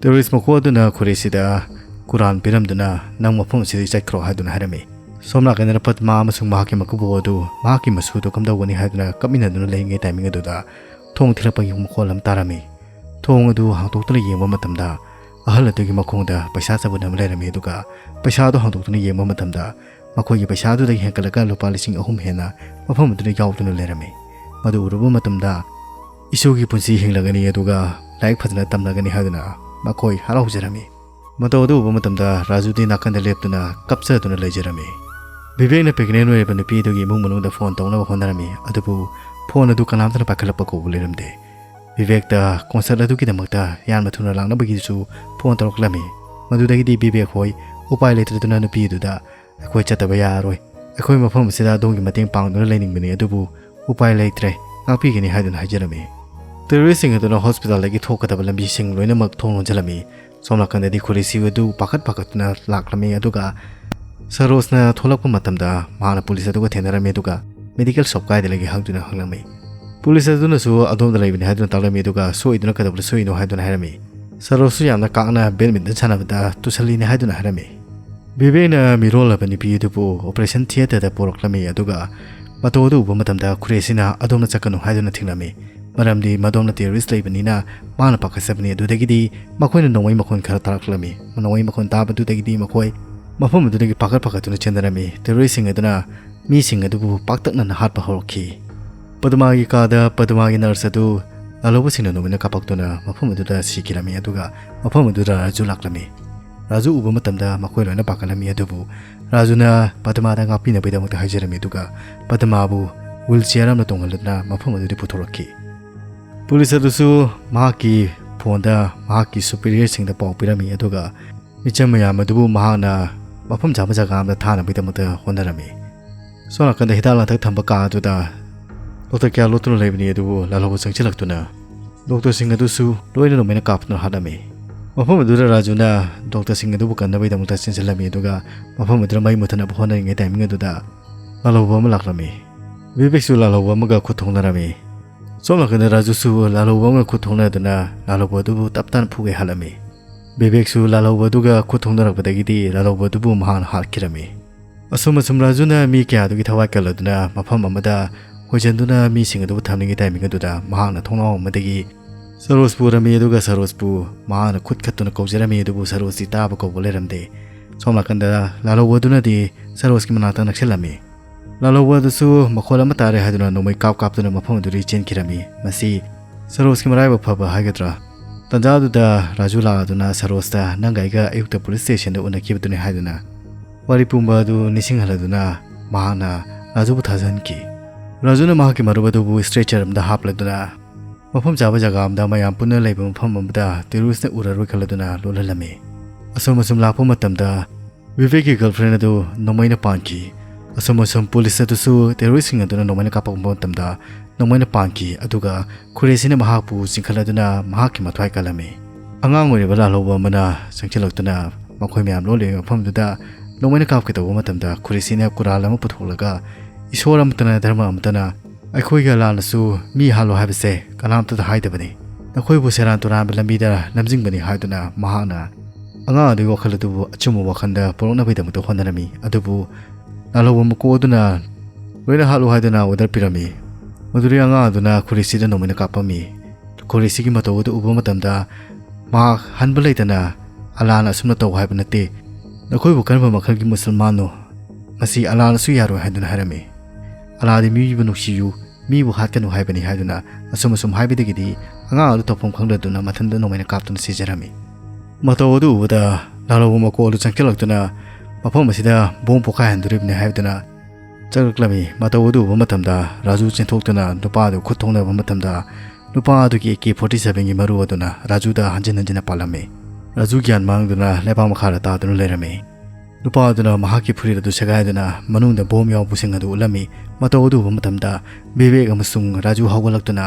ꯇꯦꯔꯣꯔꯤꯁ ꯃꯀꯣꯛ ꯑꯗꯨꯅ ꯈꯨꯔꯦꯁꯤꯗ ꯀꯨꯔꯥꯟ ꯄꯤꯔꯝꯗꯨꯅ, "ꯅꯪ ꯃꯐꯝ ꯑꯁꯤꯗꯒꯤ ꯆꯠꯈ꯭ꯔꯣ" ꯍꯥꯏꯗꯨꯅ ꯍꯥꯏꯔꯝꯃꯤ꯫ ꯁꯣꯝ ꯅꯥꯀꯟꯗꯅ ꯄꯗꯃꯥ ꯑꯃꯁꯨꯡ ꯃꯍꯥꯛꯀꯤ ꯃꯀꯨꯕꯣꯛ ꯑꯗꯨ ꯃꯍꯥꯛꯀꯤ ꯃꯁꯨꯗꯨ ꯀꯝꯗꯧꯒꯅꯤ ꯍꯥꯏꯗꯨꯅ ꯀꯞꯃꯤꯟꯅꯗꯨꯅ ꯂꯩꯔꯤꯉꯩ ꯇꯥꯏꯃꯤꯡ ꯑꯗꯨꯗ ꯊꯣꯡ ꯊꯤꯜꯂꯛꯄꯒꯤ ꯃꯈꯣꯜ ꯑꯃ ꯇꯥꯔꯝꯃꯤ꯫ ꯊꯣꯡ ꯑꯗꯨ ꯍꯥꯡꯗꯣꯛꯇꯨꯅ ꯌꯦꯡꯕ ꯃꯇꯝꯗ ꯑꯍꯜ ꯑꯗꯨꯒꯤ ꯃꯈꯣꯡꯗ ꯄꯩꯁꯥ ꯆꯕꯨꯟ ꯑꯃ ꯂꯩꯔꯝꯃꯤ, ꯑꯗꯨꯒ ꯄꯩꯁꯥꯗꯨ ꯍꯥꯡꯗꯣꯛꯇꯨꯅ ꯌꯦꯡꯕ ꯃꯇꯝꯗ ꯃꯈꯣꯏꯒꯤ ꯄꯩꯁꯥꯗꯨꯗꯒꯤ ꯍꯦꯟꯒꯠꯂꯒ ꯂꯨꯄꯥ ꯂꯤꯁꯤꯡ ꯑꯍꯨꯝ ꯍꯦꯟꯅ ꯃꯐꯝ ꯑꯗꯨꯗ ꯌꯥꯎꯗꯨꯅ ꯂꯩꯔꯝꯃꯤ꯫ ꯃꯗꯨ ꯎꯔꯨꯕ ꯃꯇꯝꯗ ꯏꯁꯨꯒꯤ ꯄꯨꯟꯁꯤ ꯍꯤꯡꯂꯒꯅꯤ, ꯑꯗꯨꯒ ꯂꯥꯏꯔꯤꯛ ꯐꯖꯅ ꯇꯝꯂꯒꯅꯤ ꯍꯥꯏꯗꯨꯅ ꯃꯈꯣꯏ ꯍꯔꯥꯎꯖꯔꯝꯃꯤ꯫ ꯃꯇꯧ ꯑꯗꯨ ꯎꯕ ꯃꯇꯝꯗ ꯔꯥꯖꯨꯗꯤ ꯅꯥꯀꯟꯗ ꯂꯦꯞꯇꯨꯅ ꯀꯞꯆꯗꯨꯅ ꯂꯩꯖꯔꯝꯃꯤ꯫ ꯕꯤꯕꯦꯛꯅ pregnant ꯑꯣꯏꯔꯤꯕ ꯅꯨꯄꯤ ꯑꯗꯨꯒꯤ ꯏꯃꯨꯡ ꯃꯅꯨꯡꯗ ꯐꯣꯟ ꯇꯧꯅꯕ ꯍꯣꯠꯅꯔꯝꯃꯤ, ꯑꯗꯨꯕꯨ ꯐꯣꯟ ꯑꯗꯨ ꯀꯅꯥꯝꯇꯅ ꯄꯥꯏꯈꯠꯂꯛꯄ ꯀꯧꯕ ꯂꯩꯔꯝꯗꯦ꯫ ꯕꯤꯕꯦꯛꯇ ꯀꯣꯟꯁꯔꯠ ꯑꯗꯨꯒꯤꯗꯃꯛꯇ ꯌꯥꯝꯅ ꯊꯨꯅ ꯂꯥꯛꯅꯕꯒꯤꯁꯨ ꯐꯣꯟ ꯇꯧꯔꯛꯂꯝꯃꯤ꯫ ꯃꯗꯨꯗꯒꯤꯗꯤ ꯕꯤꯕꯦꯛ ꯍꯣꯏ ꯎꯄꯥꯏ ꯂꯩꯇ꯭ꯔꯗꯨꯅ ꯅꯨꯄꯤ ꯑꯗꯨꯗ, "ꯑꯩꯈꯣꯏ ꯆꯠꯇꯕ ꯌꯥꯔꯔꯣꯏ꯫ ꯑꯩꯈꯣꯏ ꯃꯐꯝ ꯑꯁꯤꯗ ꯑꯗꯣꯝꯒꯤ ꯃꯇꯦꯡ ꯄꯥꯡꯗꯨꯅ ꯂꯩꯅꯤꯡꯕꯅꯤ, ꯑꯗꯨꯕꯨ ꯎꯄꯥꯏ ꯂꯩꯇ꯭ꯔꯦ, ꯉꯥꯛꯄꯤꯒꯅꯤ" ꯍꯥꯏꯗꯨꯅ ꯍꯥꯏꯖꯔꯝꯃꯤ꯫ ꯇꯦꯔꯣꯔꯤꯁꯁꯤꯡ ꯑꯗꯨꯅ ꯍꯣꯁꯄꯤꯇꯥꯜꯗꯒꯤ ꯊꯣꯛꯀꯗꯕ ꯂꯝꯕꯤꯁꯤꯡ ꯂꯣꯏꯅꯃꯛ ꯊꯣꯡ ꯂꯣꯟꯁꯤꯜꯂꯝꯃꯤ꯫ ꯁꯣꯝ ꯅꯥꯀꯟꯗꯗꯤ ꯈꯨꯔꯦꯁꯤ ꯑꯗꯨ ꯄꯥꯈꯠ ꯄꯥꯈꯠꯇꯨꯅ ꯂꯥꯛꯂꯝꯃꯤ, ꯑꯗꯨꯒ ꯁꯔꯣꯖꯅ ꯊꯣꯛꯂꯛꯄ ꯃꯇꯝꯗ ꯃꯍꯥꯛꯅ ꯄꯨꯂꯤꯁ ꯑꯗꯨꯒ ꯊꯦꯡꯅꯔꯝꯃꯤ, ꯑꯗꯨꯒ medical shop ꯀꯥꯏꯗ ꯂꯩꯒꯦ ꯍꯪꯗꯨꯅ ꯍꯪꯂꯝꯃꯤ꯫ ꯄꯨꯂꯤꯁ ꯑꯗꯨꯅꯁꯨ ꯑꯗꯣꯝꯗ ꯂꯩꯕꯅꯤ ꯍꯥꯏꯗꯨꯅ ꯇꯥꯛꯂꯝꯃꯤ, ꯑꯗꯨꯒ ꯁꯣꯛꯏꯗꯨꯅ ꯀꯩꯗꯧꯕꯗ ꯁꯣꯛꯏꯅꯣ ꯍꯥꯏꯗꯨꯅ ꯍꯥꯏꯔꯝꯃꯤ꯫ ꯁꯔꯣꯖꯁꯨ ꯌꯥꯝꯅ ꯀꯥꯛꯅ badminton ꯁꯥꯟꯅꯕꯗ ꯇꯨꯁꯜꯂꯤꯅꯤ ꯍꯥꯏꯗꯨꯅ ꯍꯥꯏꯔꯝꯃꯤ꯫ ꯕꯤꯕꯦꯛꯅ ꯃꯤꯔꯣꯜꯂꯕ ꯅꯨꯄꯤ ꯑꯗꯨꯕꯨ operation theatreꯗ ꯄꯨꯔꯛꯂꯝꯃꯤ, ꯑꯗꯨꯒ ꯃꯇꯧ ꯑꯗꯨ ꯎꯕ ꯃꯇꯝꯗ ꯈꯨꯔꯦꯁꯤꯅ ꯑꯗꯣꯝꯅ ꯆꯠꯀꯅꯨ ꯍꯥꯏꯗꯨꯅ ꯊꯤꯡꯂꯝꯃꯤ, ꯃꯔꯝꯗꯤ ꯃꯗꯣꯝꯅ terrorist ꯂꯩꯕꯅꯤꯅ ꯃꯥꯅ ꯄꯥꯈꯠꯆꯕꯅꯤ꯫ ꯑꯗꯨꯗꯒꯤꯗꯤ ꯃꯈꯣꯏꯅ ꯅꯣꯡꯃꯩ ꯃꯈꯣꯟ ꯈꯔ ꯇꯥꯔꯛꯂꯝꯃꯤ꯫ ꯅꯣꯡꯃꯩ ꯃꯈꯣꯟ ꯇꯥꯕꯗꯨꯗꯒꯤꯗꯤ ꯃꯈꯣꯏ ꯃꯐꯝ ꯑꯗꯨꯗꯒꯤ ꯄꯥꯈꯠ ꯄꯥꯈꯠꯇꯨꯅ ꯆꯦꯟꯅꯔꯝꯃꯤ꯫ Terroristꯁꯤꯡ ꯑꯗꯨꯅ ꯃꯤꯁꯤꯡ ꯑꯗꯨꯕꯨ ꯄꯥꯛꯇꯛꯅꯅ ꯍꯥꯠꯄ ꯍꯧꯔꯛꯈꯤ꯫ ꯄꯗꯃꯥꯒꯤ ꯀꯥꯗ ꯄꯗꯃꯥꯒꯤ nurse ꯑꯗꯨ ꯂꯥꯜꯍꯧꯕꯁꯤꯡꯅ ꯅꯣꯡꯃꯩꯅ ꯀꯥꯞꯄꯛꯇꯨꯅ ꯃꯐꯝ ꯑꯗꯨꯗ ꯁꯤꯈꯤꯔꯝꯃꯤ, ꯑꯗꯨꯒ ꯃꯐꯝ ꯑꯗꯨꯗ ꯔꯥꯖꯨ ꯂꯥꯛꯂꯝꯃꯤ꯫ ꯔꯥꯖꯨ ꯎꯕ ꯃꯇꯝꯗ ꯃꯈꯣꯏ ꯂꯣꯏꯅ ꯄꯥꯈꯠꯂꯝꯃꯤ꯫ ꯑꯗꯨꯕꯨ ꯔꯥꯖꯨꯅ ꯄꯗꯃꯥꯗ ꯉꯥꯛꯄꯤꯅꯕꯒꯤꯗꯃꯛꯇ ꯍꯥꯏꯖꯔꯝꯃꯤ, ꯑꯗꯨꯒ ꯄꯗꯃꯥꯕꯨ ꯋꯤꯜ ꯆꯤꯌꯔ ꯑꯃꯅ ꯇꯣꯡꯍꯜꯂꯗꯨꯅ ꯃꯐꯝ ꯑꯗꯨꯗꯒꯤ ꯄꯨꯊꯣꯔꯛꯈꯤ꯫ ꯄꯨꯂꯤꯁ ꯑꯗꯨꯁꯨ ꯃꯍꯥꯛꯀꯤ ꯐꯣꯟꯗ ꯃꯍꯥꯛꯀꯤ ꯁꯨꯄꯤꯔꯤꯌꯔꯁꯤꯡꯗ ꯄꯥꯎ ꯄꯤꯔꯝꯃꯤ, ꯑꯗꯨꯒ ꯃꯤꯆꯝ ꯃꯌꯥꯝ ꯑꯗꯨꯕꯨ ꯃꯍꯥꯛꯅ ꯃꯐꯝ ꯆꯥꯕ ꯖꯒꯥ ꯑꯃꯗ ꯊꯥꯅꯕꯒꯤꯗꯃꯛꯇ ꯍꯣꯠꯅꯔꯝꯃꯤ꯫ ꯁꯣꯝ ꯅꯥꯀꯟꯗ ꯍꯤꯗꯥꯛ ꯂꯥꯡꯊꯛ ꯊꯝꯕ ꯀꯥ ꯑꯗꯨꯗ ꯗꯣꯛꯇꯔ ꯀꯌꯥ ꯂꯣꯠꯇꯨꯅ ꯂꯩꯕꯅꯤ, ꯑꯗꯨꯕꯨ ꯂꯥꯜꯍꯧꯕ ꯆꯪꯁꯤꯜꯂꯛꯇꯨꯅ ꯗꯣꯛꯇꯔꯁꯤꯡ ꯑꯗꯨꯁꯨ ꯂꯣꯏꯅ ꯅꯣꯡꯃꯩꯅ ꯀꯥꯞꯇꯨꯅ ꯍꯥꯠꯂꯝꯃꯤ꯫ ꯃꯐꯝ ꯑꯗꯨꯗ ꯔꯥꯖꯨꯅ ꯗꯣꯛꯇꯔꯁꯤꯡ ꯑꯗꯨꯕꯨ ꯀꯟꯅꯕꯒꯤꯗꯃꯛꯇ ꯆꯦꯟꯁꯤꯜꯂꯝꯃꯤ, ꯑꯗꯨꯒ ꯃꯐꯝ ꯑꯗꯨꯗ ꯃꯩ ꯃꯨꯊꯠꯅꯕ ꯍꯣꯠꯅꯔꯤꯉꯩ ꯇꯥꯏꯃꯤꯡ ꯑꯗꯨꯗ ꯂꯥꯜꯍꯧꯕ ꯑꯃ ꯂꯥꯛꯂꯝꯃꯤ꯫ ꯕꯤꯕꯦꯛꯁꯨ ꯂꯥꯜꯍꯧꯕ ꯑꯃꯒ ꯈꯨꯠ ꯊꯣꯛꯅꯔꯝꯃꯤ꯫ ꯁꯣꯝ ꯅꯥꯀꯟꯗ ꯔꯥꯖꯨꯁꯨ ꯂꯥꯜꯍꯧꯕ ꯑꯃꯒ ꯈꯨꯠ ꯊꯣꯛꯅꯗꯨꯅ ꯂꯥꯜꯍꯧꯕ ꯑꯗꯨꯕꯨ ꯇꯞ ꯇꯥꯅ ꯐꯨꯒꯦ ꯍꯥꯠꯂꯝꯃꯤ꯫ ꯕꯤꯕꯦꯛꯁꯨ ꯂꯥꯜꯍꯧꯕ ꯑꯗꯨꯒ ꯈꯨꯠ ꯊꯣꯛꯅꯔꯛꯄꯗꯒꯤꯗꯤ ꯂꯥꯜꯍꯧꯕ ꯑꯗꯨꯕꯨ ꯃꯍꯥꯛꯅ ꯍꯥꯠꯈꯤꯔꯝꯃꯤ꯫ ꯑꯁꯨꯝ ꯑꯁꯨꯝ ꯔꯥꯖꯨꯅ ꯃꯤ ꯀꯌꯥꯗꯨꯒꯤ ꯊꯋꯥꯏ ꯀꯜꯂꯗꯨꯅ ꯃꯐꯝ ꯑꯃꯗ ꯍꯣꯏꯖꯟꯗꯨꯅ ꯃꯤꯁꯤꯡ ꯑꯗꯨꯕꯨ ꯊꯝꯂꯤꯉꯩ ꯇꯥꯏꯃꯤꯡ ꯑꯗꯨꯗ ꯃꯍꯥꯛꯅ ꯊꯣꯡꯅꯥꯎ ꯑꯃꯗꯒꯤ ꯁꯔꯣꯖꯄꯨ ꯎꯔꯝꯃꯤ, ꯑꯗꯨꯒ ꯁꯔꯣꯖꯄꯨ ꯃꯍꯥꯛꯅ ꯈꯨꯠ ꯈꯠꯇꯨꯅ ꯀꯧꯖꯔꯝꯃꯤ, ꯑꯗꯨꯕꯨ ꯁꯔꯣꯖꯇꯤ ꯇꯥꯕ ꯀꯧꯕ ꯂꯩꯔꯝꯗꯦ꯫ ꯁꯣꯝ ꯅꯥꯀꯟꯗ ꯂꯥꯜꯍꯧꯕ ꯑꯗꯨꯅꯗꯤ ꯁꯔꯣꯖꯀꯤ ꯃꯅꯥꯛꯇ ꯅꯛꯁꯤꯜꯂꯝꯃꯤ꯫ ꯂꯥꯜꯍꯧꯕ ꯑꯗꯨꯁꯨ ꯃꯈꯣꯜ ꯑꯃ ꯇꯥꯔꯦ ꯍꯥꯏꯗꯨꯅ ꯅꯣꯡꯃꯩ ꯀꯥꯞ ꯀꯥꯞꯇꯨꯅ ꯃꯐꯝ ꯑꯗꯨꯗꯒꯤ ꯆꯦꯟꯈꯤꯔꯝꯃꯤ꯫ ꯃꯁꯤ ꯁꯔꯣꯖꯀꯤ ꯃꯔꯥꯏꯕꯛ ꯐꯕ ꯍꯥꯏꯒꯗ꯭ꯔꯥ? ꯇꯥꯟꯖꯥ ꯑꯗꯨꯗ ꯔꯥꯖꯨ ꯂꯥꯛꯑꯗꯨꯅ ꯁꯔꯣꯖꯇ "ꯅꯪꯒ ꯑꯩꯒ ꯑꯌꯨꯛꯇ ꯄꯨꯂꯤꯁ ꯁ꯭ꯇꯦꯁꯟꯗ ꯎꯅꯈꯤꯕꯗꯨꯅꯤ" ꯍꯥꯏꯗꯨꯅ ꯋꯥꯔꯤ ꯄꯨꯝꯕ ꯑꯗꯨ ꯅꯤꯡꯁꯤꯡꯍꯜꯂꯗꯨꯅ ꯃꯍꯥꯛꯅ ꯔꯥꯖꯨꯕꯨ ꯊꯥꯖꯍꯟꯈꯤ꯫ ꯔꯥꯖꯨꯅ ꯃꯍꯥꯛꯀꯤ ꯃꯔꯨꯞ ꯑꯗꯨꯕꯨ ꯁ꯭ꯇ꯭ꯔꯦꯆꯔ ꯑꯃꯗ ꯍꯥꯞꯂꯗꯨꯅ ꯃꯐꯝ ꯆꯥꯕ ꯖꯒꯥ ꯑꯃꯗ ꯃꯌꯥꯝ ꯄꯨꯟꯅ ꯂꯩꯕ ꯃꯐꯝ ꯑꯃꯗ ꯇꯦꯔꯣꯔꯤꯁꯅ ꯎꯔꯔꯣꯏ ꯈꯜꯂꯗꯨꯅ ꯂꯣꯠꯍꯜꯂꯝꯃꯤ꯫ ꯑꯁꯨꯝ ꯑꯁꯨꯝ ꯂꯥꯛꯄ ꯃꯇꯝꯗ ꯕꯤꯕꯦꯛꯀꯤ ꯒꯔꯜꯐ꯭ꯔꯦꯟ ꯑꯗꯨ ꯅꯣꯡꯃꯩꯅ ꯄꯥꯟꯈꯤ꯫ ꯑꯁꯨꯝ ꯑꯁꯨꯝ ꯄꯨꯂꯤꯁ ꯑꯗꯨꯁꯨ ꯇꯦꯔꯣꯔꯤꯁꯁꯤꯡ ꯑꯗꯨꯅ ꯅꯣꯡꯃꯩꯅ ꯀꯥꯞꯄꯛꯄ ꯃꯇꯝꯗ ꯅꯣꯡꯃꯩꯅ ꯄꯥꯟꯈꯤ, ꯑꯗꯨꯒ ꯈꯨꯔꯦꯁꯤꯅ ꯃꯍꯥꯛꯄꯨ ꯆꯤꯡꯈꯠꯂꯗꯨꯅ ꯃꯍꯥꯛꯀꯤ ꯃꯊ꯭ꯋꯥꯏ ꯀꯜꯂꯝꯃꯤ꯫ ꯑꯉꯥꯡ ꯑꯣꯏꯔꯤꯕ ꯂꯥꯜꯍꯧꯕ ꯑꯃꯅ ꯆꯪꯁꯤꯜꯂꯛꯇꯨꯅ ꯃꯈꯣꯏ ꯃꯌꯥꯝ ꯂꯣꯜꯂꯤꯕ ꯃꯐꯝꯗꯨꯗ ꯅꯣꯡꯃꯩꯅ ꯀꯥꯞꯀꯦ ꯇꯧꯕ ꯃꯇꯝꯗ ꯈꯨꯔꯦꯁꯤꯅ ꯀꯨꯔꯥꯜ ꯑꯃ ꯄꯨꯊꯣꯛꯂꯒ, "ꯏꯁꯣꯔ ꯑꯃꯠꯇꯅ, ꯙꯔꯃ ꯑꯃꯠꯇꯅ ꯑꯩꯈꯣꯏꯒꯤ ꯑꯂꯥꯅꯁꯨ ꯃꯤ ꯍꯥꯠꯂꯣ ꯍꯥꯏꯕꯁꯦ ꯀꯅꯥꯝꯇꯗ ꯍꯥꯏꯗꯕꯅꯤ꯫ ꯅꯈꯣꯏꯕꯨ ꯁꯦꯔꯥꯟ ꯇꯨꯔꯥꯟꯕ ꯂꯝꯕꯤꯗ ꯂꯝꯖꯤꯡꯕꯅꯤ" ꯍꯥꯏꯗꯨꯅ ꯃꯍꯥꯛꯅ ꯑꯉꯥꯡ ꯑꯗꯨꯒꯤ ꯋꯥꯈꯜ ꯑꯗꯨꯕꯨ ꯑꯆꯨꯝꯕ ꯋꯥꯈꯜꯗ ꯄꯨꯔꯛꯅꯕꯒꯤꯗꯃꯛꯇ ꯍꯣꯠꯅꯔꯝꯃꯤ꯫ ꯑꯗꯨꯕꯨ ꯂꯥꯜꯍꯧꯕ ꯃꯀꯣꯛ ꯑꯗꯨꯅ ꯂꯣꯏꯅ ꯍꯥꯠꯂꯨ ꯍꯥꯏꯗꯨꯅ ꯑꯣꯔꯗꯔ ꯄꯤꯔꯝꯃꯤ꯫ ꯃꯗꯨꯗꯒꯤ ꯑꯉꯥꯡ ꯑꯗꯨꯅ ꯈꯨꯔꯦꯁꯤꯗ ꯅꯣꯡꯃꯩꯅ ꯀꯥꯞꯄꯝꯃꯤ꯫ ꯈꯨꯔꯦꯁꯤꯒꯤ ꯃꯇꯧ ꯑꯗꯨ ꯎꯕ ꯃꯇꯝꯗ ꯃꯍꯥꯛ ꯍꯟꯕ ꯂꯩꯇꯅ, "ꯑꯂꯥꯅ ꯑꯁꯨꯝꯅ ꯇꯧ ꯍꯥꯏꯕ ꯅꯠꯇꯦ, ꯅꯈꯣꯏꯕꯨ ꯀꯔꯝꯕ ꯃꯈꯜꯒꯤ ꯃꯨꯁꯜꯃꯥꯟꯅꯣ? ꯃꯁꯤ ꯑꯂꯥꯅꯁꯨ ꯌꯥꯔꯣꯏ" ꯍꯥꯏꯗꯨꯅ ꯍꯥꯏꯔꯝꯃꯤ꯫ "ꯑꯂꯥꯗꯤ ꯃꯤꯕꯨ ꯅꯨꯡꯁꯤꯌꯨ, ꯃꯤꯕꯨ ꯍꯥꯠꯀꯅꯨ ꯍꯥꯏꯕꯅꯤ" ꯍꯥꯏꯗꯨꯅ ꯑꯁꯨꯝ ꯑꯁꯨꯝ ꯍꯥꯏꯕꯗꯒꯤꯗꯤ ꯑꯉꯥꯡ ꯑꯗꯨ ꯇꯧꯐꯝ ꯈꯪꯗꯗꯨꯅ ꯃꯊꯟꯇ ꯅꯣꯡꯃꯩꯅ ꯀꯥꯞꯇꯨꯅ ꯁꯤꯖꯔꯝꯃꯤ꯫ ꯃꯇꯧ ꯑꯗꯨ ꯎꯕꯗ ꯂꯥꯜꯍꯧꯕ ꯃꯀꯣꯛ ꯑꯗꯨ ꯆꯪꯁꯤꯜꯂꯛꯇꯨꯅ ꯃꯐꯝ ꯑꯁꯤꯗ ꯕꯣꯝ ꯄꯣꯈꯥꯏꯍꯟꯗꯣꯔꯤꯕꯅꯤ ꯍꯥꯏꯗꯨꯅ ꯆꯪꯂꯛꯂꯝꯃꯤ꯫ ꯃꯇꯧ ꯑꯗꯨ ꯎꯕ ꯃꯇꯝꯗ ꯔꯥꯖꯨ ꯆꯦꯟꯊꯣꯛꯇꯨꯅ ꯅꯨꯄꯥ ꯑꯗꯨ ꯈꯨꯠ ꯊꯣꯛꯅꯕ ꯃꯇꯝꯗ ꯅꯨꯄꯥ ꯑꯗꯨꯒꯤ ꯑꯦ ꯀꯦ ꯐꯣꯔꯇꯤ ꯁꯚꯦꯟꯒꯤ ꯃꯔꯨ ꯑꯗꯨꯅ ꯔꯥꯖꯨꯗ ꯍꯟꯖꯤꯟ ꯍꯟꯖꯤꯟꯅ ꯄꯥꯜꯂꯝꯃꯤ꯫ ꯔꯥꯖꯨ ꯒ꯭ꯌꯥꯟ ꯃꯥꯡꯗꯨꯅ ꯂꯩꯕꯥꯛ ꯃꯈꯥꯗ ꯇꯥꯗꯨꯅ ꯂꯩꯔꯝꯃꯤ꯫ ꯅꯨꯄꯥ ꯑꯗꯨꯅ ꯃꯍꯥꯛꯀꯤ ꯐꯨꯔꯤꯠ ꯑꯗꯨ ꯁꯦꯒꯥꯏꯗꯨꯅ ꯃꯅꯨꯡꯗ ꯕꯣꯝ ꯌꯥꯎꯕꯁꯤꯡ ꯑꯗꯨ ꯎꯠꯂꯝꯃꯤ꯫ ꯃꯇꯧ ꯑꯗꯨ ꯎꯕ ꯃꯇꯝꯗ ꯕꯤꯕꯦꯛ ꯑꯃꯁꯨꯡ ꯔꯥꯖꯨ ꯍꯧꯒꯠꯂꯛꯇꯨꯅ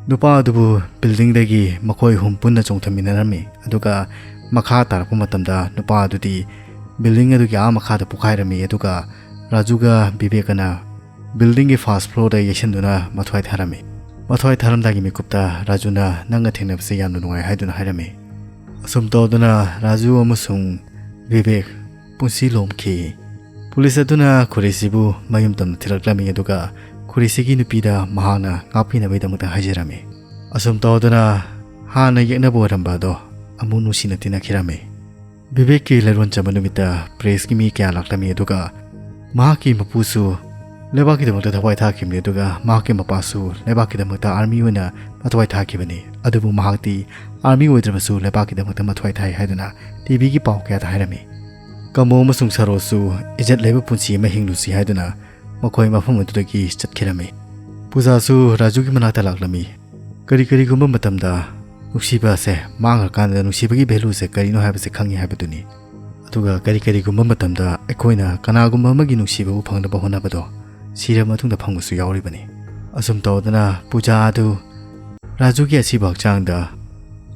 ꯅꯨꯄꯥ ꯑꯗꯨꯕꯨ ꯕꯤꯜꯗꯤꯡꯗꯒꯤ ꯃꯈꯣꯏ ꯑꯍꯨꯝ ꯄꯨꯟꯅ ꯆꯣꯡꯊꯃꯤꯟꯅꯔꯝꯃꯤ꯫ ꯑꯗꯨꯒ ꯃꯈꯥ ꯇꯥꯔꯛꯄ ꯃꯇꯝꯗ ꯅꯨꯄꯥ ꯑꯗꯨꯗꯤ ꯕꯤꯜꯗꯤꯡ ꯑꯗꯨꯒꯤ ꯑꯥ ꯃꯈꯥꯗ ꯄꯣꯈꯥꯏꯔꯝꯃꯤ꯫ ꯑꯗꯨꯒ ꯔꯥꯖꯨꯒ ꯕꯤꯕꯦꯛꯀꯅ ꯕꯤꯜꯗꯤꯡꯒꯤ ꯐꯥꯔꯁ ꯐ꯭ꯂꯣꯔꯗ ꯌꯩꯁꯤꯟꯗꯨꯅ ꯃꯊ꯭ꯋꯥꯏ ꯊꯥꯔꯝꯃꯤ꯫ ꯃꯊ꯭ꯋꯥꯏ ꯊꯥꯔꯝꯗꯥꯏꯒꯤ ꯃꯤꯀꯨꯞꯇ ꯔꯥꯖꯨꯅ "ꯅꯪꯒ ꯊꯦꯡꯅꯕꯁꯦ ꯌꯥꯝꯅ ꯅꯨꯡꯉꯥꯏ" ꯍꯥꯏꯗꯨꯅ ꯍꯥꯏꯔꯝꯃꯤ꯫ ꯑꯁꯨꯝ ꯇꯧꯗꯨꯅ ꯔꯥꯖꯨ ꯑꯃꯁꯨꯡ ꯕꯤꯕꯦꯛ ꯄꯨꯟꯁꯤ ꯂꯣꯝꯈꯤ꯫ ꯄꯨꯂꯤꯁ ꯑꯗꯨꯅ ꯈꯨꯔꯤꯁꯤꯕꯨ ꯃꯌꯨꯝ ꯇꯝꯅ ꯊꯤꯜꯂꯛꯂꯝꯃꯤ, ꯑꯗꯨꯒ ꯈꯨꯔꯤꯁꯤꯒꯤ ꯅꯨꯄꯤꯗ ꯃꯍꯥꯛꯅ ꯉꯥꯛꯄꯤꯅꯕꯒꯤꯗꯃꯛꯇ ꯍꯥꯏꯖꯔꯝꯃꯤ꯫ ꯑꯁꯨꯝ ꯇꯧꯗꯨꯅ ꯍꯥꯟꯅ ꯌꯦꯛꯅꯕ ꯑꯣꯏꯔꯝꯕ ꯑꯗꯣ ꯑꯃꯨꯛ ꯅꯨꯡꯁꯤꯅ ꯇꯤꯟꯅꯈꯤꯔꯝꯃꯤ꯫ ꯕꯤꯕꯦꯛꯀꯤ ꯂꯩꯔꯣꯟ ꯆꯟꯕ ꯅꯨꯃꯤꯠꯇ ꯄ꯭ꯔꯦꯁꯀꯤ ꯃꯤ ꯀꯌꯥ ꯂꯥꯛꯂꯝꯃꯤ, ꯑꯗꯨꯒ ꯃꯍꯥꯛꯀꯤ ꯃꯄꯨꯁꯨ ꯂꯩꯕꯥꯛꯀꯤꯗꯃꯛꯇ ꯊꯋꯥꯏ ꯊꯥꯈꯤꯕꯅꯤ, ꯑꯗꯨꯒ ꯃꯍꯥꯛꯀꯤ ꯃꯄꯥꯁꯨ ꯂꯩꯕꯥꯛꯀꯤꯗꯃꯛꯇ ꯑꯥꯔꯃꯤ ꯑꯣꯏꯅ ꯃꯊ꯭ꯋꯥꯏ ꯊꯥꯈꯤꯕꯅꯤ꯫ ꯑꯗꯨꯕꯨ ꯃꯍꯥꯛꯇꯤ ꯑꯥꯔꯃꯤ ꯑꯣꯏꯗ꯭ꯔꯕꯁꯨ ꯂꯩꯕꯥꯛꯀꯤꯗꯃꯛꯇ ꯃꯊ꯭ꯋꯥꯏ ꯊꯥꯏ ꯍꯥꯏꯗꯨꯅ ꯇꯤꯚꯤꯒꯤ ꯄꯥꯎ ꯀꯌꯥꯗ ꯍꯥꯏꯔꯝꯃꯤ꯫ ꯀꯃꯣ ꯑꯃꯁꯨꯡ ꯁꯔꯣꯁꯨ ꯏꯖꯠ ꯂꯩꯕ ꯄꯨꯟꯁꯤ ꯑꯃ ꯍꯤꯡꯂꯨꯁꯤ ꯍꯥꯏꯗꯨꯅ ꯃꯈꯣꯏ ꯃꯐꯝ ꯑꯗꯨꯗꯒꯤ ꯆꯠꯈꯤꯔꯝꯃꯤ꯫ ꯄꯨꯖꯥꯁꯨ ꯔꯥꯖꯨꯒꯤ ꯃꯅꯥꯛꯇ ꯂꯥꯛꯂꯝꯃꯤ꯫ ꯀꯔꯤ ꯀꯔꯤꯒꯨꯝꯕ ꯃꯇꯝꯗ ꯅꯨꯡꯁꯤꯕ ꯑꯁꯦ ꯃꯥꯡꯈ꯭ꯔꯀꯥꯟꯗ ꯅꯨꯡꯁꯤꯕꯒꯤ ꯚꯦꯂꯨꯁꯦ ꯀꯔꯤꯅꯣ ꯍꯥꯏꯕꯁꯦ ꯈꯪꯉꯤ ꯍꯥꯏꯕꯗꯨꯅꯤ꯫ ꯑꯗꯨꯒ ꯀꯔꯤ ꯀꯔꯤꯒꯨꯝꯕ ꯃꯇꯝꯗ ꯑꯩꯈꯣꯏꯅ ꯀꯅꯥꯒꯨꯝꯕ ꯑꯃꯒꯤ ꯅꯨꯡꯁꯤꯕꯕꯨ ꯐꯪꯅꯕ ꯍꯣꯠꯅꯕꯗꯣ ꯁꯤꯔꯕ ꯃꯇꯨꯡꯗ ꯐꯪꯕꯁꯨ ꯌꯥꯎꯔꯤꯕꯅꯤ꯫ ꯑꯁꯨꯝ ꯇꯧꯗꯅ ꯄꯨꯖꯥ ꯑꯗꯨ ꯔꯥꯖꯨꯒꯤ ꯑꯁꯤꯕ ꯍꯛꯆꯥꯡꯗ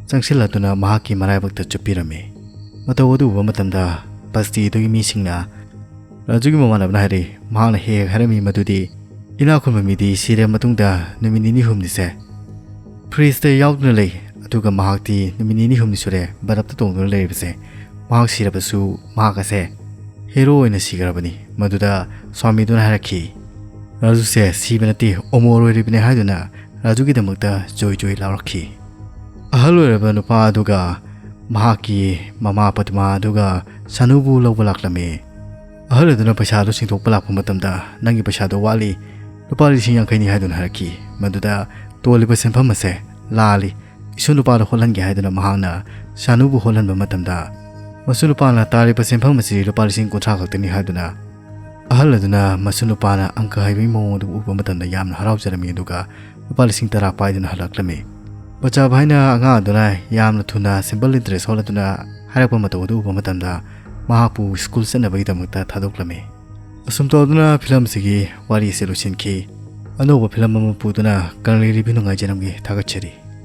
ꯆꯪꯁꯤꯜꯂꯗꯨꯅ ꯃꯍꯥꯛꯀꯤ ꯃꯔꯥꯏꯕꯛꯇ ꯆꯨꯞꯄꯤꯔꯝꯃꯤ꯫ ꯃꯇꯧ ꯑꯗꯨ ꯎꯕ ꯃꯇꯝꯗ ꯕꯁꯇꯤ ꯑꯗꯨꯒꯤ ꯃꯤꯁꯤꯡꯅ ꯔꯥꯖꯨꯒꯤ ꯃꯃꯥꯟꯅꯕꯅ ꯍꯥꯏꯔꯛꯏ, ꯃꯍꯥꯛꯅ ꯍꯦꯛ ꯍꯦꯛ ꯍꯥꯏꯔꯝꯃꯤ ꯃꯗꯨꯗꯤ, ꯏꯅꯥꯛ ꯈꯨꯟꯕ ꯃꯤꯗꯤ ꯁꯤꯔꯕ ꯃꯇꯨꯡꯗ ꯅꯨꯃꯤꯠ ꯅꯤꯅꯤ ꯍꯨꯝꯅꯤꯁꯦ ꯐ꯭ꯔꯤꯖꯇ ꯌꯥꯎꯗꯨꯅ ꯂꯩ, ꯑꯗꯨꯒ ꯃꯍꯥꯛꯇꯤ ꯅꯨꯃꯤꯠ ꯅꯤꯅꯤ ꯍꯨꯝꯅꯤ ꯁꯨꯔꯦ ꯕꯔꯞꯇ ꯇꯣꯡꯗꯨꯅ ꯂꯩꯔꯤꯕꯁꯦ꯫ ꯃꯍꯥꯛ ꯁꯤꯔꯕꯁꯨ ꯃꯍꯥꯛ ꯑꯁꯦ ꯍꯦꯔꯣ ꯑꯣꯏꯅ ꯁꯤꯈ꯭ꯔꯕꯅꯤ꯫ ꯃꯗꯨꯗ ꯁ꯭ꯋꯥꯃꯤꯗꯨꯅ ꯍꯥꯏꯔꯛꯈꯤ, ꯔꯥꯖꯨꯁꯦ ꯁꯤꯕ ꯅꯠꯇꯦ, ꯑꯃꯣꯔ ꯑꯣꯏꯔꯤꯕꯅꯤ ꯍꯥꯏꯗꯨꯅ ꯔꯥꯖꯨꯒꯤꯗꯃꯛꯇ ꯖꯣꯏ ꯖꯣꯏ ꯂꯥꯎꯔꯛꯈꯤ꯫ ꯑꯍꯜ ꯑꯣꯏꯔꯕ ꯅꯨꯄꯥ ꯑꯗꯨꯒ ꯃꯍꯥꯛꯀꯤ ꯃꯃꯥ ꯄꯗꯃꯥ ꯑꯗꯨꯒ ꯁꯥꯅꯨꯕꯨ ꯂꯧꯕ ꯂꯥꯛꯂꯝꯃꯤ꯫ ꯑꯍꯜ ꯑꯗꯨꯅ ꯄꯩꯁꯥ ꯑꯗꯨ ꯁꯤꯡꯗꯣꯛꯄ ꯂꯥꯛꯄ ꯃꯇꯝꯗ, "ꯅꯪꯒꯤ ꯄꯩꯁꯥꯗꯣ ꯋꯥꯠꯂꯤ, ꯂꯨꯄꯥ ꯂꯤꯁꯤꯡ ꯌꯥꯡꯈꯩꯅꯤ" ꯍꯥꯏꯗꯨꯅ ꯍꯥꯏꯔꯛꯈꯤ꯫ ꯃꯗꯨꯗ ꯇꯣꯜꯂꯤꯕ ꯁꯦꯟꯐꯝ ꯑꯁꯦ ꯂꯥꯜꯂꯤ, ꯏꯁꯨ ꯅꯨꯄꯥꯗ ꯍꯣꯠꯍꯟꯒꯦ ꯍꯥꯏꯗꯨꯅ ꯃꯍꯥꯛꯅ ꯁꯥꯅꯨꯕꯨ ꯍꯣꯠꯍꯟꯕ ꯃꯇꯝꯗ, ꯃꯁꯨ ꯅꯨꯄꯥꯅ ꯇꯥꯔꯤꯕ ꯁꯦꯟꯐꯝ ꯑꯁꯤ ꯂꯨꯄꯥ ꯂꯤꯁꯤꯡ ꯀꯨꯟꯊ꯭ꯔꯥ ꯈꯛꯇꯅꯤ ꯍꯥꯏꯗꯨꯅ ꯑꯍꯜ ꯑꯗꯨꯅ ꯃꯁꯨ ꯅꯨꯄꯥꯅ ꯑꯪꯀ ꯍꯩꯕꯒꯤ ꯃꯑꯣꯡ ꯑꯗꯨ ꯎꯕ ꯃꯇꯝꯗ ꯌꯥꯝꯅ ꯍꯔꯥꯎꯖꯔꯝꯃꯤ, ꯑꯗꯨꯒ ꯂꯨꯄꯥ ꯂꯤꯁꯤꯡ ꯇꯔꯥ ꯄꯥꯏꯗꯨꯅ ꯍꯜꯂꯛꯂꯝꯃꯤ꯫ ꯕꯆꯥ ꯚꯥꯏꯅ ꯑꯉꯥꯡ ꯑꯗꯨꯅ ꯌꯥꯝꯅ ꯊꯨꯅ simple interest ꯍꯣꯠꯅꯗꯨꯅ ꯍꯥꯏꯔꯛꯄ ꯃꯇꯧ ꯑꯗꯨ ꯎꯕ ꯃꯇꯝꯗ ꯃꯍꯥꯛꯄꯨ ꯁ꯭ꯀꯨꯜ ꯆꯠꯅꯕꯒꯤꯗꯃꯛꯇ ꯊꯥꯗꯣꯛꯂꯝꯃꯤ꯫ ꯑꯁꯨꯝ ꯇꯧꯗꯨꯅ ꯐꯤꯂꯝꯁꯤꯒꯤ ꯋꯥꯔꯤ ꯑꯁꯤ ꯂꯣꯏꯁꯤꯟꯈꯤ꯫ ꯑꯅꯧꯕ ꯐꯤꯂꯝ ꯑꯃ ꯄꯨꯗꯨꯅ ꯀꯪꯂꯩ ꯔꯤꯚ꯭ꯌꯨꯅ ꯉꯥꯏꯖꯔꯝꯒꯦ꯫ ꯊꯥꯒꯠꯆꯔꯤ꯫